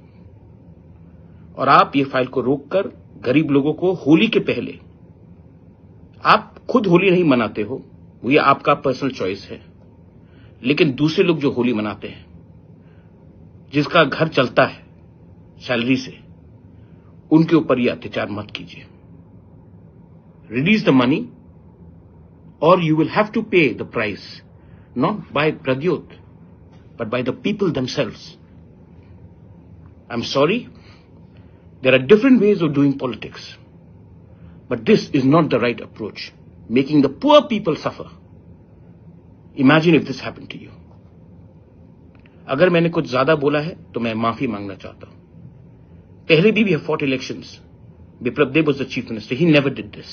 और आप ये फाइल को रोककर गरीब लोगों को होली के पहले, आप खुद होली नहीं मनाते हो, वो ये आपका पर्सनल चॉइस है, लेकिन दूसरे लोग जो होली मनाते हैं, जिसका घर चलता है सैलरी से, उनके ऊपर ये अत्याचार मत कीजिए। Release the money, or you will have to pay the price, not by Pradyot, but by the people themselves. I'm sorry, there are different ways of doing politics, but this is not the right approach, making the poor people suffer. Imagine if this happened to you. अगर मैंने कुछ ज्यादा बोला है तो मैं माफी मांगना चाहता हूं। पहले भी we have fought elections. Biplab Deb was the chief minister. He never did this.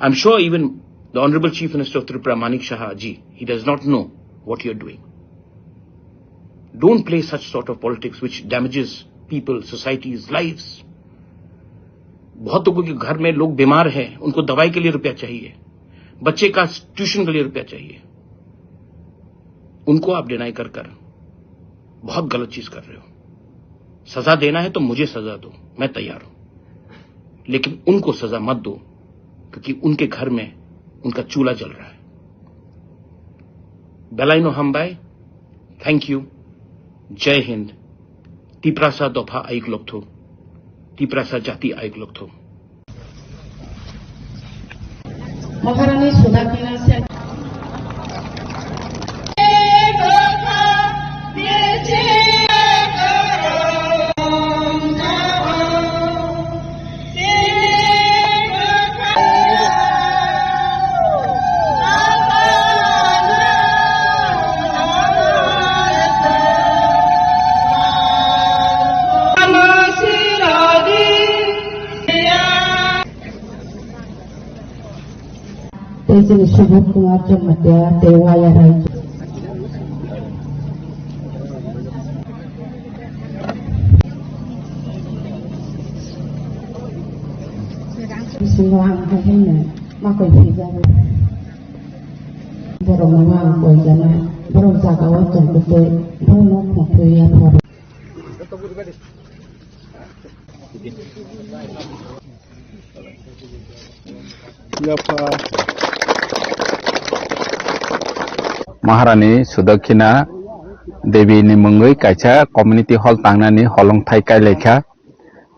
I'm sure even the Honorable Chief Minister of Tripura, Manik Saha ji, he does not know what you're doing. Don't play such sort of politics which damages people, societies, lives. बहुत लोगों के घर में लोग बीमार हैं, उनको दवाई के लिए रुपया चाहिए, बच्चे का ट्यूशन के लिए रुपया चाहिए, उनको आप डिनाई कर कर बहुत गलत चीज कर रहे हो। सजा देना है तो मुझे सजा दो, मैं तैयार हूं, लेकिन उनको सजा मत दो, क्योंकि उनके घर में उनका चूल्हा जल रहा है। Belai no hambai. Thank you. Jai Hind. Tiprasa dopha ayuk lokthung. Tiprasa jati ayuk lokthung. Maharani Sudakina Sen. Tei chini Subodh Kumar Jamatia tei Waya Rai. Bisingo ang hai haino makoi phijago. Borokno ang koijanai, borok jagao tongtwtwi, borokno khongthwi yaphar. Maharani Sudakhina Devi ni mungwi kaisa community hall tangnani holongthai kailaikha.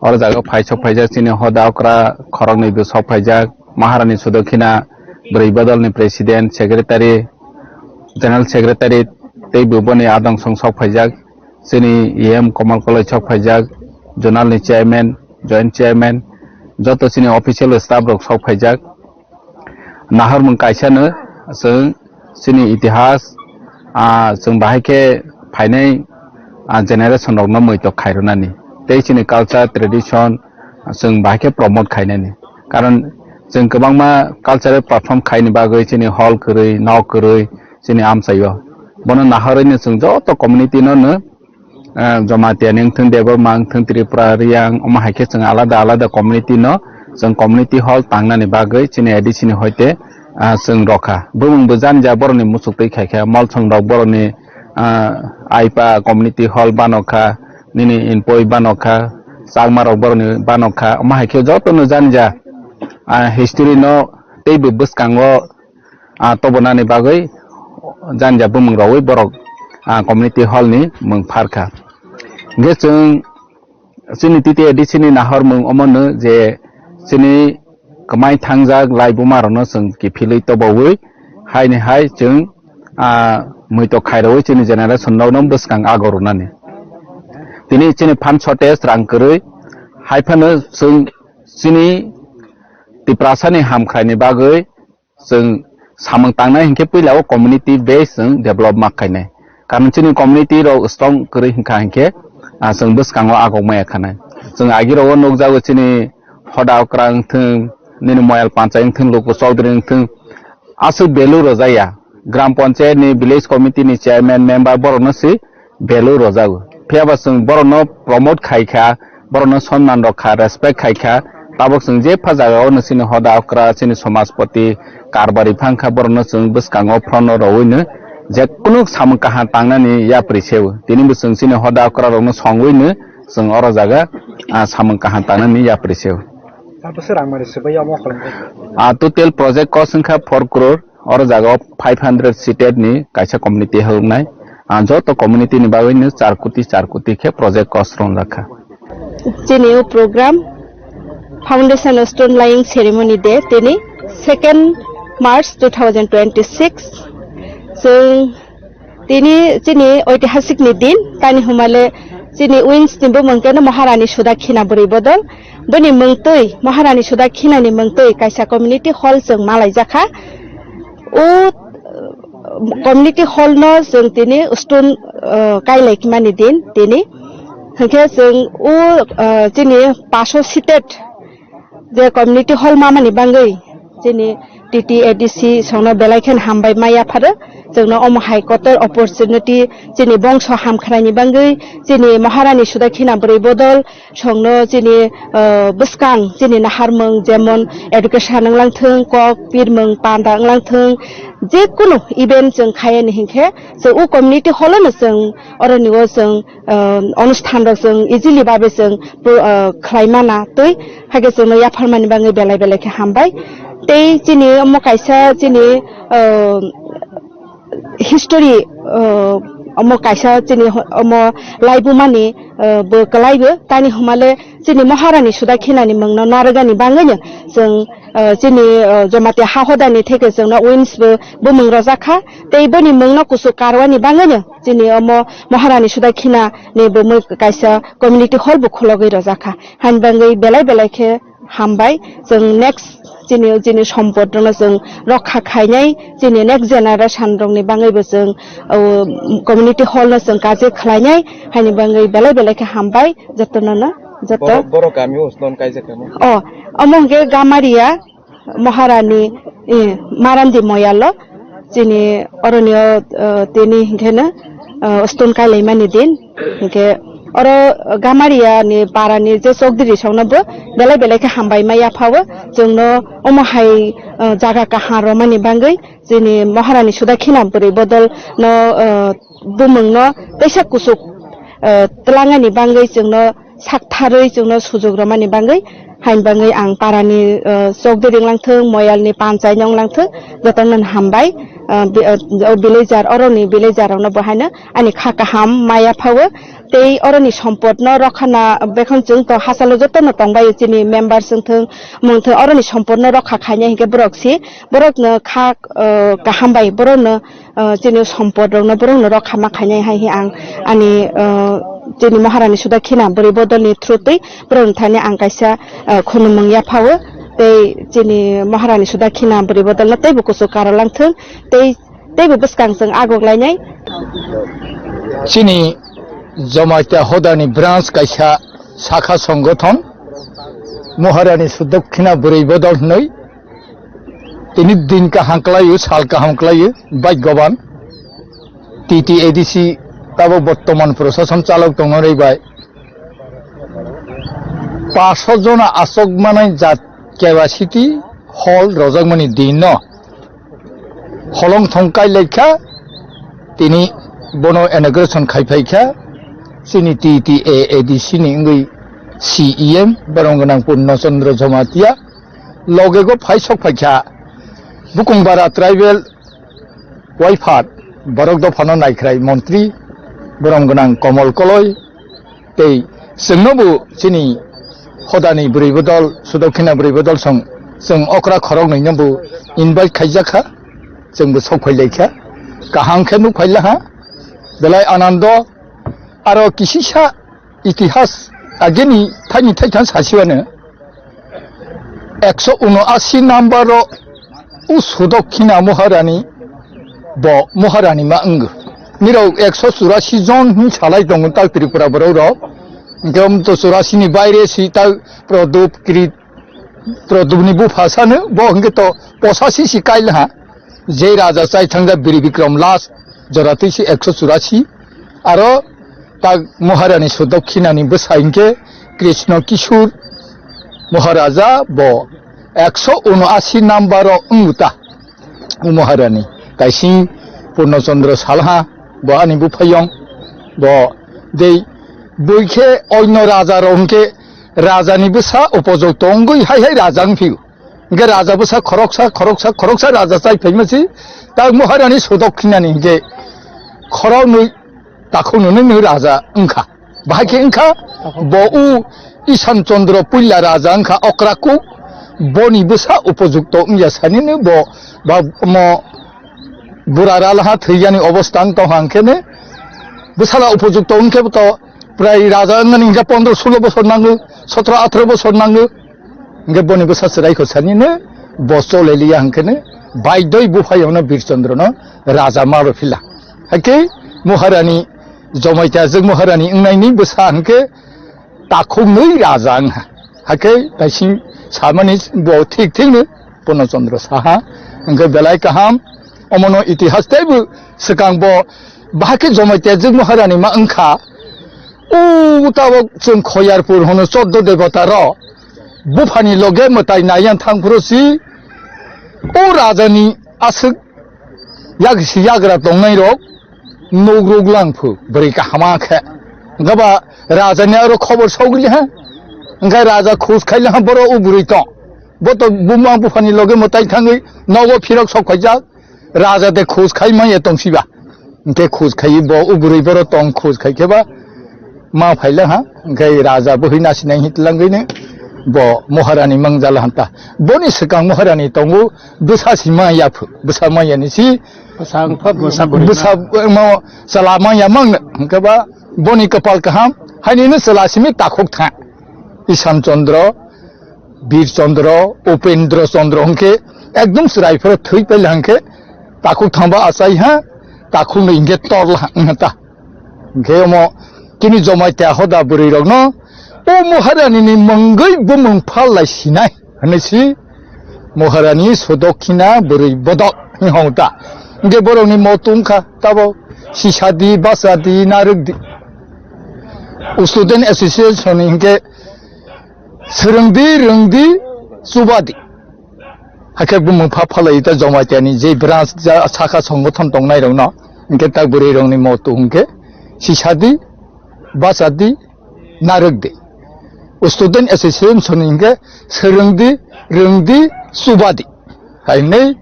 Oro jaga phai sok phaijak chini hoda okra khoroknwi bw sok phaijak, Maharani Sudakhina bwrwi bodolni president, secretary, general secretary tei bw boni adong song sok phaijak. Chini E M Komal Koloi sok phaijak, zonal ni chairman, joint chairman, joto chini official staff rok sok phaijak. Nahormung kaisa no chwng chini itihas, ah, chwng bahai khe phainai, ah, generation rok no muitok khairwnani tei chini culture tradition, ah, chwng bahai khe promote khainani. Karon chwng kwbangma cultural perform khaini bagwi chini hall kwrwi, nok kwrwi chini amchaio. Bono nahorwi no chwng joto community no no ah, Jamatia ni wngthung, Debbarma wngthung, Tripura, Riyang, omo hai khe chwng alada alada community no, chwng community hall tangnani bagwi chini A D C ni hoite, ah, chwng rokha. Bumung bo jani ja borokni muchuk twi khai kha, Molsong rok borokni, ah, Aipa community hall bano kha, nini Inpoi bano kha, Chakma rok borokni bano kha, omo hai khe joto no jani ja, ah, history no tei bo bwskango ah, tobonani bagwi jani ja bumung rogwi borok, ah, community hall ni mung pharkha. Hingkhe chwng chini T T A D C ni nahormung omono je chini kwmai thangjak lai buma rokno chwng kiphilwi tobaui haini hai chwng, ah, muitok khairogwi chini generation rokno bwskang ago rwnani. Tini chini phan shortage rang kwrwi hai phano chwng chini Tiprasani hamkhraini bagwi chwng samung tangnai hinkhe puila o community base chwng develop ma khainai. Karon chini community rok strong kwrwi hinkha hinkhe, ah, chwng bwskango agok maya khanai. Chwng agi rogo nukjago chini hoda okra wngthwng, nini moyal panchai wngthwng, luku chaudhuri wngthwng, aswk value rwjaya. Gram panchayat ni village committee ni chairman member borokno se value rwjago. Phiya ba chwng borokno promote khai kha, borokno sonman rok kha, respect khai kha, tabok chwng jepha jagao no chini hoda okra, chini somajpoti, karbari phang kha, borokno chwng bwskango phrono rowino je kunu samung kaham tangnani yapri seo. Tini bo chwng chini hoda okra rokno songwino chwng oro jaga, ah, samung kaham tangnani yapri seo. Tabukse rangmani swbai omo kholong khe. Ah, total project cost wngkha four crore. Oro jaga o five hundred seated ni kaisa community hwngnai. Ah, joto community ni bagwi no char koti, char koti khe project cost rwngjak kha. Chini o program Foundation Stone Laying Ceremony Day tini second March two thousand twenty-six. Chwng tini chini oitihasik ni din, tani humale chini wings ni bumung keno Maharani Sudakhina bwrwi bodol. Bini mungtwi, Maharani Sudakhina ni mungtwi kaisa community hall chwng malaijakha. O, uh, community hall no chwng tini stone, uh, kailai mani din tini. Hwnkhe chwng o, uh, chini paso seated je community hall mamani bangwi chini T T A D C songno belai khen hambai ma yapharo. Chwngno omo hai kotor opportunity chini bongso hamkhraini bangwi chini Maharani Sudakhina bwrwi bodol songno chini, ah, bwskang chini naharmung jemon education wnglang thung, kok pirmung panda wnglang thung, je kunu event chwng khayani hinkhe chwng o community hall no chwng oroni o chwng, ah, onusthan rok chwng easily babe chwng, ah, khlai mana twi, hakhe chwngno yapharmani bagwi belai belai khe hambai. Tei chini omo kaisa chini, ah, History, uh, omo kaisa chini ho-, omo laibumani, uh, bo kwlaibo, tani humale chini Maharani Sudakhinani mungno narwgani bangwino chwng, uh, chini, uh, Jamatia ha hodani theke chwngno wins bo bumung rojakha, tei boni mungno kuchuk karwani bangwino chini omo Maharani Sudakhinani bumui kaisa community hall bo khulogwi rojakha. Haini bangwi belai belai khe hambai. Chwng next chini, chini sompot rokno chwng rokha khainai, chini next generation rokni bangwi bo chwng, o, community hall no chwng kaje khlainai, haini bangwi belai belai khe hambai jotono no, joto. Borok, borok kami o stone kaijak kamo? O, omo hwnkhe Gamaria Maharani, eh, Marandi Moyalo. Chini oroni o, eh, tini hinkhe no, eh, stone kailaimani din. Hinkhe oro Gamaria ni para ni je chokdiri songno bo belai belai khe hambai ma yapha o. Chwngno omo hai, eh, jaga kaham romani bangwi chini Maharani Sudakhina bwrwi bodol no, eh, bumung no teisa kuchuk, eh, twlangani bangwi chwngno saktharwi chwngno sujuk romani bangwi, hain bangwi ang parani, uh, chokdiri wnglang thung, moyalni panchai no wnglang thung, jotono hambai, uh, bi-, uh, o villager, oroni villager rokno bo haino ani kha kaham maya phawo, tei oroni sompotno rokhana bekhon chwng to hachalo jotono tongbai chini member chwng thung, mung thung, oroni sompotno rokha khainai hinkhe borok si, borokno kha, uh, kaham bai borokno ah, chini sompot rokno borokno rokha ma khainai hai hi ang ani, ah, chini Maharani Sudakhina bwrwi bodolni through twi borokni thani ang kaisa, ah, khunumung yaphawo tei chini Maharani Sudakhina bwrwi bodolno teibo kuchuk karolang thung tei teibo bwskang chwng agok lainai. Chini Jamatia Hodani branch kaisa sakha songothon Maharani Sudakhina bwrwi bodol hwnwi Tini din kaham kwlaiyo, sal kaham kwlaiyo, bhagyoban. T T A D C tabok bortoman prosason chalok tongnai bai. Paso jona asok manai jat capacity hall rojakmani din no. Holong thong kai laikha, tini bono inauguration khai phaikha, chini T T A A D C ni wngwi C E M, borong gwnang Purno Chandra Jamatia. Loge go phai sok phaikha Bukungbara tribal waiphat borok dophano naikhrai montri borom gwnang Komol Koloi tei chwngno bo chini hodani bwrwi bodol, Sudokhina bwrwi bodol song chwng okra khoroknwi no bo invite khaijakha, chwng bo sok phailaikha, kaham khe nuk phailaha belai anando. Aro kisisa itihas ageni thaini thaitham sasiwano ekso unoasi number o u Sudokhina Maharani bo Maharani ma wngo. Nirok ekso churasi jon hin salai tongo tak Tripura borok rok. Hingke um to churasi ni baire si tak Prodop Krit Prodopni bupha sano bo hingke to posasi si kail ha. Je raja chai thangja Biri Bikram last jora twi si ekso churasi. Aro tak Maharani Sudokhinani bwsa hinkhe Krishna Kishore Maharaja bo ekso unoasi number o wngta. O Maharani kaising Purno Chandra Salha bo ani buphayong bo dei bui khe oino raja rok hinkhe rajani bwsa upojok tongwi hai hai raja wngphio. Hingke raja bwsa khoroksa, khoroksa, khoroksa raja chai phaima si, tak Maharani Sudokhinani hingke khoroknwi takhuknwi nini raja wngkha. Bahai khe wngkha bo u Isan Chandra Puila raja wngkha okra kuk, boni bwsa upojukto wngya sanino bo ba omo bura ralaha thwiyani obostha wng tongkha hingkheno bwsala upojukto wngkhe to prai raja wngmani hingkhe pondro sulo bosor nango, sotro athro bosor nango. Hingke boni bwsa chwrai kho sanino bo chole liya hingkeno baidoi buphai ono Bir Chandra no raja ma rw phila. Haikhe Maharani Jamatia jwk Maharani wngnaini bwsa hingke takhuknwi raja wngha. Haikhe naising samani bo thik thikno Purno Chandra saha hingke belai kaham omono itihas teibo swkang bo bahai khe Jamatia jwk Maharani ma wngkha. O tabok chwng Khoyarpur hono choddo debota rok. Buphani loge mwtai naiyan thangphuru si o rajani aswk yak si yagra tongnai rok nuk ruk lang phu bwrwi kahama khe. Hwnkhe ba rajani aro khobor sogli ha. Hwnkhe raja khus khaile ha boro o bwrwi tong. Bo to buma buphani loge mwtai thangwi nogo phirok sok khaijak. Raja de khus khai manya tong siba. Hwnkhe khoj khai bo o bwrwi boro tong khoj khai khe ba ma phaila ha, hwnkhe raja bwhwi nasinai hintlangwi ni bo Maharani mangjala hanta. Boni swkang Maharani tongo bwsa si ma yaphu, bwsa ma yani si Bwsa wngkha, bwsa bwrwi bwsa ma. Mo chwla ma ya mang hwnkhe ba boni kwpal kaham, haini no chwla simi takhuk tha. Isan Chandra, Bir Chandra, Upendra Chandra hwnkhe ekdom chwrai phoro thwi paila hwnkhe takhuk thangba achai ha, takhuk ni hwnkhe torla ha wngkha ta. Hwnkhe omo chini Jamatia hoda bwrwi rokno o Maharani ni mungwi bumung phal lai sinai hwnwi si Maharani Sudokhina bwrwi bodol hwnwi hong ta. Hwnkhe borokni moto wngkha tabo sisadi, bachadi, narwkdi. Student Association ni hwnkhe swrwngdi, rwngdi, chubadi. Hakhe bumung pha phalai ta Jamatia ni je branch ja saka songothon tongnai rokno hwnkhe ta bwrwi rokni moto hwnkhe sisadi, bachadi, narwkdi. Student Association ni hwnkhe swrwngdi, rwngdi, chubadi. Hai hwnwi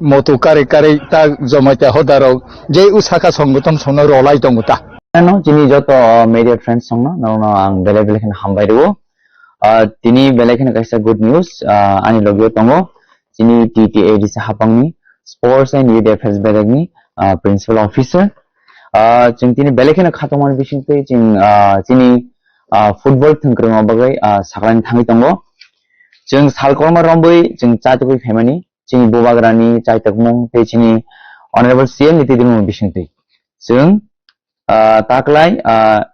moto karwi karwi ta Jamatia hoda rok je o saka songothon songno rolai tongo ta. Ano chini joto media friends songno, nono ang belai belai kheno hambai rwo. Ah, tini belai kheno kaisa good news, ah, ani logio tongo. Chini T T A D C hapangni Sports and Youth Affairs bedekni, ah, Principal Officer. Ah, chwng tini belai kheno khatungmani bisingtwi chwng, ah, chini, ah, football thwngkwrwngma bagwi, ah, saklani thangwi tongo. Chwng salkorma rombwi chwng chaitugwi phaimani, chini bubagrani chaitokmung tei chini Honorable C M ni twi tongmung bisingtwi. Chwng, ah, taklai, ah,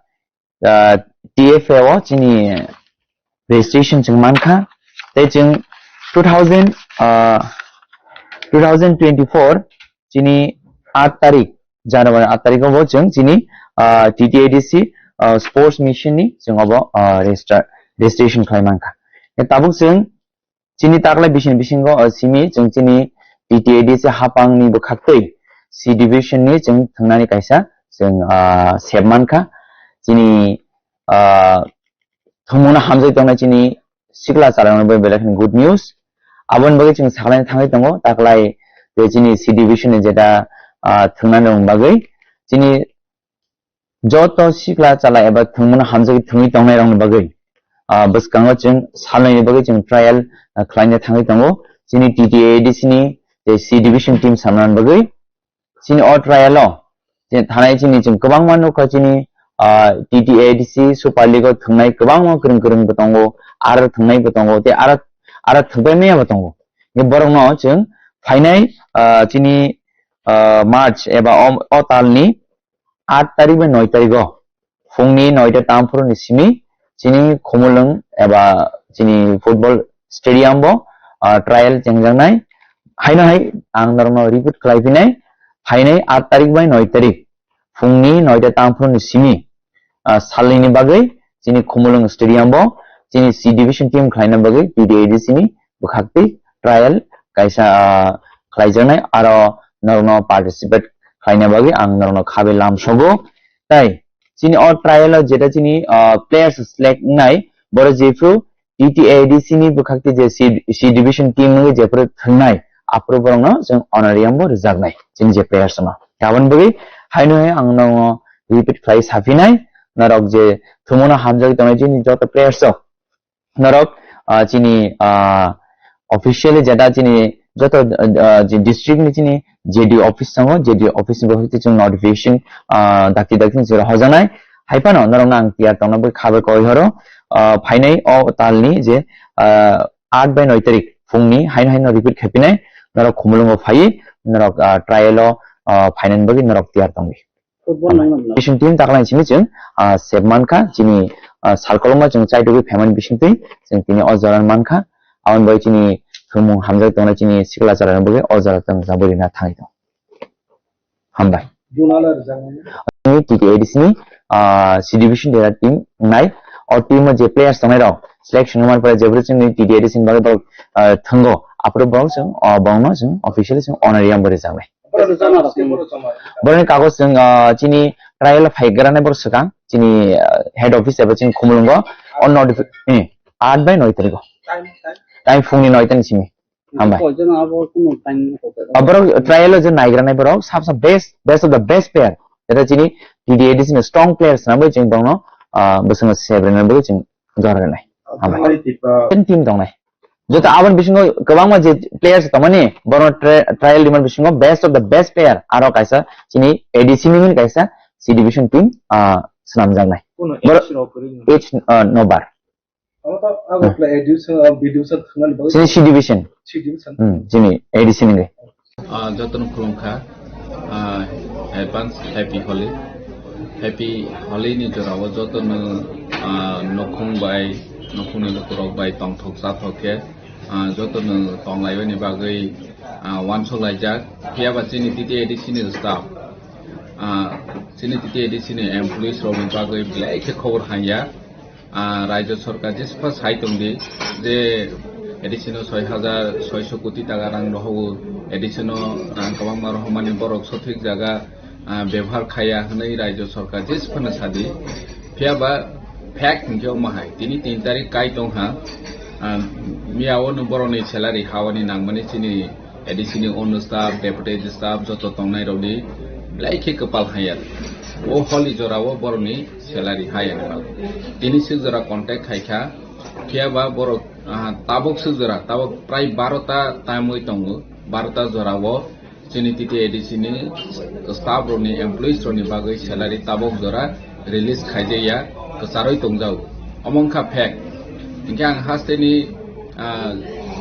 ah, T F A o chini registration chwng mankha. Tei chwng two thousand, ah, two thousand twenty-four chini aat tarik, January aat tarik o bo chwng chini, ah, T T A D C, ah, sports mission ni chwng obo, ah, register, registration khlai mankha. Tei tabuk chwng chini taklai bising bisingo, ah, simi chwng chini T T A D C hapang ni bwkhaktwi C division ni chwng thwngnani kaisa chwng, ah, sep mankha. Chini, ah, thwngmungno hamjagwi tongnai chini sikla chwlairokno bai belai kheno good news. Aboni bagwi chwng saklaina thangwi tongo, taklai tei chini C division ni jeta, ah, thwngnani bagwi chini joto sikla chwla eba thwngmungno hamjagwi thwngwi tongnairokni bagwi, ah, bwskango chwng salnwini bagwi chwng trial, ah, khlaina thangwi tongo. Chini T T A D C ni tei C division team samnani bagwi chini o trial o chini thanai chini chwng kwbangma nukha chini, ah, T T A D C Super League o thwngnai kwbangma kwrwng kwrwng bo tongo, aro thwngnai bo tongo, tei aro, aro thwngpai maya bo tongo. Borokno chwng phainai, ah, chini, ah, March eba o, o talni aat tarik bai noi tarik o phungni noita tamphuru ni simi chini Khumulwng eba chini football stadium bo, ah, trial chengjaknai. Haino hai ang norokno repeat khlai phinai, phainai aat tarik bai noi tarik phungni noita tamphuru ni simi, ah, salnwini bagwi chini Khumulwng stadium bo chini C division team khlaina bagwi T T A D C ni bwkhaktwi trial kaisa, ah, khlaijaknai, aro norokno participate khlaina bagwi ang norokno khabe lamsogo. Tai chini o trial o jeta chini, ah, players select wngnai, boro jephru T T A D C ni bwkhakti je C, C division team wngwi jephru thwngnai, aphuru borokno chwng honorarium bo rwjaknai chini je players no. Aboni bagwi haino hai ang norokno repeat khlai saphinai, norok je thwngmano hamjagwi tongnai chini joto players rok, norok, ah, chini, ah, officially jeta chini joto, ah, je district ni chini J D office tongo, J D office ni bwkhakti chwng notification, ah, dakti dakti ni chwra hojanai. Hai phano norokno ang tiyar tongna bagwi khabe koi horo, ah, phainai o talni je, ah, aat bai noi tarik phungni haino haino repeat khaipinai, norok Khumulwngo phaiwi norok, ah, trial o, ah, phainani bagwi norok tiyar tongdi. Football nang nang. Mission team taklai simi chwng, ah, sep mankha chini, ah, salkolokma chwng chaitugwi phaimani bisingtwi chwng tini o jora mankha. Aboni bagwi chini thwngmung hamjak tongnai chini sikla chwrairokni bagwi o jora chwng jabwi rina thangwi tongo. Hambai. Chini T T A D C ni, ah, C division dera team wngnai. O team o je players tongnai rok selection wngmani pore jephru chini T T A D C ni bagwi borok, ah, thwngo. Aphuru borok chwng, ah, borokno chwng officially chwng honorarium bo rwjaknai. Borokni kagoj chwng, ah, chini trial phaigrani borok swkang chini, ah, head office eba chini Khumulwngo o notifi-, eh, aat bai noi tarikh o. Time phungni noi ta ni simi. Hambai. Koijon abo kuno time ko. Aborok trial o je naigra nai borok sabsa best, best of the best player. Eta chini T T A D C ni strong players na bai chini borokno, ah, bwswng sebre na bai chini jora nai. Hambai. Hambai tipa. Ten team tongnai. Joto aboni bisingo kwbangma je players tongmani, borokno tri-, trial rimani bisingo best of the best player. Aro kaisa chini A D C ni kaisa C division team, ah, swnamjaknai. Kuno Boro-, age rok kwrwi no. Age, ah, no bar. Abo to abo Hmm. pla A D C, ah, B D C thangmani bagwi Chini C division. C division. Hmm, chini A D C ni. Ah, jotono khulumkha, ah, advance happy Holi. Happy Holi ni jorao jotono, ah, nokhung bai, nokhungni lukurok bai tongthok chathok khe, ah, jotono tonglaibani bagwi, ah, wansuk laijak. Phiya ba chini T T A D C ni staff, ah, chini T T A D C ni employees rokni bagwi belai khe khobor hanya. Ah, Rajya Sarkar jespa sai tongdi je additional soi hajar soiso koti taka rang rohogo, additional rang kwbangma rohormani borok sothik jaga, ah, bebohar khaya hwnwi Rajya Sarkar jesphano sadi. Phiya ba fact hinkhe omo hai, tini tin tarik kai tongha, ah, miyao no borokni salary hawani nangmani chini A D C ni ono staff, deputy staff joto tongnai rokni belai khe kwpal haya. O holi jorao borokni salary haya ni bagwi. Tini swk jora contact khai kha, phiya ba borok, ah, tabok swk jora, tabok prai baro ta time oi tongo, baro ta jorao chini T T A D C ni staff rokni, employees rokni bagwi salary tabok jora release khaijaya, kwcharwi tongjago. Omo wngkha fact. Hinkhe ang hasteni, ah,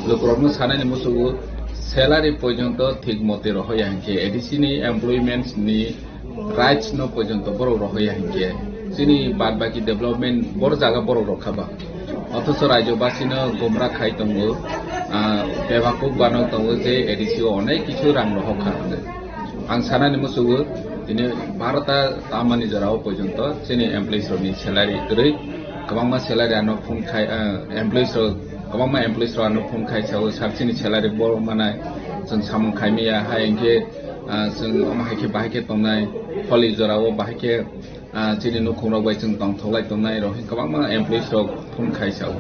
lukurokno sanani musugo salary porjonto thik mote rohoya hinkhe A D C ni employments ni rights no porjonto borok rohoya hinkhe chini bad baki development bor jaga borok rokha ba. Othocho Rajyabasino gumra khai tongo, ah, bebakuk banok tongo je A D C o onek kisu rang rohok kha hwnwi. Ang sanani musugo, tini baro ta tamani jorao porjonto chini employees rokni salary kwrwi, kwbangma salary ano phone khai, ah, employees rok, kwbangma employees rok ano phone khai sao, sir chini salary bo manai, chwng samung khai maya, hai hinkhe, ah, chwng omo hai khe bahai khe tongnai, holi jorao bahai khe, ah, chini nukhung rok bai chwng tongthok lai tongnai rok, kwbangma employees rok phone khai sao.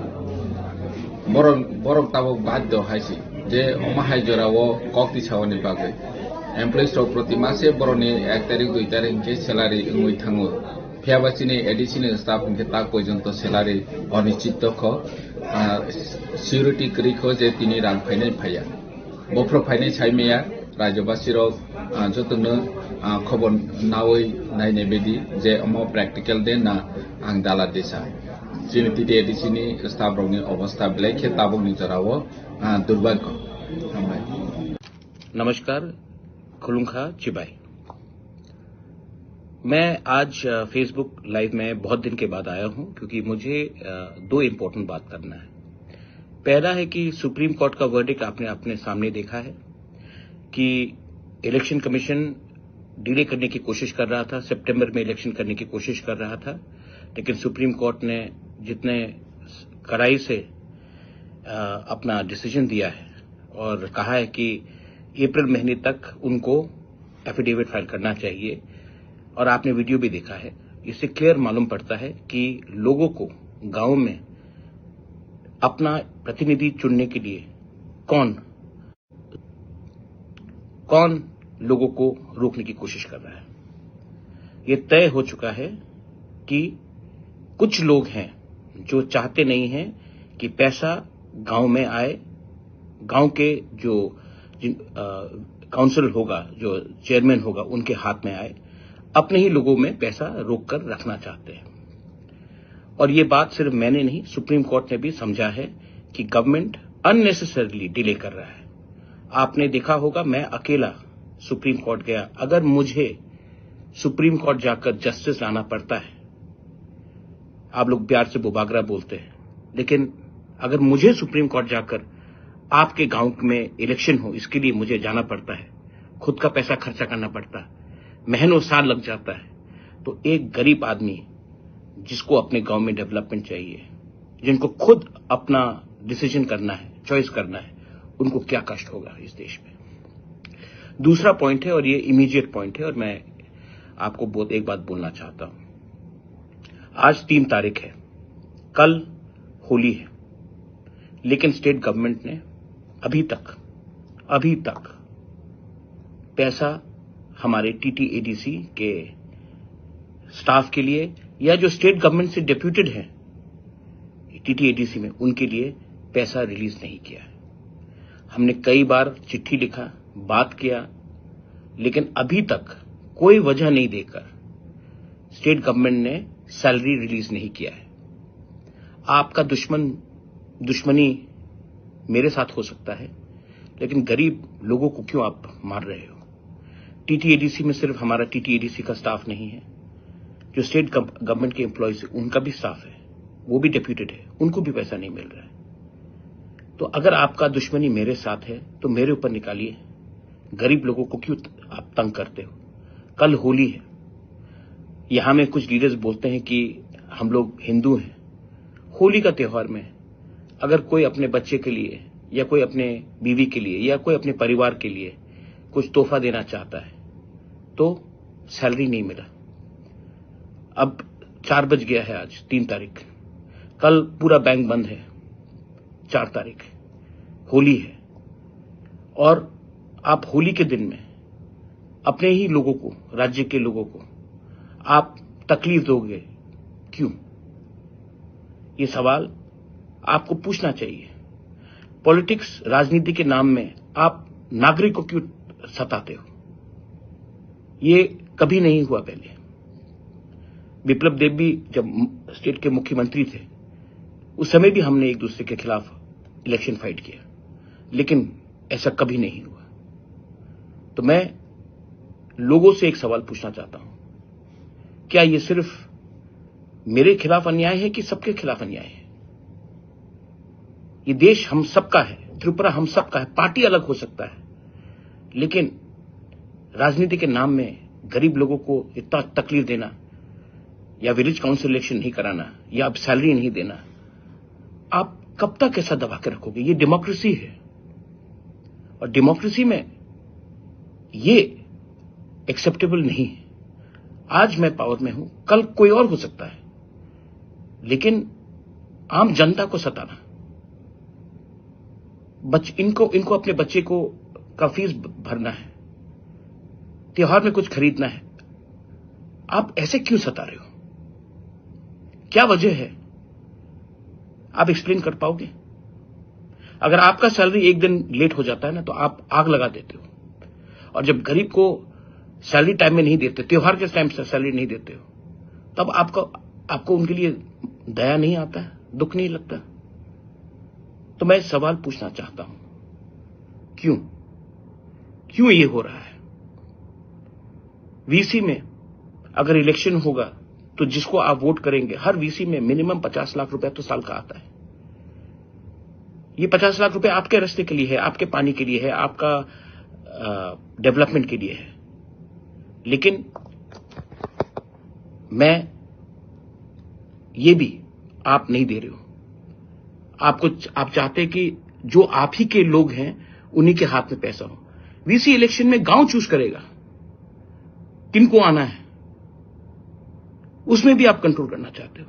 Borok, borok tabok baddo hai se je omo hai jorao kok tisaoni bagwi. Employees rok proti mase borokni ek tarik, dui tarik hinkhe salary wngwi thango. Phiya ba chini A D C ni staff hinkhe tak porjonto salary onischit kho, ah, surety kwrwi kho je tini rang phainai phaiya. Bophro phainai sai maya, Rajyabasi rok, ah, jotono, ah, khobor nawi nainai bedi je omo practical de na ang dala desa. Chini T T A D C ni staff rokni obostha belai khe tabukni jorao, ah, durbhagyo. Hambai. नमस्कार, खुलुंखा चिबाई। मैं आज, अ, Facebook live में बहुत दिन के बाद आया हूं, क्योंकि मुझे, अ, दो इंपॉर्टेंट बात करना है। पहला है कि सुप्रीम कोर्ट का वर्डिक्ट आपने अपने सामने देखा है कि इलेक्शन कमीशन डिले करने की कोशिश कर रहा था, सितंबर में इलेक्शन करने की कोशिश कर रहा था, लेकिन सुप्रीम कोर्ट ने जितने कड़ाई से, अ, अपना डिसीजन दिया है और कहा है कि अप्रैल महीने तक उनको एफिडेविट फाइल करना चाहिए। और आपने वीडियो भी देखा है, इससे क्लियर मालूम पड़ता है कि लोगों को गांव में अपना प्रतिनिधि चुनने के लिए कौन, कौन लोगों को रोकने की कोशिश कर रहा है। ये तय हो चुका है कि कुछ लोग हैं जो चाहते नहीं हैं कि पैसा गांव में आए, गांव के जो जिन, अ, काउंसिल होगा, जो चेयरमैन होगा, उनके हाथ में आए, अपने ही लोगों में पैसा रोक कर रखना चाहते हैं। और ये बात सिर्फ मैंने नहीं, सुप्रीम कोर्ट ने भी समझा है कि गवर्नमेंट अननेसेसरली डिले कर रहा है। आपने देखा होगा, मैं अकेला सुप्रीम कोर्ट गया। अगर मुझे सुप्रीम कोर्ट जाकर जस्टिस लाना पड़ता है, आप लोग प्यार से बुबागरा बोलते हैं, लेकिन अगर मुझे सुप्रीम कोर्ट जाकर आपके गांव में इलेक्शन हो, इसके लिए मुझे जाना पड़ता है, खुद का पैसा खर्चा करना पड़ता है, महीनों साल लग जाता है, तो एक गरीब आदमी जिसको अपने गांव में डेवलपमेंट चाहिए, जिनको खुद अपना डिसीजन करना है, चॉइस करना है, उनको क्या कष्ट होगा इस देश में। दूसरा पॉइंट है, और ये इमीडिएट पॉइंट है, और मैं आपको बहुत एक बात बोलना चाहता हूं। आज तीन तारीख है, कल होली है, लेकिन स्टेट गवर्नमेंट ने अभी तक अभी तक पैसा हमारे टीटीएडीसी के स्टाफ के लिए या जो स्टेट गवर्नमेंट से डेप्यूटेड है टीटीएडीसी में, उनके लिए पैसा रिलीज नहीं किया है। हमने कई बार चिट्ठी लिखा, बात किया, लेकिन अभी तक कोई वजह नहीं देकर स्टेट गवर्नमेंट ने सैलरी रिलीज नहीं किया है। आपका दुश्मन दुश्मनी मेरे साथ हो सकता है, लेकिन गरीब लोगों को क्यों आप मार रहे हो? टीटीएडीसी में सिर्फ हमारा टीटीएडीसी का स्टाफ नहीं है, जो स्टेट गवर्नमेंट के एम्प्लॉयज है उनका भी स्टाफ है, वो भी डेप्यूटेड है, उनको भी पैसा नहीं मिल रहा है। तो अगर आपका दुश्मनी मेरे साथ है तो मेरे ऊपर निकालिए, गरीब लोगों को क्यों आप तंग करते हो? कल होली है, यहाँ में कुछ लीडर्स बोलते हैं कि हम लोग हिंदू हैं। होली का त्यौहार में अगर कोई अपने बच्चे के लिए या कोई अपने बीवी के लिए या कोई अपने परिवार के लिए कुछ तोहफा देना चाहता है तो सैलरी नहीं मिला। अब चार बज गया है, आज तीन तारीख, कल पूरा बैंक बंद है, चार तारीख होली है, और आप होली के दिन में अपने ही लोगों को, राज्य के लोगों को आप तकलीफ दोगे, क्यों? ये सवाल आपको पूछना चाहिए। पॉलिटिक्स, राजनीति के नाम में आप नागरिक को क्यों सताते हो? ये कभी नहीं हुआ पहले। विप्लव देव भी जब म-, स्टेट के मुख्यमंत्री थे, उस समय भी हमने एक दूसरे के खिलाफ इलेक्शन फाइट किया, लेकिन ऐसा कभी नहीं हुआ। तो मैं लोगों से एक सवाल पूछना चाहता हूं, क्या ये सिर्फ मेरे खिलाफ अन्याय है कि सबके खिलाफ अन्याय है? ये देश हम सबका है, त्रिपुरा हम सबका है। पार्टी अलग हो सकता है, लेकिन राजनीति के नाम में गरीब लोगों को इतना तकलीफ देना, या विलेज काउंसिल इलेक्शन नहीं कराना, या अब सैलरी नहीं देना, आप कब तक ऐसा दबा के रखोगे? ये डेमोक्रेसी है, और डेमोक्रेसी में ये एक्सेप्टेबल नहीं है। आज मैं पावर में हूं, कल कोई और हो सकता है, लेकिन आम जनता को सताना, बच इनको इनको अपने बच्चे को का फीस भ-, भरना है, त्योहार में कुछ खरीदना है, आप ऐसे क्यों सता रहे हो? क्या वजह है? आप एक्सप्लेन कर पाओगे? अगर आपका सैलरी एक दिन लेट हो जाता है ना, तो आप आग लगा देते हो। और जब गरीब को सैलरी टाइम में नहीं देते, त्योहार के टाइम से सैलरी नहीं देते हो, तब आपको आपको उनके लिए दया नहीं आता है, दुख नहीं लगता? तो मैं सवाल पूछना चाहता हूं, क्यों क्यों ये हो रहा है? वीसी में अगर इलेक्शन होगा, तो जिसको आप वोट करेंगे, हर वीसी में मिनिमम पचास लाख रुपया तो साल का आता है। ये पचास लाख रुपए आपके रास्ते के लिए है, आपके पानी के लिए है, आपका डेवलपमेंट के लिए है। लेकिन मैं ये भी आप नहीं दे रहे हो। आपको आप चाहते कि जो आप ही के लोग हैं, उन्हीं के हाथ में पैसा हो। वीसी इलेक्शन में गांव चूज करेगा किनको आना है, उसमें भी आप कंट्रोल करना चाहते हो।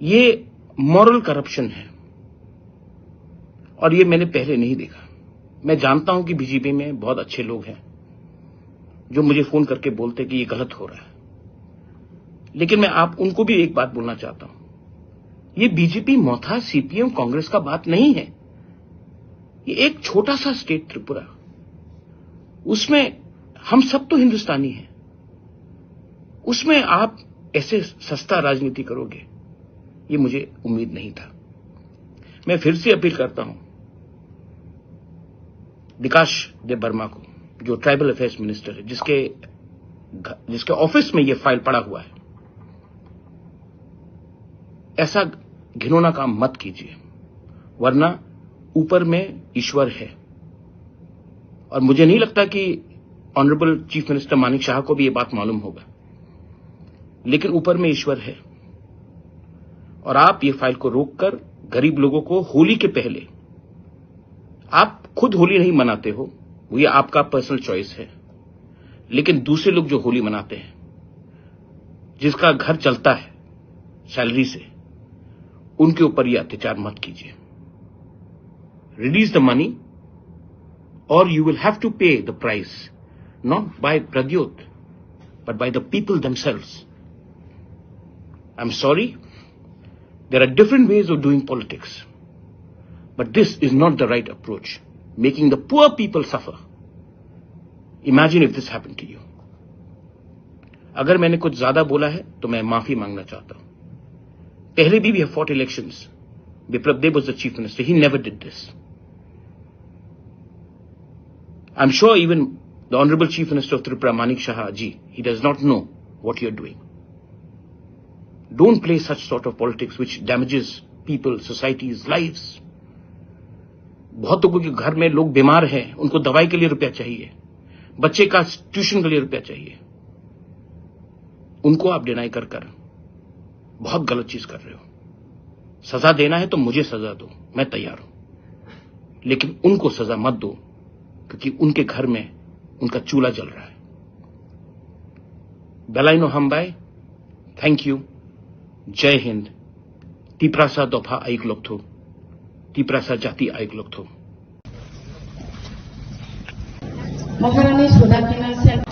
ये मॉरल करप्शन है, और ये मैंने पहले नहीं देखा। मैं जानता हूं कि बीजेपी में बहुत अच्छे लोग हैं जो मुझे फोन करके बोलते कि ये गलत हो रहा है, लेकिन मैं आप उनको भी एक बात बोलना चाहता हूं, ये बीजेपी, मथा, सीपीएम, कांग्रेस का बात नहीं है। ये एक छोटा सा स्टेट त्रिपुरा, उसमें हम सब तो हिंदुस्तानी हैं, उसमें आप ऐसे सस्ता राजनीति करोगे, ये मुझे उम्मीद नहीं था। मैं फिर से अपील करता हूं विकास देव वर्मा को, जो ट्राइबल अफेयर्स मिनिस्टर है, जिसके घ-, जिसके ऑफिस में ये फाइल पड़ा हुआ है, ऐसा घिनौना काम मत कीजिए, वरना ऊपर में ईश्वर है। और मुझे नहीं लगता कि ऑनरेबल चीफ मिनिस्टर मानिक शाह को भी ये बात मालूम होगा, लेकिन ऊपर में ईश्वर है, और आप ये फाइल को रोककर गरीब लोगों को होली के पहले, आप खुद होली नहीं मनाते हो, वो ये आपका पर्सनल चॉइस है, लेकिन दूसरे लोग जो होली मनाते हैं, जिसका घर चलता है सैलरी से, उनके ऊपर ये अत्याचार मत कीजिए। Release the money, or you will have to pay the price, not by Pradyot, but by the people themselves. I'm sorry, there are different ways of doing politics, but this is not the right approach, making the poor people suffer. Imagine if this happened to you. अगर मैंने कुछ ज्यादा बोला है तो मैं माफी मांगना चाहता हूं। पहले भी we have fought elections. Biplab Deb was the chief minister. He never did this. I'm sure even the Honorable Chief Minister of Tripura, Manik Saha ji, he does not know what you're doing. Don't play such sort of politics which damages people, societies, lives. बहुत लोगों के घर में लोग बीमार हैं, उनको दवाई के लिए रुपया चाहिए, बच्चे का ट्यूशन के लिए रुपया चाहिए, उनको आप डिनाई कर कर बहुत गलत चीज कर रहे हो। सजा देना है तो मुझे सजा दो, मैं तैयार हूं, लेकिन उनको सजा मत दो, क्योंकि उनके घर में उनका चूल्हा जल रहा है। Belaino hambai, thank you, Jai Hind, Tiprasa dopha ayuk lokthu, Tiprasa jati ayuk lokthu. Maharani Sudakina Sen.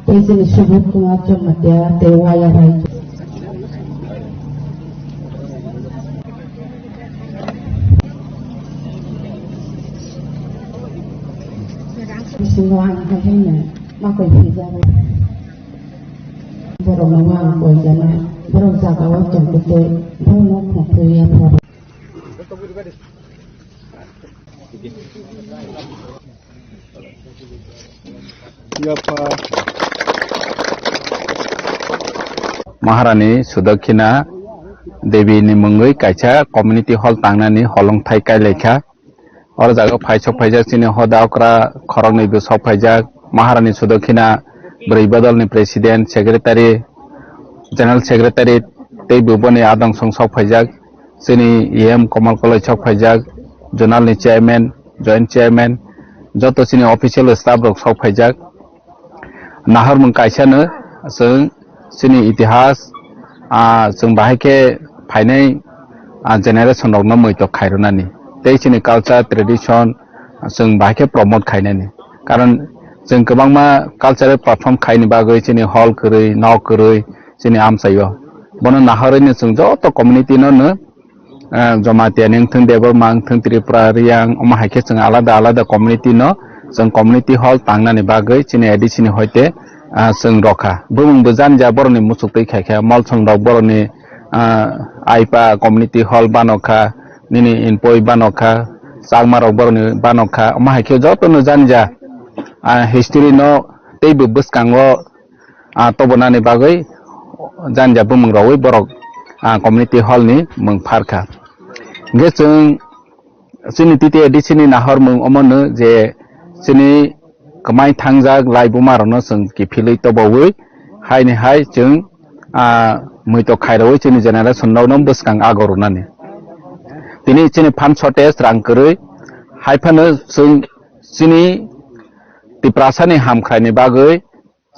Tei chini Subodh Kumar Jamatia tei Waya Rai. Bisingo ang hai hai no makoi phuijak. Borok no ang koi jana, borok jaga o tong khe tei borok no khum phui ya phar. Maharani Sudakhina Devi ni mungwi kaisa community hall tangnani holongthai kailaikha. Oro jaga phai sok phaijak chini hoda okra khoroknwi bo sok phaijak. Maharani Sudakhina bwrwi bodol ni president, secretary, general secretary tei bo boni adong song sok phaijak. Chini E M Komal Koloi sok phaijak, zonal ni chairman, joint chairman, joto chini official staff rok sok phaijak. Nahormung kaisa no chwng chini itihas, ah, chwng bahai khe phainai, ah, generation rok no muitok khairwnani tei chini culture tradition chwng bahai khe promote khainani. Karon chwng kwbangma cultural perform khaini bagwi chini hall kwrwi, nok kwrwi chini amchaio. Bono nahorwi no chwng joto community no no ah, Jamatia ni wngthung, Debbarma wngthung, Tripura, Riyang, omo hai khe chwng alada alada community no, chwng community hall tangnani bagwi chini A D C ni hoite, ah, chwng rokha. Bumung bo jani ja borokni muchuk twi khai kha, Molsom rok borokni, ah, Aipa community hall bano kha, nini Inpoi bano kha, Chakma rok borokni bano kha, omo hai khe jotono jani ja, ah, history no tei bo bwskango ah, tobonani bagwi janja bumung rogwi borok, ah, community hall ni mung pharkha. Hingke chwng chini T T A D C ni nahor mung omono je chini kwmai thangjak lai buma rokno chwng kiphilwi tobowi haini hai chwng, ah, muitok khairogwi chini generation rokno bwskang ago rwnani. Tini chini phan shortage rang kwrwi hai phano chwng chini Tiprasa ni hamkrai ni bagwi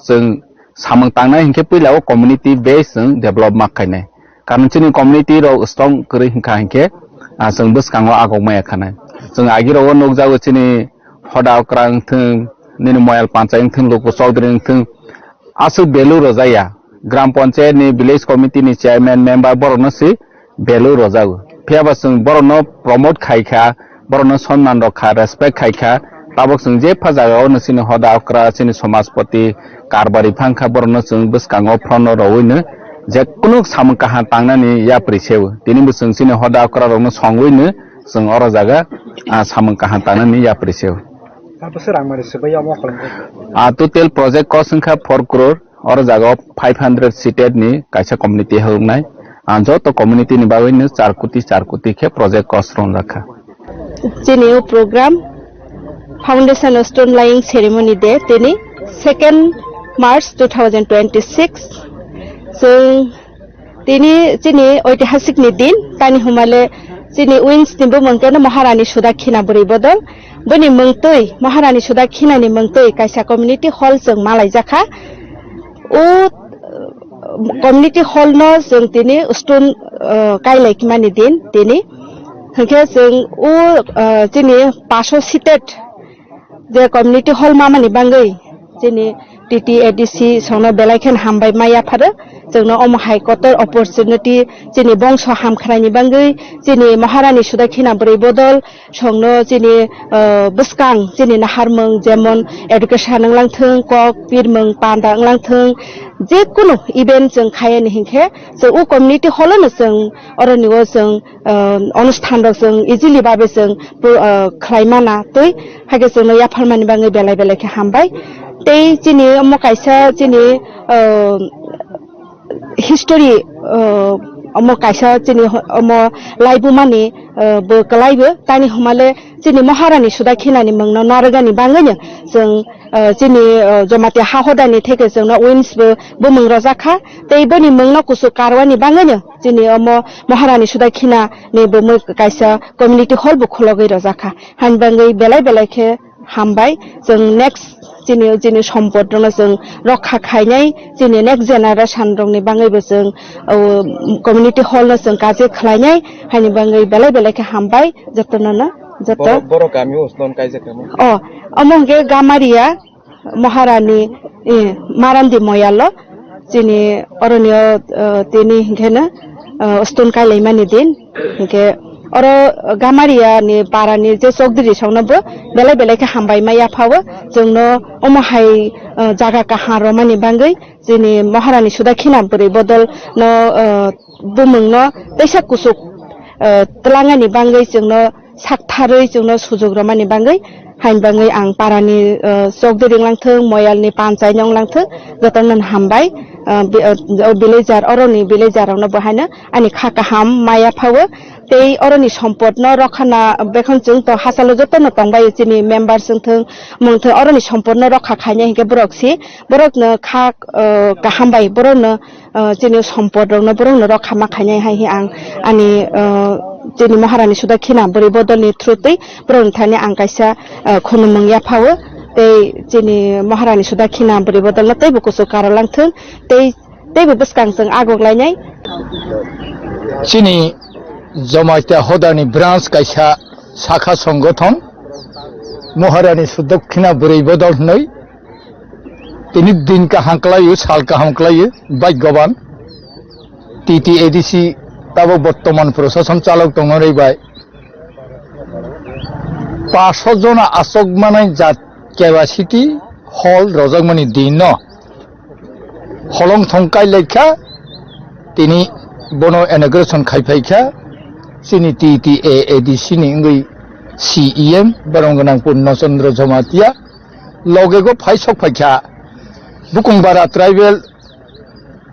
chwng samung tangnai hinkhe puila o community base chwng develop ma khainai. Karon chini community rok strong kwrwi hinkha hinkhe, ah, chwng bwskango agok maya khanai. Chwng agi rogo nukjago chini Hoda Okra wngthwng, nini Moyal Panchai wngthwng, Luku Chaudhary wngthwng, aswk value rwjaya. Gram Panchayat ni, village committee ni chairman, member borokno se value rwjago. Phiya ba chwng borokno promote khai kha, borokno sonman rok kha, respect khai kha. Tabok chwng jepha jaga o no chini Hoda Okra, chini Somajpati, Karbari phang kha, borokno chwng bwskango front o rowino je kunu samung kaham tangnani yapri se o. Tini bo chwng chini Hoda Okra rokno songwino chwng oro jaga, ah, samung kaham tangnani yapri se o. Abo se rang mani se bai omo kholong. Ah, total project cost wngkha four crore. Oro jaga o five hundred seated ni kaisa community hwngnai. Ah, joto community ni bagwi no char koti, char koti khe project cost rwngjak kha. Chini o program Foundation Stone Laying Ceremony Day, tini second March two thousand twenty-six. Chwng tini chini oitihasik ni din, tani humale chini wings ni bumung keno Maharani Sudakhina bwrwi bodol. Boni mungtwi, Maharani Sudakhina ni mungtwi kaisa community hall chwng malaijakha. O community hall no chwng tini stone, uh, kailai kimani din tini. Hwnkhe chwng o, uh, chini paso seated je community hall mamani bangwi chini T T A D C songno belai khen hambai ma yapharo. Chwngno omo hai kotor opportunity chini bongso hamkhraini bangwi chini Maharani Sudakhina bwrwi bodol songno chini, uh, bwskang chini naharmung jemon education wnglang thung, kok pirmung panda wnglang thung, je kunu event chwng khayani hinkhe chwng o community hall no chwng oroni o chwng, uh, onusthan rok chwng easily babe chwng, uh, khlai mana twi haikhe chwngno yapharmani bagwi belai belai khe hambai. Tei chini omo kaisa chini, uh, history, uh, omo kaisa chini ho-, omo laibumani, uh, bo kwlaibo tani humale chini Maharani Sudakhinani mungno narwgani bagwino chwng, uh, chini, uh, Jamatia ha hodani theke chwngno wins bo bumung rojakha tei boni mungno kuchuk karwani bagwino chini omo Maharani Sudakhinani bumui kaisa community hall bo khulogwi rojakha. Hani bagwi belai belai khe hambai. Chwng next chini, chini sompot rokno chwng rokha khainai, chini next generation rokni bagwibo chwng, o, community hall no chwng kaje khlainai, haini bagwi belai belai khe hambai jotono no, joto. Borok, borok kami o stone kaijak kamo? O, omo hwnkhe Gamaria Maharani, eh, Marandi Moyalo. Chini oroni o, uh, tini hinkhe no, uh, stone kailaimani din. Hinkhe oro Gamaria ni para ni je chokdiri songno bo belai belai khe hambai ma yaphawo. Chwngno omo hai, uh, jaga kaham romani bagwi chini Maharani Sudakhina bwrwi bodol no, uh, bumung no teisa kuchuk, uh, twlangani bagwi chwngno saktharwi chwngno sujuk romani bagwi, haini bagwi ang parani, uh, chokdiri wnglang thung, moyalni panchai no wnglang thung, jotono hambai, uh, bi-, uh, o villager, oroni villager rokno bo haino ani kha kaham ma yaphawo, tei oroni sompotno rokhana bekhon chwng to hachalo jotono tongbai chini member chwng thung, mung thung, oroni sompotno rokha khainai hinkhe borok si, borokno kha, uh, kaham bai borokno, uh, chini sompot rokno borokno rokha ma khainai hai hi ang ani, uh, chini Maharani Sudakhina bwrwi bodolni through twi borokni thani ang kaisa, uh, khunumung yaphawo tei chini Maharani Sudakhina bwrwi bodolno teibo kuchuk karolang thung tei teibo bwskang chwng agok lainai. Chini Jamatia hodani branch kaisa sakha songothon Maharani Sudakhina bwrwi bodol hwnwi Tini din kaham kwlaiyo, sal kaham kwlaiyo, bhagyaban. T T A D C tabok bortoman prosason chalok tongnai bai. Paso jona asok manai jat capacity hall rojakmani din no. Holong thong kai laikha, tini bono inauguration khai phaikha, chini T T A A D C ni wngwi C E M, borong gwnang Purno Chandra Jamatia. Loge go phai sok phaikha Bukungbara tribal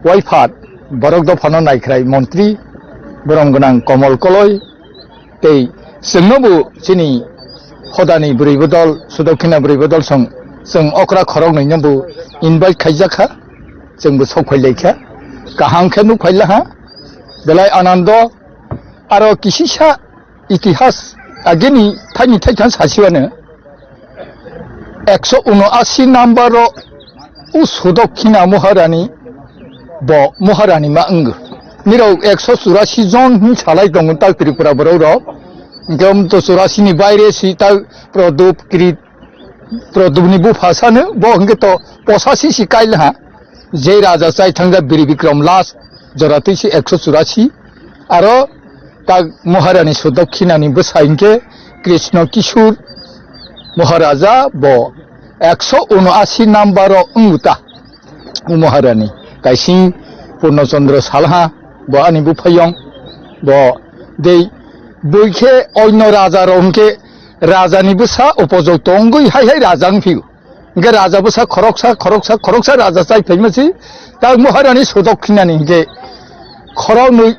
waiphat borok dophano naikhrai montri borom gwnang Komol Koloi tei chwngno bo chini hodani bwrwi bodol, Sudokhina bwrwi bodol song chwng okra khorok nwi no bo invite khaijak kha, chwng bo sok phai lai kha, kaham khe nuk phai la ha, belai anando. Aro kisisa itihas agini thaini thaitham sasiwano ekso uno asi number o u Sudokhina Maharani bo Maharani ma wngo. Nirok ekso churasi jon hin salai tongo tak Tripura borok rok. Hingke um to churasi ni baire si tak Prodop Krit Prodopni bupha sano bo hingke to posasi si kail ha. Je raja chai thangja Biri Bikram last jora twi si ekso churasi. Aro tak Maharani Sudokhinani bwsa hinkhe Krishna Kishore Maharaja bo ekso uno asi number o wngta. O Maharani kaising Purno Chandra Salha bo ani buphayong bo dei bui khe oino raja rok hinkhe rajani bwsa upojok tongwi hai hai raja wngphio. Hingke raja bwsa khoroksa, khoroksa, khoroksa raja chai phaima si, tak Maharani Sodok khinani hingke khoroknwi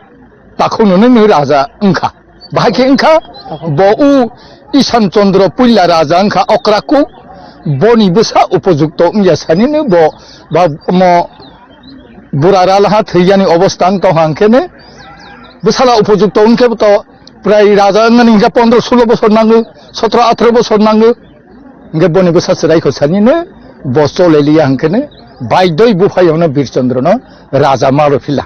takhuk nwnwi nwi raja wngkha. Bahai khe wngkha bo u Isan Chandra puila raja wngkha okra kuk, boni bwsa upojukto wngya sanino bo ba omo bura ralaha thwiyani obostha wng tongha hwnkhe ne bwsala upojukto wngkhe to prai raja wngmani hwnkhe pondro sulo bosor nango, sotro athro bosor nango. Hwnkhe boni bwsa chwrai kho sanino bo choleliya hwnkhe ne baidoi buphayungno Bir Chandra no raja ma rw phila.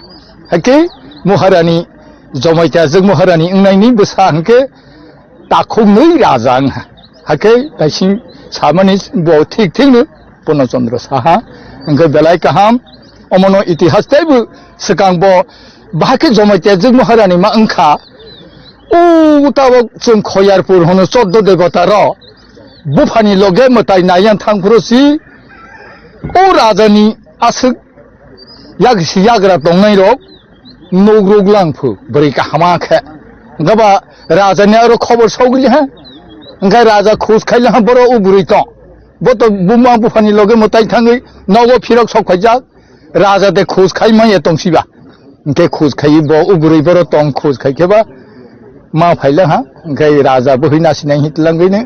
Hakhe Maharani Jamaitya jwk Maharani wngnaini bwsa hwnkhe takhuknwi raja wngha. Hakhe taising samani bo thik thikno Purno Chandra saha. Hwnkhe belai kaham, omono itihas teibo swkang bo bahai khe Jamaitya jwk Maharani ma wngkha. O tabok chwng Khoyarpur hono choddo debota rok buphani loge mwtai naiyan thangphuru si o rajani aswk yak si yagra tongnai rok nuk ruk lang phu bwrwi kahama khe. Hwnkhe ba rajani aro khobor sogli ha. Hwnkhe raja khus khaila ha boro o bwrwi tong. Bo to buma buphani loge mwtai thangwi nogo phirok sok phaijak. Raja de khus khai manya tongsiba. Hwnkhe khus khai bo o bwrwi boro tong khus khai khe ba ma phaila ha. Hwnkhe raja bwhwi nasinai hitlangwi ne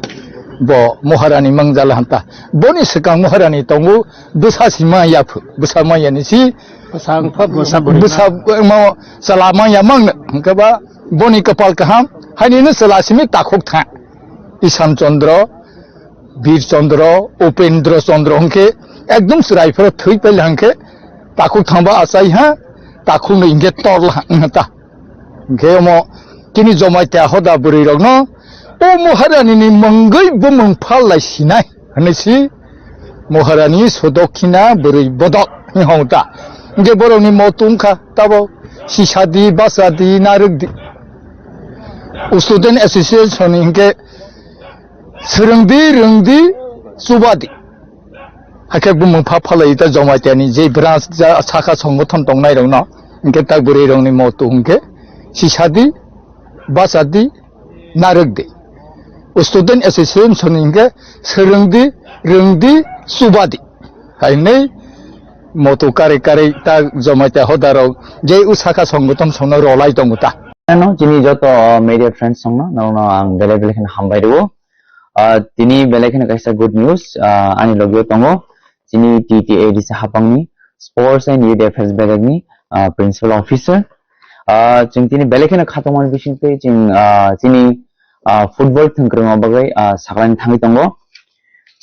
bo Maharani mangjala hanta. Boni swkang Maharani tongo bwsa si ma yaphu. Bwsa ma yani si Bwsa wngkha, bwsa bwrwi bwsa ma. Mo chala ma ya mang hwnkhe ba boni kapal kaham. Haini no chwla simi takhuk tha. Isan Chandra, Bir Chandra, Upendra Chandra hwnkhe ekdom chwrai phoro thwi paila hwnkhe takhuk thangba achai ha, takhuk no hwnkhe torla ha wngkha ta. Hwnkhe omo chini Jamaitya hoda bwrwi rokno o Maharani ni mungwi bumung phal lai sinai hwnwi si Maharani Sudokhina bwrwi bodok hwnwi hong ta. Hwnkhe borokni motu wngkha tabo sisadi, bachadi, narwkdi. Student Association ni hwnkhe swrwngdi, rwngdi, chubadi. Hakhe bumung pha phalai ta Jamaitya ni je branch ja sakha songothon tongnai rokno hwnkhe ta bwrwi rokni motu hwnkhe sisadi, bachadi, narwkdi. Student Association ni hwnkhe swrwngdi, rwngdi, chubadi. Hai hwnwi motu karwi karwi ta Jamaitya hoda rok je u sakha songothon songno rolai tongo ta. Ano chini joto, uh, media friends songno, nono ang belai belai kheno hambai rwo. Uh, tini belai kheno kaisa good news, uh, ani logio tongo. Chini T T A D C hapangni Sports and Youth Affairs belekni, uh, Principal Officer. Uh, chwng tini belai kheno khatungmani bisingtwi chwng, uh, chini, uh, football thwngkwrwngma bagwi, uh, saklani thangwi tongo.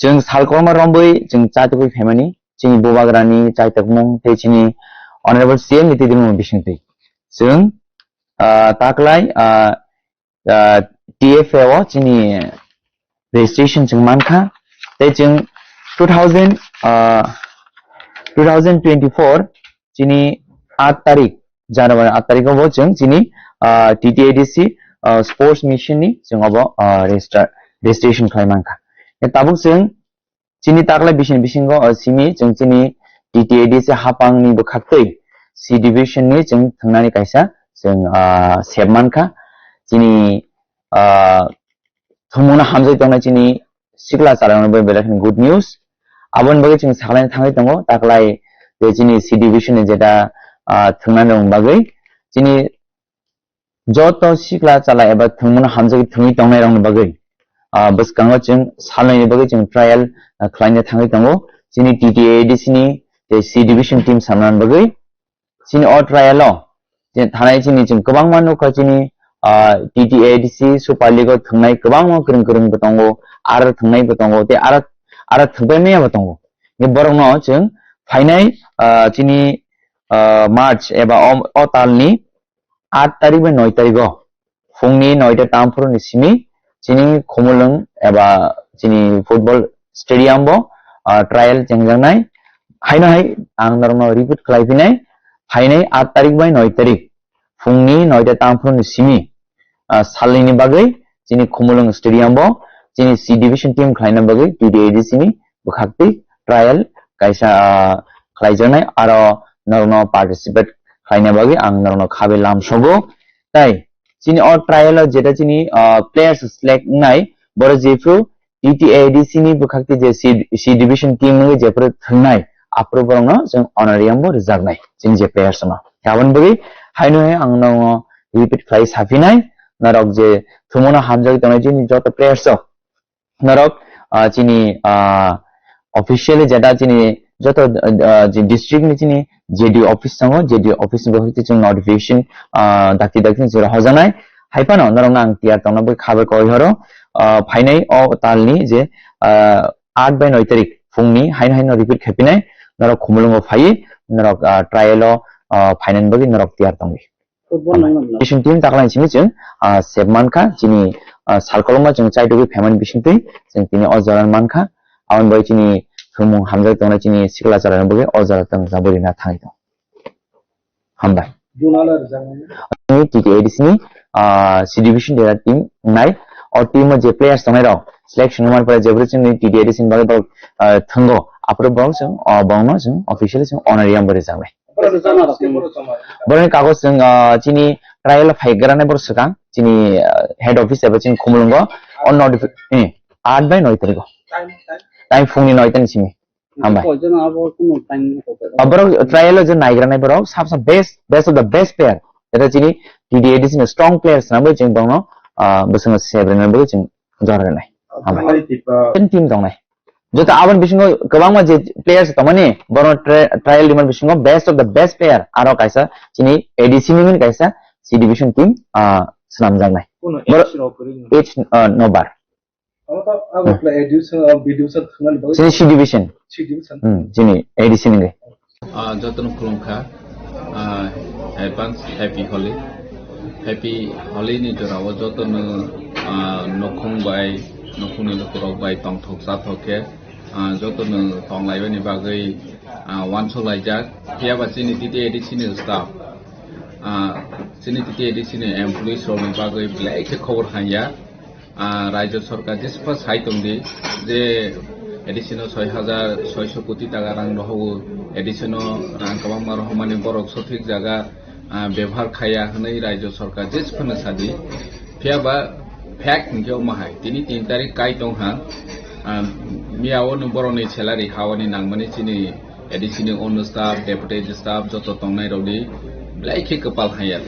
Chwng sal kwbangma romwi chwng chatugwi phaimani, chini bubagrani chaitukmung tei chini Honorable C M ni twi dwngmung bisingtwi. Chwng, ah, taklai, ah, ah, T F A o chini registration chwng mankha. Tei chwng two thousand, ah, two thousand twenty-four chini aat tarik, January aat tarik o bo chwng chini, ah, T T A D C, ah, sports mission ni chwng obo, ah, register, registration khlai mankha. Tabuk chwng chini taklai bising bisingo, o simi chwng chini T T A D C hapang ni bwkhaktwi C division ni chwng thwngnani kaisa chwng, ah, sep mankha. Chini, ah, thwngmungno hamjai tongnai chini sikla chwlairokno bai belai kheno good news. Aboni bagwi chwng sakhlaina thangwi tongo, taklai je chini C division ni jeta, ah, thwngnani bagwi chini joto sikla chala eba thwngmano hamjagwi thwngwi tongnairokni bagwi, ah, bwskango chwng salnaini bagwi chwng trial, ah, khlaina thangwi tongo. Chini T T A D C ni tei C division team samnani bagwi chini o trial o je thanai chini chwng kwbangma nukha chini, ah, T T A D C Super League o thwngnai kwbangma kwrwng kwrwng bo tongo, aro thwngnai bo tongo tei aro, aro thwngpai manya bo tongo. Borokno chwng phainai, ah, chini, ah, March eba o, o talni aat tarik bai noi tarik o phungni noita tamphuru ni simi chini Khumulwng eba chini football stadium bo, ah, trial chengjaknai. Haino hai ang norokno repeat khlai phinai, phainai aat tarik bai noi tarik phungni noita tamphuru ni simi, ah, salnini bagwi chini Khumulwng stadium bo chini C division team khlaina bagwi T T A D C ni bwkhaktwi trial kaisa, ah, khlaijaknai, aro norokno participate khlaina bagwi ang norokno khabe lamsogo. Tai chini o trial o jeta chini, ah, players select wngnai, borok jephru T T A D C ni bwkhaktwi je C, C division team wngwi jephru thwngnai, aphuru borokno chwng honorarium bo rwjaknai chini je players no. Aboni bagwi haino hai ang norokno repeat khlai saphinai, norok je thumono hamjagwi tongnai chini joto players rok, norok, ah, chini, ah, officially jeta chini joto, ah, je district ni chini J D O office tongo, J D O office ni bagwi chwng notification, ah, dakti dakti ni jora hojaknai. Hai phano norok no ang tiyar tongna bagwi khabar koi horo, ah, phainai o tal ni je, ah, aat bai noi tarik phung ni haino haino repeat khaipinai, norok Khumulwngo phaiwi norok, ah, trial o, ah, phainani bagwi norok tiyar tongdi. Football nang nang. Mission team taklai simi chwng, ah, sep mankha, chini, ah, sal kolokma chwng chaitugwi phaimani bisingtwi chwng tini o jora mankha. Aboni bai chini thumung hamjak tongnai chini sikla chara bagwi o jora tong jabori na thangwi tong. Hambai. Dunala rijak nai. Chini T T A D C ni, ah, C division dera team nai. O team o je players tongnai rok selection man pore jebri chini T T A D C ni bagwi borok, ah, thwngo. Aphuru borok chwng, ah, borokno chwng officially chwng honorarium bo rijak nai. Borok jana rok. Borokni kagoj chwng, ah, chini trial phai granai borok swkang chini, ah, head office eba chini Khumulwngo o notifi-, eh, aat bai noi tariko. Time, time. Time phungni noi ta ni simi. Hambai. Koi jana abo kuno time ko. Ah, borok trial o je nai granai borok sab sa best, best of the best player. Eta chini T T A D C ni strong players na bo chwng borokno, ah, bwswngno sebrena bo chwng jora nai. Hambai. Hambai, Tipa. Ten team tongnai. Joto aboni bisingo kwbangma je players tongmani, bono tri-, trial rimani bisingo best of the best player aro kaisa chini A D C ni kaisa C division team, ah, swnamjaknai. Kuno Boro-, age rok kwrwi no? Age, ah, no bar. Abo to, abo Hmm. pla A D C, ah, B D C thangmani bagwi Chini C division. C division. Hmm, chini A D C ni. Ah, jotono khulumkha. Ah, advance happy Holi. Happy Holi ni jorao jotono, ah, nokhung bai, nokhungni lukurok bai tongthok chathok khe, ah, jotono tonglaibani bagwi, ah, wansuk laijak. Phiya ba chini T T A D C ni staff, ah, chini T T A D C ni employees rokni bagwi belai khe khobor hamya. Ah, Rajya Sarkar jespa sai tongdi je A D C no soi hajar soiso koti taka rang rohogo, A D C no rang kwbangma rohormani borok sothik jaga, ah, bebohar khaiya hwnwi Rajya Sarkar jesphano sadi. Phiya ba fact hinkhe omo hai, tini tin tarik kai tongha, ah, miyao no borokni salary hawani nangmani chini A D C ni ono staff, deputy staff joto tongnai rokni belai khe kwpal hamya.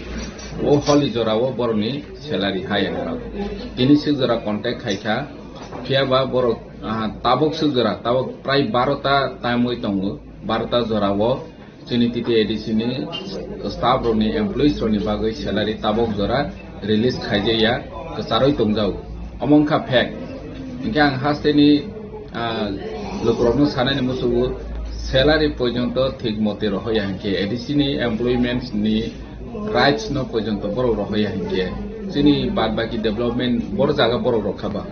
O holi jorao borokni salary haya norok. Tini swk jora contact khaikha, phiya ba borok, ah, tabuk swk jora, tabuk prai barota time oi tongo, barota jorao chini T T A D C ni staff rokni, employees rokni bagwi salary tabuk jora release khaijaya, kwcharwi tongjago. Omo wngkha fact. Hinkhe ang hasteni, ah, lukurokno sanani musugo salary porjonto thik mote rohoya hinkhe A D C ni employment ni rights no porjonto borok rohoya hinkhe chini bad baki development boro jaga borok rokha ba.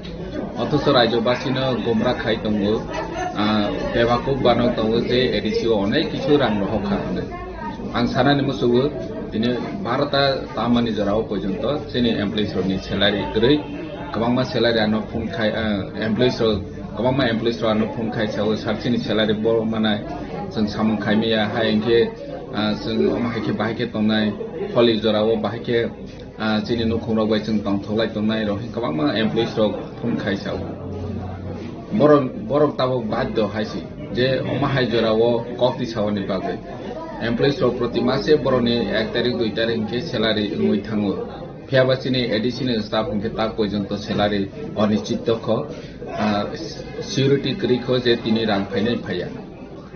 Othocho Rajyabasino gumra khai tongo, ah, bebakuk bano tongo je A D C o onek kichu rang rohokha hinwi. Ang sanani musugo tini barota tamani jorao porjonto chini employees rokni salary kwrwi, kwbangma salary ano phone khai, ah, employees rok, kwbangma employees rok ano phone khai sao, sir chini salary bo manai, chwng samung khai maya, hai hinkhe, ah, chwng omo hai khe bahai khe tongnai, holi jorao bahai khe, ah, chini nukhung rok bai chwng tongthok lai tongnai rok, kwbangma employees rok phone khai sao. Borok, borok tabuk baddo hai se je omo hai jorao kok tisaoni bagwi. Employees rok proti mase borokni ek tarik, dui tarik hinkhe salary wngwi thango. Phiya ba chini A D C ni staff hinkhe tak porjonto salary onischit tongkho, ah, surety kwrwi kho je tini rang phainai phaiya.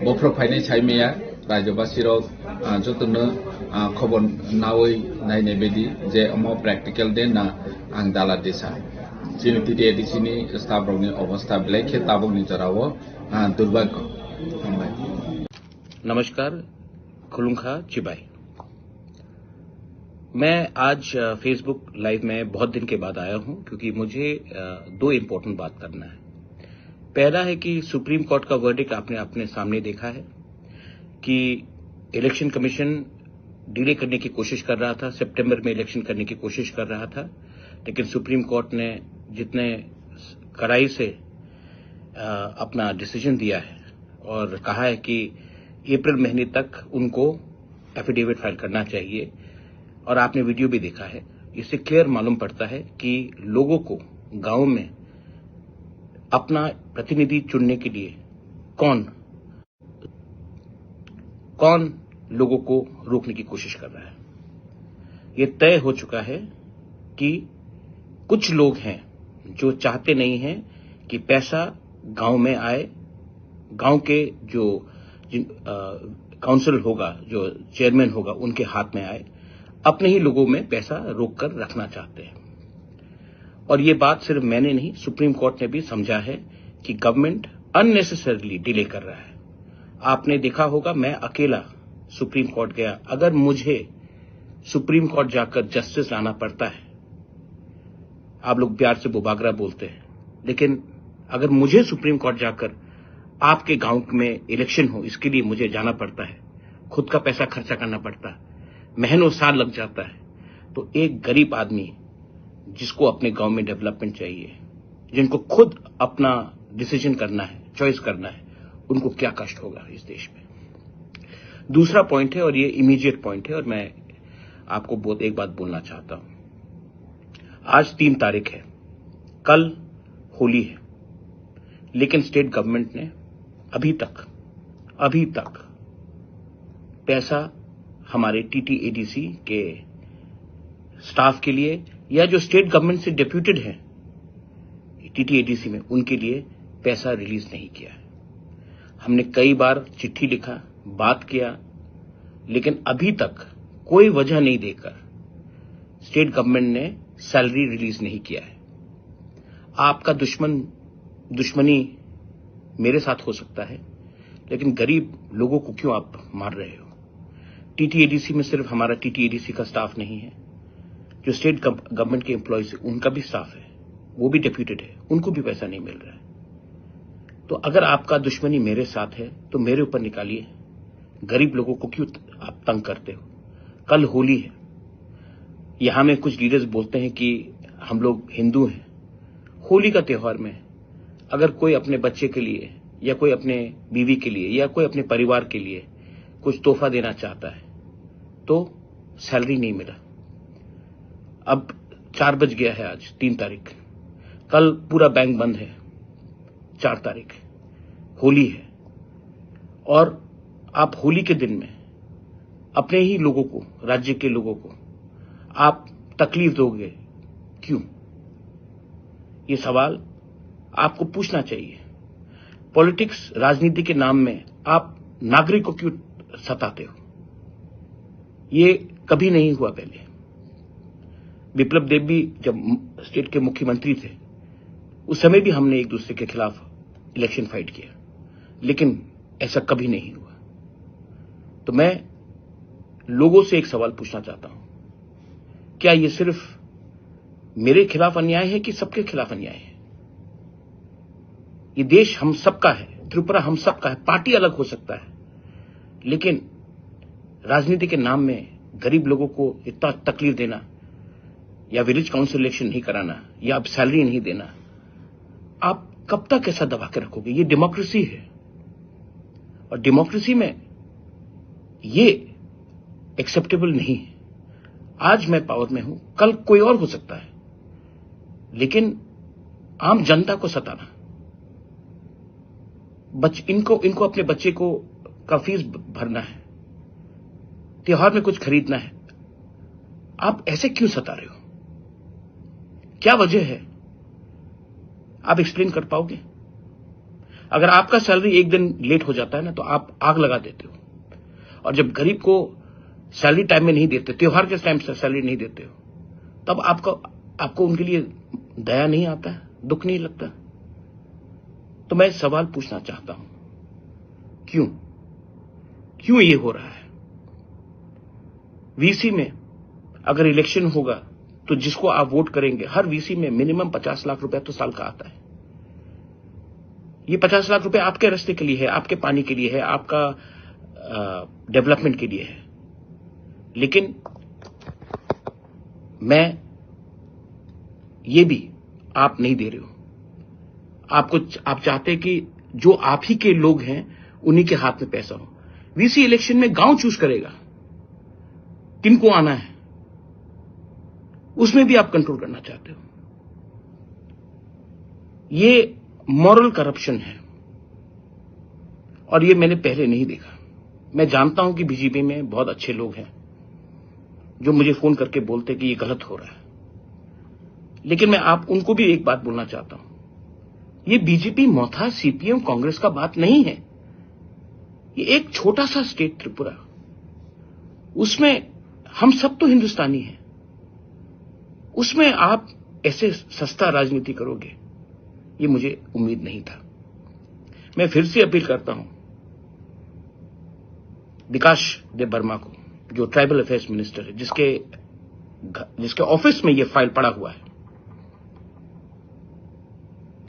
Bophro phainai sai maya, Rajyabasi rok, ah, jotono, ah, khobor nawi nainai baidi je omo practical de na ang dala desa. Chini T T A D C ni staff rokni obostha belai khe tabukni jorao, ah, durbhagyo. Hambai. नमस्कार, खुलुंखा चिबाई। मैं आज, अ, Facebook live में बहुत दिन के बाद आया हूं क्योंकि मुझे, अ, दो इम्पोर्टेंट बात करना है। पहला है कि सुप्रीम कोर्ट का वर्डिक्ट आपने अपने सामने देखा है कि इलेक्शन कमीशन डिले करने की कोशिश कर रहा था, सितंबर में इलेक्शन करने की कोशिश कर रहा था, लेकिन सुप्रीम कोर्ट ने जितने कड़ाई से, अ, अपना डिसीजन दिया है और कहा है कि अप्रैल महीने तक उनको एफिडेविट फाइल करना चाहिए। और आपने वीडियो भी देखा है, इससे क्लियर मालूम पड़ता है कि लोगों को गांव में अपना प्रतिनिधि चुनने के लिए कौन, कौन लोगों को रोकने की कोशिश कर रहा है। ये तय हो चुका है कि कुछ लोग हैं जो चाहते नहीं हैं कि पैसा गांव में आए, गांव के जो जिन, अ, काउंसिल होगा, जो चेयरमैन होगा, उनके हाथ में आए, अपने ही लोगों में पैसा रोक कर रखना चाहते हैं। और ये बात सिर्फ मैंने नहीं, सुप्रीम कोर्ट ने भी समझा है कि गवर्नमेंट अननेसेसरली डिले कर रहा है। आपने देखा होगा, मैं अकेला सुप्रीम कोर्ट गया। अगर मुझे सुप्रीम कोर्ट जाकर जस्टिस लाना पड़ता है, आप लोग प्यार से बुबागरा बोलते हैं, लेकिन अगर मुझे सुप्रीम कोर्ट जाकर आपके गांव में इलेक्शन हो, इसके लिए मुझे जाना पड़ता है, खुद का पैसा खर्चा करना पड़ता है, महीनों साल लग जाता है, तो एक गरीब आदमी जिसको अपने गांव में डेवलपमेंट चाहिए, जिनको खुद अपना डिसीजन करना है, चॉइस करना है, उनको क्या कष्ट होगा इस देश में। दूसरा पॉइंट है, और ये इमीडिएट पॉइंट है, और मैं आपको बहुत एक बात बोलना चाहता हूं। आज तीन तारीख है, कल होली है, लेकिन स्टेट गवर्नमेंट ने अभी तक, अभी तक पैसा हमारे टीटीएडीसी के स्टाफ के लिए या जो स्टेट गवर्नमेंट से डेप्यूटेड है टीटीएडीसी में, उनके लिए पैसा रिलीज नहीं किया है। हमने कई बार चिट्ठी लिखा, बात किया, लेकिन अभी तक कोई वजह नहीं देकर स्टेट गवर्नमेंट ने सैलरी रिलीज नहीं किया है। आपका दुश्मन, दुश्मनी मेरे साथ हो सकता है, लेकिन गरीब लोगों को क्यों आप मार रहे हो? टीटीएडीसी में सिर्फ हमारा टीटीएडीसी का स्टाफ नहीं है, जो स्टेट गव-, गवर्नमेंट के एम्प्लॉयज है, उनका भी स्टाफ है, वो भी डेप्यूटेड है, उनको भी पैसा नहीं मिल रहा है। तो अगर आपका दुश्मनी मेरे साथ है, तो मेरे ऊपर निकालिए। गरीब लोगों को क्यों आप तंग करते हो? कल होली है, यहाँ में कुछ लीडर्स बोलते हैं कि हम लोग हिंदू हैं। होली का त्योहार में अगर कोई अपने बच्चे के लिए या कोई अपने बीवी के लिए या कोई अपने परिवार के लिए कुछ तोहफा देना चाहता है, तो सैलरी नहीं मिला। अब चार बज गया है, आज तीन तारीख, कल पूरा बैंक बंद है। चार तारीख होली है, और आप होली के दिन में अपने ही लोगों को, राज्य के लोगों को आप तकलीफ दोगे, क्यों? ये सवाल आपको पूछना चाहिए। पॉलिटिक्स, राजनीति के नाम में आप नागरिक को क्यों सताते हो? ये कभी नहीं हुआ पहले। विप्लव देव भी जब म-, स्टेट के मुख्यमंत्री थे, उस समय भी हमने एक दूसरे के खिलाफ इलेक्शन फाइट किया, लेकिन ऐसा कभी नहीं हुआ। तो मैं लोगों से एक सवाल पूछना चाहता हूं, क्या ये सिर्फ मेरे खिलाफ अन्याय है कि सबके खिलाफ अन्याय है? ये देश हम सबका है, त्रिपुरा हम सबका है। पार्टी अलग हो सकता है, लेकिन राजनीति के नाम में गरीब लोगों को इतना तकलीफ देना, या विलेज काउंसिल इलेक्शन नहीं कराना, या आप सैलरी नहीं देना, आप कब तक ऐसा दबा के रखोगे? ये डेमोक्रेसी है, और डेमोक्रेसी में ये एक्सेप्टेबल नहीं है। आज मैं पावर में हूं, कल कोई और हो सकता है, लेकिन आम जनता को सताना, बच-, इनको, इनको अपने बच्चे को, का फीस भ-, भरना है, त्योहार में कुछ खरीदना है, आप ऐसे क्यों सता रहे हो? क्या वजह है? आप एक्सप्लेन कर पाओगे? अगर आपका सैलरी एक दिन लेट हो जाता है ना, तो आप आग लगा देते हो। और जब गरीब को सैलरी टाइम में नहीं देते, त्योहार के टाइम से सैलरी नहीं देते हो, तब आपको, आपको उनके लिए दया नहीं आता है, दुख नहीं लगता? तो मैं सवाल पूछना चाहता हूं, क्यों, क्यों ये हो रहा है? वीसी में अगर इलेक्शन होगा, तो जिसको आप वोट करेंगे, हर वीसी में मिनिमम पचास लाख रुपया तो साल का आता है। ये पचास लाख रुपए आपके रास्ते के लिए है, आपके पानी के लिए है, आपका, अ, डेवलपमेंट के लिए है। लेकिन मैं, ये भी आप नहीं दे रहे हो। आपको च-, आप चाहते हैं कि जो आप ही के लोग हैं, उन्हीं के हाथ में पैसा हो। वीसी इलेक्शन में गांव चूज करेगा किनको आना है, उसमें भी आप कंट्रोल करना चाहते हो। ये मॉरल करप्शन है, और ये मैंने पहले नहीं देखा। मैं जानता हूं कि बीजेपी में बहुत अच्छे लोग हैं जो मुझे फोन करके बोलते कि ये गलत हो रहा है। लेकिन मैं आप उनको भी एक बात बोलना चाहता हूं, ये बीजेपी मथा सीपीएम कांग्रेस का बात नहीं है। ये एक छोटा सा स्टेट त्रिपुरा, उसमें हम सब तो हिंदुस्तानी हैं, उसमें आप ऐसे सस्ता राजनीति करोगे, ये मुझे उम्मीद नहीं था। मैं फिर से अपील करता हूं विकास देव वर्मा को, जो ट्राइबल अफेयर्स मिनिस्टर है, जिसके घ-, जिसके ऑफिस में ये फाइल पड़ा हुआ है,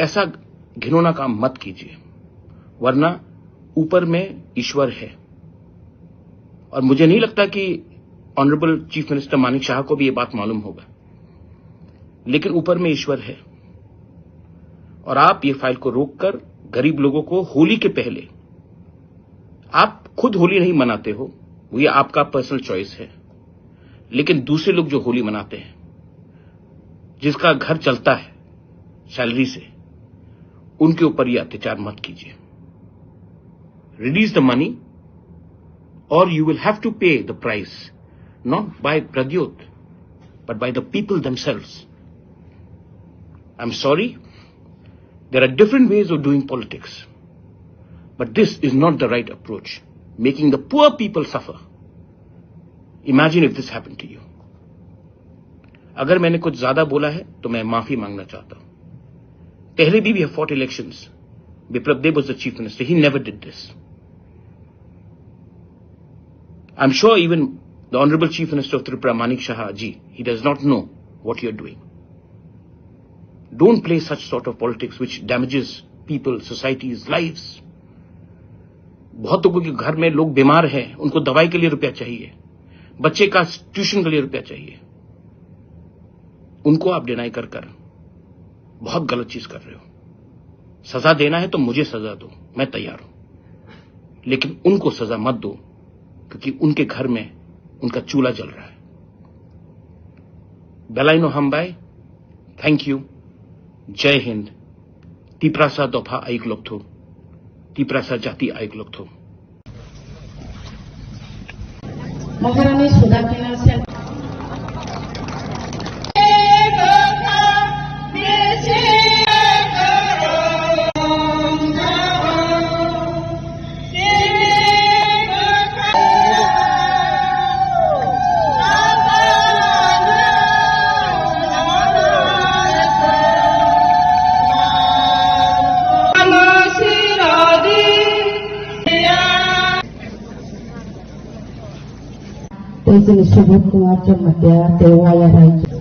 ऐसा घिनौना काम मत कीजिए, वरना ऊपर में ईश्वर है। और मुझे नहीं लगता कि ऑनरेबल चीफ मिनिस्टर मानिक शाह को भी ये बात मालूम होगा, लेकिन ऊपर में ईश्वर है। और आप ये फाइल को रोककर गरीब लोगों को होली के पहले, आप खुद होली नहीं मनाते हो, वो ये आपका पर्सनल चॉइस है, लेकिन दूसरे लोग जो होली मनाते हैं, जिसका घर चलता है सैलरी से, उनके ऊपर ये अत्याचार मत कीजिए। Release the money, or you will have to pay the price, not by Pradyot, but by the people themselves. I'm sorry, there are different ways of doing politics, but this is not the right approach, making the poor people suffer. Imagine if this happened to you. अगर मैंने कुछ ज्यादा बोला है तो मैं माफी मांगना चाहता हूं। पहले भी we have fought elections. Biplab Deb was the chief minister. He never did this. I'm sure even the Honorable Chief Minister of Tripura, Manik Saha ji, he does not know what you're doing. Don't play such sort of politics which damages people, societies, lives. बहुत लोगों के घर में लोग बीमार हैं, उनको दवाई के लिए रुपया चाहिए, बच्चे का ट्यूशन के लिए रुपया चाहिए, उनको आप डिनाई कर कर बहुत गलत चीज कर रहे हो। सजा देना है तो मुझे सजा दो, मैं तैयार हूं, लेकिन उनको सजा मत दो, क्योंकि उनके घर में उनका चूल्हा जल रहा है। Belaino hambai, thank you, Jai Hind, Tiprasa dopha ayuk lokthuk, Tiprasa jati ayuk lokthuk. Maharani Sudakina Sen. Tei chini Subodh Kumar Jamatia tei Waya Rai.